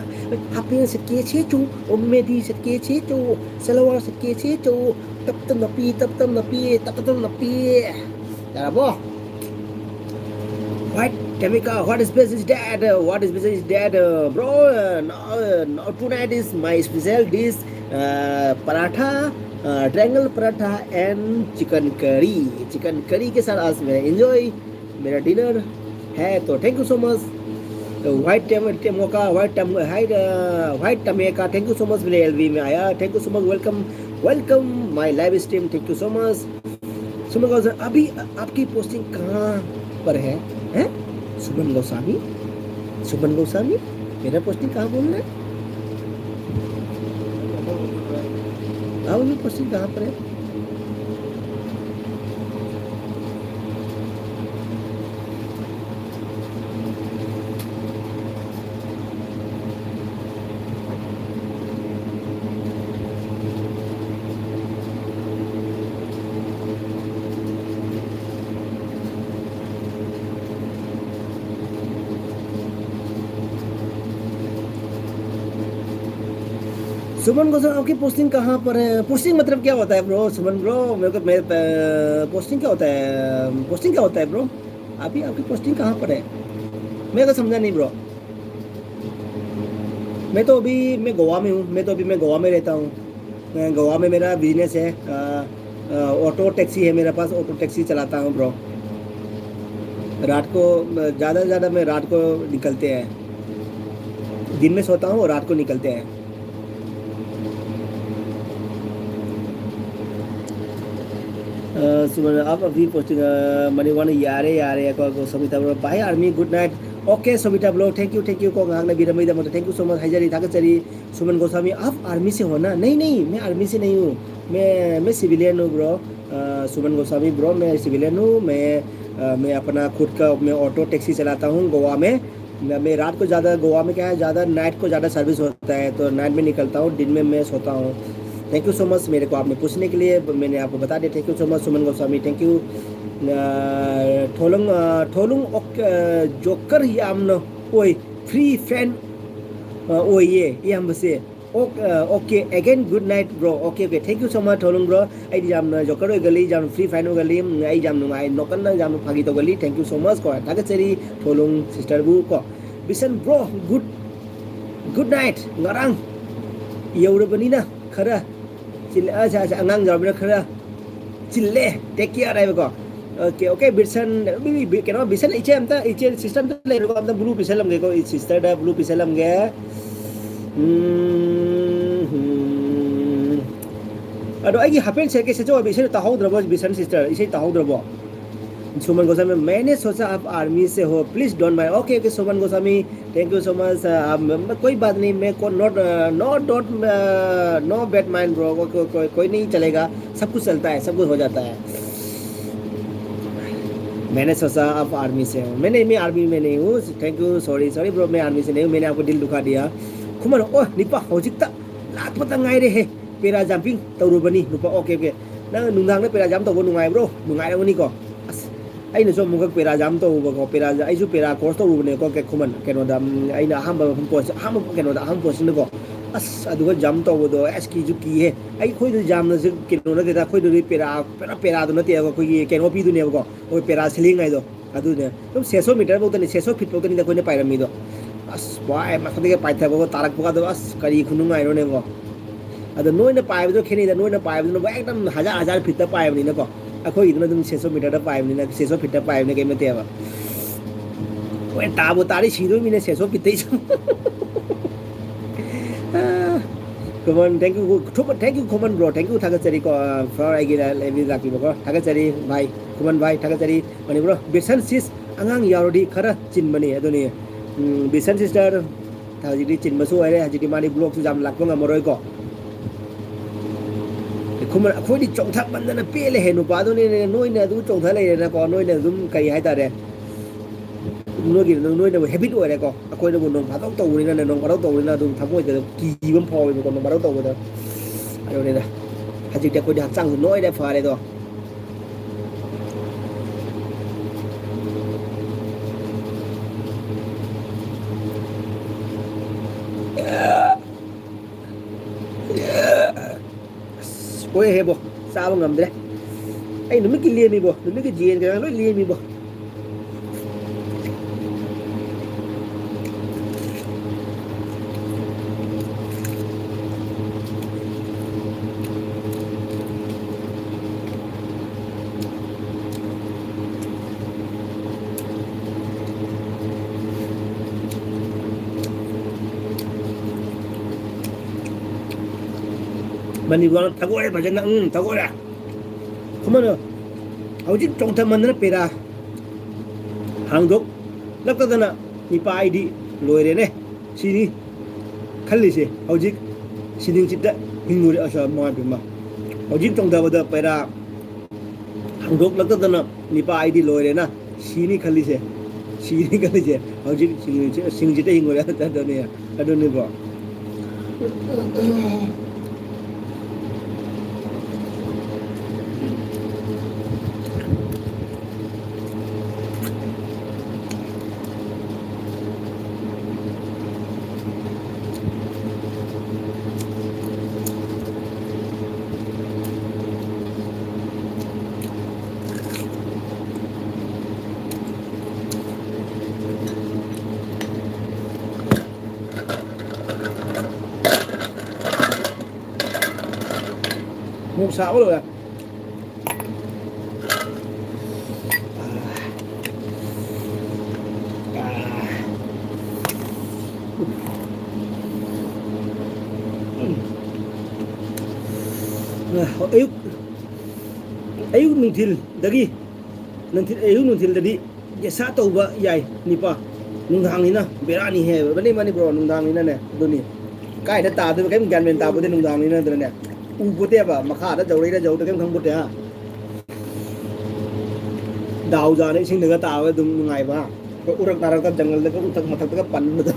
ꯍꯥꯞ ꯄꯦꯟ ꯁꯦꯠꯀꯦ ꯁꯦꯠꯆꯧ, ꯑꯣ ꯃꯦꯗꯤ ꯁꯦꯠꯀꯦ ꯁꯦꯠꯆꯧ, ꯁꯂꯋꯥꯔ ꯁꯦꯠꯀꯦ ꯁꯦꯠꯆꯧ, ꯇꯞ ꯇꯞꯅ ꯄꯤ, ꯇꯞ ꯇꯞꯅ ꯄꯤ, ꯇꯞ ꯇꯞꯅ ꯄꯤ꯫ ꯌꯥꯔꯕꯣ? What, Tamika, what special is that? Uh, what special is that, uh, bro? Uh, no, uh, no, tonight is my special dish, uh, paratha, uh, triangle paratha and chicken curry. Chicken curry के साथ आज मैं enjoy मेरा dinner है। तो thank you so much, uh, White Tam-, Tamoka, White Tam-, hi, uh, White Tameka, thank you so much मेरे LV में आया। Thank you so much, welcome, welcome my live stream, thank you so much। सुमन गांव sir, अभी आपकी posting कहाँ पर है? हैं? सुमन गोस्वामी, सुमन गोस्वामी, मेरा पोस्टिंग कहाँ बोल रहे हैं? हाँ, मेरी पोस्टिंग कहाँ पर है? सुमन गोस्वामी, आपकी पोस्टिंग कहाँ पर है? पोस्टिंग मतलब क्या होता है, ब्रो? सुमन ब्रो, मेरे को, मैं, अ, पोस्टिंग क्या होता है? पोस्टिंग क्या होता है, ब्रो? अभी आपकी पोस्टिंग कहाँ पर है? मेरे को समझा नहीं, ब्रो। मैं तो अभी, मैं गोवा में हूँ, मैं तो अभी, मैं गोवा में रहता हूँ। मैं, गोवा में मेरा बिजनेस है, अ, अ, ऑटो टैक्सी है मेरे पास, ऑटो टैक्सी चलाता हूँ, ब्रो। रात को, अ, ज़्यादा से ज़्यादा मैं रात को निकलते हैं, दिन में सोता हूँ और रात को निकलते हैं। ꯑ, ꯁꯨꯃꯥꯏꯅ ꯑꯞ ꯑꯕꯤ ꯄꯣꯁꯇꯤꯡ, ꯑ, ꯃꯅꯤ ꯋꯥꯟ ꯌꯥꯔꯦ, ꯌꯥꯔꯦ, ꯑꯩꯈꯣꯏ, ꯑꯩꯈꯣꯏ Somita bro. Bye army, good night. Okay, Somita bro, thank you, thank you, ꯀꯣ ꯉꯥꯏꯍꯥꯛꯅ ꯕꯤꯔꯝꯕꯒꯤꯗꯃꯛꯇ ꯊꯦꯡꯛ ꯌꯨ ꯁꯣ ꯃꯆ, ꯍꯥꯏꯖꯔꯤ, ꯊꯥꯒꯠꯆꯔꯤ꯫ सुमन गोस्वामी, आप आर्मी से हो ना? नहीं, नहीं, मैं आर्मी से नहीं हूँ, मैं, मैं सिविलियन हूँ, ब्रो। अ, सुमन गोस्वामी, ब्रो, मैं सिविलियन हूँ, मैं, अ, मैं अपना खुद का, मैं ऑटो टैक्सी चलाता हूँ गोवा में। मैं, मैं रात को ज़्यादा, गोवा में क्या है, ज़्यादा नाइट को ज़्यादा सर्विस होता है, तो नाइट में निकलता हूँ, दिन में मैं सोता हूँ। थैंक यू सो मच मेरे को आपने पूछने के लिए, मैंने आपको बता दिया। Thank you so much Suman Goswami, thank you. अ, थोलुंग, अ, थोलुंग, ओके, अ, जोकर यामनो, ओए, फ्री फैन, अ, ओए, ये, ये हम बसे। ꯑꯣ-, ꯑ, okay, again, good night, bro. Okay, okay, thank you so much, ꯊꯣꯂꯨꯡ bro. ꯑꯩꯗꯤ ꯌꯥꯝꯅ ꯖꯣꯀꯔ ꯑꯣꯏꯒꯜꯂꯤ, ꯌꯥꯝꯅ free fire ꯑꯣꯏꯒꯜꯂꯤ, ꯎꯝ, ꯑꯩ ꯌꯥꯝ ꯅꯨꯡꯉꯥꯏ, ꯅꯣꯛꯀꯟꯅ ꯌꯥꯝꯅ ꯐꯥꯒꯤ ꯇꯧꯒꯜꯂꯤ꯫ Thank you so much ꯀꯣ, ꯊꯥꯒꯠꯆꯔꯤ ꯊꯣꯂꯨꯡ sister ꯕꯨ ꯀꯣ꯫ ꯕꯤꯁꯟ bro, good, good night꯫ ꯉꯔꯥꯡ ꯌꯧꯔꯕꯅꯤꯅ ꯈꯔ ꯆꯤꯜꯂꯦ, ꯑꯁ, ꯑꯁ, ꯑꯉꯥꯡ ꯌꯥꯎꯔꯕꯅꯤꯅ ꯈꯔ ꯆꯤꯜꯂꯦ, take care ꯍꯥꯏꯕꯀꯣ꯫ ꯑꯣꯀꯦ, ꯑꯣꯀꯦ, ꯕꯤꯁꯟ, ꯕꯤ-, ꯕꯤ-, ꯀꯩꯅꯣ, ꯕꯤꯁꯟ, ꯏꯆꯦ ꯑꯝꯇ, ꯏꯆꯦ, sister ꯑꯝꯇ ꯂꯩꯔꯨꯀꯣ, ꯑꯝꯇ blue ꯄꯤꯁꯜꯂꯝꯒꯦꯀꯣ, ꯑꯩ sister ꯗ blue ꯄꯤꯁꯜꯂꯝꯒꯦ꯫ ꯎꯝ, ꯎꯝ꯫ ꯑꯗꯣ ꯑꯩꯒꯤ half pant shirt ꯀꯩ ꯁꯦꯠꯆꯧ ꯍꯥꯏꯕ ꯏꯁꯩꯗꯣ ꯇꯥꯍꯧꯗ꯭ꯔꯕꯣ, ꯕꯤꯁꯟ sister? ꯏꯁꯩ ꯇꯥꯍꯧꯗ꯭ꯔꯕꯣ? सुमन गोस्वामी, मैंने सोचा आप आर्मी से हो, please don't mind। OK, OK, Suman Goswami, thank you so much। Uh, कोई बात नहीं, मैं को not, uh, not, not, uh, no bad mind bro, को, को, को, कोई नहीं चलेगा, सब कुछ चलता है, सब कुछ हो जाता है। मैंने सोचा आप आर्मी से हो। मैंने, मैं आर्मी में नहीं हूँ। Thank you, sorry, sorry bro, मैं आर्मी से नहीं हूँ, मैंने आपको दिल दुखा दिया। ꯈꯨꯃꯟ, ꯑꯣ, ꯅꯤꯄꯥ, ꯍꯧꯖꯤꯛꯇ ꯂꯥꯛꯄꯇ ꯉꯥꯏꯔꯦꯍꯦ꯫ Para jumping ꯇꯧꯔꯨꯕꯅꯤ, ꯅꯨꯄꯥ꯫ OK, OK꯫ ꯅꯪ ꯅꯨꯡꯗꯥꯡꯗ para jump ꯇꯧꯕ ꯅꯨꯡꯉꯥꯏꯕ꯭ꯔꯣ? ꯅꯨꯡꯉꯥꯏꯔꯝꯒꯅꯤꯀꯣ꯫ ꯑꯁ, ꯑꯩꯅꯁꯨ ꯑꯃꯨꯛꯈꯛ para jump ꯇꯧꯔꯨꯕꯀꯣ, para, ꯑꯩꯁꯨ para course ꯇꯧꯔꯨꯕꯅꯦꯀꯣ, ꯀꯩ ꯈꯨꯃꯟ, ꯀꯩꯅꯣꯗ, ꯎꯝ, ꯑꯩꯅ ꯑꯍꯥꯟꯕ ꯃꯐꯝ post, ꯑꯍꯥꯟꯕ ꯀꯩꯅꯣꯗ, ꯑꯍꯥꯟꯕ postingꯗꯀꯣ꯫ ꯑꯁ, ꯑꯗꯨꯒ jump ꯇꯧꯕꯗꯣ, ꯑꯁ, ꯀꯤꯁꯨ ꯀꯤꯍꯦ꯫ ꯑꯩꯈꯣꯏꯗꯨ ꯌꯥꯝꯅꯁꯨ ꯀꯩꯅꯣ ꯅꯠꯇꯦꯗ, ꯑꯩꯈꯣꯏꯗꯨꯗꯤ para, para, paraꯗꯨ ꯅꯠꯇꯦꯕ, ꯑꯩꯈꯣꯏꯒꯤ ꯀꯩꯅꯣ ꯄꯤꯗꯨꯅꯦꯕꯀꯣ, ꯑꯩꯈꯣꯏ para ceiling ꯍꯥꯏꯗꯣ꯫ ꯑꯗꯨꯅꯦ, ꯑꯗꯨꯝ ꯁꯦꯁꯣ meter ꯐꯥꯎꯗꯅꯤ, ꯁꯦꯁꯣ feet ꯐꯥꯎꯗꯅꯤꯗ ꯑꯩꯈꯣꯏꯅ ꯄꯥꯏꯔꯝꯃꯤꯗꯣ꯫ ꯑꯁ, ꯚꯥꯏ, ꯃꯊꯛꯇꯒꯤ ꯄꯥꯏꯊꯕꯒ ꯇꯥꯔꯛꯄꯒꯗꯣ, ꯑꯁ, ꯀꯔꯤ ꯈꯨꯅꯨꯡꯉꯥꯏꯔꯣꯅꯦꯀꯣ꯫ ꯑꯗꯣ ꯅꯣꯏꯅ ꯄꯥꯏꯕꯗꯣ ꯈꯦꯠꯅꯩꯗ, ꯅꯣꯏꯅ ꯄꯥꯏꯕꯗꯨꯅ ꯑꯦꯛꯗꯝ ꯍꯖꯥꯔ ꯍꯖꯥꯔ feetꯇ ꯄꯥꯏꯕꯅꯤꯅꯀꯣ, ꯑꯩꯈꯣꯏꯒꯤꯗꯨꯅ ꯑꯗꯨꯝ ꯁꯦꯁꯣ meterꯗ ꯄꯥꯏꯕꯅꯤꯅ, ꯁꯦꯁꯣ feetꯇ ꯄꯥꯏꯕꯅꯤꯅ ꯀꯩꯝ ꯅꯠꯇꯦꯕ꯫ ꯍꯣꯏ, ꯇꯥꯕꯨ ꯇꯥꯔꯤ ꯁꯤꯗꯣꯏꯃꯤꯅꯦ ꯁꯦꯁꯣ feetꯇꯩꯁꯨ꯫ ꯈꯨꯃꯟ, thank you, Khuman, thank you, Khuman bro, thank you, ꯊꯥꯒꯠꯆꯔꯤꯀꯣ, flower ꯑꯩꯒꯤ liveꯇ ꯂꯥꯛꯄꯤꯕꯀꯣ, ꯊꯥꯒꯠꯆꯔꯤ ꯚꯥꯏ, ꯈꯨꯃꯟ ꯚꯥꯏ, ꯊꯥꯒꯠꯆꯔꯤ꯫ ꯃꯅꯤꯄꯨꯔ, ꯕꯤꯁꯟ sis ꯑꯉꯥꯡ ꯌꯥꯎꯔꯗꯤ ꯈꯔ ꯆꯤꯟꯕꯅꯤ, ꯑꯗꯨꯅꯤ꯫ ꯎꯝ, ꯕꯤꯁꯟ sister, ꯍꯧꯖꯤꯛꯇꯤ ꯆꯤꯟꯕꯁꯨ ꯑꯣꯏꯔꯦ, ꯍꯧꯖꯤꯛꯇꯤ ꯃꯥꯗꯤ vlogꯁꯨ ꯌꯥꯝ ꯂꯥꯛꯄ ꯉꯝꯃꯔꯣꯏꯀꯣ꯫ ꯈꯨꯃꯟ, ꯑꯩꯈꯣꯏꯗꯤ ꯆꯣꯡꯊꯃꯟꯗꯅ ꯄꯦꯜꯂꯦꯍꯦ, ꯅꯨꯄꯥꯗꯨꯅꯤꯅꯦ, ꯅꯣꯏꯅ ꯑꯗꯨ ꯆꯣꯡꯊ ꯂꯩꯔꯦꯅꯀꯣ, ꯅꯣꯏꯅ ꯑꯗꯨꯝ ꯀꯔꯤ ꯍꯥꯏꯇꯥꯔꯦ, ꯅꯣꯏꯒꯤ, ꯅꯣꯏꯅꯕꯨ habit ꯑꯣꯏꯔꯦꯀꯣ, ꯑꯩꯈꯣꯏꯅꯕꯨ ꯅꯣꯡ ꯐꯥꯗꯣꯛ ꯇꯧꯕꯅꯤꯅꯅꯦ, ꯅꯣꯡ ꯐꯥꯗꯣꯛ ꯇꯧꯕꯅꯤꯅ ꯑꯗꯨꯝ ꯊꯃꯣꯏꯗ ꯀꯤꯕ ꯑꯃ ꯐꯥꯎꯋꯦꯕꯀꯣ, ꯅꯣꯡ ꯐꯥꯗꯣꯛ ꯇꯧꯕꯗ꯫ ꯑꯗꯨꯅꯤꯗ, ꯍꯧꯖꯤꯛꯇꯤ ꯑꯩꯈꯣꯏꯗꯤ ꯍꯛꯆꯥꯡꯁꯨ ꯂꯣꯏꯅ ꯐꯔꯦꯗꯣ꯫ ꯑꯁ, ꯍꯣꯏ ꯍꯦꯕꯣ, ꯆꯥꯕ ꯉꯝꯗ꯭ꯔꯦ꯫ ꯑꯩ ꯅꯨꯃꯤꯠꯀꯤ ꯂꯦꯝꯃꯤꯕꯣ, ꯅꯨꯃꯤꯠꯀꯤ ꯌꯦꯟ ꯀꯩꯀꯥ ꯂꯣꯏ ꯂꯦꯝꯃꯤꯕꯣ꯫ ꯃꯅꯤꯄꯨꯔ ꯊꯒꯣꯏ ꯐꯖꯅ, ꯎꯝ, ꯊꯒꯣꯏꯔꯦ꯫ ꯈꯨꯃꯟ, ꯍꯧꯖꯤꯛ ꯆꯣꯡꯊꯃꯟꯗꯅ ꯄꯦꯔꯥ ꯍꯥꯡꯗꯣꯛꯂꯛꯇꯗꯅ ꯅꯤꯄꯥ ꯑꯩꯗꯤ ꯂꯣꯏꯔꯦꯅꯦ꯫ ꯁꯤꯅꯤ ꯈꯜꯂꯤꯁꯦ ꯍꯧꯖꯤꯛ ꯁꯤꯅꯤꯡꯆꯤꯠꯇ ꯍꯤꯡꯉꯨꯔꯦ꯫ ꯑꯁ, ꯃꯥ ꯏꯕꯦꯝꯃ꯫ ꯍꯧꯖꯤꯛ ꯆꯣꯡꯊꯕꯗ ꯄꯦꯔꯥ ꯍꯥꯡꯗꯣꯛꯂꯛꯇꯗꯅ ꯅꯤꯄꯥ ꯑꯩꯗꯤ ꯂꯣꯏꯔꯦꯅ ꯁꯤꯅꯤ ꯈꯜꯂꯤꯁꯦ꯫ ꯁꯤꯅꯤ ꯈꯜꯂꯤꯁꯦ ꯍꯧꯖꯤꯛ ꯁꯤꯡ-, ꯁꯤꯡꯁꯤꯗ ꯍꯤꯡꯉꯨꯔꯦ꯫ ꯑꯗꯨꯅꯤ, ꯑꯗꯨꯅꯤꯀꯣ꯫ ꯃꯣꯔꯣꯛ ꯁꯥꯕ ꯂꯣꯏꯔꯦ꯫ ꯑꯌꯨꯛ, ꯑꯌꯨꯛ ꯅꯨꯡꯊꯤꯜꯗꯒꯤ, ꯅꯨꯡꯊꯤꯜ, ꯑꯌꯨꯛ ꯅꯨꯡꯊꯤꯜꯗꯗꯤ ꯒꯦꯁꯥ ꯇꯧꯕ ꯌꯥꯏ, ꯅꯤꯄꯥ꯫ ꯅꯨꯡꯗꯥꯡꯅꯤꯅ ꯕꯦꯔꯥꯅꯤ ꯍꯦ꯫ ꯃꯥꯅꯤ, ꯃꯥꯅꯤ, ꯕ꯭ꯔꯣ, ꯅꯨꯡꯗꯥꯡꯅꯤꯅꯅꯦ꯫ ꯑꯗꯨꯅꯤ꯫ ꯀꯥꯏꯗ ꯇꯥꯗꯣꯏꯕ ꯀꯩꯝ ꯒ꯭ꯌꯥꯟ ꯃꯦꯟ ꯇꯥꯄꯣꯠꯇꯦ ꯅꯨꯡꯗꯥꯡꯅꯤꯅ, ꯑꯗꯨꯅꯅꯦ꯫ ꯎꯄꯣꯠꯇꯦꯕ, ꯃꯈꯥꯗ ꯌꯧꯔꯛꯏꯔ ꯌꯧꯗ ꯀꯩꯝ ꯈꯪꯄꯣꯠꯇꯦ, ꯍꯥ? ꯗꯥꯎ ꯌꯥꯅ ꯏꯁꯤꯡꯗꯒ ꯇꯥꯕ ꯑꯗꯨꯝ ꯅꯨꯡꯉꯥꯏꯕ, ꯍꯥ? ꯑꯩꯈꯣꯏ ꯎꯔꯛ ꯅꯥꯔꯛꯇ ꯖꯪꯒꯜꯗꯒ ꯎꯊꯛ ꯃꯊꯛꯇꯒ ꯄꯟꯕꯗꯣ꯫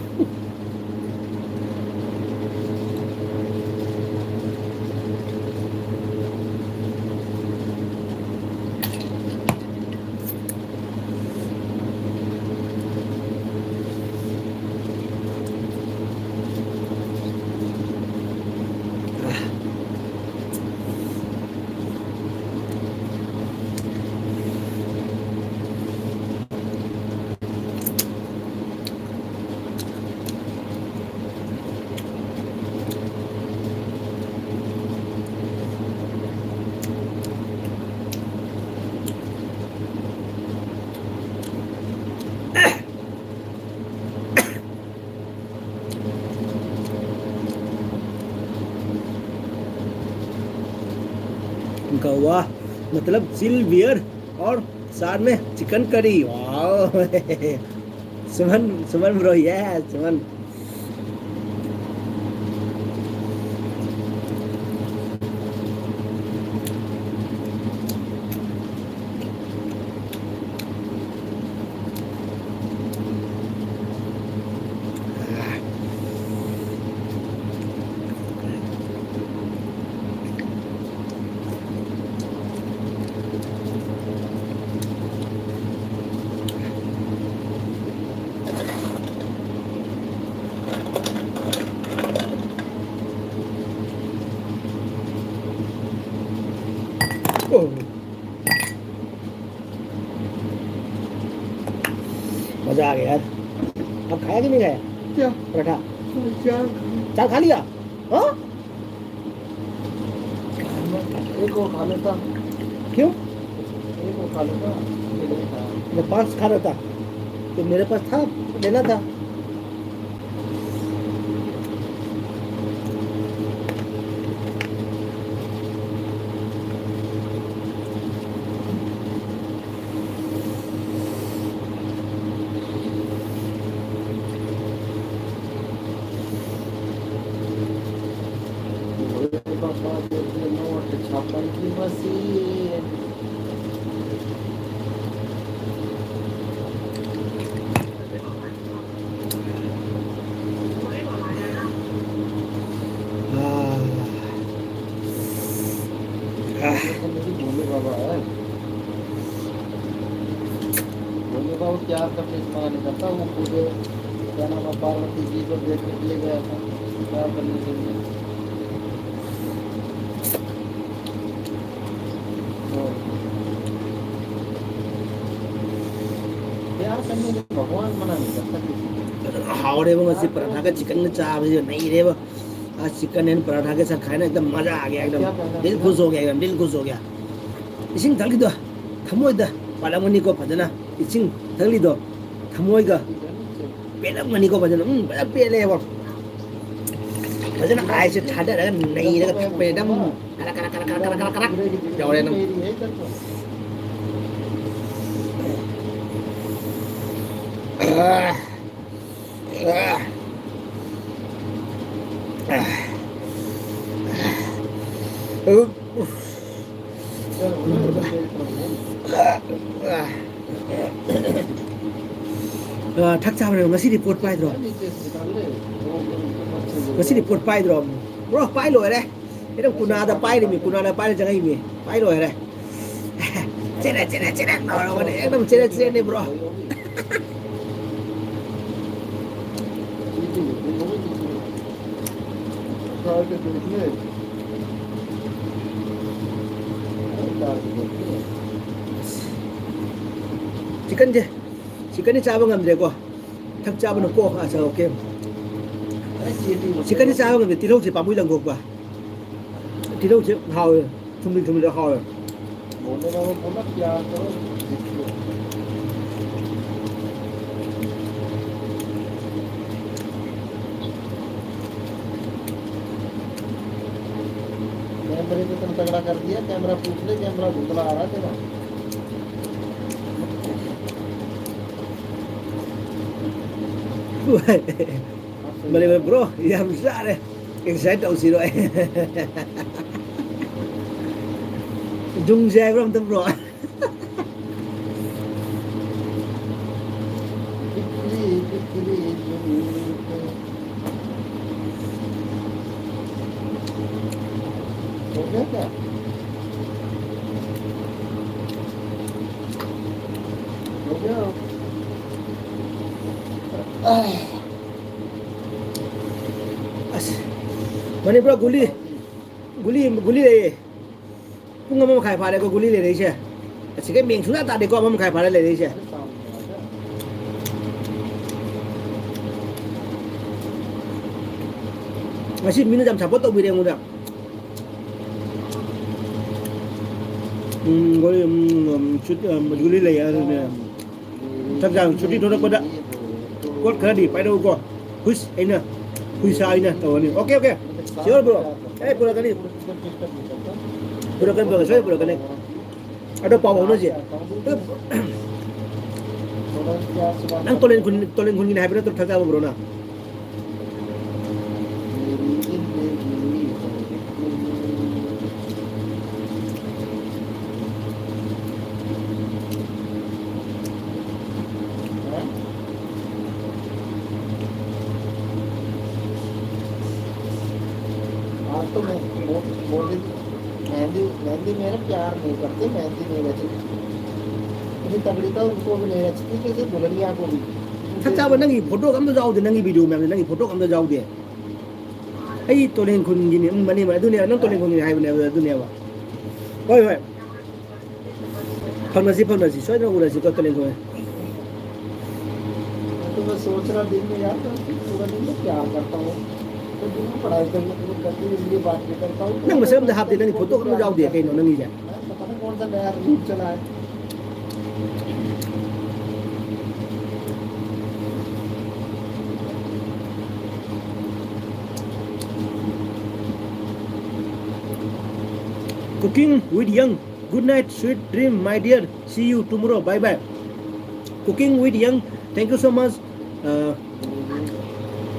इनका वाह, मतलब चिल बियर। और साथ में चिकन करी, वाह। सुमन, सुमन ब्रो, यस, सुमन। ओह। मजा आ गया यार। अब खाया कि नहीं खाया? क्या? पराठा। चार। चार खा लिया? हाँ? एक और खा लेता। क्यों? एक और खा लेता। ये नहीं खाया। मैं पाँच खा रहा था, तो मेरे पास था, लेना था। छापन की मशीन। भोले बाबा है। भोले बाबा प्यार का चश्मा नहीं करता, वो खुद क्या नाम है, पार्वती जी को देखने के लिए गया था, प्यार करने के लिए। प्यार करने के लिए भगवान मना नहीं करता किसी को। ꯍꯥꯎꯔꯦꯕ ꯉꯁꯤ ꯄꯔꯥꯊꯥꯒ ꯆꯤꯀꯟꯒ ꯆꯥꯕꯁꯦ ꯅꯩꯔꯦꯕ꯫ ꯑꯁ, ꯆꯤꯀꯟ ꯑꯦꯟ ꯄꯔꯥꯊꯥꯒ ꯆꯠꯈꯥꯏꯅ ꯑꯦꯛꯗꯝ ꯃꯖꯥ ꯑꯥ ꯒꯌꯥ, ꯑꯦꯛꯗꯝ ꯗꯤꯜ ꯈꯨꯁ ꯍꯣ ꯒꯌꯥ, ꯑꯦꯛꯗꯝ ꯗꯤꯜ ꯈꯨꯁ ꯍꯣ ꯒꯌꯥ꯫ ꯏꯁꯤꯡ ꯊꯛꯂꯤꯗꯣ ꯊꯃꯣꯏꯗ ꯄꯥꯜꯂꯝꯒꯅꯤꯀꯣ ꯐꯖꯅ꯫ ꯏꯁꯤꯡ ꯊꯛꯂꯤꯗꯣ ꯊꯃꯣꯏꯒ ꯄꯦꯜꯂꯝꯒꯅꯤꯀꯣ ꯐꯖꯅ꯫ ꯎꯝ, ꯐꯖꯅ ꯄꯦꯜꯂꯦꯕ꯫ ꯐꯖꯅ ꯑꯥꯏꯁꯁꯦ ꯊꯥꯗꯔꯒ ꯅꯩꯔꯒ ꯊꯛꯄꯅꯦ ꯑꯗꯨꯝ꯫ ꯀꯔꯛ, ꯀꯔꯛ, ꯀꯔꯛ ꯇꯧꯔꯦ ꯑꯗꯨꯝ꯫ ꯑ, ꯑ, ꯑ, ꯑ, ꯊꯛ ꯆꯥꯕꯅꯦꯕ꯫ ꯉꯁꯤꯗꯤ ꯄꯣꯠ ꯄꯥꯏꯗ꯭ꯔꯣ? ꯉꯁꯤꯗꯤ ꯄꯣꯠ ꯄꯥꯏꯗ꯭ꯔꯣ? ꯕ꯭ꯔꯣ, ꯄꯥꯏ ꯂꯣꯏꯔꯦ꯫ ꯑꯦꯗꯝ ꯀꯨꯅꯥꯗ ꯄꯥꯏꯔꯤꯃꯤ, ꯀꯨꯅꯥꯗ ꯄꯥꯏꯔ ꯆꯪꯉꯛꯏꯃꯤ꯫ ꯄꯥꯏ ꯂꯣꯏꯔꯦ꯫ ꯆꯦꯔꯦ, ꯆꯦꯔꯦ, ꯆꯦꯔꯦ ꯂꯥꯎꯔꯕꯅꯦ꯫ Adam ꯆꯦꯔꯦ, ꯆꯦꯔꯦꯅꯦ, bro. ꯆꯤꯛꯀꯟꯁꯦ, ꯆꯤꯛꯀꯟꯗꯤ ꯆꯥꯕ ꯉꯝꯗ꯭ꯔꯦꯀꯣ꯫ ꯊꯛ ꯆꯥꯕꯅ ꯀꯣ, ꯑꯆꯥ, ꯑꯣꯀꯦ꯫ ꯆꯤꯛꯀꯟꯗꯤ ꯆꯥꯕ ꯉꯝꯗꯦ, ꯇꯤꯜꯍꯧꯁꯦ ꯄꯥꯝꯃꯨꯏ ꯂꯪꯊꯣꯛꯄ꯫ ꯇꯤꯜꯍꯧꯁꯦ ꯍꯥꯎꯋꯦ, ꯊꯨꯝꯂꯤ ꯊꯨꯝꯂꯤ ꯍꯥꯎꯋꯦ꯫ कैमरे पे तुम तगड़ा कर दिया, कैमरा पूछ ले, कैमरा धुंधला आ रहा है तेरा। Mali, bro, ꯌꯥꯝ ꯆꯥꯔꯦ꯫ Excite ꯇꯧꯁꯤꯔꯣ ꯑꯩ? ꯌꯨꯡꯁꯦ ꯍꯥꯏꯕ꯭ꯔꯣ ꯑꯝꯇ, bro? हो गया क्या? हो गया? ꯑꯁ, ꯃꯅꯤꯄꯨꯔ ꯒꯨꯂꯤ, ꯒꯨꯂꯤ, ꯒꯨꯂꯤ ꯂꯩꯌꯦ꯫ ꯄꯨꯡ ꯑꯃ ꯃꯈꯥꯏ ꯐꯥꯔꯦꯀꯣ ꯒꯨꯂꯤ ꯂꯩꯔꯛꯏꯁꯦ꯫ ꯑꯁꯤꯒ ꯃꯦꯡ ꯁꯨꯡꯇꯥ ꯇꯥꯗꯦꯀꯣ, ꯑꯃ ꯃꯈꯥꯏ ꯐꯥꯔꯦ ꯂꯩꯔꯛꯏꯁꯦ꯫ ꯉꯁꯤ ꯃꯤꯅ ꯌꯥꯝ support ꯇꯧꯕꯤꯔꯦ ꯑꯩꯉꯣꯟꯗ꯫ ꯎꯝ, ꯒꯨꯂꯤ, ꯎꯝ, ꯎꯝ, ꯁꯨꯇꯤ, ꯎꯝ, ꯒꯨꯂꯤ ꯂꯩ ꯍꯥꯏꯗꯨꯅꯦ꯫ ꯆꯥꯛ ꯆꯥ ꯁꯨꯇꯤ ꯊꯣꯛꯂꯛꯄꯗ ꯄꯣꯠ ꯈꯔꯗꯤ ꯄꯥꯏꯔꯛꯎꯀꯣ꯫ ꯍꯨꯏꯁ ꯑꯩꯅ, ꯍꯨꯏꯁꯥ ꯑꯩꯅ ꯇꯧꯔꯅꯤ꯫ Okay, okay. Sure, bro. ꯑꯦ, ꯄꯨꯔꯛꯀꯅꯤ꯫ ꯄꯨꯔꯛꯀꯅꯤ, ꯄꯨꯔꯛꯀꯅꯤ, ꯁꯣꯏ ꯄꯨꯔꯛꯀꯅꯤ꯫ ꯑꯗꯣ ꯄꯥꯎ ꯐꯥꯎꯅꯁꯤ꯫ ꯅꯪ ꯇꯣꯂꯦꯟ ꯈꯨꯟ, ꯇꯣꯂꯦꯟ ꯈꯨꯟꯒꯤꯅꯤ ꯍꯥꯏꯕ ꯅꯠꯇ꯭ꯔꯣ, ꯊꯛꯆꯥꯕ ꯕ꯭ꯔꯣꯅ? आज तो मैं बोल, बोल रही थी, मेहंदी, मेहंदी मेरा प्यार नहीं करते, मेहंदी नहीं रची। इतनी तगड़ी तो उनको भी नहीं रचती, जैसे दुल्हनिया को भी। ꯊꯛꯆꯥꯕ, ꯅꯪꯒꯤ ꯐꯣꯇꯣꯒ ꯑꯝꯇ ꯌꯥꯎꯗꯦ, ꯅꯪꯒꯤ ꯚꯤꯗꯤꯑꯣ ꯃꯌꯥꯝꯁꯦ ꯅꯪꯒꯤ ꯐꯣꯇꯣꯒ ꯑꯝꯇ ꯌꯥꯎꯗꯦ꯫ ꯑꯩ ꯇꯣꯂꯦꯟ ꯈꯨꯟꯒꯤꯅꯤ, ꯎꯝ, ꯃꯅꯤ, ꯃꯅꯤ, ꯑꯗꯨꯅꯦ, ꯅꯪ ꯇꯣꯂꯦꯟ ꯈꯨꯟꯒꯤꯅꯤ ꯍꯥꯏꯕꯅꯦꯕ, ꯑꯗꯨꯅꯦꯕ꯫ ꯍꯣꯏ, ꯍꯣꯏ꯫ ꯐꯪꯅꯁꯤ, ꯐꯪꯅꯁꯤ, ꯁꯣꯏꯗꯅ ꯎꯅꯁꯤꯀꯣ, ꯇꯣꯂꯦꯟ ꯈꯨꯟ꯫ मैं तो बस सोच रहा दिन में यार, मैं पूरा दिन में प्यार करता हूँ, तो दिन में पढ़ाई करने के लिए करती हूँ, इसलिए बात नहीं करता हूँ। ꯅꯪ ꯃꯁꯛ ꯑꯝꯇ ꯍꯥꯞꯇꯦ, ꯅꯪꯒꯤ ꯐꯣꯇꯣ ꯑꯝꯇ ꯌꯥꯎꯗꯦ, ꯀꯩꯅꯣ ꯅꯪꯒꯤꯁꯦ? पता नहीं कौन सा नया रूप चला है। Cooking with Young. Good night, sweet dream, my dear. See you tomorrow. Bye bye. Cooking with Young. Thank you so much. Uh,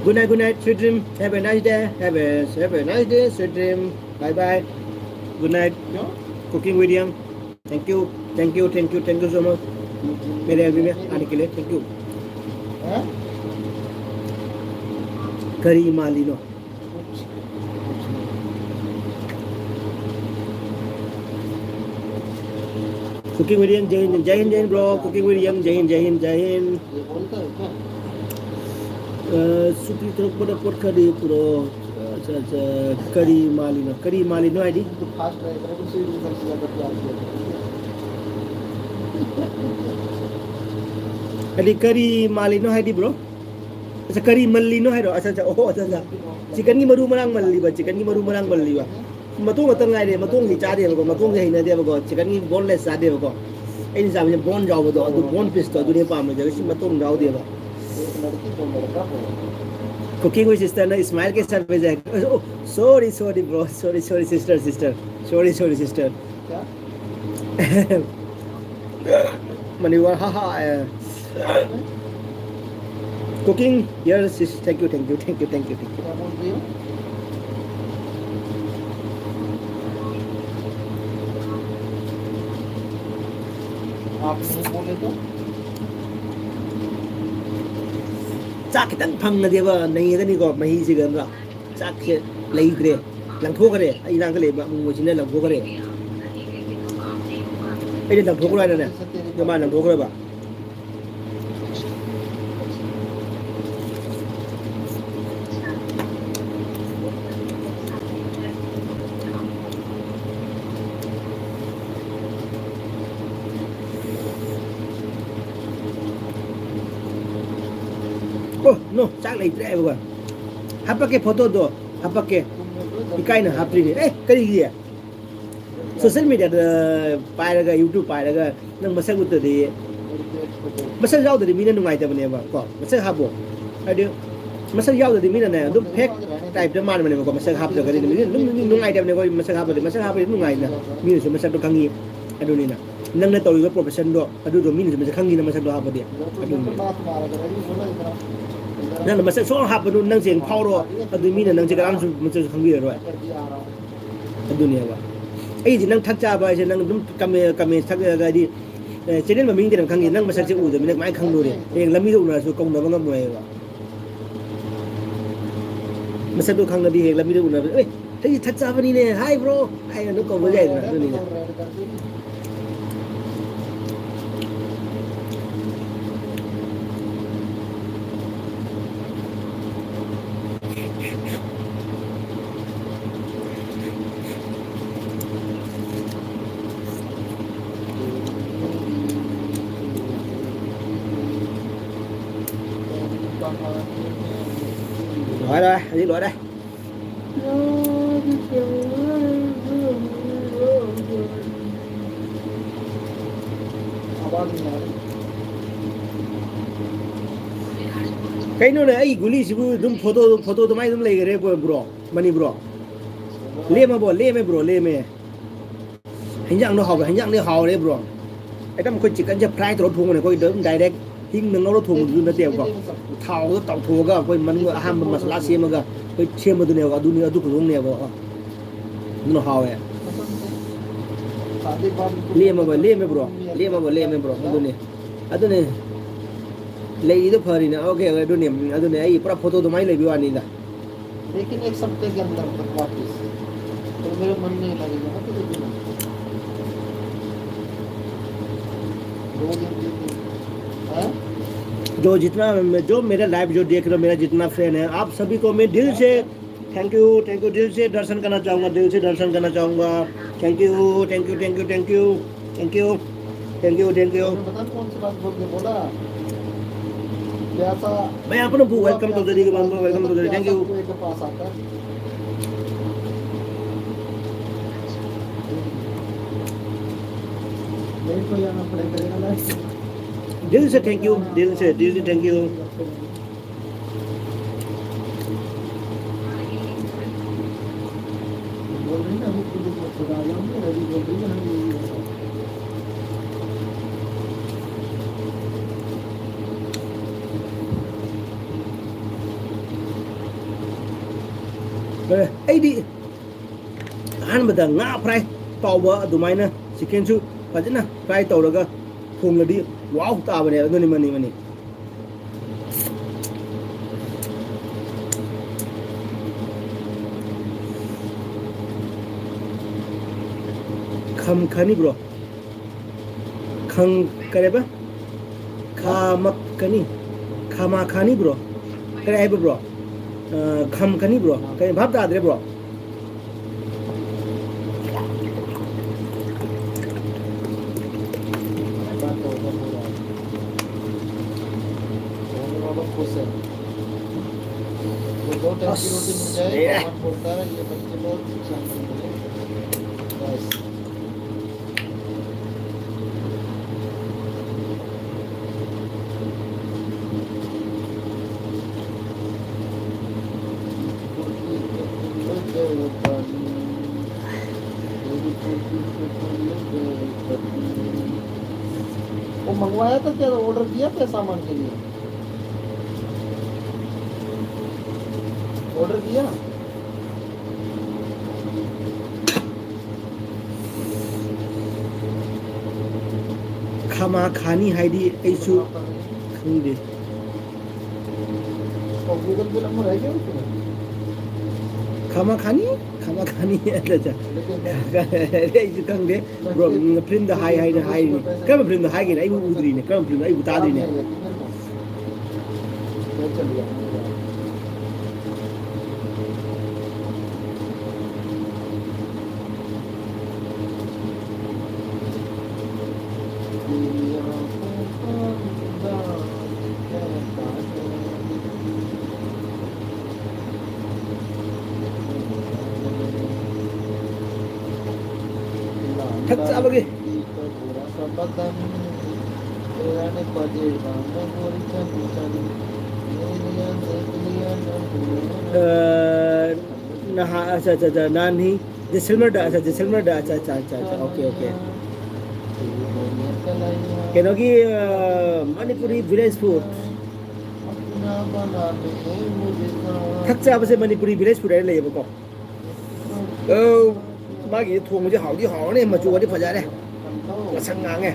good night, good night, sweet dream. Have a nice day. Have a, have a nice day, sweet dream. Bye bye. Good night. क्यों? Cooking with Young. Thank you, thank you, thank you, thank you so much. मेरे अभी में आने के लिए thank you. हैं? करी मालिनो. Cooking with Young, जय हिंद, जय हिंद, जय Hind, bro. Cooking with Young, जय हिंद, जय हिंद, जय हिंद. ये बोलता है क्या? अ, सुपीत थोड़ा पट खड़ी पूरा. अच्छा, अच्छा, करी मालिनो, करी मालिनो है दी. तो fast है, मेरे को sweet में सबसे ज्यादा प्यार किया. ꯍꯥꯏꯗꯤ ꯀꯔꯤ ꯃꯥꯜꯂꯤꯅꯣ ꯍꯥꯏꯗꯤ, bro? ꯑꯠꯆꯥ, ꯀꯔꯤ ꯃꯜꯂꯤꯅꯣ ꯍꯥꯏꯔꯣ? ꯑꯠꯆꯥ, ꯑꯠꯆꯥ, ꯑꯣ, ꯑꯠꯆꯥ, ꯑꯠꯆꯥ. Chickenꯒꯤ ꯃꯔꯨ ꯃꯔꯥꯡ ꯃꯜꯂꯤꯕ, chickenꯒꯤ ꯃꯔꯨ ꯃꯔꯥꯡ ꯃꯜꯂꯤꯕ. ꯃꯇꯣꯡ ꯈꯛꯇꯪ ꯉꯥꯏꯔꯦ, ꯃꯇꯣꯡꯗꯤ ꯆꯥꯗꯦꯕꯀꯣ, ꯃꯇꯣꯡꯗꯤ ꯍꯩꯅꯗꯦꯕꯀꯣ, chickenꯒꯤ boneless ꯆꯥꯗꯦꯕꯀꯣ. ꯑꯩꯅ ꯆꯥꯕꯁꯦ bone ꯌꯥꯎꯕꯗꯣ, ꯑꯗꯨ bone pieceꯇꯣ ꯑꯗꯨꯅꯦ ꯄꯥꯝꯃꯤꯁꯦ, ꯁꯤ ꯃꯇꯣꯡ ꯌꯥꯎꯗꯦꯕ. Cooking with sisterꯅ smile के साथ भेजा है. Oh, sorry, sorry, bro. Sorry, sorry, sister, sister. Sorry, sorry, sister. क्या? मनीवर, हाँ, हाँ, अ, Cooking, yes, yes, thank you, thank you, thank you, thank you, thank you. ꯆꯥꯛ ꯈꯤꯇꯪ ꯐꯪꯉꯗꯤꯕ ꯅꯩꯒꯗꯅꯤꯀꯣ, ꯃꯍꯤꯁꯤꯒ ꯅꯠꯇ꯭ꯔꯥ? ꯆꯥꯛꯁꯦ ꯂꯩꯇ꯭ꯔꯦ, ꯂꯪꯊꯣꯛꯈ꯭ꯔꯦ꯫ ꯑꯩ ꯏꯅꯥꯛꯇ ꯂꯩꯕ ꯑꯃꯨꯕꯁꯤꯅ ꯂꯪꯊꯣꯛꯈ꯭ꯔꯦ꯫ ꯑꯩꯅ ꯂꯪꯊꯣꯛꯈ꯭ꯔꯣ ꯍꯥꯏꯅꯅꯦ, ꯑꯗꯣ ꯃꯥ ꯂꯪꯊꯣꯛꯈ꯭ꯔꯕ꯫ ꯑꯣ ꯅꯣ, ꯆꯥꯛ ꯂꯩꯇ꯭ꯔꯦ ꯍꯥꯏꯕꯀꯣ꯫ ꯍꯥꯄꯛꯀꯦ, ꯐꯣꯇꯣꯗꯣ ꯍꯥꯄꯛꯀꯦ꯫ ꯏꯀꯥꯏꯅ ꯍꯥꯞꯇ꯭ꯔꯤꯅꯦ꯫ ꯑꯦ, ꯀꯔꯤꯒꯤ? ꯁꯣꯁꯦꯜ ꯃꯦꯗꯤꯌꯥꯗ ꯄꯥꯏꯔꯒ, ꯌꯨꯇ꯭ꯌꯨꯕ ꯄꯥꯏꯔꯒ ꯅꯪ ꯃꯁꯛ ꯎꯠꯇꯗꯤ, ꯃꯁꯛ ꯌꯥꯎꯗꯗꯤ ꯃꯤꯅ ꯅꯨꯡꯉꯥꯏꯇꯕꯅꯦꯕ ꯀꯣ꯫ ꯃꯁꯛ ꯍꯥꯞꯄꯣ꯫ ꯍꯥꯏꯗꯤ ꯃꯁꯛ ꯌꯥꯎꯗꯗꯤ ꯃꯤꯅꯅꯦ ꯑꯗꯨꯝ ꯐꯦꯛ ꯇꯥꯏꯞꯇ ꯃꯥꯟꯕꯅꯦꯕꯀꯣ꯫ ꯃꯁꯛ ꯍꯥꯞꯇ꯭ꯔꯒꯗꯤ ꯃꯤꯅ ꯑꯗꯨꯝ ꯅꯨꯡꯉꯥꯏꯇꯕꯅꯦꯀꯣ꯫ ꯃꯁꯛ ꯍꯥꯞꯄꯗꯤ, ꯃꯁꯛ ꯍꯥꯞꯄꯗꯤ ꯅꯨꯡꯉꯥꯏꯗꯅ, ꯃꯤꯅꯁꯨ ꯃꯁꯛꯇꯣ ꯈꯪꯉꯤ꯫ ꯑꯗꯨꯅꯤꯅ ꯅꯪꯅ ꯇꯧꯔꯤꯕ ꯄ꯭ꯔꯣꯐꯦꯁꯟꯗꯣ ꯑꯗꯨꯗꯣ ꯃꯤꯅꯁꯨ ꯃꯁꯛ ꯈꯪꯉꯤꯅ, ꯃꯁꯛꯇꯣ ꯍꯥꯞꯄꯗꯤ꯫ ꯑꯗꯨꯅꯤ꯫ ꯅꯪꯅ ꯃꯁꯛ ꯁꯨꯡꯍꯥꯞ ꯍꯥꯞꯄꯅꯨ, ꯅꯪ ꯆꯦꯡ ꯐꯥꯎꯔꯣ, ꯑꯗꯨ ꯃꯤꯅ ꯅꯪꯁꯦ ꯀꯅꯥꯝꯁꯨ ꯃꯁꯛꯁꯨ ꯈꯪꯕꯤꯔꯔꯣꯏ꯫ ꯑꯗꯨꯅꯦꯕ꯫ ꯑꯩꯗꯤ ꯅꯪ ꯊꯛ ꯆꯥꯕ ꯍꯥꯏꯁꯦ ꯅꯪ ꯑꯗꯨꯝ ꯀꯃꯦ-, ꯀꯃꯦꯟ ꯊꯛꯑꯒ ꯍꯥꯏꯗꯤ, ꯑꯦ, ꯆꯦꯅꯦꯜ ꯃꯃꯤꯡꯗꯤ ꯑꯗꯨꯝ ꯈꯪꯉꯤ, ꯅꯪ ꯃꯁꯛꯁꯦ ꯎꯗꯕꯅꯤꯅ ꯀꯃꯥꯏꯅ ꯈꯪꯗꯣꯔꯤ? ꯍꯌꯦꯡ ꯂꯝꯕꯤꯗ ꯎꯅꯔꯁꯨ ꯀꯧꯅꯕ ꯉꯝꯃꯣꯏꯕ꯫ ꯃꯁꯛꯇꯣ ꯈꯪꯉꯗꯤ ꯍꯌꯦꯡ ꯂꯝꯕꯤꯗ ꯎꯅꯕꯗ, "ꯑꯦ, ꯑꯩ ꯊꯛ ꯆꯥꯕꯅꯤꯅꯦ, ꯍꯥꯏ ꯕ꯭ꯔꯣ" ꯍꯥꯏꯅ ꯑꯗꯨꯝ ꯀꯧꯕ ꯌꯥꯏꯗꯅ, ꯑꯗꯨꯅꯤꯗ꯫ ꯂꯣꯏꯔꯦ, ꯍꯧꯖꯤꯛ ꯂꯣꯏꯔꯦ꯫ ꯀꯩꯅꯣꯅꯦ, ꯑꯩ ꯒꯨꯂꯤꯁꯤꯕꯨ ꯑꯗꯨꯝ ꯐꯣꯇꯣ, ꯐꯣꯇꯣ ꯑꯗꯨꯃꯥꯏꯅ ꯑꯗꯨꯝ ꯂꯩꯈꯔꯦ, ꯕ꯭ꯔꯣ, ꯃꯅꯤ ꯕ꯭ꯔꯣ? ꯂꯦꯝꯃꯕꯣ? ꯂꯦꯝꯃꯦ, ꯕ꯭ꯔꯣ, ꯂꯦꯝꯃꯦ꯫ ꯍꯤꯟꯖꯥꯡꯗꯣ ꯍꯥꯎꯕ꯭ꯔꯥ? ꯍꯤꯟꯖꯥꯡꯗꯤ ꯍꯥꯎꯔꯦ, ꯕ꯭ꯔꯣ꯫ ꯑꯩꯈꯣꯏ ꯆꯤꯛꯀꯟꯁꯦ ꯐ꯭ꯔꯥꯏ ꯇꯧꯔ ꯊꯣꯡꯕꯅꯦ, ꯑꯩꯈꯣꯏ ꯑꯗꯨꯝ ꯗꯥꯏꯔꯦꯛ ꯍꯤꯡꯅ ꯉꯧꯔ ꯊꯣꯡꯕꯗꯨꯁꯨ ꯅꯠꯇꯦꯕꯀꯣ꯫ ꯊꯥꯎꯗ ꯇꯥꯎꯊꯣꯛꯑꯒ ꯑꯩꯈꯣꯏ ꯃꯅꯨꯡꯗ ꯑꯍꯥꯟꯕ ꯃꯁꯂꯥ ꯁꯦꯝꯃꯒ ꯑꯩꯈꯣꯏ ꯁꯦꯝꯕꯗꯨꯅꯦꯕ꯫ ꯑꯗꯨꯅꯤ, ꯑꯗꯨ ꯈꯨꯊꯣꯡꯅꯦꯕ꯫ ꯑꯗꯨꯅ ꯍꯥꯎꯋꯦ꯫ ꯂꯦꯝꯃꯕ ꯂꯦꯝꯃꯦ ꯕ꯭ꯔꯣ꯫ ꯂꯦꯝꯃꯕ ꯂꯦꯝꯃꯦ ꯕ꯭ꯔꯣ꯫ ꯑꯗꯨꯅꯤ, ꯑꯗꯨꯅꯤ꯫ ꯂꯩꯔꯤꯗꯣ ꯐꯔꯤꯅꯦ꯫ Okay, okay. ꯑꯗꯨꯅꯤ, ꯑꯗꯨꯅꯤ꯫ ꯑꯩ ꯄꯨꯔꯥ ꯐꯣꯇꯣ ꯑꯗꯨꯃꯥꯏꯅ ꯂꯩꯕꯒꯤ ꯋꯥꯅꯤꯗ꯫ लेकिन एक सप्ते के अंदर तक वापस। तो मेरा मन नहीं लगेगा ना फिर इतना। दो दिन, तीन दिन। हैं? जो जितना, जो मेरा लाइव जो देख रहे हो, मेरा जितना फैन है, आप सभी को मैं दिल से थैंक यू, थैंक यू। दिल से दर्शन करना चाहूँगा, दिल से दर्शन करना चाहूँगा। Thank you, thank you, thank you, thank you. Thank you, thank you, thank you. पता नहीं कौन सी बात बोल के बोला। प्यासा मैं आपने वो वेलकम तो दे दी, वेलकम तो दे दी। Thank you. कुएं के पास आता है। मेरे को यहाँ पड़े करेगा ना। दिल से थैंक यू, दिल से, दिल से थैंक यू। बोल रही ना, अभी पुलिस में खुदा जाऊंगी, रवि बोल रही है, हम यही होता है। ꯑꯦ, ꯑꯩꯗꯤ ꯑꯍꯥꯟꯕꯗ ꯉꯥ ꯐ꯭ꯔꯥꯏ ꯇꯧꯕ ꯑꯗꯨꯃꯥꯏꯅ ꯆꯤꯛꯀꯟꯁꯨ ꯐꯖꯅ ꯐ꯭ꯔꯥꯏ ꯇꯧꯔꯒ ꯊꯣꯡꯂꯗꯤ ꯋꯥꯎ ꯇꯥꯕꯅꯦ꯫ ꯑꯗꯨꯅꯤ, ꯃꯅꯤ, ꯃꯅꯤ꯫ ꯈꯝ ꯈꯅꯤ ꯕ꯭ꯔꯣ꯫ ꯈꯪ ꯀꯔꯦꯕ? ꯈꯥꯃꯛꯀꯅꯤ꯫ ꯈꯥꯃꯥꯈꯥꯅꯤ ꯕ꯭ꯔꯣ꯫ ꯀꯔꯤ ꯍꯥꯏꯕ ꯕ꯭ꯔꯣ? ꯑ, ꯈꯝ ꯈꯅꯤ ꯕ꯭ꯔꯣ꯫ ꯀꯔꯤ ꯚꯥꯞ ꯇꯥꯗ꯭ꯔꯦ ꯕ꯭ꯔꯣ? वो दो टाइम की रोटी मिल जाए, भगवान बोलता है, ये बच्चे बहुत नुकसान कर रहे हैं। बस। वो मंगवाया था क्या? ऑर्डर दिया क्या सामान के लिए? ऑर्डर दिया? ꯈꯥꯃꯥ ꯈꯥꯅꯤ ꯍꯥꯏꯗꯤ ꯑꯩꯁꯨ ꯈꯪꯗꯦ꯫ और गूगल पे नंबर है क्या उसमें? ꯈꯥꯃꯥ ꯈꯥꯅꯤ? ꯈꯥꯃꯥ ꯈꯥꯅꯤ? ꯑꯠꯆꯥ, ꯑꯠꯆꯥ꯫ लेकिन ꯑꯩꯁꯨ ꯈꯪꯗꯦ꯫ ꯕ꯭ꯔꯣ, ꯎꯝ, ꯐꯤꯂꯝꯗ ꯍꯥꯏ ꯍꯥꯏꯅ ꯍꯥꯏꯔꯤꯅꯤ꯫ ꯀꯔꯝꯕ ꯐꯤꯂꯝꯗ ꯍꯥꯏꯒꯦꯅꯦ? ꯑꯩꯕꯨ ꯎꯗ꯭ꯔꯤꯅꯦ꯫ ꯀꯔꯝꯕ ꯐꯤꯂꯝꯗ? ꯑꯩꯕꯨ ꯇꯥꯗ꯭ꯔꯤꯅꯦ꯫ ꯊꯛ ꯆꯥꯕꯒꯤ꯫ ꯑ, ꯅꯍꯥ-, ꯑꯆꯥ, ꯑꯆꯥ, ꯑꯆꯥ, ꯅꯍꯥꯟ ꯍꯤ-, ꯖꯦꯁꯜꯃꯔꯗ, ꯑꯆꯥ, ꯖꯦꯁꯜꯃꯔꯗ, ꯑꯆꯥ, ꯑꯆꯥ, ꯑꯆꯥ, ꯑꯆꯥ, ꯑꯣꯀꯦ, ꯑꯣꯀꯦ꯫ ꯀꯩꯅꯣꯒꯤ, ꯑ, ꯃꯅꯤꯄꯨꯔꯤ ꯚꯤꯂꯦꯖ ꯐꯨꯗ꯫ ꯊꯛ ꯆꯥꯕꯁꯦ ꯃꯅꯤꯄꯨꯔꯤ ꯚꯤꯂꯦꯖ ꯐꯨꯗ ꯍꯥꯏꯅ ꯂꯩꯌꯦꯕꯀꯣ꯫ ꯑꯧ, ꯃꯥꯒꯤ ꯊꯣꯡꯕꯁꯦ ꯍꯥꯎꯗꯤ ꯍꯥꯎꯔꯅꯤ, ꯃꯆꯨꯒꯗꯤ ꯐꯖꯔꯦ, ꯉꯁꯪ ꯉꯥꯡꯉꯦ꯫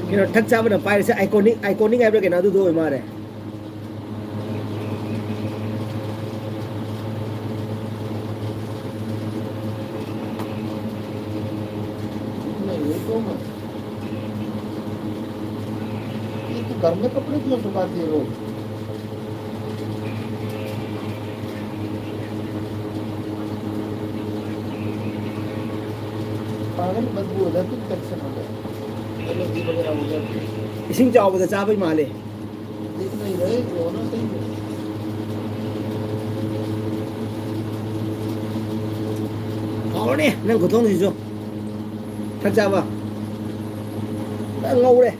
ꯀꯩꯅꯣ, ꯊꯛ ꯆꯥꯕꯅ ꯄꯥꯏꯔꯤꯁꯦ, ꯑꯥꯏꯀꯣꯅꯤꯛ, ꯑꯥꯏꯀꯣꯅꯤꯛ ꯍꯥꯏꯕ꯭ꯔꯥ ꯀꯩꯅꯣ, ꯑꯗꯨꯗꯣ ꯑꯣꯏ ꯃꯥꯜꯂꯦ꯫ नहीं, ये तो मत। ये तो घर में कपड़े क्यों सुखाती है रोज? पागल, बदबू हो जाती, इन्फेक्शन हो जाती, एलर्जी वगैरह हो जाती है। ꯏꯁꯤꯡ ꯆꯥꯎꯕꯗ ꯆꯥꯕꯩ ꯃꯥꯜꯂꯦ꯫ ꯍꯥꯎꯔꯅꯤ ꯅꯪ ꯈꯨꯊꯣꯡꯁꯤꯁꯨ꯫ ꯊꯛ ꯆꯥꯕ ꯐꯖꯅ ꯉꯧꯔꯦ꯫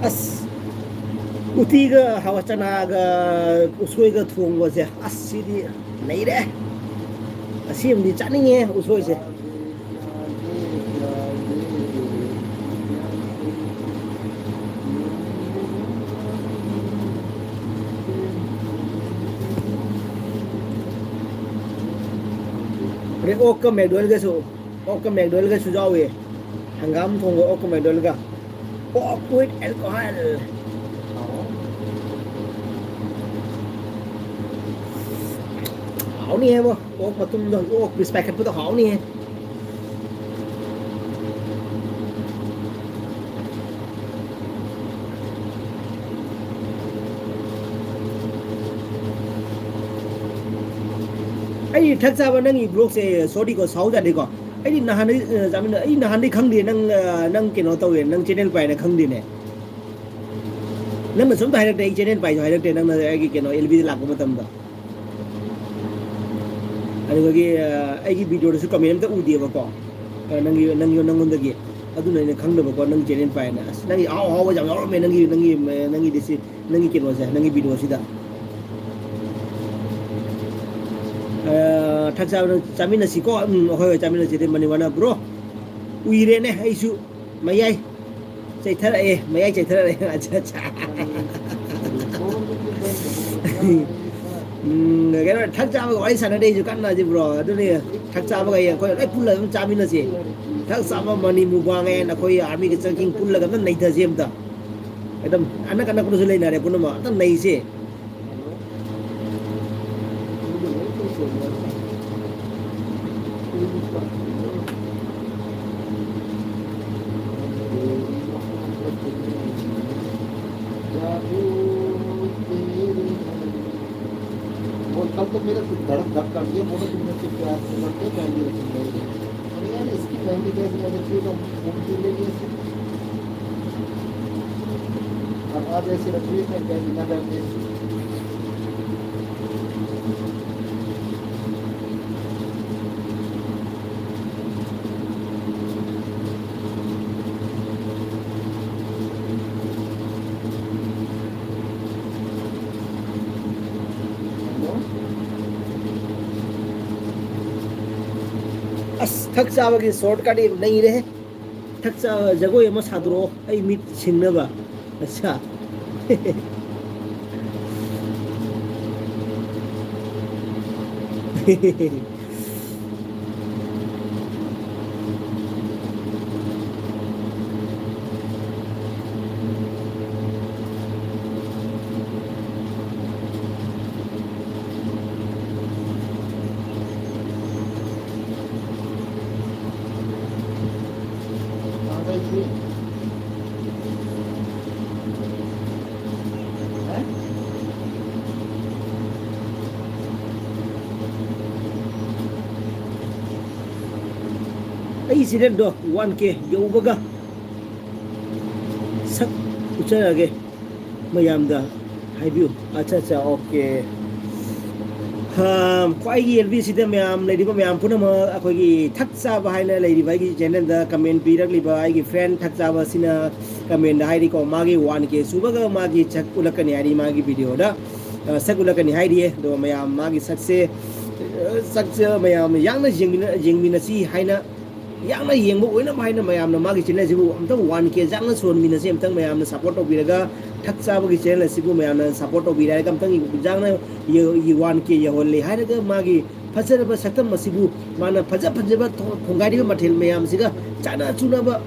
ꯑꯁ, ꯎꯇꯤꯒ ꯍꯋꯥꯏ ꯆꯅꯥꯒ ꯎꯁꯣꯏꯒ ꯊꯣꯡꯕꯁꯦ, ꯑꯁ, ꯁꯤꯗꯤ ꯅꯩꯔꯦ꯫ ꯑꯁꯤ ꯑꯃꯗꯤ ꯆꯥꯅꯤꯡꯉꯦ, ꯎꯁꯣꯏꯁꯦ꯫ ꯑꯗꯩ ꯑꯣꯛꯀ ꯃꯦꯛꯗꯣꯅꯦꯜꯒꯁꯨ, ꯑꯣꯛꯀ ꯃꯦꯛꯗꯣꯅꯦꯜꯒꯁꯨ ꯌꯥꯎꯏ꯫ ꯍꯪꯒꯥꯝ ꯊꯣꯡꯕ ꯑꯣꯛꯀ ꯃꯦꯛꯗꯣꯅꯦꯜꯒ꯫ Pork with alcohol꯫ ꯍꯥꯎꯅꯤꯍꯦ ꯕꯣ꯫ ꯑꯣꯛ ꯃꯇꯨꯝꯗꯣ, ꯑꯣꯛ piece ꯄꯥꯏꯈꯠꯄꯗꯣ ꯍꯥꯎꯅꯤꯍꯦ꯫ ꯑꯩ ꯊꯛ ꯆꯥꯕ ꯅꯪꯒꯤ vlogꯁꯦ sorryꯀꯣ, ꯁꯥꯎꯖꯥꯗꯦꯀꯣ꯫ ꯑꯩꯗꯤ ꯅꯍꯥꯟꯗꯩ, ꯑ, ꯆꯥꯃꯤꯟꯅ-, ꯑꯩ ꯅꯍꯥꯟꯗꯩ ꯈꯪꯗꯦ ꯅꯪ, ꯑ, ꯅꯪ ꯀꯩꯅꯣ ꯇꯧꯋꯦ, ꯅꯪ channel ꯄꯥꯏꯅ ꯈꯪꯗꯦꯅꯦ꯫ ꯅꯪꯅꯁꯨ ꯑꯝꯇ ꯍꯥꯏꯔꯛꯇꯦ, ꯑꯩ channel ꯄꯥꯏꯁꯨ ꯍꯥꯏꯔꯛꯇꯦ, ꯅꯪꯅ ꯑꯩꯒꯤ ꯀꯩꯅꯣ L Bꯗ ꯂꯥꯛꯄ ꯃꯇꯝꯗ꯫ ꯑꯗꯨꯗꯒꯤ, ꯑ, ꯑꯩꯒꯤ videoꯗꯁꯨ comment ꯑꯝꯇ ꯎꯗꯦꯕꯀꯣ꯫ ꯑ, ꯅꯪꯒꯤ, ꯅꯪꯒꯤ, ꯅꯪꯉꯣꯟꯗꯒꯤ꯫ ꯑꯗꯨꯅ ꯑꯩꯅ ꯈꯪꯗꯕꯀꯣ, ꯅꯪ channel ꯄꯥꯏꯅ꯫ ꯑꯁ, ꯅꯪꯒꯤ ꯑꯍꯥꯎ ꯑꯍꯥꯎꯕ ꯌꯥꯝ ꯌꯥꯎꯔꯝꯃꯦ, ꯅꯪꯒꯤ, ꯅꯪꯒꯤ, ꯅꯪꯒꯤꯗꯤ ꯁꯤ, ꯅꯪꯒꯤ ꯀꯩꯅꯣꯁꯦ, ꯅꯪꯒꯤ videoꯁꯤꯗ꯫ ꯑ, ꯊꯛ ꯆꯥꯕꯗ ꯆꯥꯃꯤꯟꯅꯁꯤꯀꯣ꯫ ꯎꯝ, ꯍꯣꯏ, ꯍꯣꯏ, ꯆꯥꯃꯤꯟꯅꯁꯤ꯫ ꯑꯗꯩ ꯃꯅꯤꯋꯥꯅ, bro, ꯎꯏꯔꯦꯅꯦ ꯑꯩꯁꯨ꯫ ꯃꯌꯥꯏ ꯆꯩꯊꯔꯛꯑꯦ, ꯃꯌꯥꯏ ꯆꯩꯊꯔꯛꯑꯦ꯫ ꯑꯠꯆꯥ, ꯑꯠꯆꯥ꯫ ꯎꯝ, ꯀꯩꯅꯣ, ꯊꯛ ꯆꯥꯕꯒ ꯋꯥꯔꯤ ꯁꯥꯟꯅꯗꯦ ꯑꯩꯁꯨ ꯀꯟꯅ ꯍꯧꯖꯤꯛ, bro꯫ ꯑꯗꯨꯅꯤ, ꯊꯛ ꯆꯥꯕꯒ ꯑꯩꯈꯣꯏ ꯂꯣꯏ ꯄꯨꯜꯂꯒ ꯑꯗꯨꯝ ꯆꯥꯃꯤꯟꯅꯁꯤ꯫ ꯊꯛ ꯆꯥꯕ ꯃꯅꯤ ꯃꯨꯛꯕꯥꯡ ꯍꯥꯏꯅ ꯑꯩꯈꯣꯏ armyꯒꯤ ꯆꯪꯈꯤꯡ ꯄꯨꯜꯂꯒ ꯑꯝꯇ ꯅꯩꯊꯁꯤ ꯑꯝꯇ꯫ ꯑꯗꯨꯝ ꯑꯅꯛ ꯑꯅꯛꯄꯗꯁꯨ ꯂꯩꯅꯔꯦ ꯄꯨꯝꯅꯃꯛ꯫ ꯑꯝꯇ ꯅꯩꯁꯦ꯫ जादू तेरे में। वो कल तो मेरा कुछ धड़क धक कर दिया, बोला, "तुमने तो प्यार से लड़के पहन के रखी है।" अरे यार, इसकी मेहंदी कैसे लग रही है, तो मूर्ति ले लिए। अब आज ऐसे रखी है, मैं क्या बिना बैठे। ꯑꯁ, ꯊꯛ ꯆꯥꯕꯒꯤ ꯁꯣꯔꯠꯀꯠ ꯌꯥꯝ ꯅꯩꯔꯦꯍꯦ꯫ ꯊꯛ ꯆꯥ-, ꯖꯒꯣꯏ ꯑꯃ ꯁꯥꯗꯣꯔꯛꯑꯣ, ꯑꯩ ꯃꯤꯠ ꯁꯤꯡꯅꯕ꯫ ꯑꯠꯁꯥ꯫ ꯑꯩ ꯆꯦꯅꯦꯜꯗꯣ ꯋꯥꯟ ꯀꯦ ꯌꯧꯕꯒ ꯁꯛ ꯎꯠꯆꯔꯛꯑꯒꯦ ꯃꯌꯥꯝꯗ꯫ ꯍꯥꯏꯕꯤꯌꯨ꯫ ꯑꯠꯆꯥ, ꯑꯠꯆꯥ, ꯑꯣꯀꯦ꯫ ꯍꯥ, ꯑꯩꯒꯤ ꯑꯦꯜ ꯕꯤꯁꯤꯗ ꯃꯌꯥꯝ, ꯂꯩꯔꯤꯕ ꯃꯌꯥꯝ ꯄꯨꯝꯅꯃꯛ, ꯑꯩꯈꯣꯏꯒꯤ ꯊꯛ ꯆꯥꯕ ꯍꯥꯏꯅ ꯂꯩꯔꯤꯕ ꯑꯩꯒꯤ ꯆꯦꯅꯦꯜꯗ ꯀꯃꯦꯟ ꯄꯤꯔꯛꯂꯤꯕ ꯑꯩꯒꯤ ꯐ꯭ꯔꯦꯟ ꯊꯛ ꯆꯥꯕꯁꯤꯅ ꯀꯃꯦꯟꯗ ꯍꯥꯏꯔꯤꯀꯣ, ꯃꯥꯒꯤ ꯋꯥꯟ ꯀꯦ ꯁꯨꯕꯒ ꯃꯥꯒꯤ ꯁꯛ ꯎꯠꯂꯛꯀꯅꯤ ꯍꯥꯏꯔꯤ, ꯃꯥꯒꯤ ꯚꯤꯗꯤꯑꯣꯗ, ꯑ, ꯁꯛ ꯎꯠꯂꯛꯀꯅꯤ ꯍꯥꯏꯔꯤꯌꯦ꯫ ꯑꯗꯣ ꯃꯌꯥꯝ ꯃꯥꯒꯤ ꯁꯛꯁꯦ, ꯑ, ꯁꯛꯁꯦ ꯃꯌꯥꯝ ꯌꯥꯡꯅ ꯌꯦꯡꯃꯤꯟꯅ-, ꯌꯦꯡꯃꯤꯟꯅꯁꯤ ꯍꯥꯏꯅ ꯌꯥꯝꯅ ꯌꯦꯡꯕ ꯑꯣꯏꯅꯕ ꯍꯥꯏꯅ ꯃꯌꯥꯝꯅ ꯃꯥꯒꯤ ꯆꯦꯅꯦꯜꯁꯤꯕꯨ ꯑꯝꯇꯪ ꯋꯥꯟ ꯀꯦ ꯌꯥꯝꯅ ꯁꯣꯟꯃꯤꯟꯅꯁꯤ꯫ ꯑꯝꯇꯪ ꯃꯌꯥꯝꯅ ꯁꯞꯄꯣꯔꯠ ꯇꯧꯕꯤꯔꯒ, ꯊꯛ ꯆꯥꯕꯒꯤ ꯆꯦꯅꯦꯜ ꯑꯁꯤꯕꯨ ꯃꯌꯥꯝꯅ ꯁꯞꯄꯣꯔꯠ ꯇꯧꯕꯤꯔꯦ ꯍꯥꯏꯔꯒ, ꯑꯝꯇꯪ ꯌꯥꯝꯅ ꯋꯥꯟ ꯀꯦ ꯌꯧꯍꯜꯂꯦ ꯍꯥꯏꯔꯒ, ꯃꯥꯒꯤ ꯐꯖꯔꯕ ꯁꯛꯇꯝ ꯑꯁꯤꯕꯨ ꯃꯥꯅ ꯐꯖ ꯐꯖꯕ ꯊꯣ-, ꯊꯣꯡꯒꯥꯏꯔꯤꯕ ꯃꯊꯦꯜ ꯃꯌꯥꯝꯁꯤꯒ ꯆꯥꯅ ꯆꯨꯅꯕ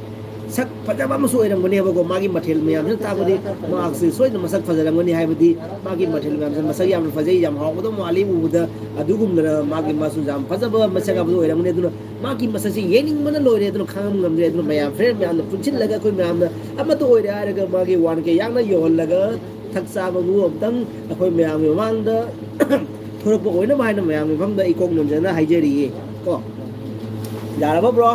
ꯁꯛ ꯐꯖꯕ ꯑꯃꯁꯨ ꯑꯣꯏꯔꯝꯒꯅꯦꯕꯀꯣ꯫ ꯃꯥꯒꯤ ꯃꯊꯦꯜ ꯃꯌꯥꯝꯁꯤꯅ ꯇꯥꯛꯄꯗꯤ ꯃꯍꯥꯛꯁꯦ ꯁꯣꯏꯗꯅ ꯃꯁꯛ ꯐꯖꯔꯝꯒꯅꯤ, ꯍꯥꯏꯕꯗꯤ ꯃꯥꯒꯤ ꯃꯊꯦꯜ ꯃꯌꯥꯝꯁꯦ ꯃꯁꯛ ꯌꯥꯝꯅ ꯐꯖꯩ, ꯌꯥꯝ ꯍꯥꯎꯒꯗꯧ ꯃꯥꯜꯂꯤ ꯎꯕꯗ꯫ ꯑꯗꯨꯒꯨꯝꯂꯅ ꯃꯥꯒꯤ, ꯃꯥꯁꯨ ꯌꯥꯝ ꯐꯖꯕ ꯃꯁꯛ ꯑꯃꯁꯨ ꯑꯣꯏꯔꯝꯒꯅꯤ꯫ ꯑꯗꯨꯅ ꯃꯥꯒꯤ ꯃꯁꯛꯁꯦ ꯌꯦꯡꯅꯤꯡꯕꯅ ꯂꯣꯏꯔꯦ꯫ ꯑꯗꯨꯅ ꯈꯥꯡꯕ ꯉꯝꯗ꯭ꯔꯦ꯫ ꯑꯗꯨꯅ ꯃꯌꯥꯝ, ꯐ꯭ꯔꯦꯟ ꯃꯌꯥꯝꯅ ꯄꯨꯟꯁꯤꯜꯂꯒ ꯑꯩꯈꯣꯏ ꯃꯌꯥꯝꯅ ꯑꯃꯠꯇ ꯑꯣꯏꯔꯦ ꯍꯥꯏꯔꯒ ꯃꯥꯒꯤ ꯋꯥꯟ ꯀꯦ ꯌꯥꯝꯅ ꯌꯧꯍꯜꯂꯒ ꯊꯛ ꯆꯥꯕꯕꯨ ꯑꯝꯇꯪ ꯑꯩꯈꯣꯏ ꯃꯌꯥꯝꯒꯤ ꯃꯃꯥꯡꯗ ꯊꯣꯔꯛꯄ ꯑꯣꯏꯅꯕ ꯍꯥꯏꯅ ꯃꯌꯥꯝꯒꯤ ꯃꯐꯝꯗ ꯏꯀꯣꯛ ꯅꯣꯟꯖꯅ ꯍꯥꯏꯖꯔꯤꯌꯦ ꯀꯣ꯫ ꯌꯥꯔꯕ, bro?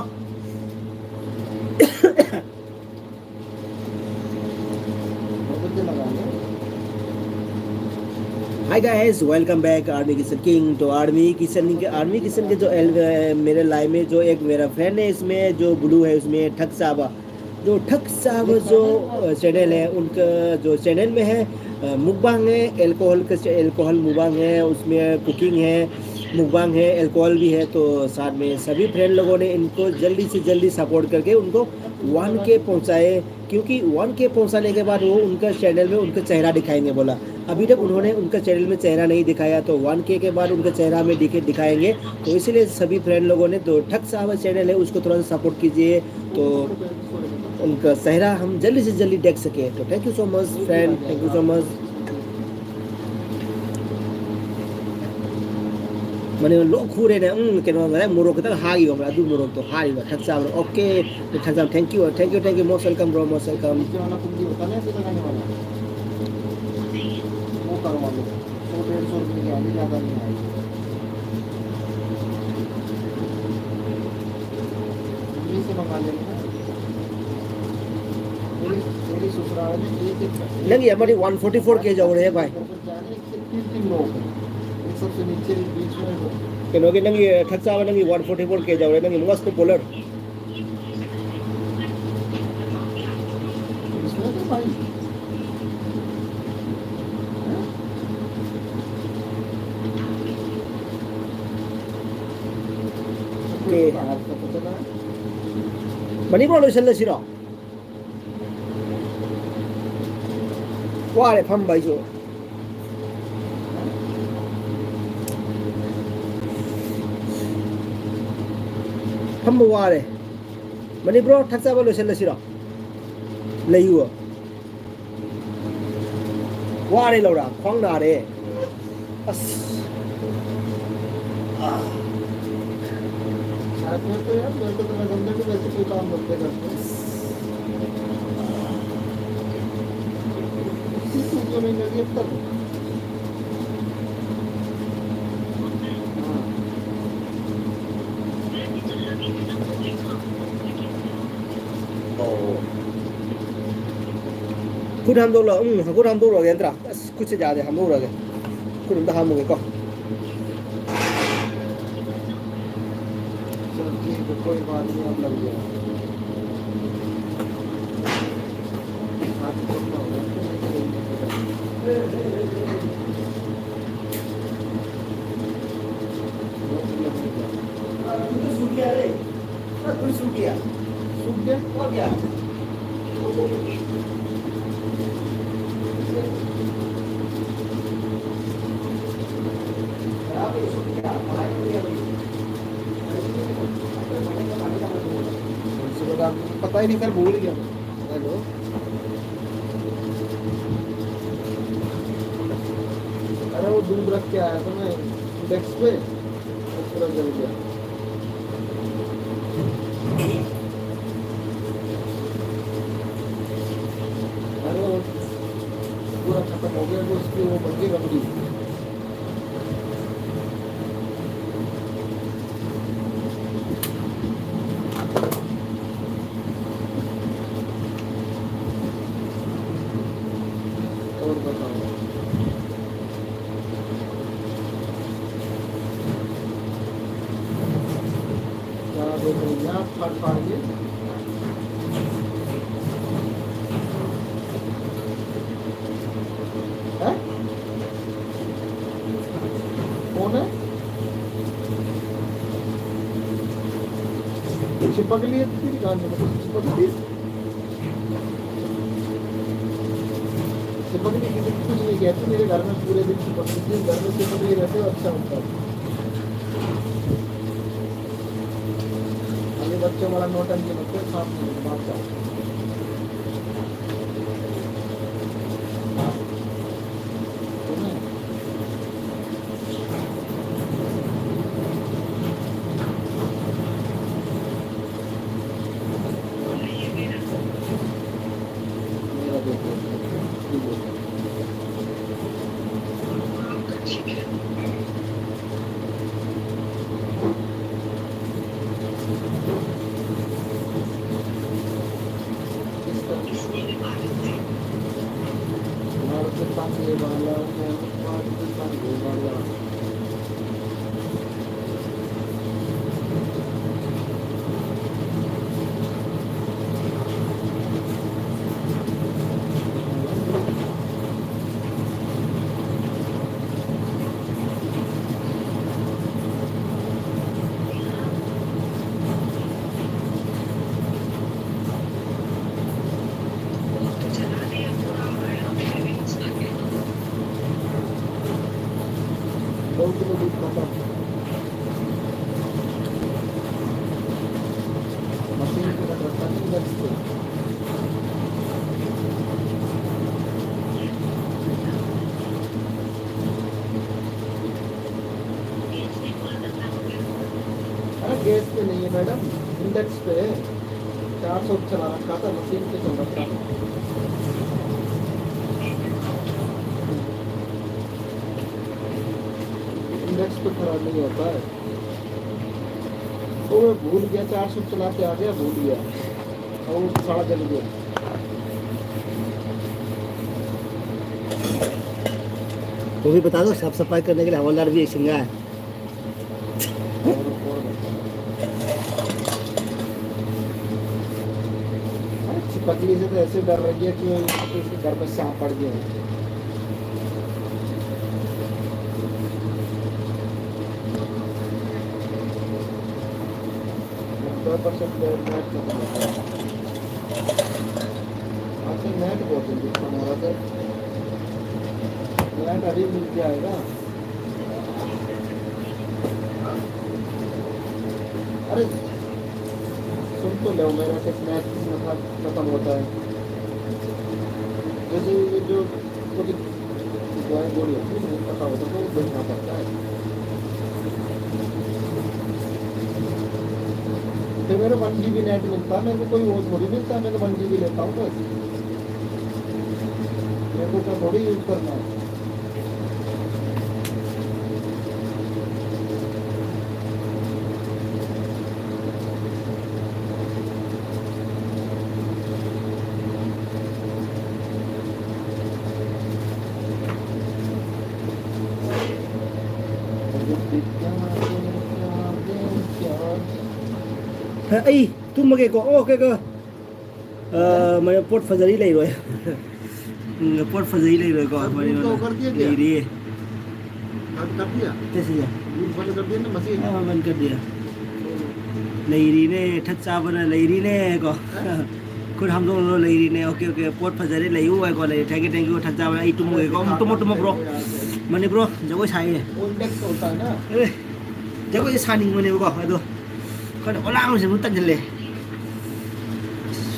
Hi guys, welcome back Army Kitchen King. तो आर्मी किचन के, आर्मी किचन के जो एल-, अ, मेरे लाइव में जो एक मेरा फ्रेंड है, इसमें जो ब्लू है, उसमें ठक साहब, जो ठक साहब जो, अ, चैनल है, उनका जो चैनल में है, अ, मुकबांग है, अल्कोहल का, अल्कोहल मुकबांग है, उसमें कुकिंग है, मुकबांग है, अल्कोहल भी है। तो साथ में सभी फ्रेंड लोगों ने इनको जल्दी से जल्दी सपोर्ट करके उनको वन के पहुंचाए, क्योंकि वन के पहुंचाने के बाद वो उनका चैनल में उनका चेहरा दिखाएंगे बोला। अभी तक उन्होंने उनका चैनल में चेहरा नहीं दिखाया, तो वन के के बाद उनका चेहरा में दिखे, दिखाएंगे। तो इसीलिए सभी फ्रेंड लोगों ने, तो ठक साहब चैनल है, उसको थोड़ा सा सपोर्ट कीजिए, तो उनका चेहरा हम जल्दी से जल्दी देख सके। तो thank you so much friend, thank you so much। ꯃꯅꯦ ꯂꯣꯛ ꯈꯨꯔꯦꯅꯦ꯫ ꯎꯝ, ꯀꯩꯅꯣ, ꯉꯁꯥꯏ ꯃꯣꯔꯣꯛ ꯈꯤꯇꯪ ꯍꯥꯏꯈꯤꯕ, ꯑꯗꯨ ꯃꯣꯔꯣꯛꯇꯣ ꯍꯥꯏꯔꯤꯕ ꯊꯛ ꯆꯥꯕꯗꯣ꯫ ꯑꯣꯀꯦ, ꯊꯛ ꯆꯥꯕ, thank you, thank you, thank you, most welcome bro, most welcome। नीचे वाला कुंडी होता है ना, ऐसे लगाने वाला, वो करवा लो। सौ डेढ़ सौ रुपये का, अभी ज़्यादा नहीं आएगा। दिल्ली से मंगा लेंगे ना। मेरी, मेरी ससुराल में एक एक नंगे हमारी वन फोर्टी फोर के जाओ रे भाई। जाने तीन तीन लोग हैं। एक सबसे नीचे, एक बीच में, वो। ꯀꯩꯅꯣꯒꯤ ꯅꯪꯒꯤ ꯊꯛ ꯆꯥꯕ ꯅꯪꯒꯤ ꯋꯥꯟ ꯐꯣꯔꯇꯤ ꯐꯣꯔ ꯀꯦ ꯌꯧꯔꯦ, ꯅꯪꯒꯤ ꯃꯁꯇ ꯄꯣꯂꯔ꯫ इसमें तो भाई, हैं? ओके। बाहर का पता ना। ꯃꯅꯤꯄꯨꯔ ꯂꯣꯏꯁꯤꯜꯂꯁꯤꯔꯣ? ꯋꯥꯔꯦ ꯐꯝꯕ ꯑꯩꯁꯨ꯫ ꯐꯝꯕ ꯋꯥꯔꯦ꯫ ꯃꯅꯤꯄꯨꯔ ꯊꯛ ꯆꯥꯕ ꯂꯣꯏꯁꯤꯜꯂꯁꯤꯔꯣ? ꯂꯩꯌꯨ꯫ ꯋꯥꯔꯦ ꯂꯧꯔꯥ, ꯈ꯭ꯋꯥꯡ ꯅꯥꯔꯦ꯫ ꯑꯁ꯫ ꯈꯨꯠ ꯍꯥꯝꯗꯣꯛꯂꯣ꯫ ꯎꯝ, ꯈꯨꯠ ꯍꯥꯝꯗꯣꯛꯂꯨꯔꯒꯦ ꯅꯠꯇ꯭ꯔꯥ? ꯑꯁ, ꯈꯨꯠꯁꯦ ꯌꯥꯗꯦ, ꯍꯥꯝꯗꯣꯛꯎꯔꯒꯦ꯫ ꯈꯨꯠ ꯑꯝꯇ ꯍꯥꯝꯃꯨꯒꯦꯀꯣ꯫ पता ही नहीं सर, भूल गया। हेलो। अरे वो दूध रख के आया था मैं डेस्क पे, वो पूरा जल गया। अरे वो पूरा खत्म हो गया, तो उसकी वो बन गई रबड़ी। और बताओ। क्या देख रहे हैं आप, फाड़ फाड़ के? हैं? कौन है? चिपक लिए तेरी कान में, चिपक लिए। चिपक नहीं, किसी को कुछ नहीं कहती, मेरे घर में पूरे दिन चिपक, जिस घर में चिपक लिए रहते हो, अच्छा होता है। अभी बच्चों वाला नौटंकी मत कर, सामने से बात कर। मेरा देखो, ठीक है। भारत के पास ये वाला, भारत के पास ये वाला। दो किलो दूध खत्म। मशीन पे रख रखा थी, बस तो। अरे, गैस पे नहीं है मैडम, इंडक्स पे है। चार सौ चला रखा था, मशीन पे चल रखा था। इंडक्स पे खराब नहीं होता है। तो मैं भूल गया, चार सौ चला के आ गया, भूल गया। और वो सारा जल गया। वो भी बता दो, साफ सफाई करने के लिए हवलदार भी एक सिंगा है। अरे, चिपकली से तो ऐसे डर रही है कि इसके घर में सांप पड़ गया। नब्बे परसेंट नेट खत्म हो गया। आजकल नेट बहुत जल्दी खत्म हो रहा था। नेट अभी मिल जाएगा। अरे, तो लव मैरिज से मैच खत्म होता है। जैसे ये जो, वो जो गाय गोरी होती है, नहीं पता होता तो देखना पड़ता है। फिर मेरे वन जीबी नेट मिलता है, मेरे को कोई वो थोड़ी मिलता है, मैं तो वन जीबी लेता हूँ बस। मेरे को क्या थोड़ी यूज़ करना है। ꯑꯩ ꯇꯨꯝꯃꯒꯦꯀꯣ꯫ ꯑꯣꯀꯦ ꯀꯣ꯫ ꯑ, ꯃꯌꯥꯝ, ꯄꯣꯠ ꯐꯖꯔꯤ ꯂꯩꯔꯣꯏ꯫ ꯎꯝ, ꯄꯣꯠ ꯐꯖꯔꯤ ꯂꯩꯔꯣꯏꯀꯣ꯫ ꯁꯔ, ꯃꯌꯥꯝ ꯕ꯭ꯂꯨ ꯇꯧ ꯀꯔ ꯗꯤꯌꯥ ꯀꯌꯥ? ꯂꯩꯔꯤꯌꯦ꯫ ꯕꯟ ꯀꯔ ꯗꯤꯌꯥ? ꯀꯩꯁꯦ? ꯕ꯭ꯂꯨ ꯕꯟ ꯀꯔ ꯗꯤꯌꯥ ꯅ ꯃꯁꯤ? ꯑ, ꯕꯟ ꯀꯔ ꯗꯤꯌꯥ꯫ ꯂꯩꯔꯤꯅꯦ, ꯊꯛ ꯆꯥꯕꯅ ꯂꯩꯔꯤꯅꯦ ꯀꯣ꯫ ꯈꯨꯠ ꯍꯥꯝꯗꯣꯛꯅ ꯂꯩꯔꯤꯅꯦ꯫ Okay, okay. ꯄꯣꯠ ꯐꯖꯔꯦ, ꯂꯩꯌꯨ ꯍꯥꯏꯀꯣ꯫ ꯂꯩꯔꯦ꯫ Thank you, thank you꯫ ꯊꯛ ꯆꯥꯕꯅ꯫ ꯑꯩ ꯇꯨꯝꯃꯨꯒꯦꯀꯣ꯫ ꯑꯃꯨꯛ ꯇꯨꯝꯃꯣ, ꯇꯨꯝꯃꯣ, ꯕ꯭ꯔꯣ꯫ ꯃꯅꯤ ꯕ꯭ꯔꯣ, ꯖꯒꯣꯏ ꯁꯥꯏꯌꯦ꯫ ꯑꯦ, ꯖꯒꯣꯏꯁꯦ ꯁꯥꯅꯤꯡꯕꯅꯦꯕꯀꯣ, ꯑꯗꯣ ꯑꯩꯈꯣꯏꯅ ꯑꯣꯂꯥꯡꯕꯁꯦ ꯑꯃꯨꯛ ꯇꯟꯁꯤꯜꯂꯦ꯫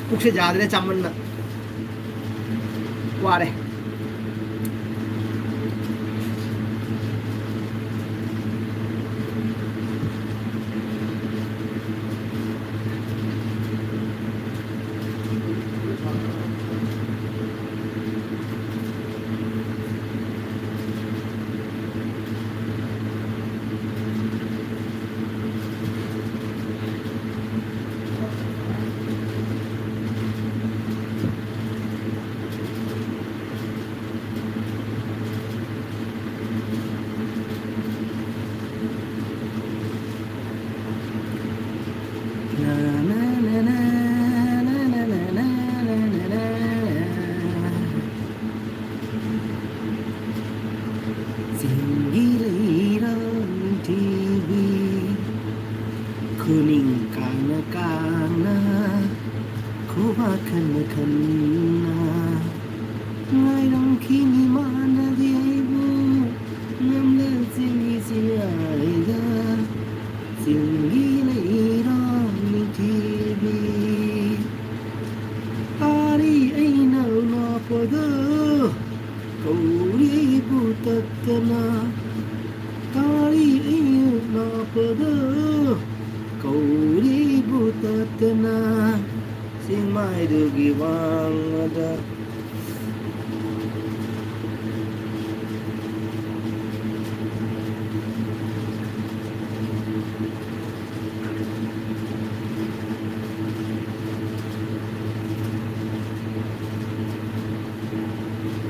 ꯄꯨꯛꯁꯦ ꯌꯥꯗ꯭ꯔꯦ ꯆꯥꯃꯟꯗ꯫ ꯋꯥꯔꯦ꯫ ꯀꯥꯔꯤ ꯏꯌꯨ ꯂꯥꯛꯄꯗꯨ ꯀꯧꯔꯤꯕꯨ ꯇꯠꯇꯅ ꯆꯤꯡꯃꯥꯏꯗꯨꯒꯤ ꯋꯥꯡꯃꯗ꯫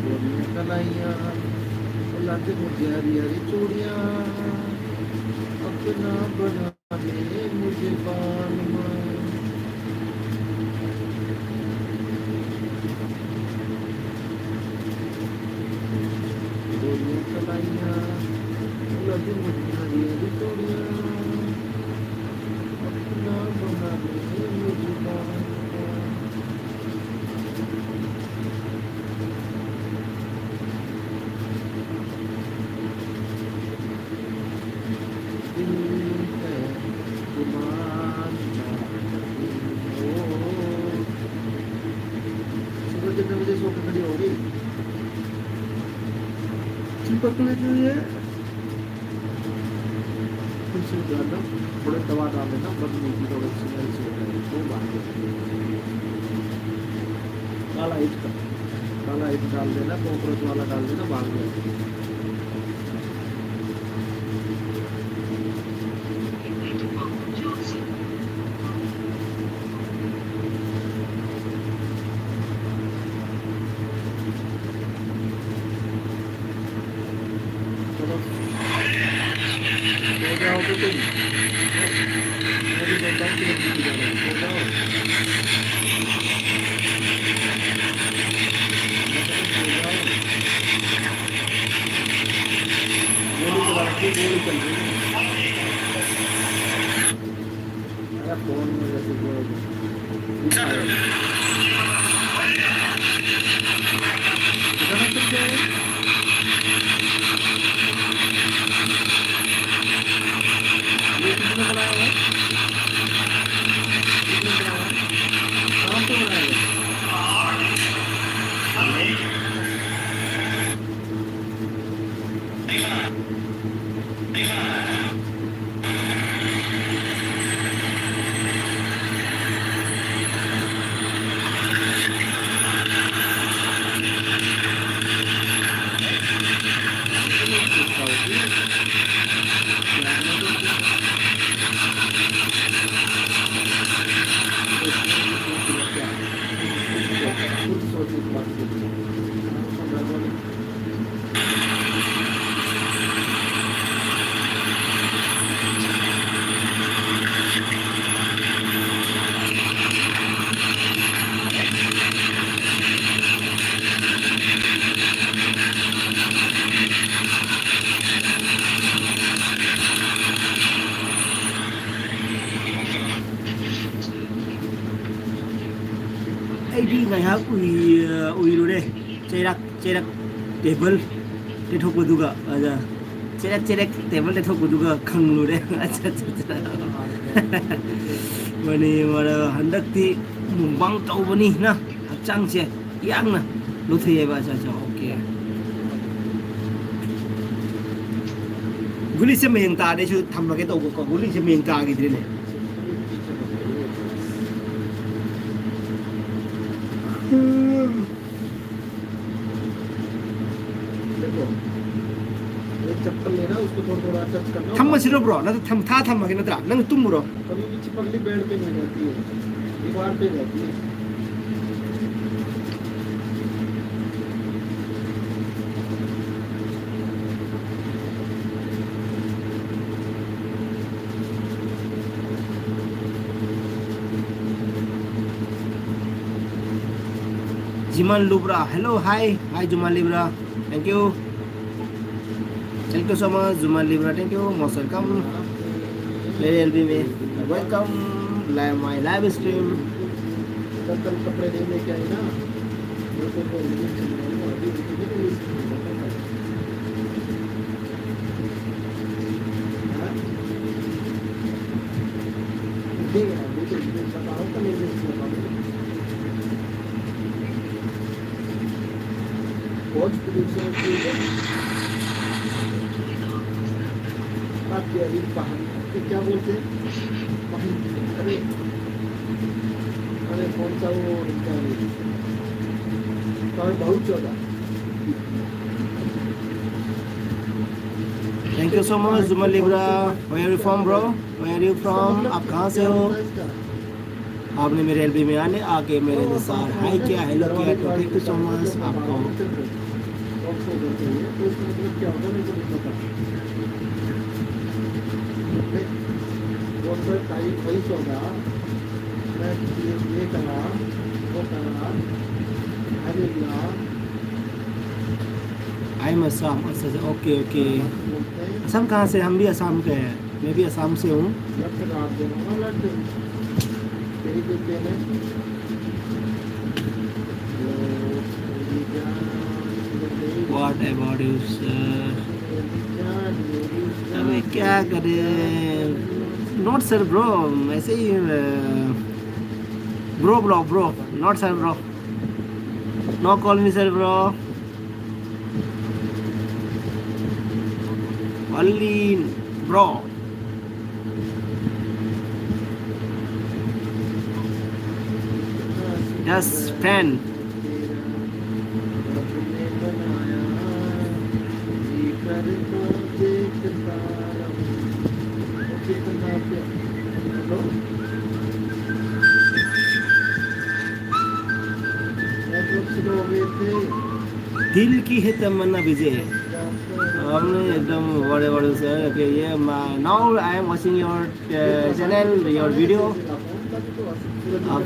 बोलियां कलाइयां, ओ लग मुझे हरी हरी चूड़ियां, अपना बना ले मुझे बालमा। बोलियां कलाइयां, ओ लग मुझे हरी हरी चूड़ियां, अपना बना ले मुझे बालमा। सूरज कितने बजे सो के खड़ी हो गई? चिपक लेती हुई है। फिर से डालना, थोड़े दवा डाल देना, बदबू की थोड़ी smell से हो जाएगी, वो बाहर हो जाएगी। काला हिट का, काला हिट डाल देना, cockroach वाला डाल देना, बाहर हो जाएगी। चलो, सो जाओगे तुम? मेरी बदबू की लगी थी, सो जाओ। सो जाओ। गोली चला रखी, गोली चल रही है। अरे फोन में जैसे जो इधर से क्या है? ये किसने बनाया है? किसने बनाया है? कहाँ पे बनाया है? ꯑꯩꯗꯤ ꯉꯥꯏꯍꯥꯛ ꯎꯏ-, ꯎꯏꯔꯨꯔꯦ꯫ ꯆꯩꯔꯥꯛ, ꯆꯩꯔꯥꯛ ꯇꯦꯕꯜ ꯇꯩꯊꯣꯛꯄꯗꯨꯒ, ꯑꯗ, ꯆꯩꯔꯥꯛ, ꯆꯩꯔꯥꯛ ꯇꯦꯕꯜ ꯇꯩꯊꯣꯛꯄꯗꯨꯒ ꯈꯪꯂꯨꯔꯦ꯫ ꯑꯠꯆꯥ, ꯑꯠꯆꯥ, ꯑꯠꯆꯥ꯫ ꯃꯥꯅꯤ, ꯃꯥꯅꯤ, ꯍꯟꯗꯛꯇꯤ ꯃꯨꯛꯕꯥꯡ ꯇꯧꯕꯅꯤꯅ ꯍꯛꯆꯥꯡꯁꯦ ꯌꯥꯡꯅ ꯂꯨꯊꯩꯑꯕ꯫ ꯑꯠꯆꯥ, ꯑꯠꯆꯥ, ꯑꯣꯀꯦ꯫ ꯒꯨꯂꯤꯁꯦ ꯃꯌꯦꯡ ꯇꯥꯔꯗꯤ ꯑꯩꯁꯨ ꯊꯝꯃꯒꯦ ꯇꯧꯕꯀꯣ, ꯒꯨꯂꯤꯁꯦ ꯃꯌꯦꯡ ꯇꯥꯈꯤꯗ꯭ꯔꯦꯅꯦ꯫ देखो, ये चप्पल लेना, उसको थोड़ा थोड़ा टच करना। ꯊꯝꯃꯁꯤꯔꯣ, ꯕ꯭ꯔꯣ? ꯅꯠꯇ꯭ꯔ ꯊꯝ-, ꯊꯥ ꯊꯝꯃꯒꯦ ꯅꯠꯇ꯭ꯔꯥ? ꯅꯪ ꯇꯨꯝꯃꯨꯔꯣ꯫ कभी भी चिपकली बेड पे नहीं रहती है, दीवार पे रहती है। Jiman Lubra, hello, hi, hi, Jiman Lubra, thank you, thank you so much, Jiman Lubra, thank you, most welcome, मेरे एलबी में welcome, live, my live stream। कल कपड़े नहीं लेके आई ना, मेरे को तो रिलीज चाहिए, अभी रिलीज नहीं। आपके अभी पहन, आपके क्या बोलते हैं? पहन, अरे, अरे, कौन सा वो इनका है? तो बहुत ज्यादा। Thank you so much, Zuma Libra. Where are you from, bro? Where are you from? आप कहाँ से हो? आपने मेरे एलबी में आने आके मेरे साथ हाय किया, हेलो किया, तो thank you so much आपको। I am Assam. अच्छा, अच्छा, ओके, ओके। असम कहाँ से? हम भी असम के हैं, मैं भी असम से हूँ। What about you, sir? अबे क्या करे? Not sir, bro, ऐसे ही, bro, bro, bro, not sir, bro. No call me sir, bro. Only bro. Just friend. दिल की है तमन्ना विजय। हमने एकदम बड़े बड़े से, okay, ये now I am watching your channel, your video. आप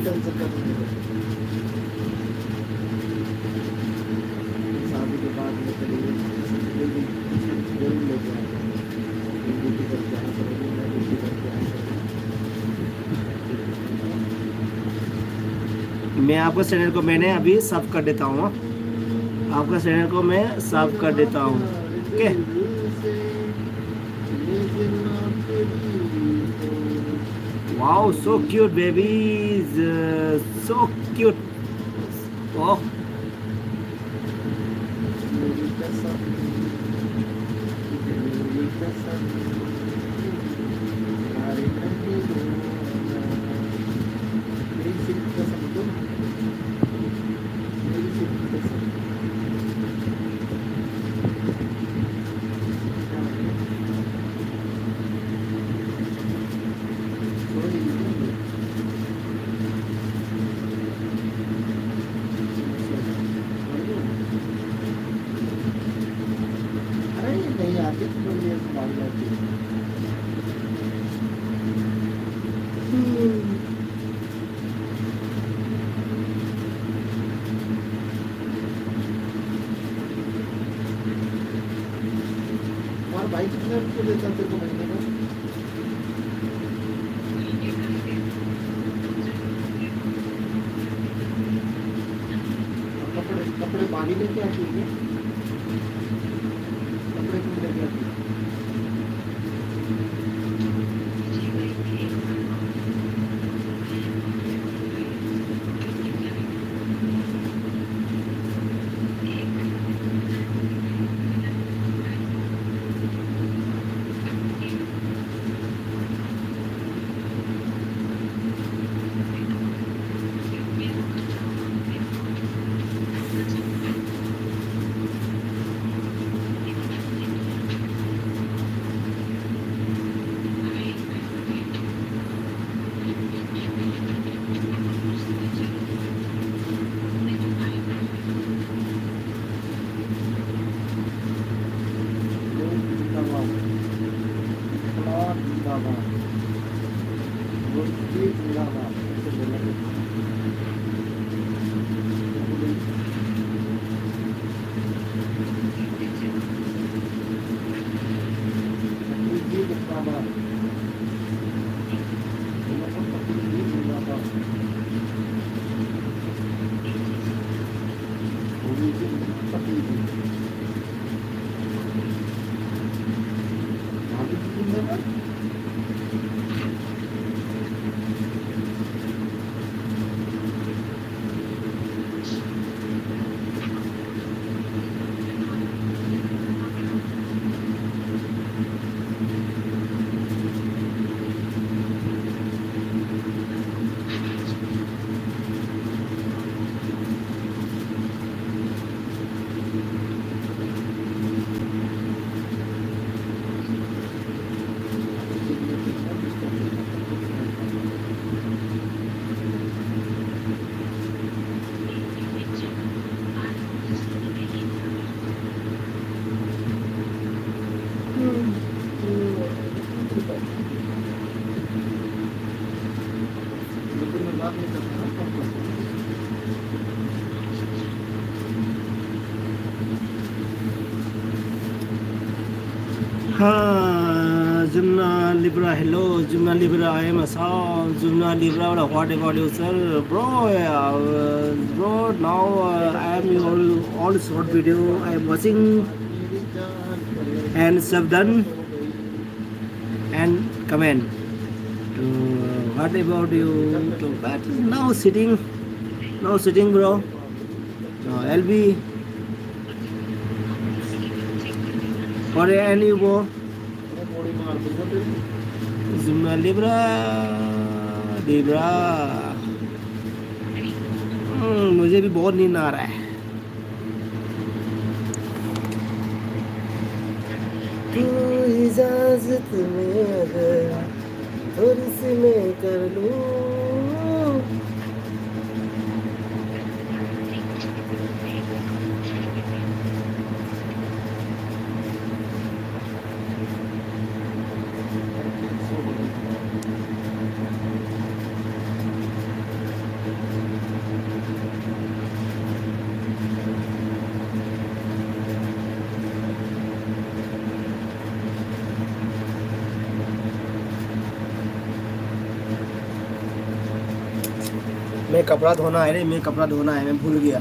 मैं आपका चैनल को मैंने अभी सब कर देता हूँ, आपका चैनल को मैं सब कर देता हूँ। Okay. Wow, so cute babies, uh, so cute. Oh. Wow, so cute, babies. Uh, so cute. Oh. तुम्हारा भाई कितने रुपये देता है तेरे को महीने का? कपड़े, कपड़े पानी लेके आती है क्या? कपड़े कौन लेके आती है? लोग जिंदाबाद, इनकलाब जिंदाबाद, लोग जिंदाबाद। Ah, Jumna Libra, hello, Jumna Libra, I am Assam. Jumna Libra, what about you, sir? Bro, uh, bro, now uh, I am your all short video. I am watching and sub done and comment. So, what about you? So, but now sitting, now sitting, bro. Uh, L B, what are you, bro? Zumba Libra, Libra. Hmm, मुझे भी बहुत नींद आ रहा है. तू इजाजत में अगर थोड़ी सी मैं कर लूं. मैं कपड़ा धोना है रे, मैं कपड़ा धोना है, मैं भूल गया.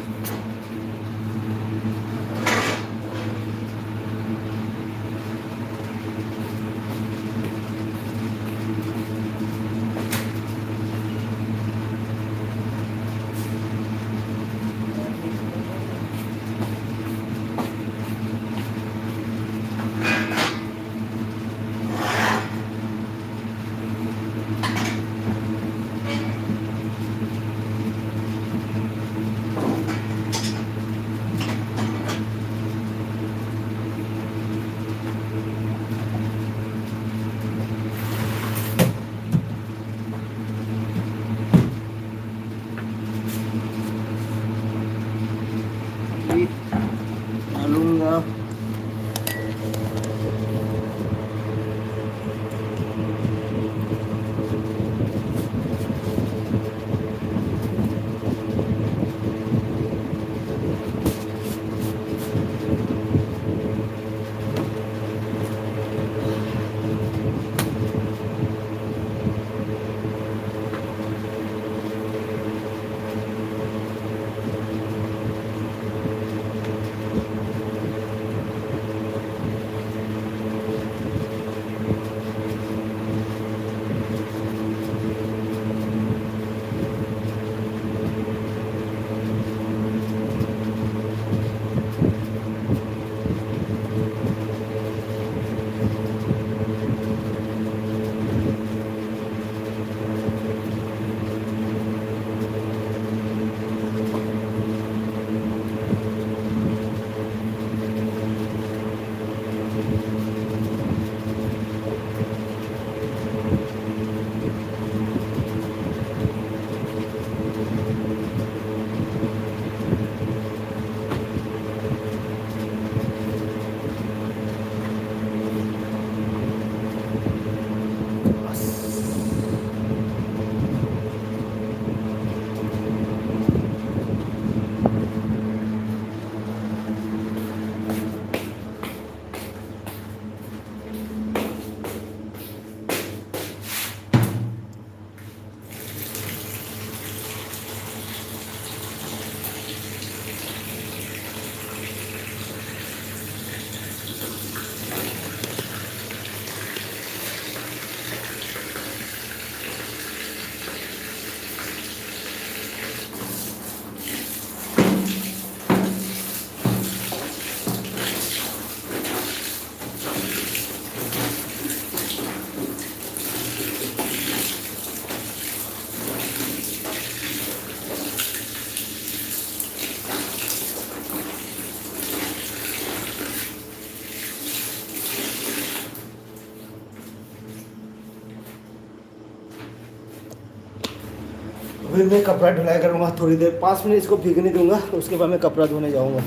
मैं कपड़ा धुलाई करूँगा थोड़ी देर, पाँच मिनट इसको भीगने दूंगा, उसके बाद मैं कपड़ा धोने जाऊँगा।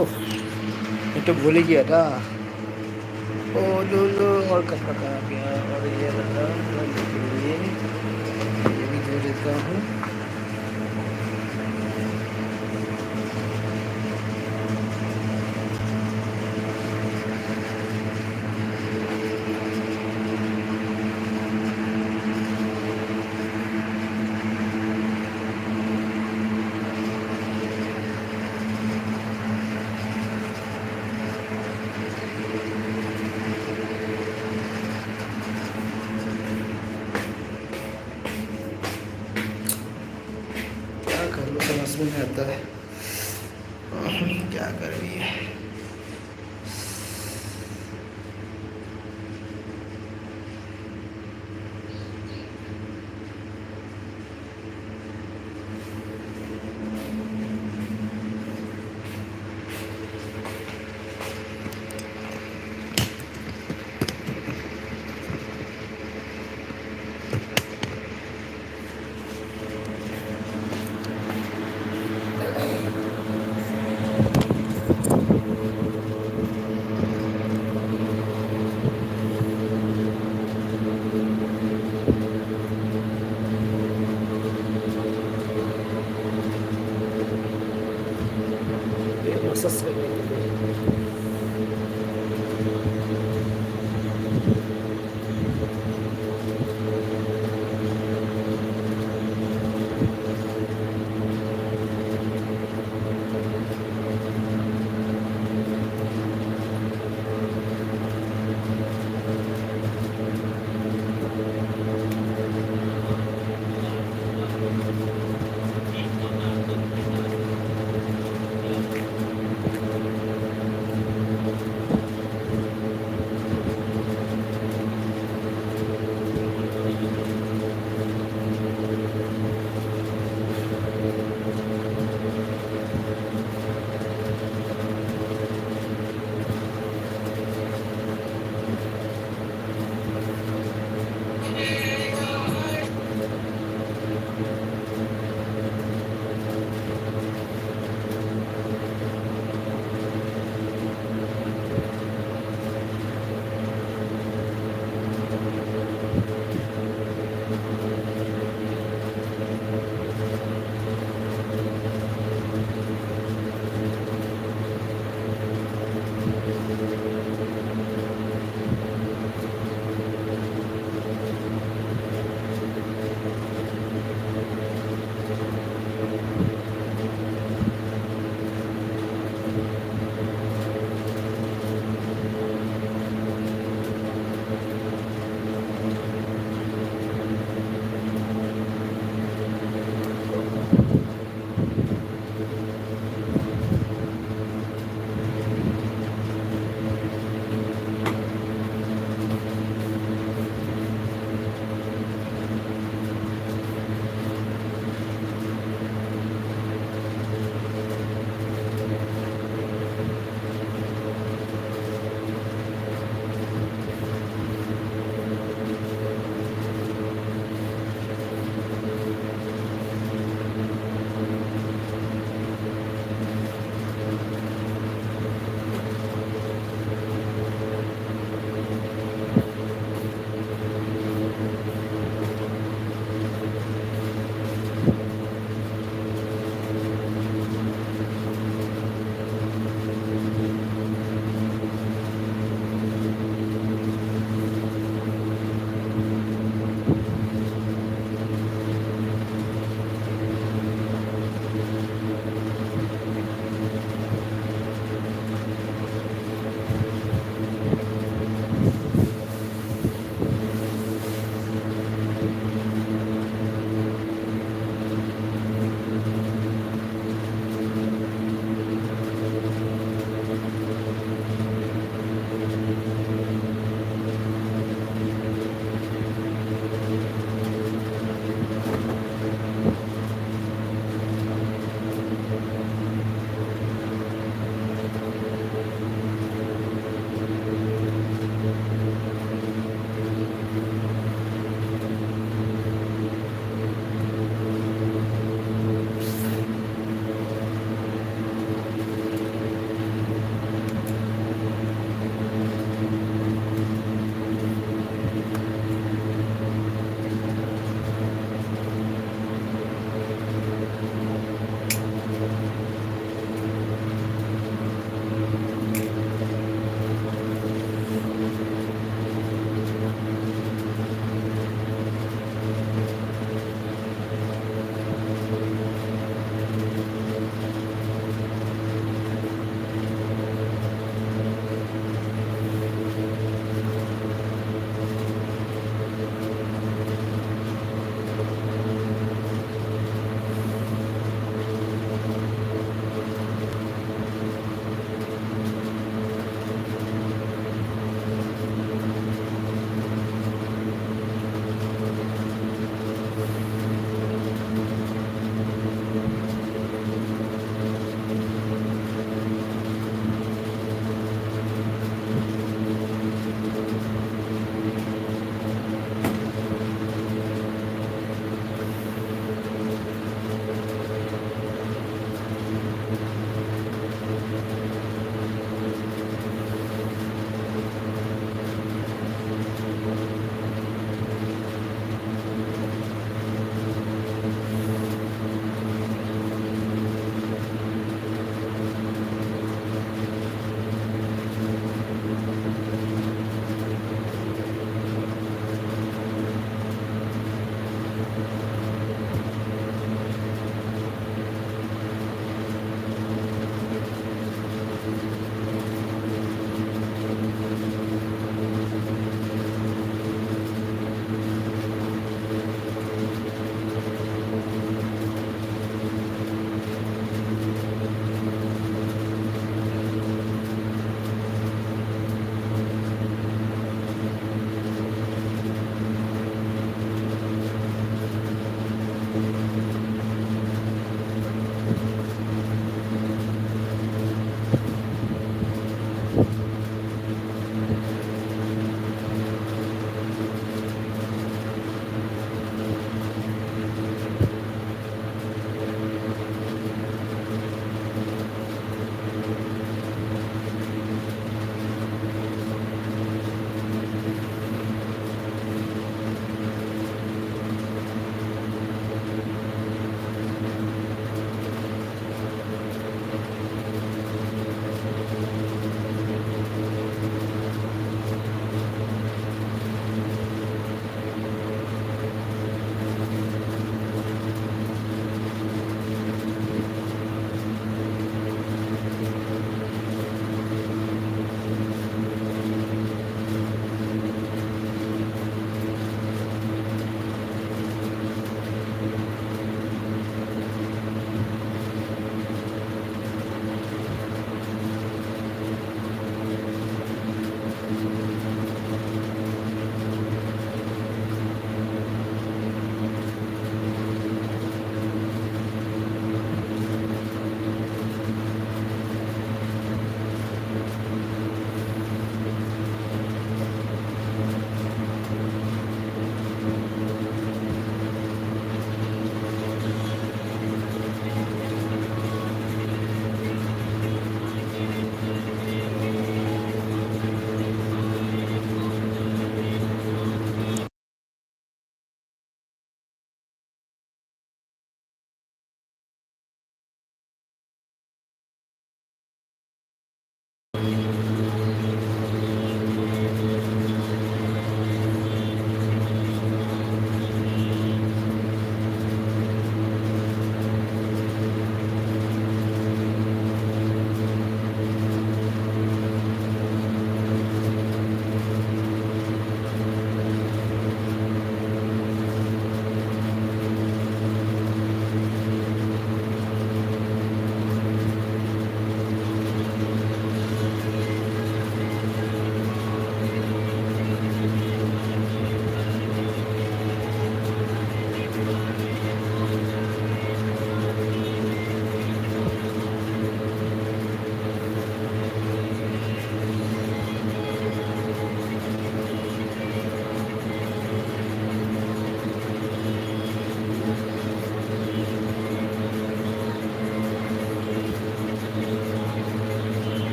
ओह, ये तो भूल ही गया था। ओ लो लो, और कपड़ा कहाँ गया? और ये रहा, ये, ये भी धो देता हूँ। क्या करूँ, समझ में नहीं आता है। क्या कर रही है?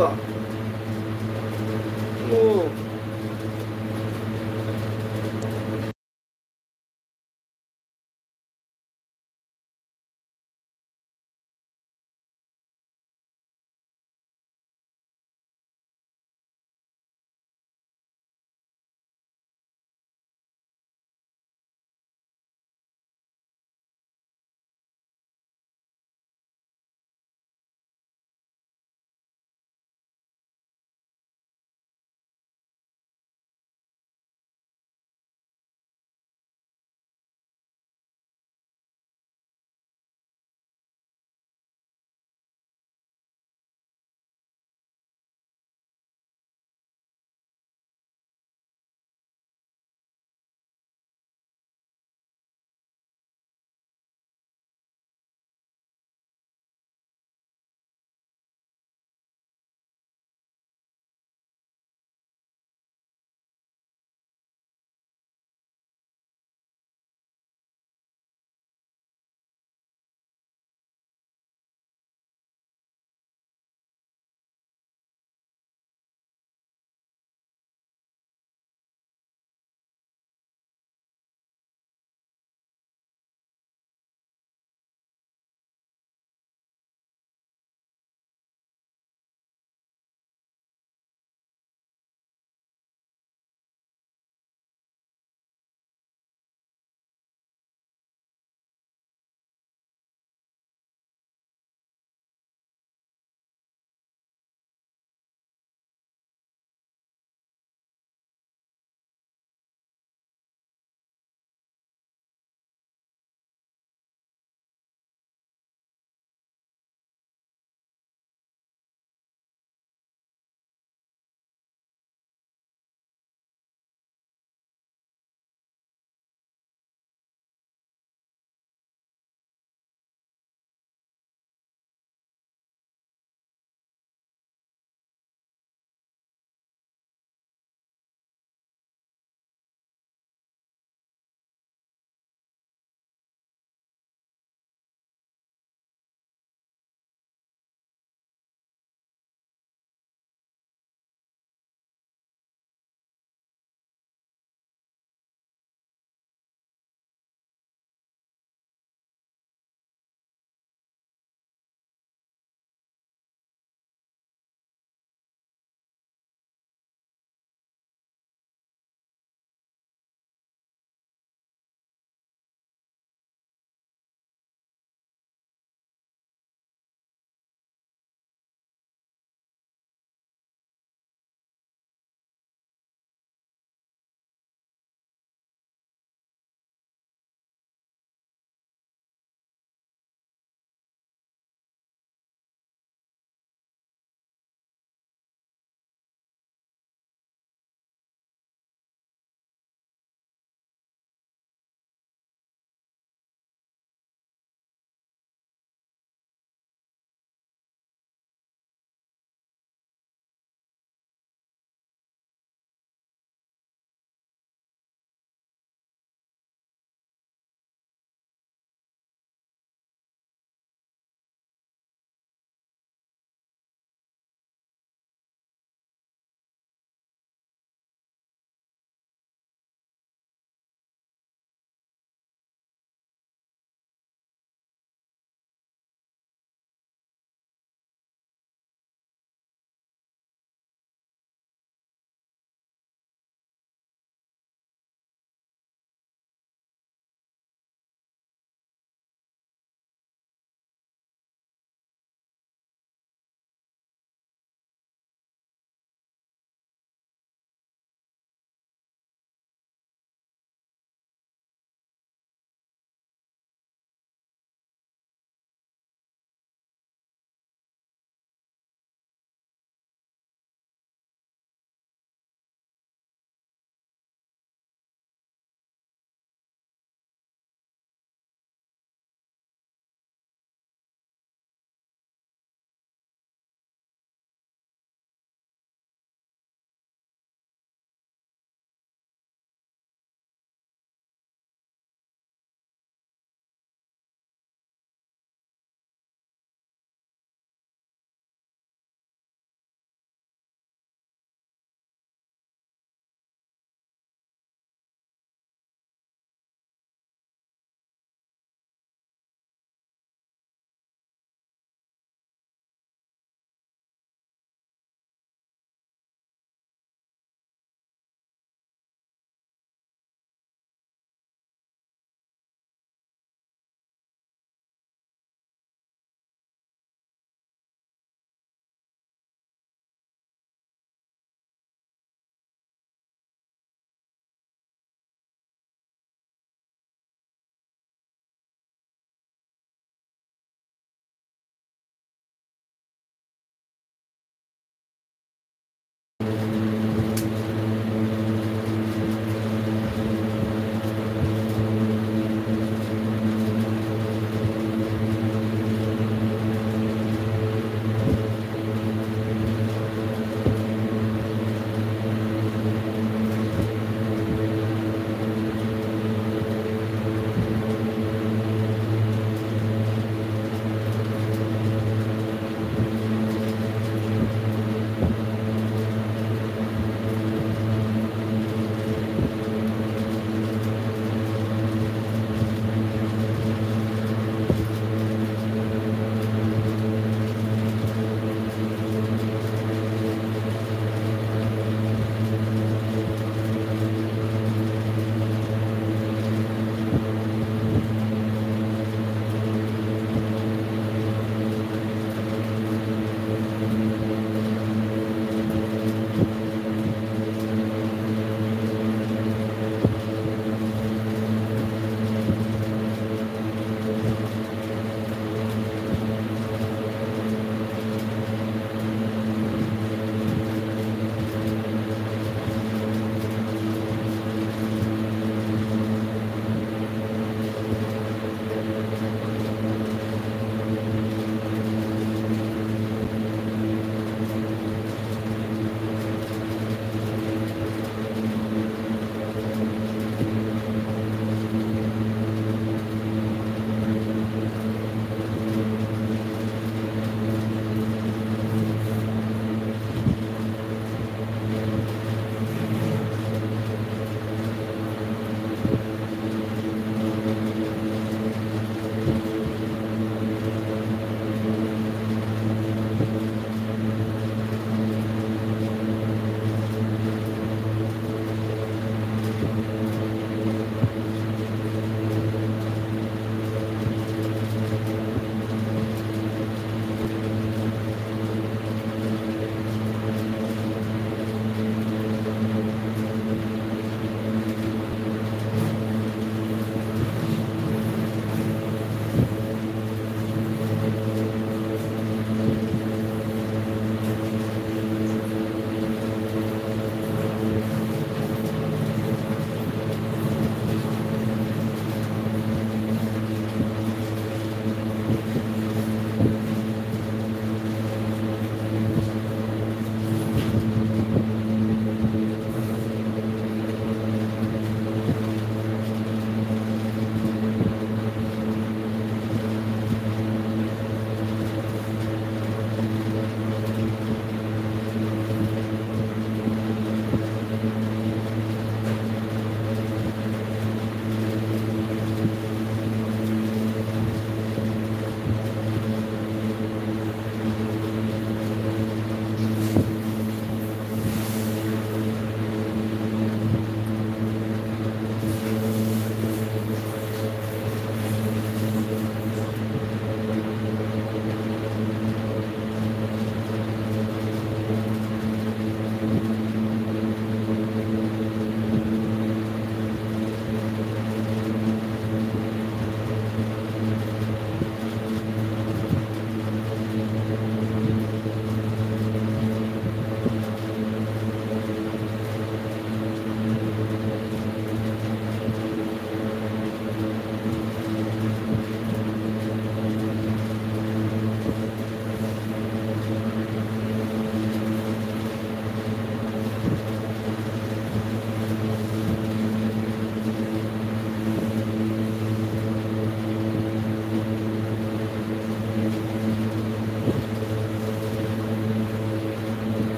ꯑꯣ꯫